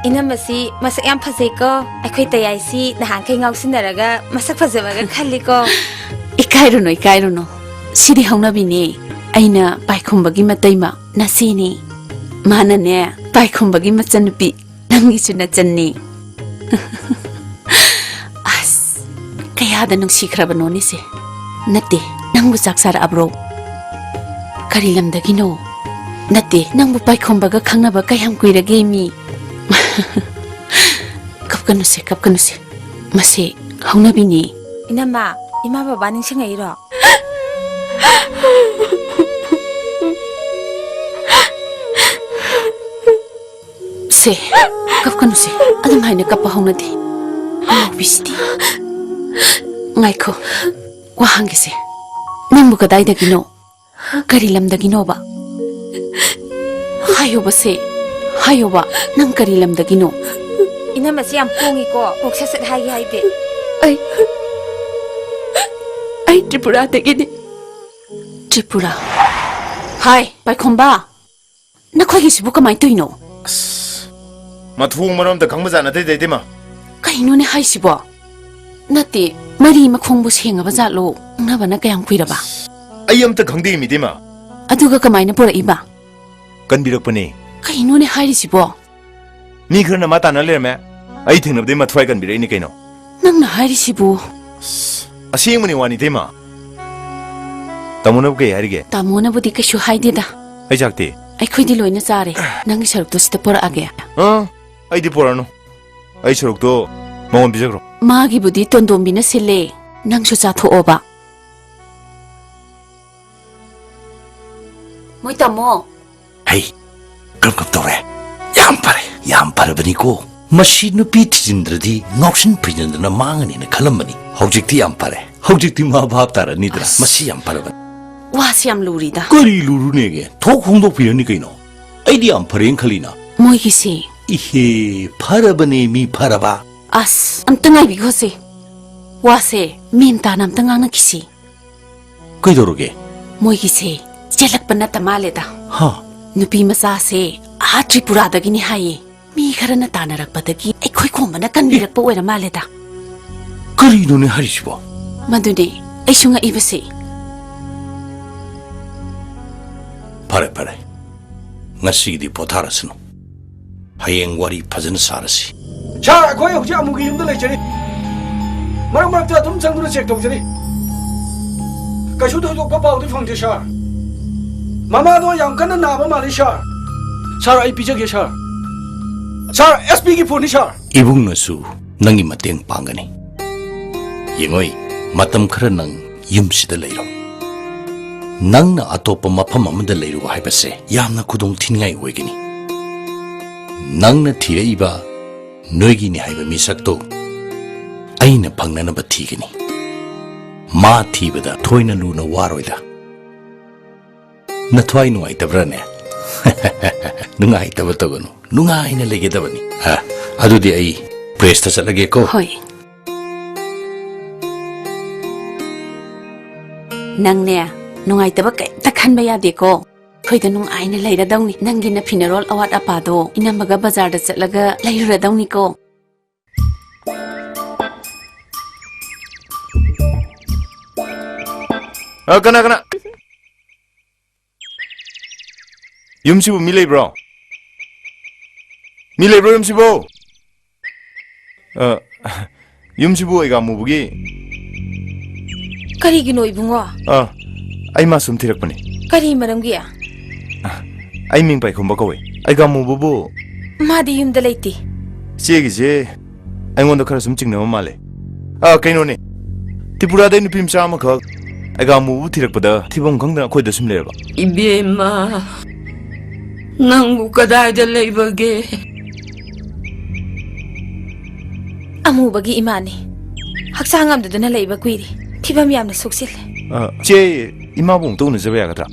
ꯏꯅꯝꯃꯁꯤ ꯃꯁꯛ ꯌꯥꯝ ꯐꯖꯩꯀꯣ꯫ ꯑꯩꯈꯣꯏ ꯇꯌꯥꯏꯁꯤ ꯅꯍꯥꯟꯈꯩ ꯉꯥꯎꯁꯤꯟꯅꯔꯒ ꯃꯁꯛ ꯐꯖꯕꯒ ꯈꯜꯂꯤꯀꯣ꯫ ꯏꯀꯥꯏꯔꯨꯅꯨ, ꯏꯀꯥꯏꯔꯨꯅꯨ꯫ ꯁꯤꯗꯤ ꯍꯧꯅꯕꯤꯅꯦ꯫ ꯑꯩꯅ ꯄꯥꯏꯈꯣꯝꯕꯒꯤ ꯃꯇꯩꯃ, ꯅꯆꯦꯅꯦ꯫ ꯃꯥꯅꯅꯦ, ꯄꯥꯏꯈꯣꯝꯕꯒꯤ ꯃꯆꯟꯅꯨꯄꯤ꯫ ꯅꯪꯒꯤꯁꯨ ꯅꯆꯟꯅꯤ꯫ ꯑꯁ, ꯀꯌꯥꯗ ꯅꯨꯡꯁꯤꯈ꯭ꯔꯕꯅꯣꯅꯦ ꯁꯦ꯫ ꯅꯠꯇꯦ, ꯅꯪꯕꯨ ꯆꯥꯛ ꯆꯥꯔꯛꯑꯕ꯭ꯔꯣ? ꯀꯔꯤ ꯂꯝꯗꯒꯤꯅꯣ? ꯅꯠꯇꯦ, ꯅꯪꯕꯨ ꯄꯥꯏꯈꯣꯝꯕꯒ ꯈꯪꯅꯕ ꯀꯌꯥꯝ ꯀꯨꯏꯔꯒꯦ ꯃꯤ? ꯀꯞꯀꯅꯨꯁꯦ, ꯀꯞꯀꯅꯨꯁꯦ꯫ ꯃꯁꯦ ꯍꯧꯅꯕꯤꯅꯤ꯫ ꯏꯅꯝꯃ, ꯏꯃꯥ ꯕꯕꯥ ꯅꯤꯡꯁꯤꯡꯉꯛꯏꯔꯣ? ꯁꯦ, ꯀꯞꯀꯅꯨꯁꯦ꯫ ꯑꯗꯨꯝ ꯍꯥꯏꯅ ꯀꯞꯄ ꯍꯧꯅꯗꯦ꯫ ꯑꯉꯥꯎꯕꯤꯁꯤꯗꯤ꯫ ꯉꯥꯏꯈꯣ, ꯋꯥ ꯍꯪꯒꯦꯁꯦ꯫ ꯅꯪꯕꯨ ꯀꯗꯥꯏꯗꯒꯤꯅꯣ? ꯀꯔꯤ ꯂꯝꯗꯒꯤꯅꯣꯕ? ꯍꯥꯏꯌꯣꯕꯁꯦ, ꯍꯥꯏꯌꯣꯕ, ꯅꯪ ꯀꯔꯤ ꯂꯝꯗꯒꯤꯅꯣ? ꯏꯅꯝꯃꯁꯦ ꯌꯥꯝ ꯄꯣꯡꯉꯤꯀꯣ, ꯀꯣꯛ ꯁꯠ ꯁꯠ ꯍꯥꯏꯒꯦ ꯍꯥꯏꯗꯦ꯫ ꯑꯩ, ꯑꯩ ꯇ꯭ꯔꯤꯄꯨꯔꯥꯗꯒꯤꯅꯤ꯫ ꯇ꯭ꯔꯤꯄꯨꯔꯥ? ꯍꯥꯏ, ꯄꯥꯏꯈꯣꯝꯕ, ꯅꯈꯣꯏꯒꯤꯁꯤꯕꯨ ꯀꯃꯥꯏꯅ ꯇꯧꯔꯤꯅꯣ? ꯑꯁ, ꯃꯊꯣꯡ ꯃꯔꯝ ꯑꯝꯇ ꯈꯪꯕꯖꯥꯠ ꯅꯠꯇꯦꯗ, ꯏꯇꯩꯃ꯫ ꯀꯩꯅꯣꯅꯦ ꯍꯥꯏꯁꯤꯕꯣ? ꯅꯠꯇꯦ, ꯃꯔꯤ ꯃꯈꯣꯡꯕꯨ ꯁꯦꯡꯉꯕ ꯖꯥꯠꯂꯣ? ꯈꯪꯅꯕꯅ ꯀꯌꯥꯝ ꯀꯨꯏꯔꯕ? ꯑꯩ ꯑꯝꯇ ꯈꯪꯗꯦ, ꯏꯇꯩꯃ꯫ ꯑꯗꯨꯒ ꯀꯃꯥꯏꯅ ꯄꯨꯔꯛꯏꯕ? ꯀꯟꯕꯤꯔꯛꯄꯅꯦ꯫ ꯀꯩꯅꯣꯅꯦ ꯍꯥꯏꯔꯤꯁꯤꯕꯣ? ꯃꯤ ꯈꯔꯅ ꯃꯥ ꯇꯥꯟꯅ ꯂꯩꯔꯝꯃꯦ꯫ ꯑꯩ ꯊꯦꯡꯅꯕꯗꯩ ꯃꯊ꯭ꯋꯥꯏ ꯀꯟꯕꯤꯔꯛꯏꯅꯦ ꯀꯩꯅꯣ꯫ ꯅꯪꯅ ꯍꯥꯏꯔꯤꯁꯤꯕꯨ? ꯑꯁ, ꯑꯁꯦꯡꯕꯅꯤ ꯋꯥꯅꯤ, ꯏꯇꯩꯃ꯫ ꯇꯥꯃꯣꯅꯕꯨ ꯀꯩ ꯍꯥꯏꯔꯤꯒꯦ? ꯇꯥꯃꯣꯅꯕꯨꯗꯤ ꯀꯩꯁꯨ ꯍꯥꯏꯗꯦꯗ꯫ ꯑꯩ ꯆꯥꯛꯇꯤ? ꯑꯩꯈꯣꯏꯗꯤ ꯂꯣꯏꯅ ꯆꯥꯔꯦ꯫ ꯅꯪꯒꯤ ꯁꯔꯨꯛꯇꯣ ꯁꯤꯗ ꯄꯨꯔꯛꯑꯒꯦ꯫ ꯑ, ꯑꯩꯗꯤ ꯄꯨꯔꯛꯑꯅꯨ꯫ ꯑꯩ ꯁꯔꯨꯛꯇꯣ ꯃꯉꯣꯟ ꯄꯤꯖꯈ꯭ꯔꯣ꯫ ꯃꯥꯒꯤꯕꯨꯗꯤ ꯇꯣꯟꯗꯣꯝꯕꯤꯅ ꯁꯤꯜꯂꯦ꯫ ꯅꯪꯁꯨ ꯆꯥꯊꯣꯛꯑꯣꯕ꯫ ꯃꯣꯏ ꯇꯥꯃꯣ꯫ ꯍꯩ, ꯀꯔꯝ ꯀꯔꯝ ꯇꯧꯔꯦ? ꯌꯥꯝ ꯐꯔꯦ, ꯌꯥꯝ ꯐꯔꯕꯅꯤꯀꯣ꯫ ꯃꯁꯤ ꯅꯨꯄꯤ ꯊꯤꯖꯤꯟꯗ꯭ꯔꯗꯤ ꯉꯥꯎꯁꯤꯟ ꯐꯩꯖꯤꯟꯗꯅ ꯃꯥꯡꯉꯅꯤꯅ ꯈꯜꯂꯝꯕꯅꯤ꯫ ꯍꯧꯖꯤꯛꯇꯤ ꯌꯥꯝ ꯐꯔꯦ꯫ ꯍꯧꯖꯤꯛꯇꯤ ꯃꯥ ꯚꯥꯞ ꯇꯥꯔꯅꯤꯗꯅ꯫ ꯑꯁ꯫ ꯃꯁꯤ ꯌꯥꯝ ꯐꯔꯕꯅꯤ꯫ ꯋꯥꯁꯤ ꯌꯥꯝ ꯂꯨꯔꯤꯗ꯫ ꯀꯔꯤ ꯂꯨꯔꯨꯅꯦꯒꯦ? ꯊꯣꯛ ꯍꯣꯡꯗꯣꯛꯄꯤꯔꯅꯤ ꯀꯩꯅꯣ꯫ ꯑꯩꯗꯤ ꯌꯥꯝ ꯐꯔꯦꯅ ꯈꯜꯂꯤꯅ꯫ ꯃꯣꯏꯒꯤꯁꯦ꯫ ꯏꯍꯦ, ꯐꯔꯕꯅꯦ ꯃꯤ ꯐꯔꯕ꯫ ꯑꯁ, ꯑꯝꯇ ꯉꯥꯏꯕꯤꯈꯣꯁꯦ꯫ ꯋꯥꯁꯦ ꯃꯦꯟ ꯇꯥꯅ ꯑꯝꯇ ꯉꯥꯡꯅꯈꯤꯁꯤ꯫ ꯀꯩꯗꯧꯔꯒꯦ? ꯃꯣꯏꯒꯤꯁꯦ ꯆꯦꯜꯂꯛꯄ ꯅꯠꯇ ꯃꯥꯜꯂꯦꯗ꯫ ꯍꯥ? ꯅꯨꯄꯤ ꯃꯆꯥꯁꯦ ꯑꯥ ꯇ꯭ꯔꯤꯄꯨꯔꯥꯗꯒꯤꯅꯤ ꯍꯥꯏꯌꯦ꯫ ꯃꯤ ꯈꯔꯅ ꯇꯥꯟꯅꯔꯛꯄꯗꯒꯤ ꯑꯩꯈꯣꯏ ꯈꯣꯝꯕꯅ ꯀꯟꯕꯤꯔꯛꯄ ꯑꯣꯏꯔ ꯃꯥꯜꯂꯦꯗ꯫ ꯀꯔꯤꯅꯣꯅꯦ ꯍꯥꯏꯔꯤꯁꯤꯕꯣ? ꯃꯗꯨꯅꯦ ꯑꯩꯁꯨ ꯉꯛꯏꯕꯁꯦ꯫ ꯐꯔꯦ, ꯐꯔꯦ꯫ ꯉꯁꯤꯒꯤꯗꯤ ꯄꯣꯊꯥꯔꯁꯅꯨ꯫ ꯍꯌꯦꯡ ꯋꯥꯔꯤ ꯐꯖꯅ ꯁꯥꯔꯁꯤ꯫ ꯁꯥꯔ, ꯑꯩꯈꯣꯏ ꯍꯧꯖꯤꯛ ꯑꯃꯨꯒꯤ ꯌꯨꯝꯗ ꯂꯩꯖꯔꯤ꯫ ꯃꯔꯛ ꯃꯔꯛꯇ ꯑꯗꯨꯝ ꯆꯪꯗꯨꯅ ꯆꯦꯛ ꯇꯧꯖꯔꯤ꯫ ꯀꯩꯁꯨ ꯊꯣꯏꯗꯣꯛꯄ ꯄꯥꯎꯗꯤ ꯐꯪꯗꯦ, ꯁꯥꯔ꯫ ꯃꯃꯥꯗꯣ ꯌꯥꯝ ꯀꯟꯅ ꯅꯥꯕ ꯃꯥꯜꯂꯤ, ꯁꯥꯔ꯫ ꯁꯥꯔ, ꯑꯩ ꯄꯤꯖꯒꯦ, ꯁꯥꯔ꯫ ꯁꯥꯔ, ꯑꯦꯁ ꯄꯤꯒꯤ ꯐꯣꯟꯅꯤ, ꯁꯥꯔ꯫ ꯏꯕꯨꯡꯅꯁꯨ ꯅꯪꯒꯤ ꯃꯇꯦꯡ ꯄꯥꯡꯒꯅꯤ꯫ ꯌꯦꯡꯉꯣꯏ, ꯃꯇꯝ ꯈꯔ ꯅꯪ ꯌꯨꯝꯁꯤꯗ ꯂꯩꯔꯣ꯫ ꯅꯪꯅ ꯑꯇꯣꯞꯄ ꯃꯐꯝ ꯑꯃꯗ ꯂꯩꯔꯨ ꯍꯥꯏꯕꯁꯦ ꯌꯥꯝꯅ ꯈꯨꯗꯣꯡ ꯊꯤꯅꯤꯡꯉꯥꯏ ꯑꯣꯏꯒꯅꯤ꯫ ꯅꯪꯅ ꯊꯤꯔꯛꯏꯕ ꯅꯣꯏꯒꯤꯅꯤ ꯍꯥꯏꯕ ꯃꯤꯁꯛꯇꯣ ꯑꯩꯅ ꯐꯪꯅꯅꯕ ꯊꯤꯒꯅꯤ꯫ ꯃꯥ ꯊꯤꯕꯗ ꯊꯣꯏꯅ ꯂꯨꯅ ꯋꯥꯔꯣꯏꯗ꯫ ꯅꯊ꯭ꯋꯥꯏ ꯅꯨꯡꯉꯥꯏꯇꯕ꯭ꯔꯥꯅꯦ? ꯅꯨꯡꯉꯥꯏꯇꯕ ꯇꯧꯒꯅꯨ, ꯅꯨꯡꯉꯥꯏꯅ ꯂꯩꯒꯗꯕꯅꯤ꯫ ꯑ, ꯑꯗꯨꯗꯤ ꯑꯩ ꯄ꯭ꯔꯦꯁꯇ ꯆꯠꯂꯒꯦꯀꯣ꯫ ꯍꯣꯏ꯫ ꯅꯪꯅꯦ, ꯅꯨꯡꯉꯥꯏꯇꯕ ꯀꯩꯝꯇ ꯈꯟꯕ ꯌꯥꯗꯦꯀꯣ꯫ ꯑꯩꯈꯣꯏꯗ ꯅꯨꯡꯉꯥꯏꯅ ꯂꯩꯔꯗꯧꯅꯤ꯫ ꯅꯪꯒꯤ ꯅꯐꯤꯅꯔꯣꯜ ꯑꯋꯥꯠ ꯑꯄꯥꯗꯣ ꯏꯅꯝꯃꯒ ꯕꯖꯥꯔꯗ ꯆꯠꯂꯒ ꯂꯩꯔꯨꯔꯗꯧꯅꯤꯀꯣ꯫ ꯑ, ꯀꯅꯥ, ꯀꯅꯥ? ꯌꯨꯝꯁꯤꯕꯨ ꯃꯤ ꯂꯩꯕ꯭ꯔꯣ? ꯃꯤ ꯂꯩꯕ꯭ꯔꯣ ꯌꯨꯝꯁꯤꯕꯨ? ꯑ, ꯌꯨꯝꯁꯤꯕꯨ ꯑꯩꯒꯥꯃꯨꯕꯒꯤ? ꯀꯔꯤꯒꯤꯅꯣ ꯏꯕꯨꯡꯉꯣ? ꯑ, ꯑꯩ ꯃꯥ ꯁꯨꯝ ꯊꯤꯔꯛꯄꯅꯦ꯫ ꯀꯔꯤ ꯃꯔꯝꯒꯤ? ꯑꯩ ꯃꯤꯡ ꯄꯥꯏꯈꯣꯝꯕ ꯀꯧꯋꯦ꯫ ꯑꯩꯒꯥꯃꯨꯕꯕꯨ? ꯃꯥꯗꯤ ꯌꯨꯝꯗ ꯂꯩꯇꯦ꯫ ꯆꯦꯒꯤꯁꯦ ꯑꯩꯉꯣꯟꯗ ꯈꯔ ꯁꯨꯝ ꯆꯤꯡꯅꯕ ꯃꯥꯜꯂꯦ꯫ ꯑ, ꯀꯩꯅꯣꯅꯦ, ꯇ꯭ꯔꯤꯄꯨꯔꯥꯗꯩ ꯅꯨꯄꯤ ꯃꯆꯥ ꯑꯃꯈꯛ ꯑꯩꯒꯥꯃꯨꯕꯕꯨ ꯊꯤꯔꯛꯄꯗ ꯊꯤꯐꯝ ꯈꯪꯗꯅ ꯑꯩꯈꯣꯏꯗ ꯁꯨꯝ ꯂꯩꯔꯕ꯫ ꯏꯕꯦꯝꯃ, ꯅꯪꯕꯨ ꯀꯗꯥꯏꯗ ꯂꯩꯕꯒꯦ? ꯑꯃꯨꯕꯒꯤ ꯏꯃꯥꯅꯤ꯫ ꯍꯛꯆꯥꯡ ꯉꯝꯗꯗꯨꯅ ꯂꯩꯕ ꯀꯨꯏꯔꯦ꯫ ꯐꯤꯕꯝ ꯌꯥꯝꯅ ꯁꯣꯛꯆꯤꯜꯂꯦ꯫ ꯑ, ꯆꯦ, ꯏꯃꯥꯕꯨ ꯑꯃꯨꯛꯇ ꯎꯅꯖꯕ ꯌꯥꯒꯗ꯭ꯔꯥ?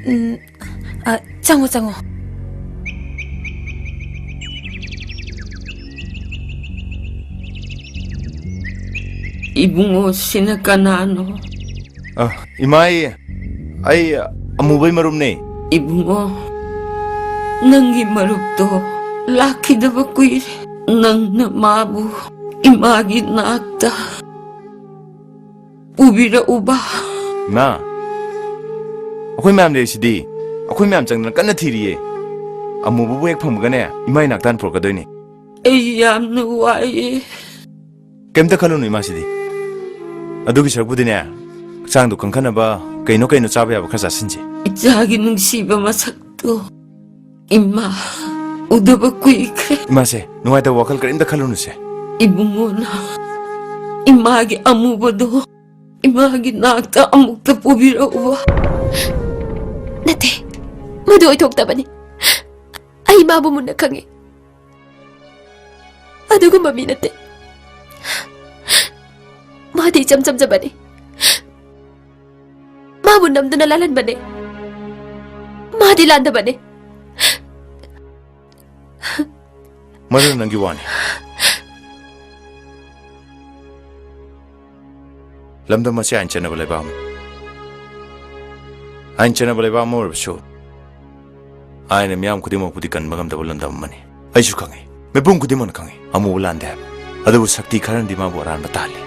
ꯎꯝ, ꯑ, ꯆꯪꯉꯣ, ꯆꯪꯉꯣ꯫ ꯏꯕꯨꯡꯉꯣ, ꯁꯤꯅ ꯀꯅꯥꯅꯣ? ꯑ, ꯏꯃꯥ, ꯑꯩ, ꯑꯩ ꯑꯃꯨꯕꯩ ꯃꯔꯨꯞꯅꯦ꯫ ꯏꯕꯨꯡꯉꯣ, ꯅꯪꯒꯤ ꯃꯔꯨꯞꯇꯣ ꯂꯥꯛꯈꯤꯗꯕ ꯀꯨꯏꯔꯦ꯫ ꯅꯪꯅ ꯃꯥꯕꯨ ꯏꯃꯥꯒꯤ ꯅꯥꯛꯇ ꯄꯨꯕꯤꯔꯛꯎꯕ꯫ ꯏꯃꯥ, ꯑꯩꯈꯣꯏ ꯃꯌꯥꯝ ꯂꯩꯔꯤꯁꯤꯗꯤ꯫ ꯑꯩꯈꯣꯏ ꯃꯌꯥꯝ ꯆꯪꯗꯅ ꯀꯟꯅ ꯊꯤꯔꯤꯌꯦ꯫ ꯑꯃꯨꯕꯕꯨ ꯍꯦꯛ ꯐꯪꯕꯒꯅꯦ, ꯏꯃꯥ ꯏꯅꯥꯛꯇ ꯍꯥꯟꯅ ꯄꯨꯔꯛꯀꯗꯣꯏꯅꯦ꯫ ꯑꯩ ꯌꯥꯝꯅ ꯋꯥꯏꯌꯦ꯫ ꯀꯩꯝꯇ ꯈꯜꯂꯨꯅꯨ ꯏꯃꯥꯁꯤꯗꯤ꯫ ꯑꯗꯨꯒꯤ ꯁꯔꯨꯛꯄꯨꯗꯤꯅꯦ, ꯍꯛꯆꯥꯡꯗꯣ ꯀꯟꯈꯠꯅꯕ ꯀꯩꯅꯣ ꯀꯩꯅꯣ ꯆꯥꯕ ꯌꯥꯕ ꯈꯔ ꯆꯥꯁꯤꯟꯁꯦ꯫ ꯏꯆꯥꯒꯤ ꯅꯨꯡꯁꯤꯕ ꯃꯁꯛꯇꯣ ꯏꯃꯥ ꯎꯗꯕ ꯀꯨꯏꯈ꯭ꯔꯦ꯫ ꯏꯃꯥꯁꯦ, ꯅꯨꯡꯉꯥꯏꯇꯕ ꯋꯥꯈꯜ ꯀꯔꯤꯝꯇ ꯈꯜꯂꯨꯅꯨꯁꯦ꯫ ꯏꯕꯨꯡꯉꯣꯅ ꯏꯃꯥꯒꯤ ꯑꯃꯨꯕꯗꯣ ꯏꯃꯥꯒꯤ ꯅꯥꯛꯇ ꯑꯃꯨꯛꯇ ꯄꯨꯕꯤꯔꯛꯎꯕ꯫ ꯅꯠꯇꯦ, ꯃꯗꯨ ꯑꯣꯏꯊꯣꯛꯇꯕꯅꯤ꯫ ꯑꯩ ꯃꯥꯕꯨ ꯃꯨꯟꯅ ꯈꯪꯉꯤ꯫ ꯑꯗꯨꯒꯨꯝꯕ ꯃꯤ ꯅꯠꯇꯦ꯫ ꯃꯥꯗꯤ ꯏꯆꯝ ꯆꯝꯖꯕꯅꯤ꯫ ꯑꯃꯨ ꯅꯝꯗꯨꯅ ꯂꯥꯜꯍꯟꯕꯅꯦ꯫ ꯃꯥꯗꯤ ꯂꯥꯟꯗꯕꯅꯦ꯫ ꯃꯗꯨ ꯅꯪꯒꯤ ꯋꯥꯅꯤ꯫ ꯂꯝꯗꯝ ꯑꯁꯤ ꯑꯥꯏꯟ ꯆꯠꯅꯕ ꯂꯩꯕꯥꯛ ꯑꯃꯅꯤ꯫ ꯑꯥꯏꯟ ꯆꯠꯅꯕ ꯂꯩꯕꯥꯛ ꯑꯃ ꯑꯣꯏꯔꯕꯁꯨ, ꯑꯥꯏꯟꯅ ꯃꯤꯌꯥꯝ ꯈꯨꯗꯤꯡꯃꯛꯄꯨꯗꯤ ꯀꯟꯕ ꯉꯝꯗꯕ ꯂꯝꯗꯝ ꯑꯃꯅꯤ꯫ ꯑꯩꯁꯨ ꯈꯪꯏ, ꯃꯤꯄꯨꯝ ꯈꯨꯗꯤꯡꯃꯛꯅ ꯈꯪꯏ, ꯑꯃꯨꯕ ꯂꯥꯟꯗꯦ ꯍꯥꯏꯕ꯫ ꯑꯗꯨꯕꯨ ꯁꯛꯇꯤ ꯈꯔꯅꯗꯤ ꯃꯥꯕꯨ ꯑꯔꯥꯟꯕ ꯇꯥꯍꯜꯂꯤ꯫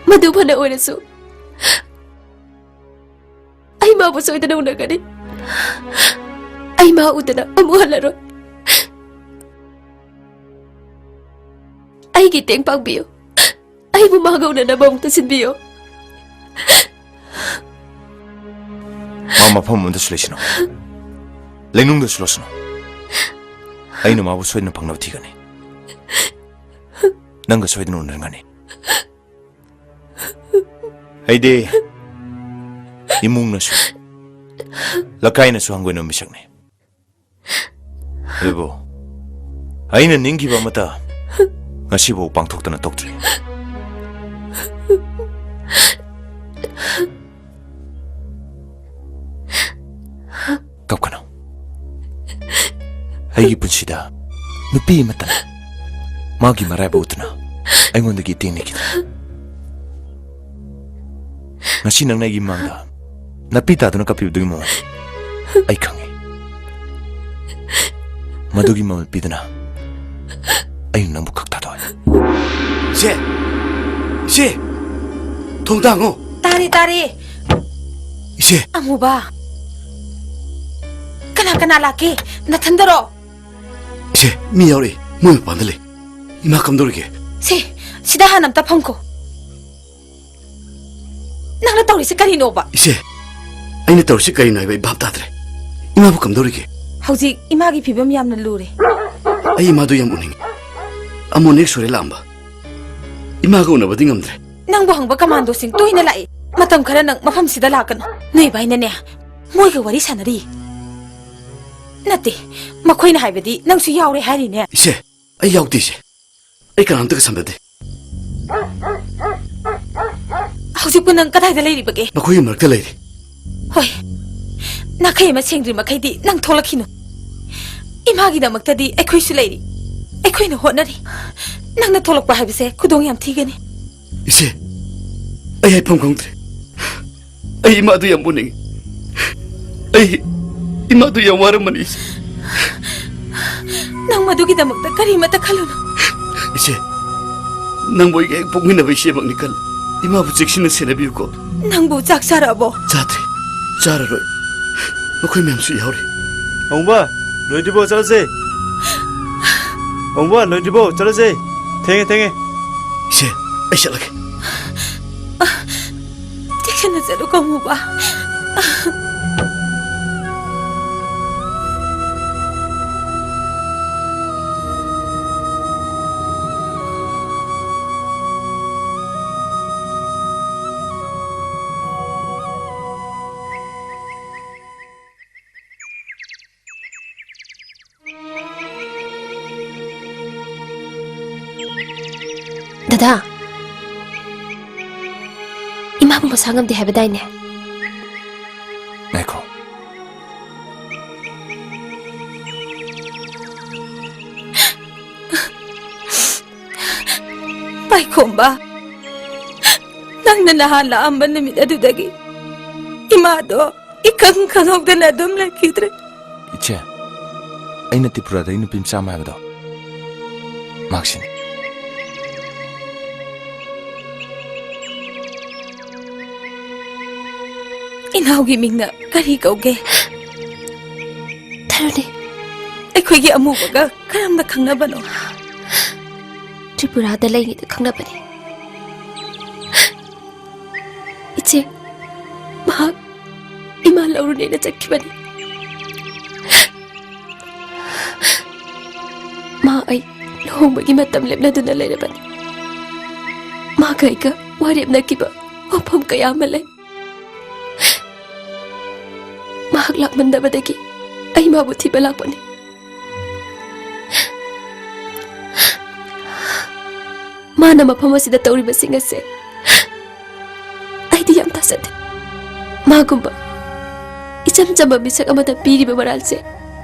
ꯃꯗꯨ ꯐꯅ ꯑꯣꯏꯔꯁꯨ, ꯑꯩ ꯃꯥꯕꯨ ꯁꯣꯏꯗꯅ ꯎꯅꯒꯅꯤ꯫ ꯑꯩ ꯃꯥ ꯎꯗꯅ ꯑꯃꯨꯛ ꯍꯜꯂꯔꯣꯏ꯫ ꯑꯩꯒꯤ ꯇꯦꯡ ꯄꯥꯡꯕꯤꯌꯨ꯫ ꯑꯩꯕꯨ ꯃꯥꯒ ꯎꯅꯅꯕ ꯑꯃꯨꯛꯇ ꯁꯤꯟꯕꯤꯌꯨ꯫ ꯃꯥ ꯃꯐꯝ ꯑꯃꯗꯁꯨ ꯂꯩꯁꯅꯨ, ꯂꯩꯅꯨꯡꯗꯁꯨ ꯂꯥꯛꯁꯅꯨ꯫ ꯑꯩꯅ ꯃꯥꯕꯨ ꯁꯣꯏꯗꯅ ꯐꯪꯅꯕ ꯊꯤꯒꯅꯤ꯫ ꯅꯪꯒ ꯁꯣꯏꯗꯅ ꯎꯅꯔꯒꯅꯤ꯫ ꯑꯩꯗꯤ ꯏꯃꯨꯡꯅꯁꯨ, ꯂꯩꯀꯥꯏꯅꯁꯨ ꯍꯪꯒꯣꯏꯅꯕ ꯃꯤꯁꯛꯅꯤ꯫ ꯑꯗꯨꯕꯨ ꯑꯩꯅ ꯅꯤꯡꯈꯤꯕ ꯑꯃꯠꯇ ꯉꯁꯤꯐꯥꯎ ꯄꯥꯡꯊꯣꯛꯇꯅ ꯇꯣꯛꯇ꯭ꯔꯤ꯫ ꯀꯞꯀꯅꯨ꯫ ꯑꯩꯒꯤ ꯄꯨꯟꯁꯤꯗ ꯅꯨꯄꯤ ꯑꯃꯠꯇꯅ ꯃꯥꯒꯤ ꯃꯔꯥꯏꯕꯛ ꯎꯠꯇꯨꯅ ꯑꯩꯉꯣꯟꯗꯒꯤ ꯏꯇꯦꯡ ꯅꯤꯈꯤꯗꯦ꯫ ꯉꯁꯤ ꯅꯪꯅ ꯑꯩꯒꯤ ꯃꯥꯡꯗ ꯅꯥꯄꯤ ꯇꯥꯗꯨꯅ ꯀꯞꯄꯤꯕꯗꯨꯒꯤ ꯃꯃꯜ ꯑꯩ ꯈꯪꯉꯤ꯫ ꯃꯗꯨꯒꯤ ꯃꯃꯜ ꯄꯤꯗꯨꯅ ꯑꯩꯅ ꯅꯪꯕꯨ ꯈꯛ ꯊꯥꯗꯣꯛꯑꯦ꯫ ꯏꯆꯦ! ꯏꯆꯦ! ꯊꯣꯡ ꯍꯥꯡꯉꯣ! ꯇꯥꯔꯦ, ꯇꯥꯔꯦ꯫ ꯏꯆꯦ! ꯑꯃꯨꯕ꯫ ꯀꯅꯥ ꯀꯅꯥ ꯂꯥꯛꯀꯦ? ꯅꯊꯟꯗꯔꯣ? ꯏꯆꯦ, ꯃꯤ ꯌꯥꯎꯔꯛꯑꯦ꯫ ꯃꯣꯏ ꯃꯄꯥꯟꯗ ꯂꯩ꯫ ꯏꯃꯥ ꯀꯝꯗꯧꯔꯤꯒꯦ? ꯁꯦ, ꯁꯤꯗ ꯍꯥꯟꯅ ꯑꯝꯇ ꯐꯝꯈꯣ꯫ ꯅꯪꯅ ꯇꯧꯔꯤꯁꯦ ꯀꯔꯤꯅꯣꯕ? ꯏꯆꯦ, ꯑꯩꯅ ꯇꯧꯔꯤꯁꯦ ꯀꯔꯤꯅꯣ ꯍꯥꯏꯕ ꯑꯩ ꯚꯥꯞ ꯇꯥꯗ꯭ꯔꯦ꯫ ꯏꯃꯥꯕꯨ ꯀꯝꯗꯧꯔꯤꯒꯦ? ꯍꯧꯖꯤꯛ ꯏꯃꯥꯒꯤ ꯐꯤꯕꯝ ꯌꯥꯝꯅ ꯂꯨꯔꯦ꯫ ꯑꯩ ꯏꯃꯥꯗꯨ ꯌꯥꯝ ꯎꯅꯤꯡꯉꯤ꯫ ꯑꯃꯣꯟ ꯍꯦꯛ ꯁꯣꯔꯦ ꯂꯥꯛꯑꯝꯕ꯫ ꯏꯃꯥꯒ ꯎꯅꯕꯗꯤ ꯉꯝꯗ꯭ꯔꯦ꯫ ꯅꯪꯕꯨ ꯍꯪꯕ ꯀꯃꯥꯟꯗꯣꯁꯤꯡ ꯇꯣꯏꯅ ꯂꯥꯛꯏ꯫ ꯃꯇꯝ ꯈꯔ ꯅꯪ ꯃꯐꯝꯁꯤꯗ ꯂꯥꯛꯀꯅꯨ꯫ ꯅꯣꯏ ꯏꯕꯥꯏꯅꯅꯦ, ꯃꯣꯏꯒ ꯋꯥꯔꯤ ꯁꯥꯟꯅꯔꯤ꯫ ꯅꯠꯇꯦ, ꯃꯈꯣꯏꯅ ꯍꯥꯏꯕꯗꯤ ꯅꯪꯁꯨ ꯌꯥꯎꯔꯦ ꯍꯥꯏꯔꯤꯅꯦ꯫ ꯏꯆꯦ, ꯑꯩ ꯌꯥꯎꯗꯦ, ꯏꯆꯦ꯫ ꯑꯩ ꯀꯅꯥꯝꯇꯒ ꯁꯝꯅꯗꯦ꯫ ꯍꯧꯖꯤꯛꯄꯨ ꯅꯪ ꯀꯗꯥꯏꯗ ꯂꯩꯔꯤꯕꯒꯦ? ꯃꯈꯣꯏꯒꯤ ꯃꯔꯛꯇ ꯂꯩꯔꯤ꯫ ꯍꯣꯏ, ꯅꯥꯈꯩ ꯑꯃ ꯁꯦꯡꯗ꯭ꯔꯤ ꯃꯈꯩꯗꯤ ꯅꯪ ꯊꯣꯛꯂꯛꯈꯤꯅꯨ꯫ ꯏꯃꯥꯒꯤꯗꯃꯛꯇꯗꯤ ꯑꯩꯈꯣꯏꯁꯨ ꯂꯩꯔꯤ, ꯑꯩꯈꯣꯏꯅ ꯍꯣꯠꯅꯔꯤ꯫ ꯅꯪꯅ ꯊꯣꯛꯂꯛꯄ ꯍꯥꯏꯕꯁꯦ ꯈꯨꯗꯣꯡ ꯌꯥꯝ ꯊꯤꯒꯅꯤ꯫ ꯏꯆꯦ, ꯑꯩ ꯍꯥꯏꯐꯝ ꯈꯪꯗ꯭ꯔꯦ꯫ ꯑꯩ ꯏꯃꯥꯗꯨ ꯌꯥꯝ ꯎꯅꯤꯡꯉꯤ꯫ ꯑꯩ ꯏꯃꯥꯗꯨ ꯌꯥꯝ ꯋꯥꯔꯝꯃꯅꯤ, ꯏꯆꯦ꯫ ꯅꯪ ꯃꯗꯨꯒꯤꯗꯃꯛꯇ ꯀꯔꯤꯃꯠꯇ ꯈꯜꯂꯨꯅꯨ꯫ ꯏꯆꯦ, ꯅꯪꯕꯨ ꯑꯩꯒ ꯍꯦꯛ ꯄꯣꯛꯃꯤꯟꯅꯕ ꯏꯆꯦꯃꯛꯅꯤ ꯈꯜꯂꯤ꯫ ꯏꯃꯥꯕꯨ ꯆꯦꯛꯁꯤꯟꯅ ꯁꯦꯟꯅꯕꯤꯌꯨꯀꯣ꯫ ꯅꯪꯕꯨ ꯆꯥꯛ ꯆꯥꯔꯛꯑꯕꯣ? ꯆꯥꯗ꯭ꯔꯤ, ꯆꯥꯔꯔꯣꯏ꯫ ꯃꯈꯣꯏ ꯃꯌꯥꯝꯁꯨ ꯌꯥꯎꯔꯤ꯫ ꯑꯍꯣꯡꯕ, ꯂꯣꯏꯗ꯭ꯔꯤꯕꯣ? ꯆꯠꯂꯁꯦ꯫ ꯑꯍꯣꯡꯕ, ꯂꯣꯏꯗ꯭ꯔꯤꯕꯣ? ꯆꯠꯂꯁꯦ꯫ ꯊꯦꯡꯉꯦ, ꯊꯦꯡꯉꯦ꯫ ꯏꯆꯦ, ꯑꯩ ꯆꯠꯂꯒꯦ꯫ ꯆꯦꯛꯁꯤꯟꯅ ꯆꯠꯂꯨꯀꯣ, ꯑꯃꯨꯕ꯫ ꯗꯗꯥ, ꯏꯃꯥꯕꯨ ꯃꯁꯥ ꯉꯝꯗꯦ ꯍꯥꯏꯕꯗꯥꯏꯅꯦ? ꯉꯥꯏꯈꯣ꯫ ꯄꯥꯏꯈꯣꯝꯕ, ꯅꯪꯅ ꯅꯍꯥꯟ ꯂꯥꯛꯑꯝꯕ ꯅꯨꯃꯤꯠ ꯑꯗꯨꯗꯒꯤ ꯏꯃꯥꯗꯣ ꯏꯈꯪ ꯈꯪꯍꯧꯗꯅ ꯑꯗꯨꯝ ꯂꯩꯈꯤꯗ꯭ꯔꯦ꯫ ꯏꯆꯦ, ꯑꯩꯅ ꯇ꯭ꯔꯤꯄꯨꯔꯥꯗꯒꯤ ꯅꯨꯄꯤ ꯃꯆꯥ ꯑꯃ ꯍꯥꯏꯕꯗꯣ, ꯃꯍꯥꯛꯁꯤꯅꯤ꯫ ꯏꯅꯥꯎꯒꯤ ꯃꯤꯡꯅ ꯀꯔꯤ ꯀꯧꯒꯦ? ꯊꯔꯨꯅꯤ꯫ ꯑꯩꯈꯣꯏꯒꯤ ꯑꯃꯨꯕꯒ ꯀꯔꯝꯅ ꯈꯪꯅꯕꯅꯣ? ꯇ꯭ꯔꯤꯄꯨꯔꯥꯗ ꯂꯩꯔꯤꯉꯩꯗ ꯈꯪꯅꯕꯅꯤ꯫ ꯏꯆꯦ, ꯃꯍꯥꯛ ꯏꯃꯥ ꯂꯧꯔꯨꯅꯦꯅ ꯆꯠꯈꯤꯕꯅꯤ꯫ ꯃꯥ ꯑꯩ ꯂꯨꯍꯣꯡꯕꯒꯤ ꯃꯇꯝ ꯂꯦꯞꯅꯗꯨꯅ ꯂꯩꯔꯕꯅꯤ꯫ ꯃꯥꯒ ꯑꯩꯒ ꯋꯥꯔꯦꯞꯅꯈꯤꯕ ꯋꯥꯐꯝ ꯀꯌꯥ ꯑꯃ ꯂꯩ꯫ ꯃꯍꯥꯛ ꯂꯥꯛꯃꯟꯗꯕꯗꯒꯤ ꯑꯩ ꯃꯥꯕꯨ ꯊꯤꯕ ꯂꯥꯛꯄꯅꯤ꯫ ꯃꯥꯅ ꯃꯐꯝ ꯑꯁꯤꯗ ꯇꯧꯔꯤꯕꯁꯤꯡ ꯑꯁꯦ ꯆꯠꯇꯦ꯫ ꯃꯥꯒꯨꯝꯕ ꯏꯆꯝ ꯆꯝꯕ ꯃꯤꯁꯛ ꯑꯃꯗ ꯄꯤꯔꯤꯕ ꯃꯔꯥꯜꯁꯦ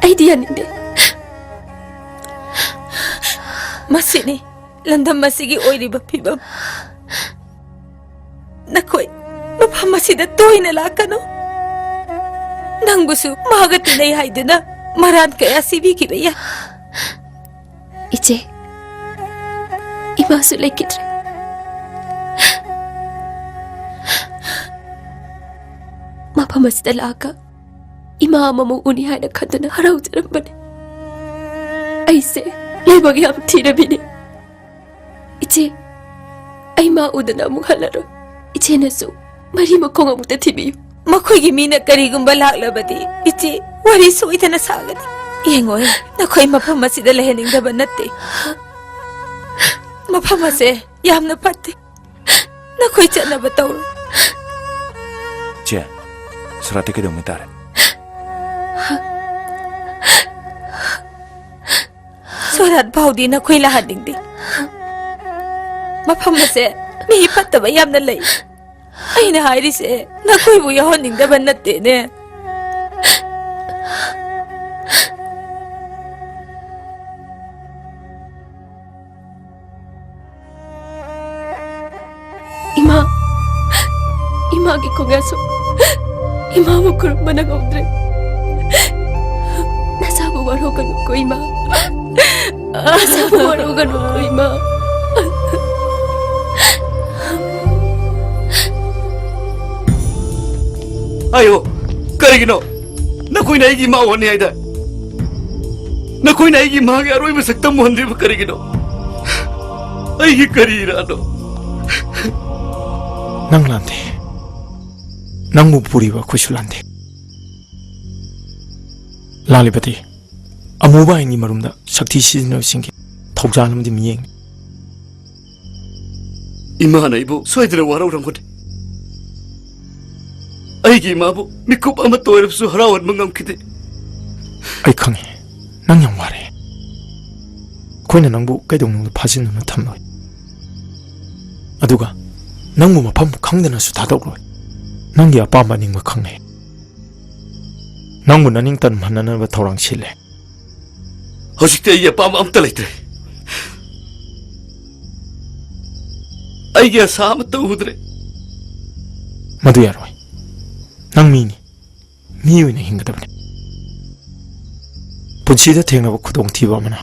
ꯑꯩꯗꯤ ꯌꯥꯅꯤꯡꯗꯦ꯫ ꯃꯁꯤꯅꯤ ꯂꯝꯗꯝ ꯑꯁꯤꯒꯤ ꯑꯣꯏꯔꯤꯕ ꯐꯤꯕꯝ꯫ ꯅꯈꯣꯏ ꯃꯐꯝ ꯑꯁꯤꯗ ꯇꯣꯏꯅ ꯂꯥꯛꯀꯅꯨ꯫ ꯅꯪꯕꯨꯁꯨ ꯃꯥꯒ ꯇꯤꯟꯅꯩ ꯍꯥꯏꯗꯨꯅ ꯃꯔꯥꯟ ꯀꯌꯥ ꯁꯤꯕꯤꯈꯤꯕ ꯌꯥꯏ꯫ ꯏꯆꯦ, ꯏꯃꯥꯁꯨ ꯂꯩꯈꯤꯗ꯭ꯔꯦ꯫ ꯃꯐꯝ ꯑꯁꯤꯗ ꯂꯥꯛꯑꯒ ꯏꯃꯥ ꯑꯃꯃꯨꯛ ꯎꯅꯤ ꯍꯥꯏꯅ ꯈꯟꯗꯨꯅ ꯍꯔꯥꯎꯖꯔꯝꯕꯅꯤ꯫ ꯑꯩꯁꯦ ꯂꯥꯏꯕꯛ ꯌꯥꯝ ꯊꯤꯔꯕꯤꯅꯤ꯫ ꯏꯆꯦ, ꯑꯩ ꯃꯥ ꯎꯗꯅ ꯑꯃꯨꯛ ꯍꯜꯂꯔꯣꯏ꯫ ꯏꯆꯦꯅꯁꯨ ꯃꯔꯤ ꯃꯈꯣꯡ ꯑꯃꯨꯛꯇ ꯊꯤꯕꯤꯌꯨ꯫ ꯃꯈꯣꯏꯒꯤ ꯃꯤꯅ ꯀꯔꯤꯒꯨꯝꯕ ꯂꯥꯛꯂꯕꯗꯤ ꯏꯆꯦ ꯋꯥꯔꯤ ꯁꯣꯏꯗꯅ ꯁꯥꯒꯅꯤ꯫ ꯌꯦꯡꯉꯣ, ꯅꯈꯣꯏ ꯃꯐꯝ ꯑꯁꯤꯗ ꯂꯩꯍꯟꯅꯤꯡꯗꯕ ꯅꯠꯇꯦ꯫ ꯃꯐꯝ ꯑꯁꯦ ꯌꯥꯝꯅ ꯐꯠꯇꯦ꯫ ꯅꯈꯣꯏ ꯆꯠꯅꯕ ꯇꯧꯔꯣ꯫ ꯆꯦ, ꯁꯣꯔꯥꯠꯇꯤ ꯀꯩꯗꯧꯉꯩ ꯇꯥꯔꯦ? ꯁꯣꯔꯥꯠ ꯐꯥꯎꯗꯤ ꯅꯈꯣꯏ ꯂꯥꯛꯍꯟꯅꯤꯡꯗꯦ꯫ ꯃꯐꯝ ꯑꯁꯦ ꯃꯤ ꯐꯠꯇꯕ ꯌꯥꯝꯅ ꯂꯩ꯫ ꯑꯩꯅ ꯍꯥꯏꯔꯤꯁꯦ ꯅꯈꯣꯏꯕꯨ ꯌꯥꯎꯍꯟꯅꯤꯡꯗꯕ ꯅꯠꯇꯦꯅꯦ꯫ ꯏꯃꯥ, ꯏꯃꯥꯒꯤ ꯈꯣꯡꯌꯥꯁꯨ ꯏꯃꯥꯕꯨ ꯈꯨꯔꯨꯝꯕ ꯅꯪꯍꯧꯗ꯭ꯔꯦ꯫ ꯅꯁꯥꯕꯨ ꯋꯥꯔꯧꯒꯅꯨꯀꯣ ꯏꯃꯥ, ꯅꯁꯥꯕꯨ ꯋꯥꯔꯧꯒꯅꯨꯀꯣ ꯏꯃꯥ꯫ ꯑꯌꯣ, ꯀꯔꯤꯒꯤꯅꯣ? ꯅꯈꯣꯏꯅ ꯑꯩꯒꯤ ꯏꯃꯥ ꯎꯍꯟꯅꯤ ꯍꯥꯏꯗꯥꯏ? ꯅꯈꯣꯏꯅ ꯑꯩꯒꯤ ꯏꯃꯥꯒꯤ ꯑꯔꯣꯏꯕ ꯁꯛꯇꯝ ꯎꯍꯟꯗ꯭ꯔꯤꯕ ꯀꯔꯤꯒꯤꯅꯣ? ꯑꯩꯒꯤ ꯀꯔꯤ ꯏꯔꯥꯠꯅꯣ? ꯅꯪ ꯂꯥꯟꯗꯦ꯫ ꯅꯪꯕꯨ ꯄꯨꯔꯤꯕ ꯑꯩꯈꯣꯏꯁꯨ ꯂꯥꯟꯗꯦ꯫ ꯂꯥꯜꯂꯤꯕꯗꯤ ꯑꯃꯨꯕ ꯑꯥꯏꯟꯒꯤ ꯃꯔꯨꯝꯗ ꯁꯛꯇꯤ ꯁꯤꯖꯤꯟꯅꯕꯁꯤꯡꯒꯤ ꯊꯧꯖꯥꯜ ꯑꯃꯗꯤ ꯃꯤꯠꯌꯦꯡꯅꯤ꯫ ꯏꯃꯥꯅ ꯑꯩꯕꯨ ꯁꯣꯏꯗꯅ ꯋꯥꯔꯧꯔꯝꯒꯅꯤ꯫ ꯑꯩꯒꯤ ꯏꯃꯥꯕꯨ ꯃꯤꯀꯨꯞ ꯑꯃꯠꯇ ꯑꯣꯏꯔꯕꯁꯨ ꯍꯔꯥꯎꯍꯟꯕ ꯉꯝꯈꯤꯗꯦ꯫ ꯑꯩ ꯈꯪꯉꯤ, ꯅꯪ ꯌꯥꯝ ꯋꯥꯔꯦ꯫ ꯑꯩꯈꯣꯏꯅ ꯅꯪꯕꯨ ꯀꯩꯗꯧꯅꯨꯡꯗ ꯐꯥꯖꯤꯟꯗꯨꯅ ꯊꯝꯂꯣꯏ꯫ ꯑꯗꯨꯒ ꯅꯪꯕꯨ ꯃꯐꯝ ꯈꯪꯗꯅꯁꯨ ꯊꯥꯗꯣꯛꯂꯣꯏ꯫ ꯅꯪꯒꯤ ꯑꯄꯥꯝꯕ ꯑꯅꯤꯡꯕ ꯈꯪꯅꯩ꯫ ꯅꯪꯕꯨ ꯅꯅꯤꯡ ꯇꯝꯍꯟꯅꯅꯕ ꯊꯧꯔꯥꯡ ꯁꯤꯜꯂꯦ꯫ ꯍꯧꯖꯤꯛꯇꯤ ꯑꯩꯒꯤ ꯑꯄꯥꯝꯕ ꯑꯝꯇ ꯂꯩꯇ꯭ꯔꯦ꯫ ꯑꯩꯒꯤ ꯑꯁꯥ ꯑꯃꯠꯇ ꯎꯗ꯭ꯔꯦ꯫ ꯃꯗꯨ ꯌꯥꯔꯣꯏ꯫ ꯅꯪ ꯃꯤꯅꯤ꯫ ꯃꯤ ꯑꯣꯏꯅ ꯍꯤꯡꯒꯗꯕꯅꯤ꯫ ꯄꯨꯟꯁꯤꯗ ꯊꯦꯡꯅꯕ ꯈꯨꯗꯣꯡꯊꯤꯕ ꯑꯃꯅ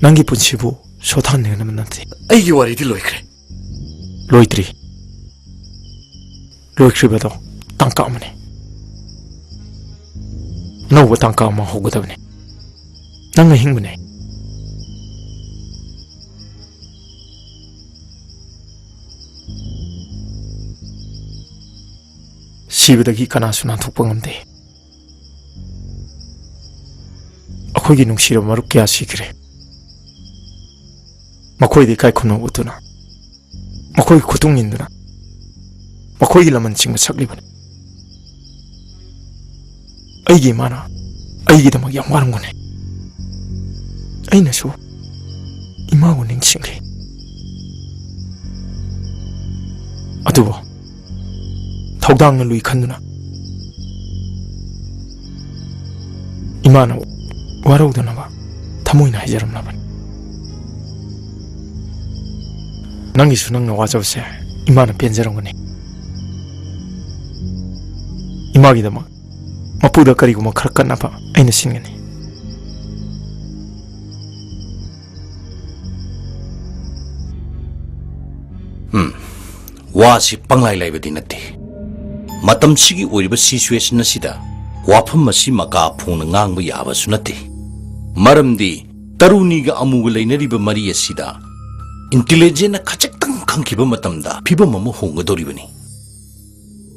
ꯅꯪꯒꯤ ꯄꯨꯟꯁꯤꯕꯨ ꯁꯣꯊꯍꯟꯅꯤꯡꯉꯥꯏ ꯅꯠꯇꯦ꯫ ꯑꯩꯒꯤ ꯋꯥꯔꯤꯗꯤ ꯂꯣꯏꯈ꯭ꯔꯦ꯫ ꯂꯣꯏꯗ꯭ꯔꯤ꯫ ꯂꯣꯏꯈ꯭ꯔꯤꯕꯗꯣ ꯇꯥꯡꯀꯛ ꯑꯃꯅꯤ꯫ ꯑꯅꯧꯕ ꯇꯥꯡꯀꯛ ꯑꯃ ꯍꯧꯒꯗꯕꯅꯤ꯫ ꯅꯪ ꯑꯍꯤꯡꯕꯅꯦ꯫ ꯁꯤꯕꯗꯒꯤ ꯀꯅꯥꯁꯨ ꯅꯥꯟꯊꯣꯛꯄ ꯉꯝꯗꯦ꯫ ꯑꯩꯈꯣꯏꯒꯤ ꯅꯨꯡꯁꯤꯔꯕ ꯃꯔꯨꯞ ꯀꯌꯥ ꯁꯤꯈ꯭ꯔꯦ꯫ ꯃꯈꯣꯏꯗ ꯏꯀꯥꯏ ꯈꯨꯝꯅꯧ ꯎꯠꯇꯨꯅ, ꯃꯈꯣꯏꯒꯤ ꯈꯨꯇꯨꯡ ꯏꯟꯗꯨꯅ, ꯃꯈꯣꯏꯒꯤ ꯂꯃꯟ ꯆꯤꯡꯕ ꯁꯛꯂꯤꯕꯅꯤ꯫ ꯑꯩꯒꯤ ꯏꯃꯥꯅ ꯑꯩꯒꯤꯗꯃꯛ ꯌꯥꯝ ꯋꯥꯔꯝꯒꯅꯤ꯫ ꯑꯩꯅꯁꯨ ꯏꯃꯥꯕꯨ ꯅꯤꯡꯁꯤꯡꯈꯤ꯫ ꯑꯗꯨꯕꯨ ꯊꯧꯗꯥꯡꯅ ꯂꯨꯏ ꯈꯟꯗꯨꯅ ꯏꯃꯥꯅ ꯋꯥꯔꯧꯗꯅꯕ ꯊꯃꯣꯏꯅ ꯍꯥꯏꯖꯔꯝꯂꯕꯅꯤ꯫ ꯅꯪꯒꯤꯁꯨ ꯅꯪꯅ ꯋꯥꯖꯕꯁꯦ ꯏꯃꯥꯅ ꯄꯦꯟꯖꯔꯝꯒꯅꯤ꯫ ꯏꯃꯥꯒꯤꯗꯃꯛ ꯃꯄꯨꯗ ꯀꯔꯤꯒꯨꯝꯕ ꯈꯔ ꯀꯟꯅꯕ ꯑꯩꯅ ꯁꯤꯟꯒꯅꯤ꯫ ꯎꯝ, ꯋꯥꯁꯤ ꯄꯪꯂꯥꯏ ꯂꯥꯏꯕꯗꯤ ꯅꯠꯇꯦ꯫ ꯃꯇꯝꯁꯤꯒꯤ ꯑꯣꯏꯔꯤꯕ situation ꯑꯁꯤꯗ ꯋꯥꯐꯝ ꯑꯁꯤ ꯃꯀꯥ ꯐꯣꯡꯅ ꯉꯥꯡꯕ ꯌꯥꯕꯁꯨ ꯅꯠꯇꯦ꯫ ꯃꯔꯝꯗꯤ ꯇꯔꯨꯅꯤꯒ ꯑꯃꯨꯒ ꯂꯩꯅꯔꯤꯕ ꯃꯔꯤ ꯑꯁꯤꯗ intelligence ꯈꯖꯤꯛꯇꯪ ꯈꯪꯈꯤꯕ ꯃꯇꯝꯗ ꯐꯤꯕꯝ ꯑꯃ ꯍꯣꯡꯒꯗꯧꯔꯤꯕꯅꯤ꯫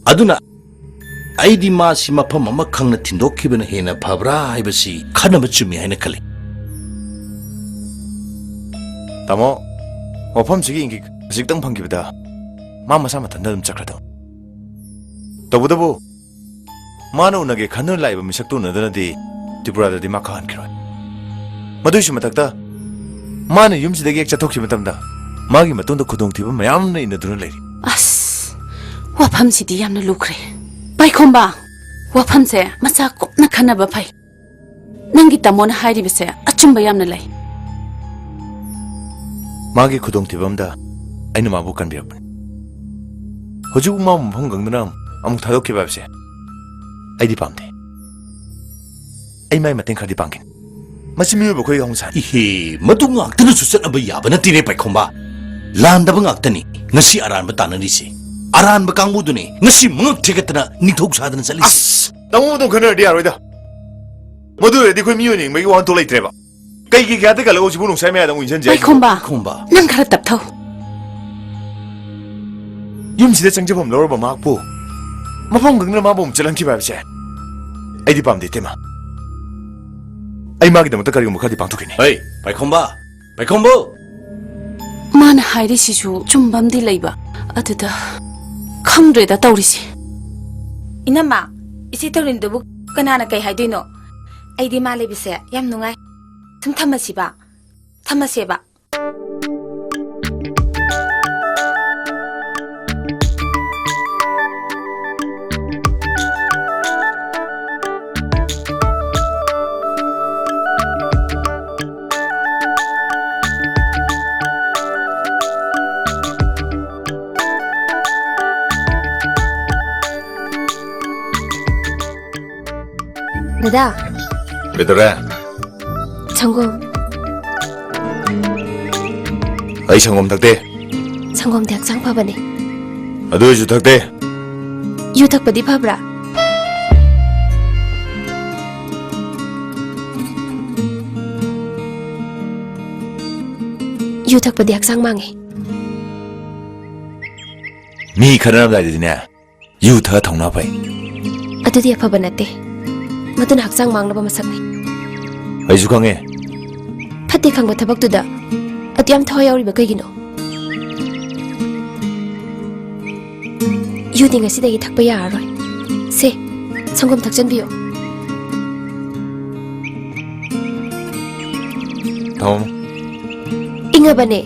ꯑꯗꯨꯅ ꯑꯩꯗꯤ ꯃꯥꯁꯤ ꯃꯐꯝ ꯑꯃ ꯈꯪꯅ ꯊꯤꯟꯗꯣꯛꯈꯤꯕꯅ ꯍꯦꯟꯅ ꯐꯕ꯭ꯔꯥ ꯍꯥꯏꯕꯁꯤ ꯈꯟꯅꯕ ꯆꯨꯝꯃꯤ ꯍꯥꯏꯅ ꯈꯜꯂꯤ꯫ ꯇꯥꯃꯣ, ꯃꯐꯝꯁꯤꯒꯤ ꯏꯪꯒꯤꯠ ꯈꯖꯤꯛꯇꯪ ꯐꯪꯈꯤꯕꯗ ꯃꯥ ꯃꯁꯥ ꯃꯊꯟꯇ ꯑꯗꯨꯝ ꯆꯠꯈ꯭ꯔꯗꯧꯅꯤ꯫ ꯇꯧꯕꯇꯕꯨ ꯃꯥꯅ ꯎꯅꯒꯦ ꯈꯟꯗꯨꯅ ꯂꯥꯛꯏꯕ ꯃꯤꯁꯛꯇꯨ ꯎꯅꯗꯅꯗꯤ ꯇ꯭ꯔꯤꯄꯨꯔꯥꯗꯗꯤ ꯃꯥ ꯈꯪꯍꯟꯈꯤꯔꯣꯏ꯫ ꯃꯗꯨꯏꯁꯨ ꯃꯊꯛꯇ ꯃꯥꯅ ꯌꯨꯝꯁꯤꯗꯒꯤ ꯍꯦꯛ ꯆꯠꯊꯣꯛꯈꯤꯕ ꯃꯇꯝꯗ ꯃꯥꯒꯤ ꯃꯇꯨꯡꯗ ꯈꯨꯗꯣꯡꯊꯤꯕ ꯃꯌꯥꯝ ꯑꯃꯅ ꯏꯟꯅꯗꯨꯅ ꯂꯩꯔꯤ꯫ ꯑꯁ! ꯋꯥꯐꯝꯁꯤꯗꯤ ꯌꯥꯝꯅ ꯂꯨꯈ꯭ꯔꯦ꯫ ꯄꯥꯏꯈꯣꯝꯕ, ꯋꯥꯐꯝꯁꯦ ꯃꯆꯥ ꯀꯨꯞꯅ ꯈꯟꯅꯕ ꯐꯩ꯫ ꯅꯪꯒꯤ ꯇꯥꯃꯣꯅ ꯍꯥꯏꯔꯤꯕꯁꯦ ꯑꯆꯨꯝꯕ ꯌꯥꯝꯅ ꯂꯩ꯫ ꯃꯥꯒꯤ ꯈꯨꯗꯣꯡꯊꯤꯕ ꯑꯝꯗ ꯑꯩꯅ ꯃꯥꯕꯨ ꯀꯟꯕꯤꯔꯛꯄꯅꯤ꯫ ꯍꯧꯖꯤꯛ ꯃꯥꯕꯨ ꯃꯐꯝ ꯈꯪꯗꯅ ꯑꯃꯨꯛ ꯊꯥꯗꯣꯛꯈꯤꯕ ꯍꯥꯏꯕꯁꯦ ꯑꯩꯗꯤ ꯄꯥꯝꯗꯦ꯫ ꯑꯩ ꯃꯥꯏ ꯃꯇꯦꯡ ꯈꯔꯗꯤ ꯄꯥꯡꯒꯦ꯫ ꯃꯁꯤ ꯃꯤꯑꯣꯏꯕ ꯑꯩꯈꯣꯏꯒꯤ ꯍꯧꯅꯁꯥꯅꯤ꯫ ꯏꯍꯦ, ꯃꯗꯨ ꯉꯥꯛꯇꯅꯁꯨ ꯆꯠꯅꯕ ꯌꯥꯕ ꯅꯠꯇꯦꯅꯦ ꯄꯥꯏꯈꯣꯝꯕ꯫ ꯂꯥꯟꯗꯕ ꯉꯥꯛꯇꯅꯤ ꯉꯁꯤ ꯑꯔꯥꯟꯕ ꯇꯥꯟꯅꯔꯤꯁꯦ꯫ ꯑꯔꯥꯟꯕ ꯀꯥꯡꯕꯨꯗꯨꯅꯤ ꯉꯁꯤ ꯃꯉꯛ ꯊꯦꯛꯀꯠꯇꯅ ꯅꯤꯡꯊꯧ ꯁꯥꯗꯅ ꯆꯠꯂꯤꯁꯦ꯫ ꯑꯁ! ꯇꯥꯃꯣ ꯑꯗꯨꯝ ꯈꯟꯅꯔꯗꯤ ꯌꯥꯔꯣꯏꯗ꯫ ꯃꯗꯨ ꯑꯣꯏꯔꯗꯤ ꯑꯩꯈꯣꯏ ꯃꯤꯑꯣꯏꯅ ꯍꯤꯡꯕꯒꯤ ꯋꯥꯍꯟꯊꯣꯛ ꯂꯩꯇ꯭ꯔꯦꯕ꯫ ꯀꯩꯒꯤ ꯀꯌꯥꯗ ꯀꯜꯂꯒ ꯍꯧꯖꯤꯛꯄꯨ ꯅꯨꯡꯁꯥ ꯃꯌꯥꯗ ꯑꯃꯨꯛ ꯏꯟꯁꯤꯟꯁꯦ ꯍꯥꯏꯁꯤꯕꯣ? ꯄꯥꯏꯈꯣꯝꯕ, ꯄꯥꯏꯈꯣꯝꯕ꯫ ꯅꯪ ꯈꯔ ꯇꯞꯊꯧ꯫ ꯌꯨꯝꯁꯤꯗ ꯆꯪꯖꯐꯝ ꯂꯧꯔꯕ ꯃꯍꯥꯛꯄꯨ ꯃꯐꯝ ꯈꯪꯗꯅ ꯃꯥꯕꯨ ꯑꯃꯨꯛ ꯆꯠꯍꯟꯈꯤꯕ ꯍꯥꯏꯕꯁꯦ ꯑꯩꯗꯤ ꯄꯥꯝꯗꯦ, ꯏꯇꯩꯃ꯫ ꯑꯩ ꯃꯥꯒꯤꯗꯃꯛꯇ ꯀꯔꯤꯒꯨꯝꯕ ꯈꯔꯗꯤ ꯄꯥꯡꯊꯣꯛꯈꯤꯅꯤ꯫ ꯍꯩ, ꯄꯥꯏꯈꯣꯝꯕ! ꯄꯥꯏꯈꯣꯝꯕ! ꯃꯥꯅ ꯍꯥꯏꯔꯤꯁꯤꯁꯨ ꯆꯨꯝꯕꯝꯗꯤ ꯂꯩꯕ, ꯑꯗꯨꯗ ꯈꯪꯗ꯭ꯔꯦꯗ ꯇꯧꯔꯤꯁꯦ꯫ ꯏꯅꯝꯃ, ꯏꯆꯦ ꯇꯧꯔꯤꯟꯗꯨꯕꯨ ꯀꯅꯥꯅ ꯀꯩ ꯍꯥꯏꯗꯣꯏꯅꯣ? ꯑꯩꯗꯤ ꯃꯥ ꯂꯩꯕꯁꯦ ꯌꯥꯝ ꯅꯨꯡꯉꯥꯏ꯫ ꯁꯨꯝ ꯊꯝꯃꯁꯤꯕ? ꯊꯝꯃꯁꯦꯕ? ꯗꯗꯥ꯫ ꯀꯩꯗꯧꯔꯦ? ꯁꯪꯒꯣꯝ꯫ ꯑꯩ ꯁꯪꯒꯣꯝ ꯊꯛꯇꯦ꯫ ꯁꯪꯒꯣꯝꯗꯤ ꯍꯛꯆꯥꯡ ꯐꯕꯅꯦ꯫ ꯑꯗꯨ ꯑꯣꯏꯁꯨ ꯊꯛꯇꯦ꯫ ꯌꯨ ꯊꯛꯄꯗꯤ ꯐꯕ꯭ꯔꯥ? ꯌꯨ ꯊꯛꯄꯗꯤ ꯍꯛꯆꯥꯡ ꯃꯥꯡꯉꯦ꯫ ꯃꯤ ꯈꯠꯅꯔꯝꯗꯥꯏꯗꯗꯤꯅꯦ, ꯌꯨ ꯊꯛꯑ ꯊꯧꯅꯥ ꯐꯩ꯫ ꯑꯗꯨꯗꯤ ꯑꯐꯕ ꯅꯠꯇꯦ꯫ ꯃꯗꯨꯅ ꯍꯛꯆꯥꯡ ꯃꯥꯡꯅꯕ ꯃꯁꯛꯅꯤ꯫ ꯑꯩꯁꯨ ꯈꯪꯉꯦ꯫ ꯐꯠꯇꯦ ꯈꯪꯕ ꯊꯕꯛꯇꯨꯗ ꯑꯗꯨ ꯌꯥꯝ ꯊꯋꯥꯏ ꯌꯥꯎꯔꯤꯕ ꯀꯩꯒꯤꯅꯣ? ꯌꯨꯗꯤ ꯉꯁꯤꯗꯒꯤ ꯊꯛꯄ ꯌꯥꯔꯔꯣꯏ꯫ ꯁꯦ, ꯁꯪꯒꯣꯝ ꯊꯛꯆꯟꯕꯤꯌꯨ꯫ ꯊꯝꯃꯣ꯫ ꯏꯪꯉꯕꯅꯦ꯫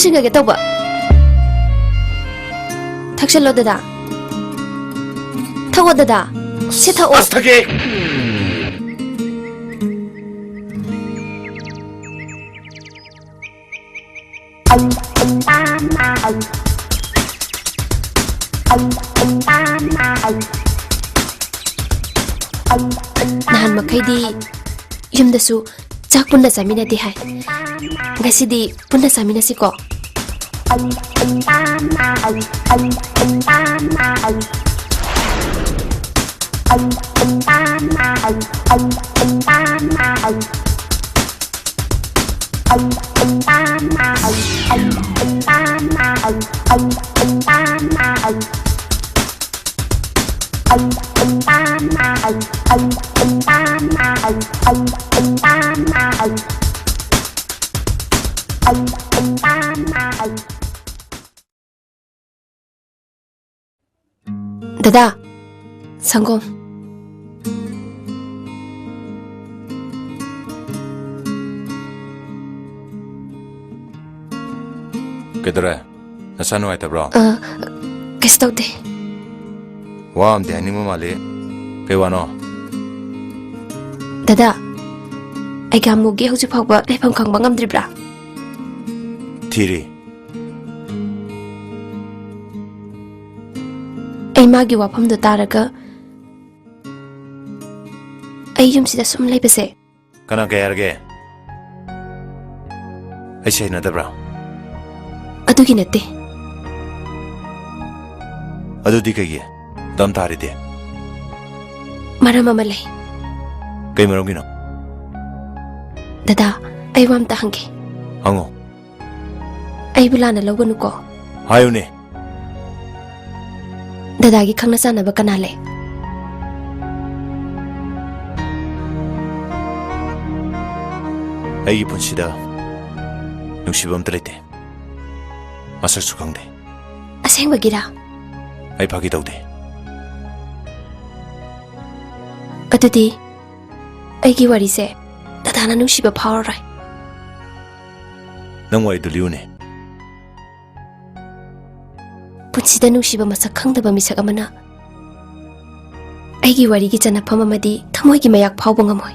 ꯊꯛꯆꯤꯟꯈ꯭ꯔꯒꯦ ꯇꯧꯕ꯫ ꯊꯛꯆꯜꯂꯣ ꯗꯗꯥ꯫ ꯊꯛꯑꯣ ꯗꯗꯥ꯫ ꯁꯤ ꯊꯛꯑꯣ꯫ ꯑꯁ, ꯊꯛꯀꯦ꯫ ꯅꯍꯥꯟ ꯃꯈꯩꯗꯤ ꯌꯨꯝꯗꯁꯨ ꯆꯥꯛ ꯄꯨꯟꯅ ꯆꯥꯃꯤꯟꯅꯗꯦ ꯍꯥꯏ꯫ ꯉꯁꯤꯗꯤ ꯄꯨꯟꯅ ꯆꯥꯃꯤꯟꯅꯁꯤꯀꯣ꯫ ꯗꯗꯥ, ꯁꯪꯒꯣꯝ꯫ ꯀꯩꯗꯧꯔꯦ? ꯅꯁꯥ ꯅꯨꯡꯉꯥꯏꯇꯕ꯭ꯔꯣ? ꯑ, ꯀꯩꯁꯨ ꯇꯧꯗꯦ꯫ ꯋꯥ ꯑꯝꯗꯤ ꯍꯥꯏꯅꯤꯡꯕ ꯃꯥꯜꯂꯤ꯫ ꯀꯩ ꯋꯥꯅꯣ? ꯗꯗꯥ, ꯑꯩꯒꯤ ꯑꯃꯨꯒꯤ ꯍꯧꯖꯤꯛ ꯐꯥꯎꯕ ꯂꯩꯐꯝ ꯈꯪꯕ ꯉꯝꯗ꯭ꯔꯤꯕ꯭ꯔꯥ? ꯊꯤꯔꯤ꯫ ꯑꯩ ꯃꯥꯒꯤ ꯋꯥꯐꯝꯗꯣ ꯇꯥꯔꯒ ꯑꯩ ꯌꯨꯝꯁꯤꯗ ꯁꯨꯝ ꯂꯩꯕꯁꯦ꯫ ꯀꯅꯥ ꯀꯩ ꯍꯥꯏꯔꯒꯦ? ꯑꯩꯁꯦ ꯍꯩꯅꯗꯕ꯭ꯔꯥ? ꯑꯗꯨꯒꯤ ꯅꯠꯇꯦ꯫ ꯑꯗꯨꯗꯤ ꯀꯩꯒꯤ? ꯑꯗꯨꯝ ꯇꯥꯔꯤꯗꯤ꯫ ꯃꯔꯝ ꯑꯃ ꯂꯩ꯫ ꯀꯩ ꯃꯔꯝꯒꯤꯅꯣ? ꯗꯗꯥ, ꯑꯩ ꯋꯥ ꯑꯝꯇ ꯍꯪꯒꯦ꯫ ꯍꯪꯉꯣ꯫ ꯑꯩꯕꯨ ꯂꯥꯟꯅ ꯂꯧꯒꯅꯨꯀꯣ꯫ ꯍꯥꯏꯌꯨꯅꯦ꯫ ꯗꯗꯥꯒꯤ ꯈꯪꯅ ꯆꯥꯟꯅꯕ ꯀꯅꯥ ꯂꯩ? ꯑꯩꯒꯤ ꯄꯨꯟꯁꯤꯗ ꯅꯨꯡꯁꯤꯕ ꯑꯝꯇ ꯂꯩꯇꯦ꯫ ꯃꯁꯛꯁꯨ ꯈꯪꯗꯦ꯫ ꯑꯁꯦꯡꯕꯒꯤꯔꯥ? ꯑꯩ ꯐꯥꯒꯤ ꯇꯧꯗꯦ꯫ ꯑꯗꯨꯗꯤ ꯑꯩꯒꯤ ꯋꯥꯔꯤꯁꯦ ꯗꯗꯥꯅ ꯅꯨꯡꯁꯤꯕ ꯐꯥꯎꯔꯔꯣꯏ꯫ ꯅꯪ ꯋꯥꯔꯤꯗꯨ ꯂꯤꯌꯨꯅꯦ꯫ ꯄꯨꯟꯁꯤꯗ ꯅꯨꯡꯁꯤꯕ ꯃꯁꯛ ꯈꯪꯗꯕ ꯃꯤꯁꯛ ꯑꯃꯅ ꯑꯩꯒꯤ ꯋꯥꯔꯤꯒꯤ ꯆꯟꯅꯐꯝ ꯑꯃꯗꯤ ꯊꯃꯣꯏꯒꯤ ꯃꯌꯥꯛ ꯐꯥꯎꯕ ꯉꯝꯃꯣꯏ꯫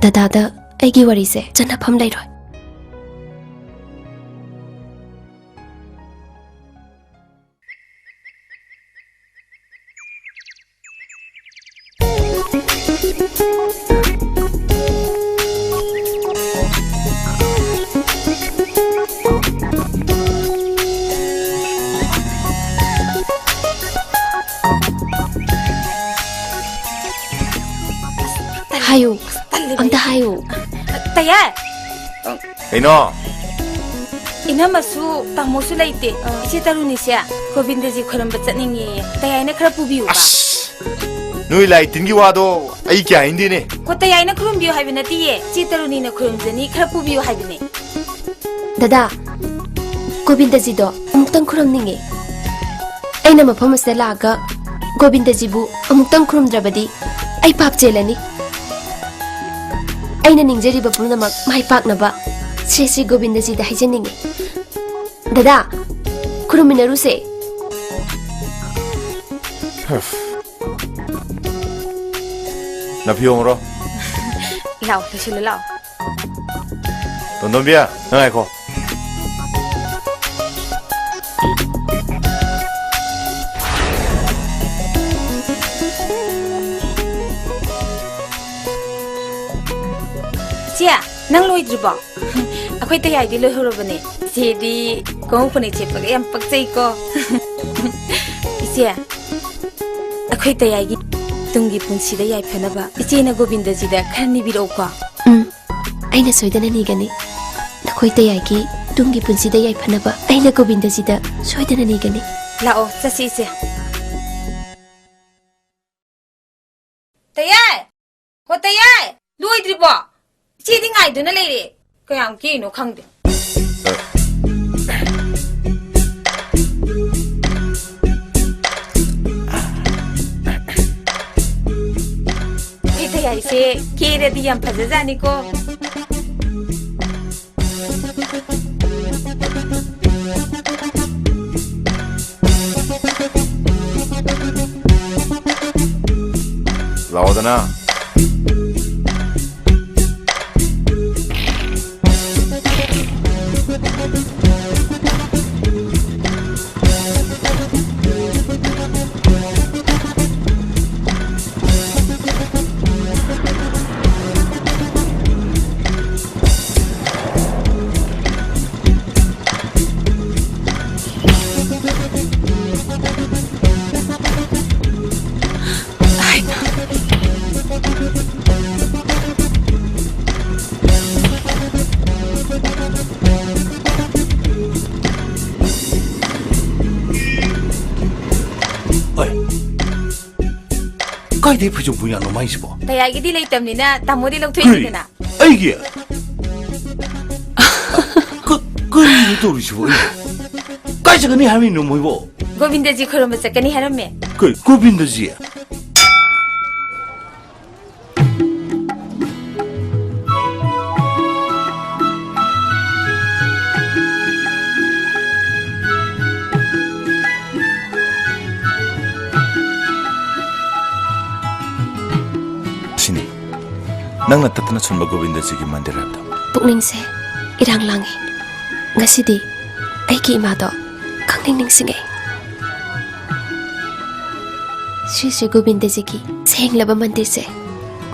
ꯗꯗꯥꯗ ꯑꯩꯒꯤ ꯋꯥꯔꯤꯁꯦ ꯆꯟꯅꯐꯝ ꯂꯩꯔꯣꯏ꯫ ꯍꯥꯏꯌꯨ, ꯇꯜꯂꯦ ꯑꯝꯇ ꯚꯩꯌꯥ꯫ ꯍꯥꯏꯌꯨ꯫ ꯇꯌꯥꯏ꯫ ꯀꯩꯅꯣ? ꯏꯅꯝꯃꯁꯨ ꯇꯥꯃꯣꯁꯨ ꯂꯩꯇꯦ꯫ ꯑꯥ꯫ ꯏꯆꯦ ꯇꯔꯨꯅꯤꯁꯦ ꯒꯣꯕꯤꯟꯗꯖꯤ ꯈꯣꯏꯔꯝꯕ ꯆꯠꯅꯤꯡꯉꯦꯌꯦ꯫ ꯇꯌꯥꯏꯅ ꯈꯔ ꯄꯨꯕꯤꯌꯨꯕ꯫ ꯑꯁ! ꯅꯣꯏ ꯂꯥꯏ ꯇꯤꯟꯒꯤ ꯋꯥꯗꯣ ꯑꯩ ꯀꯌꯥ ꯍꯩꯅꯗꯦꯅꯦ꯫ ꯀꯣ, ꯇꯌꯥꯏꯅ ꯈꯨꯔꯨꯝꯕꯤꯌꯨ ꯍꯥꯏꯕ ꯅꯠꯇꯤꯌꯦ꯫ ꯏꯆꯦ ꯇꯔꯨꯅꯤꯅ ꯈꯨꯔꯨꯝꯖꯅꯤ, ꯈꯔ ꯄꯨꯕꯤꯌꯨ ꯍꯥꯏꯕꯅꯦ꯫ ꯗꯗꯥ, ꯒꯣꯕꯤꯟꯗꯖꯤꯗꯣ ꯑꯃꯨꯛꯇꯪ ꯈꯨꯔꯨꯝꯅꯤꯡꯉꯦ꯫ ꯑꯩꯅ ꯃꯐꯝ ꯑꯁꯤꯗ ꯂꯥꯛꯑꯒ ꯒꯣꯕꯤꯟꯗꯖꯤꯕꯨ ꯑꯃꯨꯛꯇꯪ ꯈꯨꯔꯨꯝꯗ꯭ꯔꯕꯗꯤ ꯑꯩ ꯄꯥꯞ ꯆꯦꯜꯂꯅꯤ꯫ ꯑꯩꯅ ꯅꯤꯡꯖꯔꯤꯕ ꯄꯨꯝꯅꯃꯛ ꯃꯥꯏ ꯄꯥꯛꯅꯕ ꯁ꯭ꯔꯤ ꯁ꯭ꯔꯤ ꯒꯣꯕꯤꯟꯗꯖꯤꯗ ꯍꯥꯏꯖꯅꯤꯡꯉꯤ꯫ ꯗꯗꯥ, ꯈꯨꯔꯨꯝꯃꯤꯟꯅꯔꯨꯁꯦ꯫ ꯅꯐꯤ ꯍꯣꯡꯉꯨꯔꯣ꯫ ꯂꯥꯎ, ꯂꯣꯏꯁꯤꯜꯂꯨ ꯂꯥꯎ꯫ ꯇꯣꯟꯗꯣꯝꯕꯤ, ꯅꯪ ꯉꯥꯏꯈꯣ꯫ ꯏꯆꯦ, ꯅꯪ ꯂꯣꯏꯗ꯭ꯔꯤꯕꯣ? ꯑꯩꯈꯣꯏ ꯇꯌꯥꯏꯗꯤ ꯂꯣꯏꯍꯧꯔꯕꯅꯦ꯫ ꯏꯆꯦꯗꯤ ꯈꯣꯡꯎꯞ ꯐꯅꯦꯛ ꯁꯦꯠꯄꯒ ꯌꯥꯝ ꯄꯛꯆꯩꯀꯣ꯫ ꯏꯆꯦ, ꯑꯩꯈꯣꯏ ꯇꯌꯥꯏꯒꯤ ꯇꯨꯡꯒꯤ ꯄꯨꯟꯁꯤꯗ ꯌꯥꯏꯐꯅꯕ ꯏꯆꯦꯅ ꯒꯣꯕꯤꯟꯗꯖꯤꯗ ꯈꯔ ꯅꯤꯕꯤꯔꯛꯎꯀꯣ꯫ ꯎꯝ, ꯑꯩꯅ ꯁꯣꯏꯗꯅ ꯅꯤꯒꯅꯤ꯫ ꯅꯈꯣꯏ ꯇꯌꯥꯏꯒꯤ ꯇꯨꯡꯒꯤ ꯄꯨꯟꯁꯤꯗ ꯌꯥꯏꯐꯅꯕ ꯑꯩꯅ ꯒꯣꯕꯤꯟꯗꯖꯤꯗ ꯁꯣꯏꯗꯅ ꯅꯤꯒꯅꯤ꯫ ꯂꯥꯛꯑꯣ, ꯆꯠꯁꯤ ꯏꯆꯦ꯫ ꯇꯌꯥꯏ! ꯍꯣ ꯇꯌꯥꯏ! ꯂꯣꯏꯗ꯭ꯔꯤꯕꯣ? ꯏꯆꯦꯗꯤ ꯉꯥꯏꯗꯨꯅ ꯂꯩꯔꯦ꯫ ꯀꯌꯥꯝ ꯀꯦꯔꯤꯅꯣ ꯈꯪꯗꯦ꯫ ꯑꯩ ꯇꯌꯥꯏꯁꯦ ꯀꯦꯔꯗꯤ ꯌꯥꯝ ꯐꯖꯖꯥꯠꯅꯤꯀꯣ꯫ ꯀꯅꯥ? ꯍꯣꯏ꯫ ꯀꯥꯏꯗꯩ ꯐꯩꯖꯣꯝ ꯄꯨꯌꯥꯅꯣ ꯃꯥꯏꯁꯤꯕꯣ? ꯇꯌꯥꯏꯒꯤꯗꯤ ꯂꯩꯇꯕꯅꯤꯅ ꯇꯥꯃꯣꯗꯤ ꯂꯧꯊꯣꯛꯏꯗꯅ꯫ ꯀꯔꯤ? ꯑꯩꯒꯤ? ꯀ-, ꯀꯔꯤꯅꯣ ꯇꯧꯔꯤꯁꯤꯕꯣ ꯑꯩꯕꯣ? ꯀꯥꯏ ꯆꯠꯀꯅꯤ ꯍꯥꯏꯔꯝꯃꯤꯅꯣ ꯃꯣꯏꯕꯣ? ꯒꯣꯕꯤꯟꯗꯖꯤ ꯈꯨꯔꯨꯝꯕ ꯆꯠꯀꯅꯤ ꯍꯥꯏꯔꯝꯃꯦ꯫ ꯀꯩ ꯒꯣꯕꯤꯟꯗꯖꯤ? ꯁꯤꯅꯤ, ꯅꯪꯅ ꯇꯠꯇꯅ ꯁꯨꯝꯕ ꯒꯣꯕꯤꯟꯗꯖꯤꯒꯤ ꯃꯟꯗꯤꯔ ꯍꯥꯏꯕꯗꯣ꯫ ꯄꯨꯛꯅꯤꯡꯁꯦ ꯏꯔꯥꯡ ꯂꯥꯡꯉꯤ꯫ ꯉꯁꯤꯗꯤ ꯑꯩꯒꯤ ꯏꯃꯥꯗꯣ ꯈꯪꯅꯤꯡ ꯅꯤꯡꯁꯤꯡꯉꯦ꯫ ꯁ꯭ꯔꯤ ꯁ꯭ꯔꯤ ꯒꯣꯕꯤꯟꯗꯖꯤꯒꯤ ꯁꯦꯡꯂꯕ ꯃꯟꯗꯤꯔꯁꯦ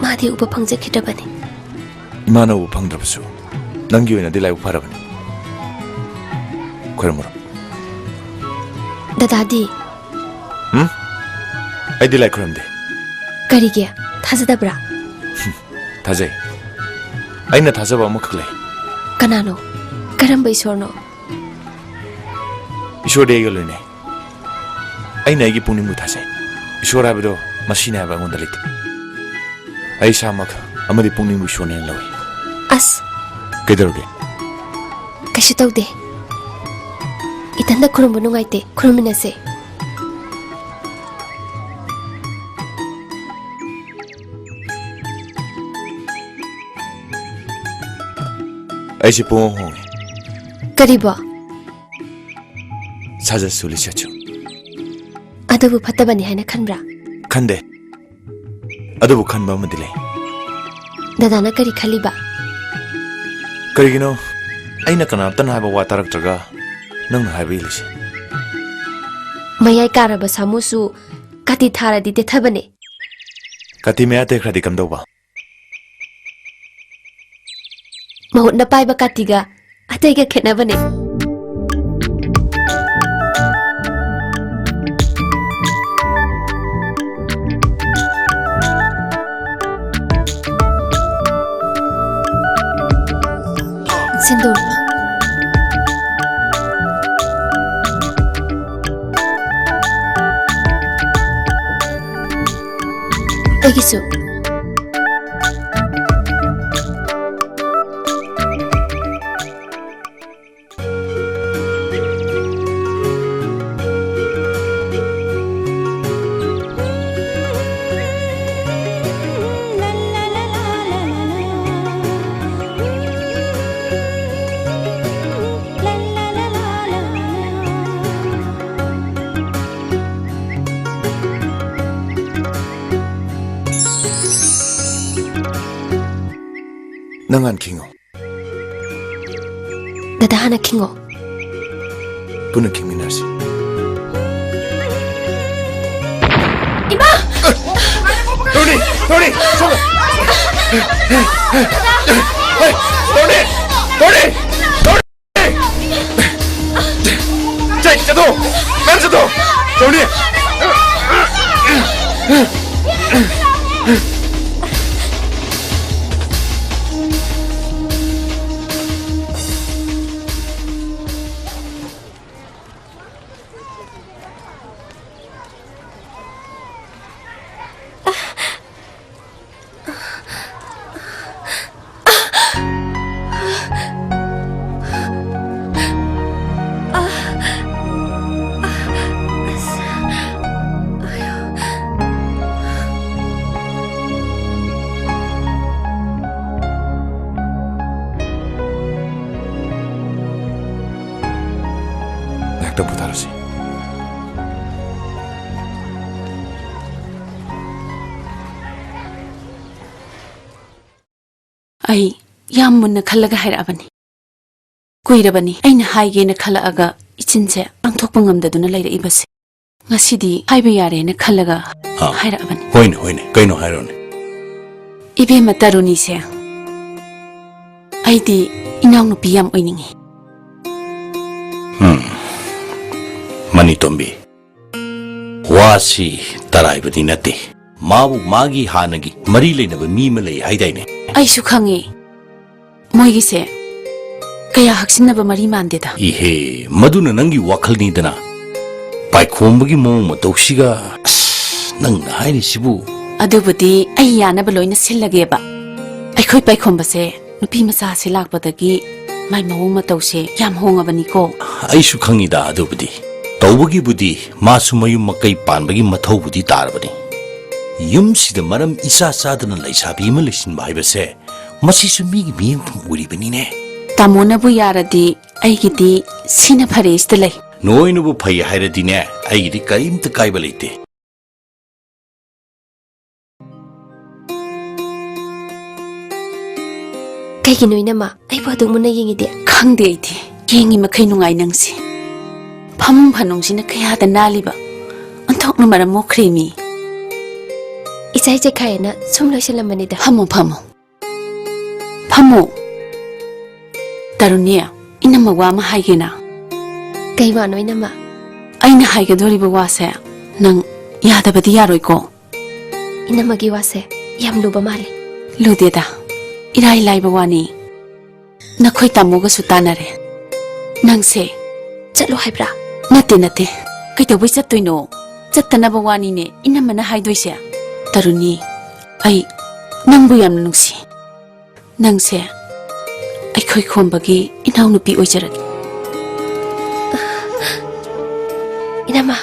ꯃꯥꯗꯤ ꯎꯕ ꯐꯪꯖꯈꯤꯗ꯭ꯔꯕꯅꯤ꯫ ꯏꯃꯥꯅ ꯎꯕ ꯐꯪꯗ꯭ꯔꯕꯁꯨ ꯅꯪꯒꯤ ꯑꯣꯏꯅꯗꯤ ꯂꯥꯏꯕꯛ ꯐꯔꯕꯅꯤ꯫ ꯈꯣꯏꯔꯝꯃꯨꯔꯣ꯫ ꯗꯗꯥꯗꯤ? ꯍꯨꯝ? ꯑꯩꯗꯤ ꯂꯥꯏ ꯈꯣꯏꯔꯝꯗꯦ꯫ ꯀꯔꯤꯒꯤ? ꯊꯥꯖꯗꯕ꯭ꯔꯥ? ꯊꯥꯖꯩ꯫ ꯑꯩꯅ ꯊꯥꯖꯕ ꯑꯃꯈꯛ ꯂꯩ꯫ ꯀꯅꯥꯅꯣ? ꯀꯔꯝꯕ ꯏꯁꯣꯔꯅꯣ? ꯏꯁꯣꯔꯗꯤ ꯑꯩꯒ ꯂꯣꯏꯅꯩ꯫ ꯑꯩꯅ ꯑꯩꯒꯤ ꯄꯨꯛꯅꯤꯡꯕꯨ ꯊꯥꯖꯩ꯫ ꯏꯁꯣꯔ ꯍꯥꯏꯕꯗꯣ ꯃꯁꯤꯅꯤ ꯍꯥꯏꯕ ꯑꯩꯉꯣꯟꯗ ꯂꯩꯇꯦ꯫ ꯑꯩ ꯏꯁꯥꯃꯛ ꯑꯃꯗꯤ ꯄꯨꯛꯅꯤꯡꯕꯨ ꯏꯁꯣꯔꯅꯦꯅ ꯂꯧꯏ꯫ ꯑꯁ! ꯀꯩꯗꯧꯔꯒꯦ? ꯀꯩꯁꯨ ꯇꯧꯗꯦ꯫ ꯏꯊꯟꯗ ꯈꯨꯔꯨꯝꯕ ꯅꯨꯡꯉꯥꯏꯇꯦ, ꯈꯨꯔꯨꯝꯃꯤꯟꯅꯁꯦ꯫ ꯑꯩꯁꯦ ꯄꯨꯡꯍꯣꯡ ꯍꯣꯡꯉꯦ꯫ ꯀꯔꯤꯕꯣ? ꯁꯥꯖꯠꯁꯨ ꯂꯤꯆꯠꯁꯨ꯫ ꯑꯗꯨꯕꯨ ꯐꯠꯇꯕꯅꯤ ꯍꯥꯏꯅ ꯈꯟꯕ꯭ꯔꯥ? ꯈꯟꯗꯦ꯫ ꯑꯗꯨꯕꯨ ꯈꯟꯕ ꯑꯃꯗꯤ ꯂꯩ꯫ ꯗꯗꯥꯅ ꯀꯔꯤ ꯈꯜꯂꯤꯕ? ꯀꯔꯤꯒꯤꯅꯣ ꯑꯩꯅ ꯀꯅꯥꯝꯇꯅ ꯍꯥꯏꯕ ꯋꯥ ꯇꯥꯔꯛꯇ꯭ꯔꯒ ꯅꯪꯅ ꯍꯥꯏꯕ ꯏꯜꯂꯤꯁꯦ? ꯃꯌꯥꯏ ꯀꯥꯔꯕ ꯁꯥꯃꯨꯁꯨ ꯀꯥꯇꯤ ꯊꯥꯔꯗꯤ ꯇꯦꯊꯕꯅꯦ꯫ ꯀꯥꯇꯤ ꯃꯌꯥ ꯇꯦꯛꯈ꯭ꯔꯗꯤ ꯀꯝꯗꯧꯕ? ꯃꯍꯨꯠꯅ ꯄꯥꯏꯕ ꯀꯥꯇꯤꯒ ꯑꯇꯩꯒ ꯈꯦꯠꯅꯕꯅꯦ꯫ ꯁꯤꯟꯗꯨꯔ꯫ ꯑꯩꯒꯤꯁꯨ꯫ ꯅꯪ ꯍꯥꯟꯅ ꯈꯤꯡꯉꯣ꯫ ꯗꯗꯥ ꯍꯥꯟꯅ ꯈꯤꯡꯉꯣ꯫ ꯄꯨꯟꯅ ꯈꯤꯡꯃꯤꯟꯅꯔꯁꯤ꯫ ꯏꯃꯥ! ꯇꯣꯅꯤ! ꯇꯣꯅꯤ! ꯁꯣꯝꯗ! ꯍꯦ! ꯇꯣꯅꯤ! ꯇꯣꯅꯤ! ꯇꯣꯅꯤ! ꯆꯠ! ꯆꯠꯊꯣꯛ! ꯅꯪ ꯆꯠꯊꯣꯛ! ꯇꯣꯅꯤ! ꯉꯥꯏꯍꯥꯛꯇꯪ ꯄꯣꯊꯥꯔꯁꯤ꯫ ꯑꯩ ꯌꯥꯝ ꯃꯨꯟꯅ ꯈꯜꯂꯒ ꯍꯥꯏꯔꯛꯑꯕꯅꯤ꯫ ꯀꯨꯏꯔꯕꯅꯤ ꯑꯩꯅ ꯍꯥꯏꯒꯦꯅ ꯈꯜꯂꯛꯑꯒ ꯏꯆꯤꯟꯁꯦ ꯄꯥꯡꯊꯣꯛꯄ ꯉꯝꯗꯗꯨꯅ ꯂꯩꯔꯛꯏꯕꯁꯦ꯫ ꯉꯁꯤꯗꯤ ꯍꯥꯏꯕ ꯌꯥꯔꯦꯅ ꯈꯜꯂꯒ ꯑꯥ꯫ ꯍꯥꯏꯔꯛꯑꯕꯅꯤ꯫ ꯍꯣꯏꯅꯦ, ꯍꯣꯏꯅꯦ, ꯀꯩꯅꯣ ꯍꯥꯏꯔꯣꯅꯦ꯫ ꯏꯕꯦꯝꯃ ꯇꯔꯨꯅꯤꯁꯦ, ꯑꯩꯗꯤ ꯏꯅꯥꯎꯅꯨꯄꯤ ꯌꯥꯝ ꯑꯣꯏꯅꯤꯡꯉꯤ꯫ ꯎꯝ, ꯃꯅꯤꯇꯣꯝꯕꯤ, ꯋꯥꯁꯤ ꯇꯔꯥꯏꯕꯗꯤ ꯅꯠꯇꯦ꯫ ꯃꯥꯕꯨ ꯃꯥꯒꯤ ꯍꯥꯟꯅꯒꯤ ꯃꯔꯤ ꯂꯩꯅꯕ ꯃꯤ ꯑꯃ ꯂꯩ ꯍꯥꯏꯗꯥꯏꯅꯦ? ꯑꯩꯁꯨ ꯈꯪꯉꯤ꯫ ꯃꯣꯏꯒꯤꯁꯦ ꯀꯌꯥ ꯍꯛꯆꯤꯟꯅꯕ ꯃꯔꯤ ꯃꯥꯟꯗꯦꯗ꯫ ꯏꯍꯦ, ꯃꯗꯨꯅ ꯅꯪꯒꯤ ꯋꯥꯈꯜꯅꯤꯗꯅ꯫ ꯄꯥꯏꯈꯣꯝꯕꯒꯤ ꯃꯑꯣꯡ ꯃꯇꯧꯁꯤꯒ, ꯑꯁ, ꯅꯪꯅ ꯍꯥꯏꯔꯤꯁꯤꯕꯨ꯫ ꯑꯗꯨꯕꯨꯗꯤ ꯑꯩ ꯌꯥꯅꯕ ꯂꯣꯏꯅ ꯁꯤꯜꯂꯒꯦꯕ꯫ ꯑꯩꯈꯣꯏ ꯄꯥꯏꯈꯣꯝꯕꯁꯦ ꯅꯨꯄꯤ ꯃꯆꯥꯁꯦ ꯂꯥꯛꯄꯗꯒꯤ ꯃꯥꯏ ꯃꯑꯣꯡ ꯃꯇꯧꯁꯦ ꯌꯥꯝ ꯍꯣꯡꯉꯕꯅꯤꯀꯣ꯫ ꯑꯩꯁꯨ ꯈꯪꯉꯤꯗ ꯑꯗꯨꯕꯨꯗꯤ꯫ ꯇꯧꯕꯒꯤꯕꯨꯗꯤ ꯃꯥꯁꯨ ꯃꯌꯨꯝ ꯃꯀꯩ ꯄꯥꯟꯕꯒꯤ ꯃꯊꯧꯕꯨꯗꯤ ꯇꯥꯔꯕꯅꯤ꯫ ꯌꯨꯝꯁꯤꯗ ꯃꯔꯝ ꯏꯆꯥ ꯆꯥꯗꯅ ꯂꯩꯁꯥꯕꯤ ꯑꯃ ꯂꯩꯁꯤꯟꯕ ꯍꯥꯏꯕꯁꯦ ꯃꯁꯤꯁꯨ ꯃꯤꯒꯤ ꯃꯤꯠꯌꯦꯡꯐꯝ ꯑꯣꯏꯔꯤꯕꯅꯤꯅꯦ꯫ ꯇꯥꯃꯣꯅꯕꯨ ꯌꯥꯔꯗꯤ ꯑꯩꯒꯤꯗꯤ ꯁꯤꯅ ꯐꯔꯦ ꯁꯤꯗ ꯂꯩ꯫ ꯅꯣꯏꯅꯕꯨ ꯐꯩ ꯍꯥꯏꯔꯗꯤꯅꯦ, ꯑꯩꯒꯤꯗꯤ ꯀꯔꯤꯝꯇ ꯀꯥꯏꯕ ꯂꯩꯇꯦ꯫ ꯀꯩꯒꯤꯅꯣ ꯏꯅꯝꯃ? ꯑꯩꯕꯨ ꯑꯗꯨꯛ ꯃꯨꯟꯅ ꯌꯦꯡꯉꯤꯗꯤ? ꯈꯪꯗꯦ ꯑꯩꯗꯤ꯫ ꯌꯦꯡꯉꯤ ꯃꯈꯩ ꯅꯨꯡꯉꯥꯏ ꯅꯪꯁꯦ꯫ ꯐꯃꯨꯡ ꯐꯅꯨꯡꯁꯤꯅ ꯀꯌꯥꯗ ꯅꯥꯜꯂꯤꯕ꯫ ꯑꯣꯟꯊꯣꯛꯅ ꯃꯔꯝ ꯃꯣꯛꯈ꯭ꯔꯦ ꯃꯤ꯫ ꯏꯆꯥꯏ ꯆꯦꯈꯥꯏꯌꯦꯅ ꯁꯨꯝ ꯂꯣꯏꯁꯤꯜꯂꯝꯕꯅꯤꯗ꯫ ꯐꯝꯃꯣ, ꯐꯝꯃꯣ꯫ ꯐꯝꯃꯣ꯫ ꯇꯔꯨꯅꯤ, ꯏꯅꯝꯃ ꯋꯥ ꯑꯃ ꯍꯥꯏꯒꯦꯅ꯫ ꯀꯩ ꯋꯥꯅꯣ ꯏꯅꯝꯃ? ꯑꯩꯅ ꯍꯥꯏꯒꯗꯧꯔꯤꯕ ꯋꯥꯁꯦ ꯅꯪ ꯌꯥꯗꯕꯗꯤ ꯌꯥꯔꯣꯏꯀꯣ? ꯏꯅꯝꯃꯒꯤ ꯋꯥꯁꯦ ꯌꯥꯝ ꯂꯨꯕ ꯃꯥꯜꯂꯤ꯫ ꯂꯨꯗꯦꯗ, ꯏꯔꯥꯏ ꯂꯥꯏꯕ ꯋꯥꯅꯤ꯫ ꯅꯈꯣꯏ ꯇꯥꯃꯣꯒꯁꯨ ꯇꯥꯟꯅꯔꯦ꯫ ꯅꯪꯁꯦ ꯆꯠꯂꯣ ꯍꯥꯏꯕ꯭ꯔꯥ? ꯅꯠꯇꯦ, ꯅꯠꯇꯦ꯫ ꯀꯩꯗꯧꯕꯩ ꯆꯠꯇꯣꯏꯅꯣ? ꯆꯠꯇꯅꯕ ꯋꯥꯅꯤꯅꯦ ꯏꯅꯝꯃꯅ ꯍꯥꯏꯗꯣꯏꯁꯦ꯫ ꯇꯔꯨꯅꯤ, ꯑꯩ ꯅꯪꯕꯨ ꯌꯥꯝꯅ ꯅꯨꯡꯁꯤ꯫ ꯅꯪꯁꯦ ꯑꯩꯈꯣꯏ ꯈꯣꯝꯕꯒꯤ ꯏꯅꯥꯎꯅꯨꯄꯤ ꯑꯣꯏꯖꯔꯒꯦ꯫ ꯏꯅꯝꯃ꯫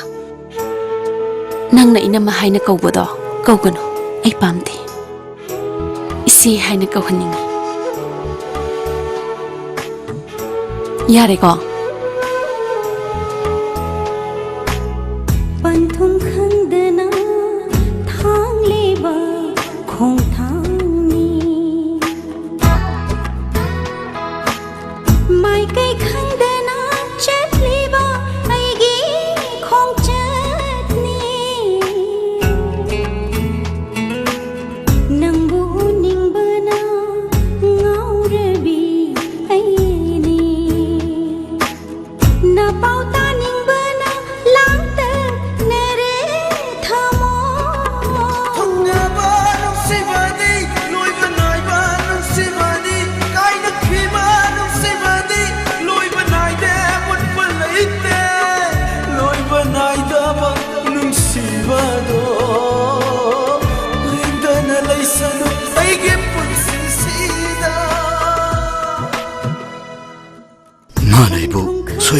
ꯅꯪꯅ ꯏꯅꯝꯃ ꯍꯥꯏꯅ ꯀꯧꯕꯗꯣ ꯀꯧꯒꯅꯨ, ꯑꯩ ꯄꯥꯝꯗꯦ꯫ ꯏꯆꯦ ꯍꯥꯏꯅ ꯀꯧꯍꯟꯅꯤꯡꯉꯤ꯫ ꯌꯥꯔꯦꯀꯣ? ꯄꯟꯊꯨꯡ ꯈꯪꯗꯅ ꯊꯥꯡꯂꯤꯕ ꯈꯣꯡꯊꯥꯡꯅꯤ꯫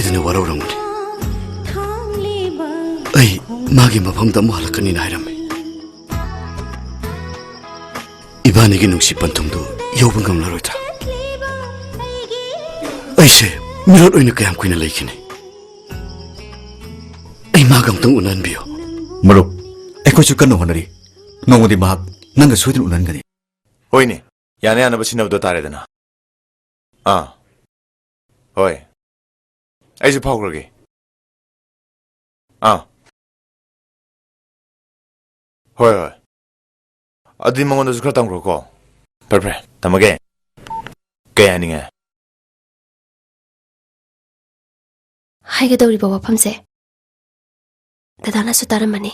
ꯑꯩꯅ ꯋꯥꯔꯧꯔꯝꯒꯅꯤ꯫ ꯑꯩ ꯃꯥꯒꯤ ꯃꯐꯝꯗ ꯑꯃꯨꯛ ꯍꯜꯂꯛꯀꯅꯤꯅ ꯍꯥꯏꯔꯝꯃꯤ꯫ ꯏꯕꯥꯅꯤꯒꯤ ꯅꯨꯡꯁꯤ ꯄꯟꯊꯨꯡꯗꯨ ꯌꯧꯕ ꯉꯝꯂꯔꯣꯏꯗ꯭ꯔꯥ? ꯑꯩꯁꯦ ꯃꯤꯔꯣꯠ ꯑꯣꯏꯅ ꯀꯌꯥꯝ ꯀꯨꯏꯅ ꯂꯩꯈꯤꯅꯤ? ꯑꯩ ꯃꯥꯒ ꯑꯝꯇꯪ ꯎꯅꯍꯟꯕꯤꯌꯨ꯫ ꯃꯔꯨꯞ, ꯑꯩꯈꯣꯏꯁꯨ ꯀꯟꯅ ꯍꯣꯠꯅꯔꯤ꯫ ꯅꯣꯡꯃꯗꯤ ꯃꯍꯥꯛ ꯅꯪꯒ ꯁꯣꯏꯗꯅ ꯎꯅꯍꯟꯒꯅꯤ꯫ ꯍꯣꯏꯅꯦ, ꯌꯥꯅ ꯌꯥꯅꯕ ꯁꯤꯟꯅꯕꯗꯣ ꯇꯥꯔꯦꯗꯅ꯫ ꯑꯥ, ꯍꯣꯏ꯫ ꯑꯩꯁꯨ ꯐꯥꯎꯈ꯭ꯔꯒꯦ꯫ ꯑꯥ꯫ ꯍꯣꯏ, ꯍꯣꯏ꯫ ꯑꯗꯨꯗꯤ ꯃꯉꯣꯟꯗꯁꯨ ꯈꯔ ꯇꯝꯈ꯭ꯔꯣꯀꯣ꯫ ꯐꯔꯦ, ꯐꯔꯦ꯫ ꯊꯝꯃꯒꯦ꯫ ꯀꯩ ꯍꯥꯏꯅꯤꯡꯉꯦ? ꯍꯥꯏꯒꯗꯧꯔꯤꯕ ꯋꯥꯐꯝꯁꯦ ꯗꯗꯥꯅꯁꯨ ꯇꯥꯔꯝꯃꯅꯤ꯫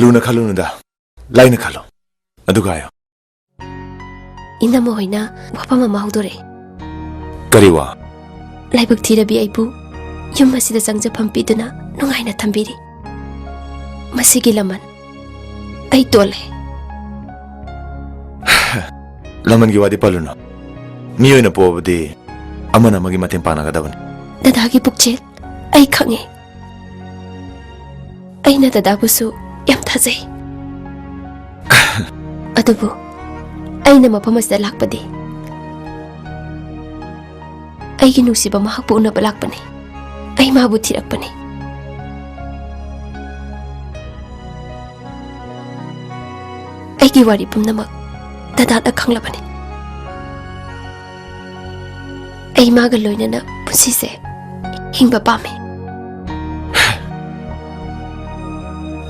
ꯂꯨꯅ ꯈꯜꯂꯨꯅꯨꯗ, ꯂꯥꯏꯅ ꯈꯜꯂꯣ, ꯑꯗꯨꯒ ꯍꯥꯏꯌꯣ꯫ ꯏꯅꯝꯃ ꯍꯣꯏꯅ ꯋꯥꯐꯝ ꯑꯃ ꯍꯧꯗꯣꯔꯛꯑꯦ꯫ ꯀꯔꯤ ꯋꯥ? ꯂꯥꯏꯕꯛ ꯊꯤꯔꯕꯤ ꯑꯩꯕꯨ ꯌꯨꯝ ꯑꯁꯤꯗ ꯆꯪꯖꯐꯝ ꯄꯤꯗꯨꯅ ꯅꯨꯡꯉꯥꯏꯅ ꯊꯝꯕꯤꯔꯤ꯫ ꯃꯁꯤꯒꯤ ꯂꯃꯟ ꯑꯩ ꯇꯣꯜꯂꯦ꯫ ꯂꯃꯟꯒꯤ ꯋꯥꯗꯤ ꯄꯜꯂꯨꯅꯨ꯫ ꯃꯤ ꯑꯣꯏꯅ ꯄꯣꯛꯑꯕꯗꯤ ꯑꯃꯅ ꯑꯃꯒꯤ ꯃꯇꯦꯡ ꯄꯥꯡꯅꯒꯗꯕꯅꯤ꯫ ꯗꯗꯥꯒꯤ ꯄꯨꯛꯆꯦꯜ ꯑꯩ ꯈꯪꯉꯦ꯫ ꯑꯩꯅ ꯗꯗꯥꯕꯨꯁꯨ ꯌꯥꯝ ꯊꯥꯖꯩ꯫ ꯑꯗꯨꯕꯨ ꯑꯩꯅ ꯃꯐꯝ ꯑꯁꯤꯗ ꯂꯥꯛꯄꯗꯤ ꯑꯩꯒꯤ ꯅꯨꯡꯁꯤꯕ ꯃꯍꯥꯛꯄꯨ ꯎꯅꯕ ꯂꯥꯛꯄꯅꯤ꯫ ꯑꯩ ꯃꯥꯕꯨ ꯊꯤꯔꯛꯄꯅꯤ꯫ ꯑꯩꯒꯤ ꯋꯥꯔꯤ ꯄꯨꯝꯅꯃꯛ ꯗꯗꯥꯗ ꯈꯪꯂꯕꯅꯤ꯫ ꯑꯩ ꯃꯥꯒ ꯂꯣꯏꯅꯅ ꯄꯨꯟꯁꯤꯁꯦ ꯍꯤꯡꯕ ꯄꯥꯝꯃꯤ꯫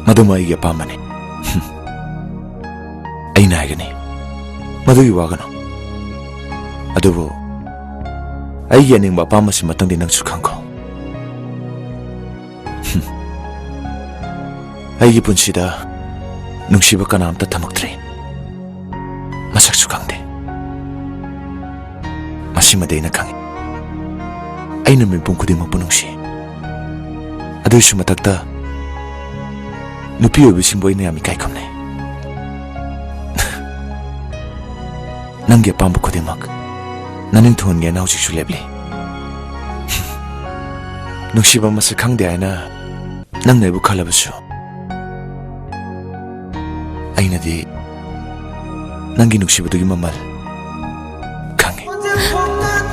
ꯃꯗꯨꯃ ꯑꯩꯒꯤ ꯑꯄꯥꯝꯕꯅꯤ꯫ ꯑꯩꯅ ꯍꯥꯏꯒꯅꯤ, ꯃꯗꯨꯒꯤ ꯋꯥꯒꯅꯨ꯫ ꯑꯗꯨꯕꯨ ꯑꯩꯒꯤ ꯑꯅꯤꯡꯕ ꯑꯄꯥꯝꯕꯁꯤꯃꯇꯪꯗꯤ ꯅꯪꯁꯨ ꯈꯪꯈꯣ꯫ ꯑꯩꯒꯤ ꯄꯨꯟꯁꯤꯗ ꯅꯨꯡꯁꯤꯕ ꯀꯅꯥꯝꯇ ꯊꯝꯃꯛꯇ꯭ꯔꯤ꯫ ꯃꯁꯛꯁꯨ ꯈꯪꯗꯦ꯫ ꯃꯁꯤꯃꯗꯤ ꯑꯩꯅ ꯈꯪꯏ꯫ ꯑꯩꯅ ꯃꯤꯄꯨꯝ ꯈꯨꯗꯤꯡꯃꯛꯄꯨ ꯅꯨꯡꯁꯤ꯫ ꯑꯗꯨꯒꯤꯁꯨ ꯃꯊꯛꯇ ꯅꯨꯄꯤ ꯑꯣꯏꯕꯤꯁꯤꯡꯕꯨ ꯑꯩꯅ ꯌꯥꯝ ꯏꯀꯥꯏ ꯈꯨꯝꯅꯩ꯫ ꯅꯪꯒꯤ ꯑꯄꯥꯝꯕ ꯈꯨꯗꯤꯡꯃꯛ ꯅꯅꯤꯡ ꯊꯨꯡꯍꯟꯒꯦꯅ ꯍꯧꯖꯤꯛꯁꯨ ꯂꯦꯞꯂꯤ꯫ ꯅꯨꯡꯁꯤꯕ ꯃꯁꯛ ꯈꯪꯗꯦ ꯍꯥꯏꯅ ꯅꯪꯅ ꯑꯩꯕꯨ ꯈꯜꯂꯕꯁꯨ, ꯑꯩꯅꯗꯤ ꯅꯪꯒꯤ ꯅꯨꯡꯁꯤꯕꯗꯨꯒꯤ ꯃꯃꯜ ꯈꯪꯉꯤ꯫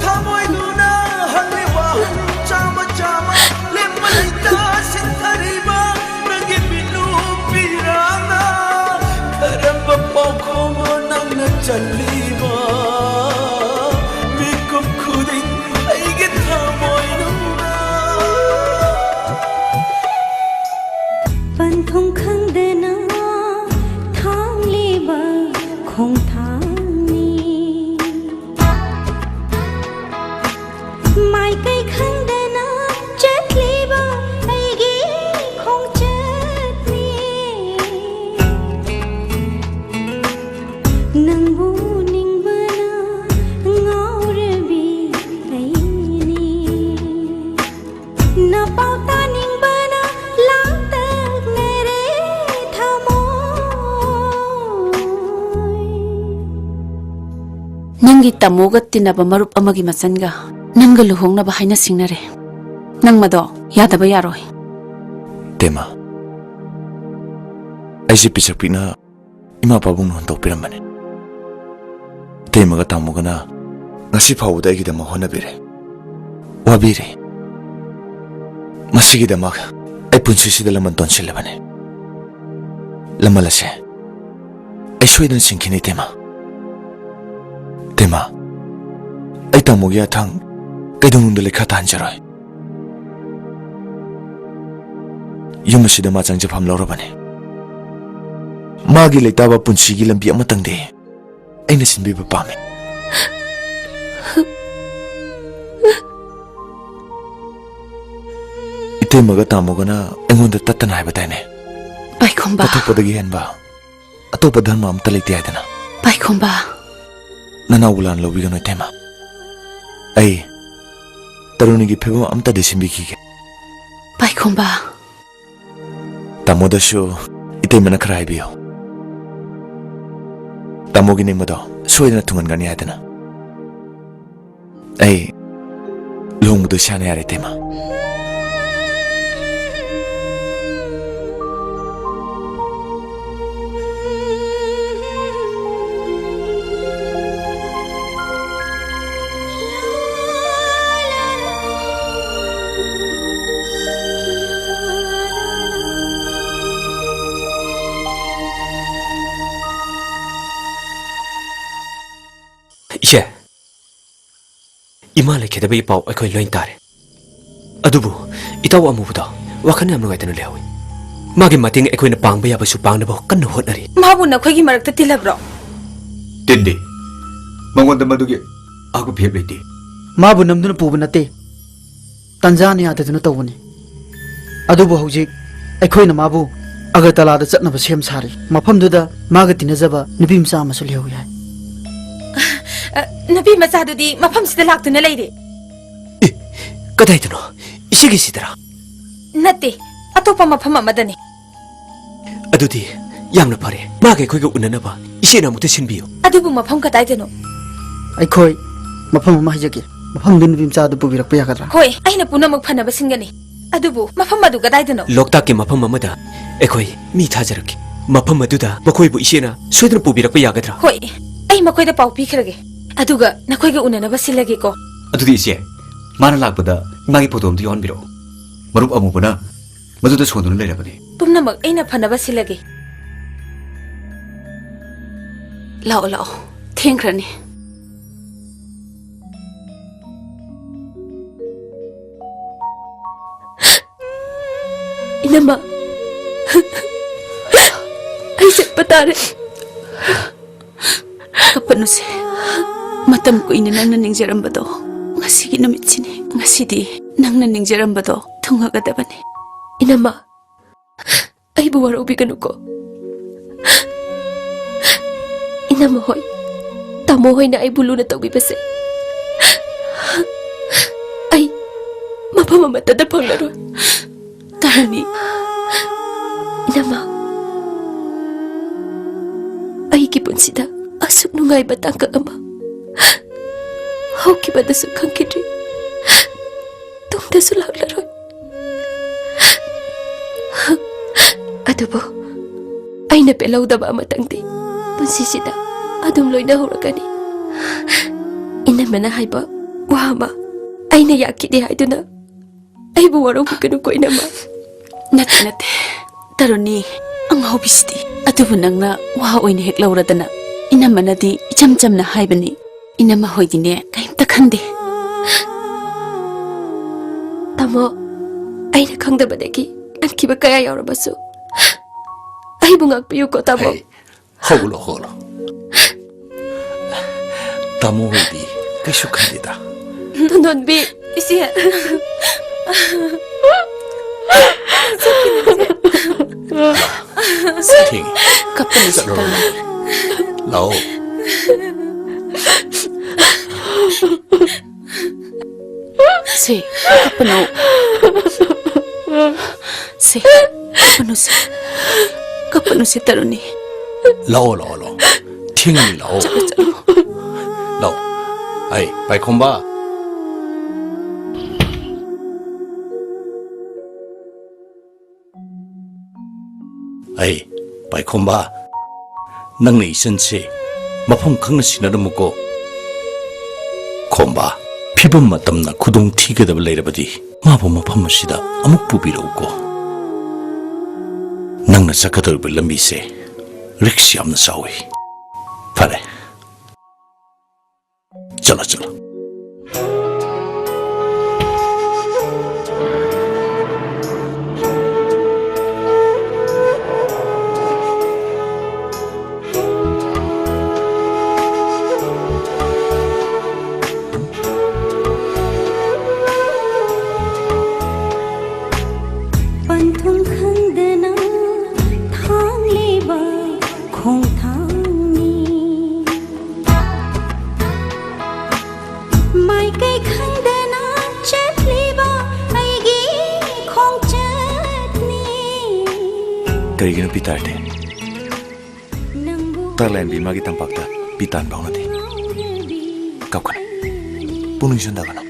ꯊꯃꯣꯏꯗꯨꯅ ꯍꯜꯂꯤꯕ ꯆꯥꯝꯃ ꯆꯥꯝꯃ ꯂꯦꯞꯄ ꯂꯩꯇ ꯁꯤꯟꯊꯔꯤꯕ ꯅꯪꯒꯤ ꯃꯤꯠꯂꯨ ꯄꯤꯔꯥꯡꯅ ꯀꯔꯝꯕ ꯄꯥꯎꯈꯨꯝ ꯅꯪꯅ ꯆꯜꯂꯤꯕ ꯃꯤꯀꯨꯞ ꯈꯨꯗꯤꯡ ꯑꯩꯒꯤ ꯊꯃꯣꯏꯅꯨꯡꯗ ꯄꯟꯊꯨꯡ ꯈꯪꯗꯅ ꯊꯥꯡꯂꯤꯕ ꯈꯣꯡꯊꯥꯡꯅꯤ꯫ ꯃꯥꯏꯀꯩ ꯈꯪꯗꯅ ꯆꯠꯂꯤꯕ ꯑꯩꯒꯤ ꯈꯣꯡꯆꯠꯅꯤ꯫ ꯅꯪꯕꯨ ꯅꯤꯡꯕꯅ ꯉꯥꯎꯔꯕꯤ ꯑꯩꯅꯤ꯫ ꯅꯄꯥꯎ ꯇꯥꯅꯤꯡꯕꯅ ꯂꯥꯡꯇꯛꯅꯔꯦ ꯊꯃꯣꯏ꯫ ꯅꯪꯒꯤ ꯇꯥꯃꯣꯒ ꯇꯤꯟꯅꯕ ꯃꯔꯨꯞ ꯑꯃꯒꯤ ꯃꯆꯟꯒ ꯅꯪꯒ ꯂꯨꯍꯣꯡꯅꯕ ꯍꯥꯏꯅ ꯁꯤꯡꯅꯔꯦ꯫ ꯅꯪ ꯃꯗꯣ ꯌꯥꯗꯕ ꯌꯥꯔꯣꯏ꯫ ꯇꯦꯃꯥ, ꯑꯩꯁꯦ ꯄꯤꯁꯛ ꯄꯤꯛꯅ ꯏꯃꯥ ꯄꯥꯕꯨꯡꯅ ꯍꯨꯟꯗꯣꯛꯄꯤꯔꯝꯕꯅꯤ꯫ ꯏꯇꯩꯃꯒ ꯇꯥꯃꯣꯒꯅ ꯉꯁꯤ ꯐꯥꯎꯕꯗ ꯑꯩꯒꯤꯗꯃꯛ ꯍꯣꯠꯅꯕꯤꯔꯦ, ꯋꯥꯕꯤꯔꯦ꯫ ꯃꯁꯤꯒꯤꯗꯃꯛ ꯑꯩ ꯄꯨꯟꯁꯤꯁꯤꯗ ꯂꯃꯟ ꯇꯣꯟꯁꯤꯜꯂꯕꯅꯤ꯫ ꯂꯃꯜ ꯑꯁꯦ ꯑꯩ ꯁꯣꯏꯗꯅ ꯁꯤꯡꯈꯤꯅꯤ, ꯏꯇꯩꯃ꯫ ꯏꯇꯩꯃ, ꯑꯩ ꯇꯥꯃꯣꯒꯤ ꯑꯊꯥꯡ ꯀꯩꯗꯧꯅꯨꯡꯗ ꯂꯩꯈꯥ ꯇꯥꯍꯟꯖꯔꯣꯏ꯫ ꯌꯨꯝ ꯑꯁꯤꯗ ꯃꯥ ꯆꯪꯖꯐꯝ ꯂꯧꯔꯕꯅꯤ꯫ ꯃꯥꯒꯤ ꯂꯩꯇꯥꯕ ꯄꯨꯟꯁꯤꯒꯤ ꯂꯝꯕꯤ ꯑꯃꯇꯪꯗꯤ ꯑꯩꯅ ꯁꯤꯟꯕꯤꯕ ꯄꯥꯝꯃꯤ꯫ ꯏꯇꯩꯃꯒ ꯇꯥꯃꯣꯒꯅ ꯑꯩꯉꯣꯟꯗ ꯇꯠꯇꯅ ꯍꯥꯏꯕ ꯇꯥꯏꯅꯦ꯫ ꯄꯥꯏꯈꯣꯝꯕ꯫ ꯇꯠꯊꯣꯛꯄꯗꯒꯤ ꯍꯦꯟꯕ ꯑꯇꯣꯞꯄ ꯙꯔꯃ ꯑꯝꯇ ꯂꯩꯇꯦ ꯍꯥꯏꯗꯅ꯫ ꯄꯥꯏꯈꯣꯝꯕ꯫ ꯅꯅꯥꯎꯕꯨ ꯂꯥꯟ ꯂꯧꯕꯤꯒꯅꯨ, ꯏꯇꯩꯃ꯫ ꯑꯩ ꯇꯔꯨꯅꯤꯒꯤ ꯐꯤꯕꯝ ꯑꯝꯇꯗꯤ ꯁꯤꯟꯕꯤꯈꯤꯒꯦ꯫ ꯄꯥꯏꯈꯣꯝꯕ꯫ ꯇꯥꯃꯣꯗꯁꯨ ꯏꯇꯩꯃꯅ ꯈꯔ ꯍꯥꯏꯕꯤꯌꯨ꯫ ꯇꯥꯃꯣꯒꯤ ꯅꯤꯡꯕꯗꯣ ꯁꯣꯏꯗꯅ ꯊꯨꯡꯍꯟꯒꯅꯤ ꯍꯥꯏꯗꯅ꯫ ꯑꯩ ꯂꯨꯍꯣꯡꯕꯗꯣ ꯏꯁꯥꯅ ꯌꯥꯔꯦ, ꯏꯇꯩꯃ꯫ ꯏꯆꯦ, ꯏꯃꯥ ꯂꯩꯈꯤꯗꯕꯒꯤ ꯄꯥꯎ ꯑꯩꯈꯣꯏ ꯂꯣꯏ ꯇꯥꯔꯦ꯫ ꯑꯗꯨꯕꯨ ꯏꯇꯥꯎ ꯑꯃꯨꯕꯗꯣ ꯋꯥꯈꯜ ꯌꯥꯝ ꯅꯨꯡꯉꯥꯏꯇꯅ ꯂꯩꯍꯧꯏ꯫ ꯃꯥꯒꯤ ꯃꯇꯦꯡ ꯑꯩꯈꯣꯏꯅ ꯄꯥꯡꯕ ꯌꯥꯕꯁꯨ ꯄꯥꯡꯅꯕ ꯀꯟꯅ ꯍꯣꯠꯅꯔꯤ꯫ ꯃꯥꯕꯨ ꯅꯈꯣꯏꯒꯤ ꯃꯔꯛꯇ ꯇꯤꯜꯂꯕ꯭ꯔꯣ? ꯇꯤꯟꯗꯦ꯫ ꯃꯉꯣꯟꯗ ꯃꯗꯨꯒꯤ ꯑꯍꯥꯛꯄ ꯐꯤꯔꯦꯞ ꯂꯩꯇꯦ꯫ ꯃꯥꯕꯨ ꯅꯝꯗꯨꯅ ꯄꯨꯕ ꯅꯠꯇꯦ꯫ ꯇꯟꯖꯥꯅ ꯌꯥꯗꯗꯨꯅ ꯇꯧꯕꯅꯤ꯫ ꯑꯗꯨꯕꯨ ꯍꯧꯖꯤꯛ ꯑꯩꯈꯣꯏꯅ ꯃꯥꯕꯨ ꯑꯒꯔꯇꯂꯥꯗ ꯆꯠꯅꯕ ꯁꯦꯝ ꯁꯥꯔꯤ꯫ ꯃꯐꯝꯗꯨꯗ ꯃꯥꯒ ꯇꯤꯟꯅꯖꯕ ꯅꯨꯄꯤ ꯃꯆꯥ ꯑꯃꯁꯨ ꯂꯩꯍꯧꯏ ꯍꯥꯏ꯫ ꯑ, ꯅꯨꯄꯤ ꯃꯆꯥꯗꯨꯗꯤ ꯃꯐꯝꯁꯤꯗ ꯂꯥꯛꯇꯨꯅ ꯂꯩꯔꯦ꯫ ꯑꯦ, ꯀꯗꯥꯏꯗꯅꯣ? ꯏꯆꯦꯒꯤꯁꯤꯗꯔꯥ? ꯅꯠꯇꯦ, ꯑꯇꯣꯞꯄ ꯃꯐꯝ ꯑꯃꯗꯅꯤ꯫ ꯑꯗꯨꯗꯤ ꯌꯥꯝꯅ ꯐꯔꯦ꯫ ꯃꯥꯒ ꯑꯩꯈꯣꯏꯒ ꯎꯅꯅꯕ ꯏꯆꯦꯅ ꯑꯃꯨꯛꯇ ꯁꯤꯟꯕꯤꯌꯨ꯫ ꯑꯗꯨꯕꯨ ꯃꯐꯝ ꯀꯗꯥꯏꯗꯅꯣ? ꯑꯩꯈꯣꯏ ꯃꯐꯝ ꯑꯃ ꯍꯥꯏꯖꯒꯦ꯫ ꯃꯐꯝꯗꯨ ꯅꯨꯄꯤ ꯃꯆꯥꯗꯨ ꯄꯨꯕꯤꯔꯛꯄ ꯌꯥꯒꯗ꯭ꯔꯥ? ꯍꯣꯏ, ꯑꯩꯅ ꯄꯨꯝꯅꯃꯛ ꯐꯅꯕ ꯁꯤꯟꯒꯅꯤ꯫ ꯑꯗꯨꯕꯨ ꯃꯐꯝ ꯑꯗꯨ ꯀꯗꯥꯏꯗꯅꯣ? ꯂꯣꯛꯇꯥꯛꯀꯤ ꯃꯐꯝ ꯑꯃꯗ ꯑꯩꯈꯣꯏ ꯃꯤ ꯊꯥꯖꯔꯛꯀꯦ꯫ ꯃꯐꯝ ꯑꯗꯨꯗ ꯃꯈꯣꯏꯕꯨ ꯏꯆꯦꯅ ꯁꯣꯏꯗꯅ ꯄꯨꯕꯤꯔꯛꯄ ꯌꯥꯒꯗ꯭ꯔꯥ? ꯍꯣꯏ, ꯑꯩ ꯃꯈꯣꯏꯗ ꯄꯥꯎ ꯄꯤꯈ꯭ꯔꯒꯦ꯫ ꯑꯗꯨꯒ ꯅꯈꯣꯏꯒ ꯎꯅꯅꯕ ꯁꯤꯜꯂꯒꯦꯀꯣ꯫ ꯑꯗꯨꯗꯤ ꯏꯆꯦ, ꯃꯥꯅ ꯂꯥꯛꯄꯗ ꯏꯃꯥꯒꯤ ꯐꯣꯇꯣ ꯑꯝꯇ ꯌꯥꯎꯍꯟꯕꯤꯔꯛꯑꯣ꯫ ꯃꯔꯨꯞ ꯑꯃꯨꯕꯅ ꯃꯗꯨꯗ ꯁꯣꯟꯗꯨꯅ ꯂꯩꯔꯕꯅꯤ꯫ ꯄꯨꯝꯅꯃꯛ ꯑꯩꯅ ꯐꯅꯕ ꯁꯤꯜꯂꯒꯦ꯫ ꯂꯥꯛꯑꯣ, ꯂꯥꯛꯑꯣ꯫ ꯊꯦꯡꯈ꯭ꯔꯅꯤ꯫ ꯏꯅꯝꯃ, ꯑꯩ ꯆꯠꯄ ꯇꯥꯔꯦ꯫ ꯀꯞꯄꯅꯨꯁꯦ꯫ ꯃꯇꯝ ꯀꯨꯏꯅ ꯅꯪꯅ ꯅꯤꯡꯖꯔꯝꯕꯗꯣ ꯉꯁꯤꯒꯤ ꯅꯨꯃꯤꯠꯁꯤꯅꯤ꯫ ꯉꯁꯤꯗꯤ ꯅꯪꯅ ꯅꯤꯡꯖꯔꯝꯕꯗꯣ ꯊꯨꯡꯉꯒꯗꯕꯅꯤ꯫ ꯏꯅꯝꯃ, ꯑꯩꯕꯨ ꯋꯥꯔꯧꯕꯤꯒꯅꯨꯀꯣ꯫ ꯏꯅꯝꯃ ꯍꯣꯏ, ꯇꯥꯃꯣ ꯍꯣꯏꯅ ꯑꯩꯕꯨ ꯂꯨꯅ ꯇꯧꯕꯤꯕꯁꯦ ꯑꯩ ꯃꯐꯝ ꯑꯃꯠꯇꯗ ꯐꯪꯂꯔꯣꯏ꯫ ꯇꯥꯔꯥꯅꯤ, ꯏꯅꯝꯃ, ꯑꯩꯒꯤ ꯄꯨꯟꯁꯤꯗ ꯑꯁꯨꯛ ꯅꯨꯡꯉꯥꯏꯕ ꯇꯥꯡꯀꯛ ꯑꯃ ꯍꯧꯈꯤꯕꯗꯁꯨ ꯈꯪꯈꯤꯗ꯭ꯔꯤ, ꯇꯨꯡꯗꯁꯨ ꯂꯥꯛꯂꯔꯣꯏ꯫ ꯑꯗꯨꯕꯨ ꯑꯩꯅ ꯄꯦꯜꯍꯧꯗꯕ ꯑꯃꯇꯪꯗꯤ ꯄꯨꯟꯁꯤꯁꯤꯗ ꯑꯗꯨꯝ ꯂꯣꯏꯅꯍꯧꯔꯒꯅꯤ꯫ ꯏꯅꯝꯃꯅ ꯍꯥꯏꯕ ꯋꯥ ꯑꯃ ꯑꯩꯅ ꯌꯥꯈꯤꯗꯦ ꯍꯥꯏꯗꯨꯅ ꯑꯩꯕꯨ ꯋꯥꯔꯧꯕꯤꯒꯅꯨꯀꯣ, ꯏꯅꯝꯃ꯫ ꯅꯠꯇꯦ, ꯅꯠꯇꯦ꯫ ꯇꯔꯨꯅꯤ, ꯑꯉꯥꯎꯕꯤꯁꯤꯗꯤ꯫ ꯑꯗꯨꯕꯨ ꯅꯪꯅ ꯋꯥ ꯑꯣꯏꯅ ꯍꯦꯛ ꯂꯧꯔꯗꯅ꯫ ꯏꯅꯝꯃꯅꯗꯤ ꯏꯆꯝ ꯆꯝꯅ ꯍꯥꯏꯕꯅꯤ꯫ ꯏꯅꯝꯃ ꯍꯣꯏꯗꯤꯅꯦ, ꯀꯩꯝꯇ ꯈꯟꯗꯦ꯫ ꯇꯥꯃꯣ, ꯑꯩꯅ ꯈꯪꯗꯕꯗꯒꯤ ꯈꯟꯈꯤꯕ ꯀꯌꯥ ꯌꯥꯎꯔꯕꯁꯨ ꯑꯩꯕꯨ ꯉꯥꯛꯄꯤꯌꯨꯀꯣ, ꯇꯥꯃꯣ꯫ ꯍꯩ, ꯍꯧꯒꯠꯂꯣ, ꯍꯧꯒꯠꯂꯣ꯫ ꯇꯥꯃꯣ ꯍꯣꯏꯗꯤ ꯀꯩꯁꯨ ꯈꯟꯗꯦꯗ꯫ ꯇꯣꯟꯗꯣꯟꯕꯤ, ꯏꯆꯦ꯫ ꯊꯦꯡꯉꯦ꯫ ꯀꯞꯄꯅ ꯆꯠꯂꯨꯔꯣ꯫ ꯁꯤꯠꯇꯅ꯫ ꯂꯥꯛꯑꯣ꯫ ꯁꯦ, ꯀꯞꯄꯅꯣ꯫ ꯁꯦ, ꯀꯞꯄꯅꯨꯁꯦ꯫ ꯀꯞꯄꯅꯨꯁꯦ, ꯇꯔꯨꯅꯤ꯫ ꯂꯥꯛꯑꯣ, ꯂꯥꯛꯑꯣ, ꯂꯥꯛꯑꯣ꯫ ꯊꯦꯡꯉꯅꯤ, ꯂꯥꯛꯑꯣ꯫ ꯆꯠꯂꯣ, ꯆꯠꯂꯣ꯫ ꯂꯥꯛꯑꯣ꯫ ꯑꯩ, ꯄꯥꯏꯈꯣꯝꯕ꯫ ꯑꯩ, ꯄꯥꯏꯈꯣꯝꯕ, ꯅꯪꯅ ꯏꯆꯟꯁꯦ ꯃꯐꯝ ꯈꯪꯅ ꯁꯤꯟꯅꯔꯝꯃꯨꯀꯣ꯫ ꯈꯣꯝꯕ, ꯐꯤꯕꯝ ꯃꯇꯝꯅ ꯈꯨꯗꯣꯡ ꯊꯤꯒꯗꯕ ꯂꯩꯔꯕꯗꯤ ꯃꯥꯕꯨ ꯃꯐꯝ ꯑꯁꯤꯗ ꯑꯃꯨꯛ ꯄꯨꯕꯤꯔꯛꯎꯀꯣ꯫ ꯅꯪꯅ ꯆꯠꯀꯗꯧꯔꯤꯕ ꯂꯝꯕꯤꯁꯦ risk ꯌꯥꯝꯅ ꯆꯥꯎꯏ꯫ ꯐꯔꯦ, ꯆꯠꯂꯣ, ꯆꯠꯂꯣ꯫ ꯄꯟꯊꯨꯡ ꯈꯪꯗꯅ ꯊꯥꯡꯂꯤꯕ ꯈꯣꯡꯊꯥꯡꯅꯤ꯫ ꯃꯥꯏꯀꯩ ꯈꯪꯗꯅ ꯆꯠꯂꯤꯕ ꯑꯩꯒꯤ ꯈꯣꯡꯆꯠꯅꯤ꯫ ꯀꯔꯤꯒꯤꯅꯣ ꯄꯤꯇꯥꯔꯗꯤ? ꯅꯪꯕꯨ ꯇꯥꯂꯥꯏꯟꯕꯤ ꯃꯥꯒꯤ ꯇꯝꯄꯥꯛꯇ ꯄꯤꯇꯥꯟ ꯐꯥꯎꯅꯗꯦ꯫ ꯉꯥꯎꯔꯕꯤ ꯀꯞꯀꯅꯨ꯫ ꯄꯨꯛꯅꯤꯡ ꯁꯣꯟꯊꯒꯅꯨ꯫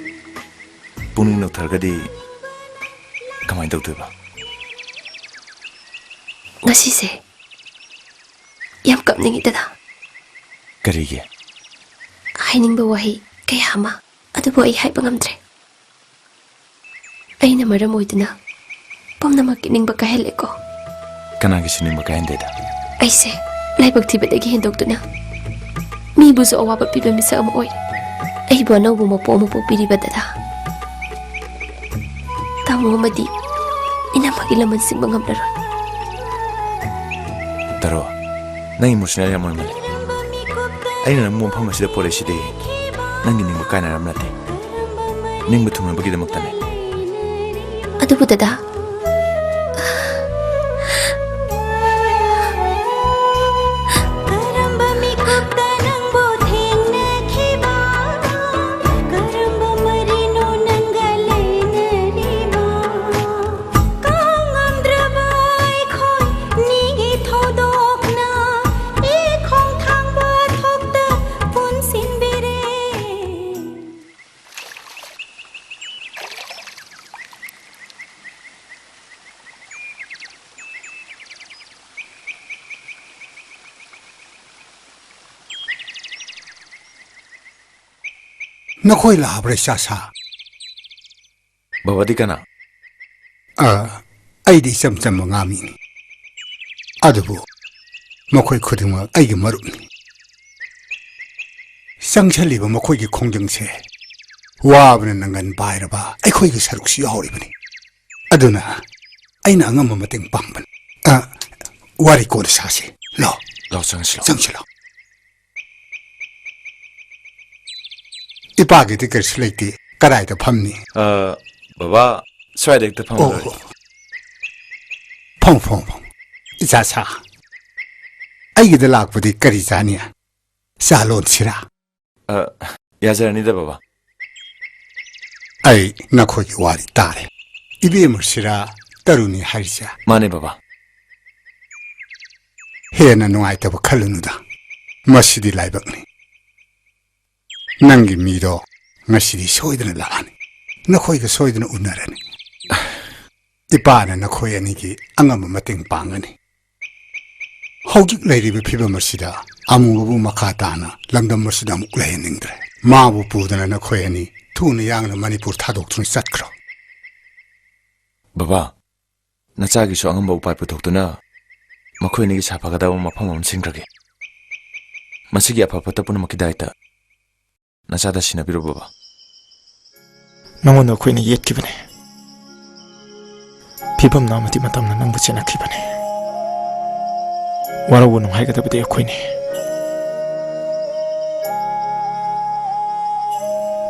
ꯄꯨꯛꯅꯤꯡ ꯅꯣꯛꯊꯔꯒꯗꯤ ꯀꯃꯥꯏꯅ ꯇꯧꯗꯣꯏꯕ? ꯉꯁꯤꯁꯦ ꯌꯥꯝ ꯀꯞꯅꯤꯡꯉꯤ, ꯗꯗꯥ꯫ ꯀꯔꯤꯒꯤ? ꯍꯥꯏꯅꯤꯡꯕ ꯋꯥꯍꯩ ꯀꯌꯥ ꯑꯃ, ꯑꯗꯨꯕꯨ ꯑꯩ ꯍꯥꯏꯕ ꯉꯝꯗ꯭ꯔꯦ꯫ ꯑꯩꯅ ꯃꯔꯝ ꯑꯣꯏꯗꯨꯅ ꯄꯨꯝꯅꯃꯛꯀꯤ ꯅꯤꯡꯕ ꯀꯥꯏꯍꯜꯂꯦꯀꯣ꯫ ꯀꯅꯥꯒꯤꯁꯨ ꯅꯤꯡꯕ ꯀꯥꯏꯍꯟꯗꯦꯗ꯫ ꯑꯩꯁꯦ ꯂꯥꯏꯕꯛ ꯊꯤꯕꯗꯒꯤ ꯍꯦꯟꯗꯣꯛꯇꯨꯅ ꯃꯤꯕꯨꯁꯨ ꯑꯋꯥꯕ ꯄꯤꯕ ꯃꯤꯁꯛ ꯑꯃ ꯑꯣꯏꯔꯦ꯫ ꯑꯩꯕꯨ ꯑꯅꯧꯕ ꯃꯄꯣꯛ ꯑꯃ ꯄꯣꯛꯄꯤꯔꯤꯕ ꯗꯗꯥ, ꯇꯥꯃꯣ ꯑꯃꯗꯤ ꯏꯅꯝꯃꯒꯤ ꯂꯃꯟ ꯁꯤꯡꯕ ꯉꯝꯂꯔꯣꯏ꯫ ꯇꯔꯣ, ꯅꯪ emotional ꯌꯥꯝ ꯑꯣꯏꯃꯜꯂꯦ꯫ ꯑꯩꯅ ꯅꯪꯕꯨ ꯃꯐꯝ ꯑꯁꯤꯗ ꯄꯨꯔꯛꯏꯁꯤꯗꯤ ꯅꯪꯒꯤ ꯅꯤꯡꯕ ꯀꯥꯏꯅꯅꯕ ꯅꯠꯇꯦ, ꯅꯤꯡꯕ ꯊꯨꯡꯅꯕꯒꯤꯗꯃꯛꯇꯅꯦ꯫ ꯑꯗꯨꯕꯨ ꯗꯗꯥ, ꯀꯔꯝꯕ ꯃꯤꯀꯨꯞꯇ ꯅꯪꯕꯨ ꯊꯦꯡꯅꯈꯤꯕ? ꯀꯔꯝꯕ ꯃꯔꯤꯅꯣ ꯅꯪꯒ ꯂꯩꯅꯔꯤꯕ? ꯀꯥꯎꯉꯝꯗ꯭ꯔꯕ ꯑꯩꯈꯣꯏꯅꯤꯒꯤ ꯊꯧꯗꯣꯛꯅ ꯏꯈꯣꯡ ꯊꯥꯡꯕ ꯊꯣꯛꯇ ꯄꯨꯟꯁꯤꯟꯕꯤꯔꯦ꯫ ꯅꯈꯣꯏ ꯂꯥꯛꯑꯕ꯭ꯔꯥ, ꯏꯆꯥ ꯁꯥ? ꯕꯕꯥꯗꯤ ꯀꯅꯥ? ꯑ, ꯑꯩꯗꯤ ꯏꯆꯝ ꯆꯝꯕ ꯉꯥꯃꯤꯅꯤ꯫ ꯑꯗꯨꯕꯨ ꯃꯈꯣꯏ ꯈꯨꯗꯤꯡꯃꯛ ꯑꯩꯒꯤ ꯃꯔꯨꯞꯅꯤ꯫ ꯆꯪꯁꯜꯂꯤꯕ ꯃꯈꯣꯏꯒꯤ ꯈꯣꯡꯖꯪꯁꯦ ꯋꯥꯕꯅ ꯅꯪꯒꯟ ꯄꯥꯏꯔꯕ ꯑꯩꯈꯣꯏꯒꯤ ꯁꯔꯨꯛꯁꯨ ꯌꯥꯎꯔꯤꯕꯅꯤ꯫ ꯑꯗꯨꯅ ꯑꯩꯅ ꯑꯉꯝꯕ ꯃꯇꯦꯡ ꯄꯥꯡꯕꯅꯤ꯫ ꯑ, ꯋꯥꯔꯤ ꯀꯣꯟꯅ ꯁꯥꯁꯤ꯫ ꯂꯥꯎ꯫ ꯂꯥꯎ, ꯆꯪꯁꯤ, ꯂꯥꯎ꯫ ꯆꯪꯁꯤ, ꯂꯥꯎ꯫ ꯏꯄꯥꯒꯤꯗꯤ ꯀꯔꯤꯁꯨ ꯂꯩꯇꯦ꯫ ꯀꯗꯥꯏꯗ ꯐꯝꯅꯤ? ꯑ, ꯕꯕꯥ, ꯁ꯭ꯋꯥꯏꯗ ꯍꯦꯛꯇ ꯐꯝꯃ ꯑꯣ, ꯂꯣꯏꯔꯦ꯫ ꯑꯣ꯫ ꯐꯝ, ꯐꯝ, ꯐꯝ꯫ ꯏꯆꯥ ꯁꯥ, ꯑꯩꯒꯤꯗ ꯂꯥꯛꯄꯗꯤ ꯀꯔꯤ ꯆꯥꯅꯤ? ꯆꯥ ꯂꯣꯟꯁꯤꯔꯥ? ꯑ, ꯌꯥꯖꯔꯅꯤꯗ, ꯕꯕꯥ꯫ ꯑꯩ ꯅꯈꯣꯏꯒꯤ ꯋꯥꯔꯤ ꯇꯥꯔꯦ꯫ ꯏꯕꯦꯝꯃ ꯁꯤꯔꯥ, ꯇꯔꯨꯅꯤ ꯍꯥꯏꯔꯤꯁꯦ? ꯃꯥꯅꯦ, ꯕꯕꯥ꯫ ꯍꯦꯟꯅ ꯅꯨꯡꯉꯥꯏꯇꯕ ꯈꯜꯂꯨꯅꯨꯗ꯫ ꯃꯁꯤꯗꯤ ꯂꯥꯏꯕꯛꯅꯤ꯫ ꯅꯪꯒꯤ ꯃꯤꯗꯣ ꯉꯁꯤꯗꯤ ꯁꯣꯏꯗꯅ ꯂꯥꯛꯑꯅꯤ꯫ ꯅꯈꯣꯏꯒ ꯁꯣꯏꯗꯅ ꯎꯅꯔꯅꯤ꯫ ꯏꯄꯥꯅ ꯅꯈꯣꯏ ꯑꯅꯤꯒꯤ ꯑꯉꯝꯕ ꯃꯇꯦꯡ ꯄꯥꯡꯒꯅꯤ꯫ ꯍꯧꯖꯤꯛ ꯂꯩꯔꯤꯕ ꯐꯤꯕꯝ ꯑꯁꯤꯗ ꯑꯃꯨꯕꯕꯨ ꯃꯈꯥ ꯇꯥꯅ ꯂꯝꯗꯝ ꯑꯁꯤꯗ ꯑꯃꯨꯛ ꯂꯩꯍꯟꯅꯤꯡꯗ꯭ꯔꯦ꯫ ꯃꯥꯕꯨ ꯄꯨꯗꯨꯅ ꯅꯈꯣꯏ ꯑꯅꯤ ꯊꯨꯅ ꯌꯥꯡꯅ ꯃꯅꯤꯄꯨꯔ ꯊꯥꯗꯣꯛꯇꯨꯅ ꯆꯠꯈ꯭ꯔꯣ꯫ ꯕꯕꯥ, ꯅꯆꯥꯒꯤꯁꯨ ꯑꯉꯝꯕ ꯎꯄꯥꯏ ꯄꯨꯊꯣꯛꯇꯨꯅ ꯃꯈꯣꯏ ꯑꯅꯤꯒꯤ ꯁꯥꯐꯒꯗꯕ ꯃꯐꯝ ꯑꯃ ꯁꯤꯟꯈ꯭ꯔꯒꯦ꯫ ꯃꯁꯤꯒꯤ ꯑꯐ ꯐꯠꯇ ꯄꯨꯝꯅꯃꯛꯀꯤ ꯗꯥꯏꯇ ꯅꯆꯥꯗ ꯁꯤꯟꯅꯕꯤꯔꯣ, ꯕꯕꯥ꯫ ꯅꯉꯣꯟꯗ ꯑꯩꯈꯣꯏꯅ ꯌꯦꯠꯈꯤꯕꯅꯦ꯫ ꯐꯤꯕꯝꯅ ꯑꯃꯗꯤ ꯃꯇꯝꯅ ꯅꯪꯕꯨ ꯆꯦꯟꯅꯈꯤꯕꯅꯦ꯫ ꯋꯥꯔꯧꯒꯅꯨ ꯍꯥꯏꯒꯗꯕꯗꯤ ꯑꯩꯈꯣꯏꯅꯤ꯫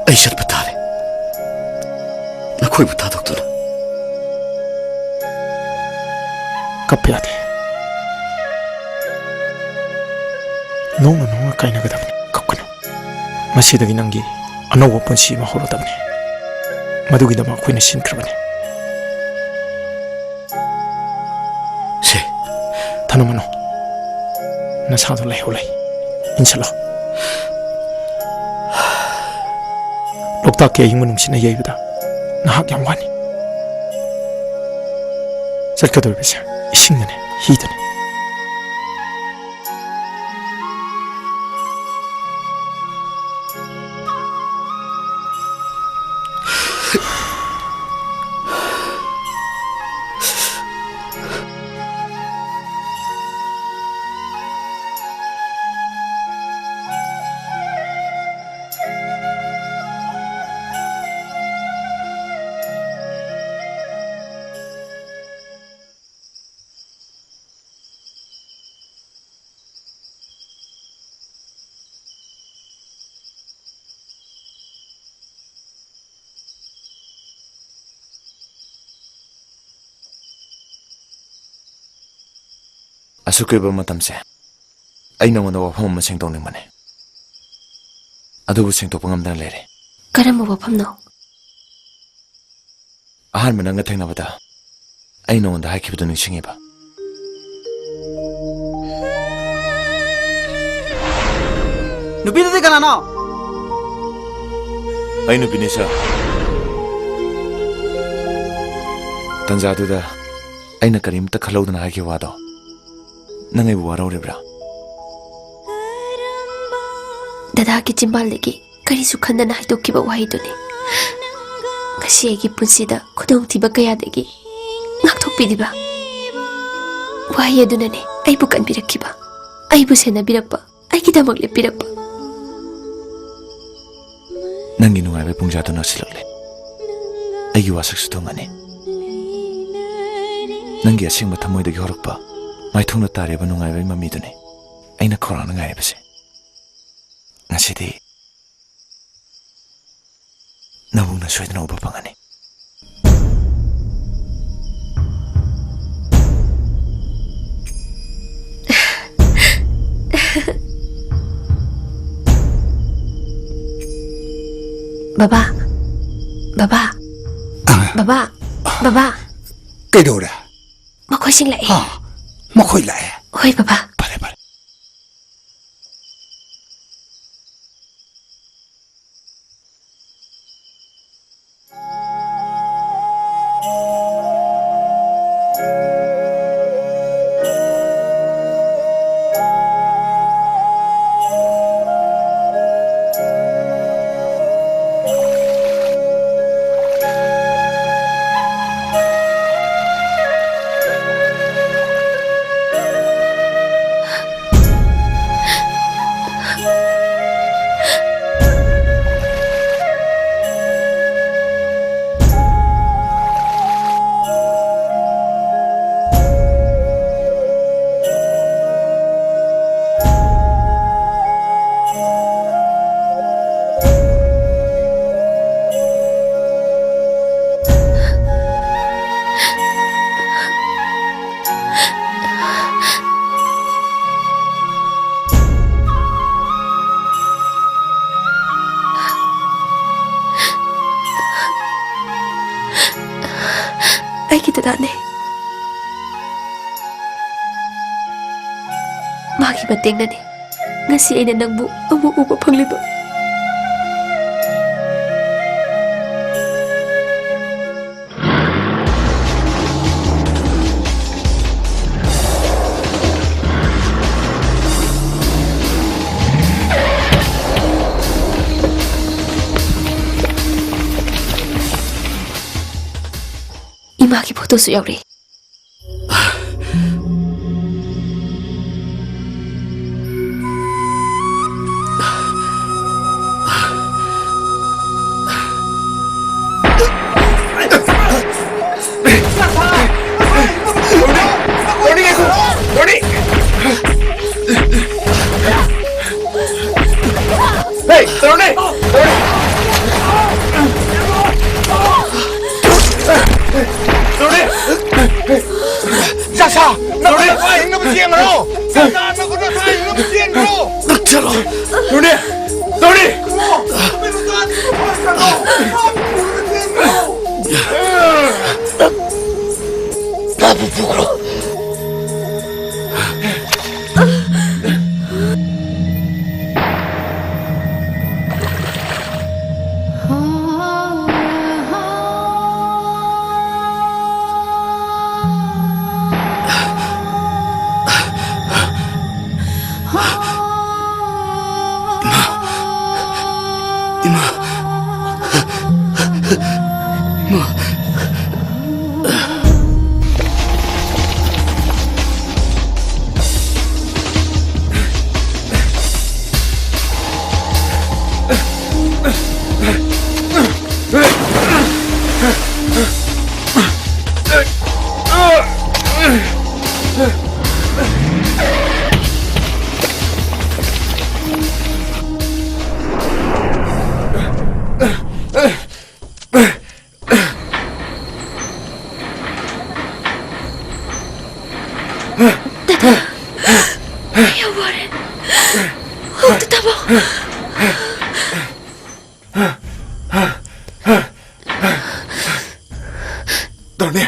ꯑꯩ ꯆꯠꯄ ꯇꯥꯔꯦ, ꯅꯈꯣꯏꯕꯨ ꯊꯥꯗꯣꯛꯇꯨꯅ꯫ ꯀꯞꯄ ꯌꯥꯗꯦ꯫ ꯅꯣꯡꯅ ꯅꯣꯡꯅ ꯀꯥꯏꯅꯒꯗꯕꯅꯤ꯫ ꯀꯞꯀꯅꯨ꯫ ꯃꯁꯤꯗꯒꯤ ꯅꯪꯒꯤ ꯑꯅꯧꯕ ꯄꯨꯟꯁꯤ ꯑꯃ ꯍꯧꯔꯗꯕꯅꯤ꯫ ꯃꯗꯨꯒꯤꯗꯃꯛ ꯑꯩꯈꯣꯏꯅ ꯁꯤꯟꯈ꯭ꯔꯕꯅꯤ꯫ ꯁꯦ꯫ ꯊꯅꯝꯃꯅꯨ꯫ ꯅꯁꯥꯗꯣ ꯂꯩꯍꯧ ꯂꯩ꯫ ꯏꯟꯁꯤꯜꯂꯣ꯫ ꯂꯣꯛꯇꯥꯛꯀꯤ ꯑꯌꯤꯡꯕ ꯅꯨꯡꯁꯤꯠꯅ ꯌꯩꯕꯗ ꯅꯍꯥꯛ ꯌꯥꯝ ꯋꯥꯅꯤ꯫ ꯆꯠꯀꯗꯧꯔꯤꯕꯁꯦ ꯏꯁꯤꯡꯗꯅꯦ, ꯍꯤꯗꯅꯦ꯫ ꯑꯁꯨꯛ ꯀꯨꯏꯕ ꯃꯇꯝꯁꯦ ꯑꯩ ꯅꯉꯣꯟꯗ ꯋꯥꯐꯝ ꯑꯃ ꯁꯦꯡꯗꯣꯛꯅꯤꯡꯕꯅꯦ, ꯑꯗꯨꯕꯨ ꯁꯦꯡꯗꯣꯛꯄ ꯉꯝꯗꯅ ꯂꯩꯔꯦ꯫ ꯀꯔꯝꯕ ꯋꯥꯐꯝꯅꯣ? ꯑꯍꯥꯟꯕ ꯅꯪꯒ ꯊꯦꯡꯅꯕꯗ ꯑꯩ ꯅꯉꯣꯟꯗ ꯍꯥꯏꯈꯤꯕꯗꯨ ꯅꯤꯡꯁꯤꯡꯉꯤꯕ? ꯅꯨꯄꯤꯗꯨꯗꯤ ꯀꯅꯥꯅꯣ? ꯑꯩ ꯅꯨꯄꯤꯅꯤ, ꯁꯥꯔ꯫ ꯇꯟꯖꯥꯗꯨꯗ ꯑꯩꯅ ꯀꯔꯤꯝꯇ ꯈꯜꯍꯧꯗꯅ ꯍꯥꯏꯈꯤꯕ ꯋꯥꯗꯣ ꯅꯪ ꯑꯩꯕꯨ ꯋꯥꯔꯧꯔꯤꯕ꯭ꯔꯥ? ꯗꯗꯥꯒꯤ ꯆꯤꯝꯕꯥꯜꯗꯒꯤ ꯀꯔꯤꯁꯨ ꯈꯟꯗꯅ ꯍꯥꯏꯗꯣꯛꯈꯤꯕ ꯋꯥꯍꯩꯗꯨꯅꯤ ꯉꯁꯤ ꯑꯩꯒꯤ ꯄꯨꯟꯁꯤꯗ ꯈꯨꯗꯣꯡꯊꯤꯕ ꯀꯌꯥꯗꯒꯤ ꯉꯥꯛꯊꯣꯛꯄꯤꯔꯤꯕ꯫ ꯋꯥꯍꯩ ꯑꯗꯨꯅꯅꯦ ꯑꯩꯕꯨ ꯀꯟꯕꯤꯔꯛꯈꯤꯕ, ꯑꯩꯕꯨ ꯁꯦꯟꯅꯕꯤꯔꯛꯄ, ꯑꯩꯒꯤꯗꯃꯛ ꯂꯦꯞꯄꯤꯔꯛꯄ꯫ ꯅꯪꯒꯤ ꯅꯨꯡꯉꯥꯏꯕ ꯄꯨꯡꯖꯥꯗꯨ ꯅꯛꯁꯤꯜꯂꯛꯂꯦ꯫ ꯑꯩꯒꯤ ꯋꯥꯁꯛꯁꯨ ꯊꯨꯡꯉꯅꯤ꯫ ꯅꯪꯒꯤ ꯑꯁꯦꯡꯕ ꯊꯃꯣꯏꯗꯒꯤ ꯍꯧꯔꯛꯄ ꯃꯥꯏꯊꯣꯡꯗ ꯇꯥꯔꯤꯕ ꯅꯨꯡꯉꯥꯏꯕꯒꯤ ꯃꯃꯤꯗꯨꯅꯤ ꯑꯩꯅ ꯈꯧꯔꯥꯡꯅ ꯉꯥꯏꯔꯤꯕꯁꯦ꯫ ꯉꯁꯤꯗꯤ ꯅꯕꯨꯡꯅ ꯁꯣꯏꯗꯅ ꯎꯕ ꯐꯪꯒꯅꯤ꯫ ꯕꯕꯥ, ꯕꯕꯥ, ꯑ꯫ ꯕꯕꯥ, ꯕꯕꯥ꯫ ꯀꯩꯗꯧꯔꯦ? ꯃꯈꯣꯏꯁꯤꯡ ꯂꯥꯛꯑꯦ꯫ ꯍꯥ? ꯃꯈꯣꯏ ꯂꯥꯛꯑꯦ? ꯍꯣꯏ, ꯕꯕꯥ꯫ ꯐꯔꯦ, ꯐꯔꯦ꯫ ꯑꯩꯒꯤ ꯗꯗꯥꯅꯦ꯫ ꯃꯥꯒꯤ ꯃꯇꯦꯡꯅꯅꯦ ꯉꯁꯤ ꯑꯩꯅ ꯅꯪꯕꯨ ꯑꯃꯨꯛ ꯎꯕ ꯐꯪꯂꯤꯕ꯫ ꯏꯃꯥꯒꯤ ꯐꯣꯇꯣꯁꯨ ꯌꯥꯎꯔꯛꯏ꯫ ꯇꯣꯅꯤ, ꯉꯥꯏꯈꯣ! ꯇꯣꯅꯤ! ꯍꯦ, ꯇꯣꯅꯤ! ꯇꯣꯅꯤ! ꯇꯣꯅꯤ! ꯆꯥꯁꯥ! ꯇꯣꯅꯤ! ꯅꯪ ꯍꯤꯡꯅꯕ ꯆꯦꯟꯈ꯭ꯔꯣ! ꯆꯥꯁꯥ! ꯅꯪ ꯆꯦꯟꯈ꯭ꯔꯣ! ꯆꯠꯂꯣ! ꯇꯣꯅꯤ! ꯇꯣꯅꯤ! ꯏꯃꯥ! ꯏꯃꯥ! ꯗꯗꯥ, ꯑꯩ ꯌꯥꯝ ꯋꯥꯔꯦ꯫ ꯑꯃꯨꯛꯇ ꯊꯥꯕꯧ꯫ ꯇꯣꯅꯤ꯫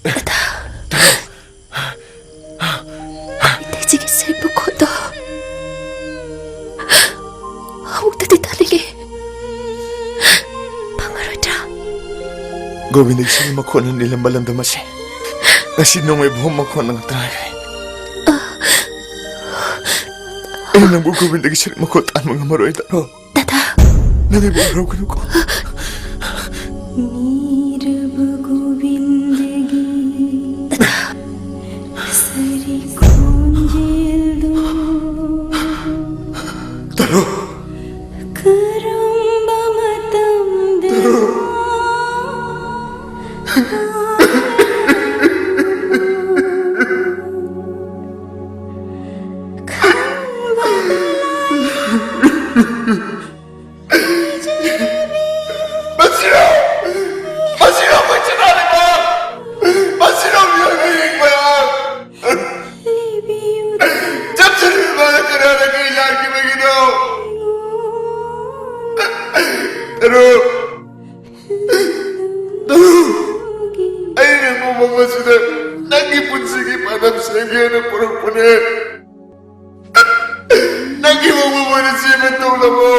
ꯗꯗꯥ, ꯏꯇꯩꯁꯤꯒꯤ ꯁꯦꯠꯄ ꯈꯣꯠꯇꯣ ꯑꯃꯨꯛꯇꯗꯤ ꯇꯥꯅꯤꯡꯉꯦ꯫ ꯐꯪꯉꯔꯣꯏꯗ꯭ꯔꯥ? ꯒꯣꯕꯤꯟꯗꯒꯤ ꯁꯤꯒꯤ ꯃꯈꯣꯟꯅ ꯅꯤꯜꯂꯝꯕ ꯂꯝꯗꯝ ꯑꯁꯤ ꯉꯁꯤ ꯅꯣꯡꯃꯩ ꯕꯣꯝ ꯃꯈꯣꯟꯅ ꯉꯥꯛꯇ ꯉꯥꯏꯈ꯭ꯔꯦ꯫ ꯑꯩ ꯅꯪꯕꯨ ꯒꯣꯕꯤꯟꯗꯒꯤ ꯁꯤꯒꯤ ꯃꯈꯣꯟ ꯇꯥꯟꯕ ꯉꯝꯃꯔꯣꯏꯗ꯭ꯔꯣ? ꯗꯗꯥ, ꯅꯪ ꯑꯩꯕꯨ ꯎꯍꯧꯒꯅꯨꯀꯣ꯫ ꯃꯤꯔꯕ ꯒꯣꯕꯤꯟꯗꯒꯤ ꯁꯔꯤ ꯈꯣꯟꯖꯦꯜꯗꯨ ꯇꯔꯨ꯫ ꯀꯔꯝꯕ ꯃꯇꯝꯗ ꯈꯪꯕꯗ ꯃꯁꯤꯔꯣ? ꯃꯁꯤꯔꯣ ꯑꯩꯈꯣꯏ ꯆꯤꯟꯅꯥꯎꯅꯤꯕ? ꯃꯁꯤꯔꯣ ꯃꯤꯑꯣꯏꯕ ꯌꯦꯡꯕ? ꯆꯠꯁꯅꯨ ꯏꯃꯥ, ꯀꯅꯥꯅ ꯀꯔꯤ ꯂꯥꯛꯈꯤꯕꯒꯤꯅꯣ? ꯇꯔꯨ, ꯇꯔꯨ, ꯑꯩꯅ ꯅꯪꯕꯨ ꯃꯐꯝ ꯑꯁꯤꯗ ꯅꯪꯒꯤ ꯄꯨꯟꯁꯤꯒꯤ ꯄꯥꯟꯗꯝ ꯁꯦꯝꯒꯦꯅ ꯄꯨꯔꯛꯄꯅꯦ꯫ ꯅꯪꯒꯤ ꯃꯪꯕ ꯑꯣꯏꯅ ꯆꯦꯟꯕ ꯇꯧꯂꯕꯣ?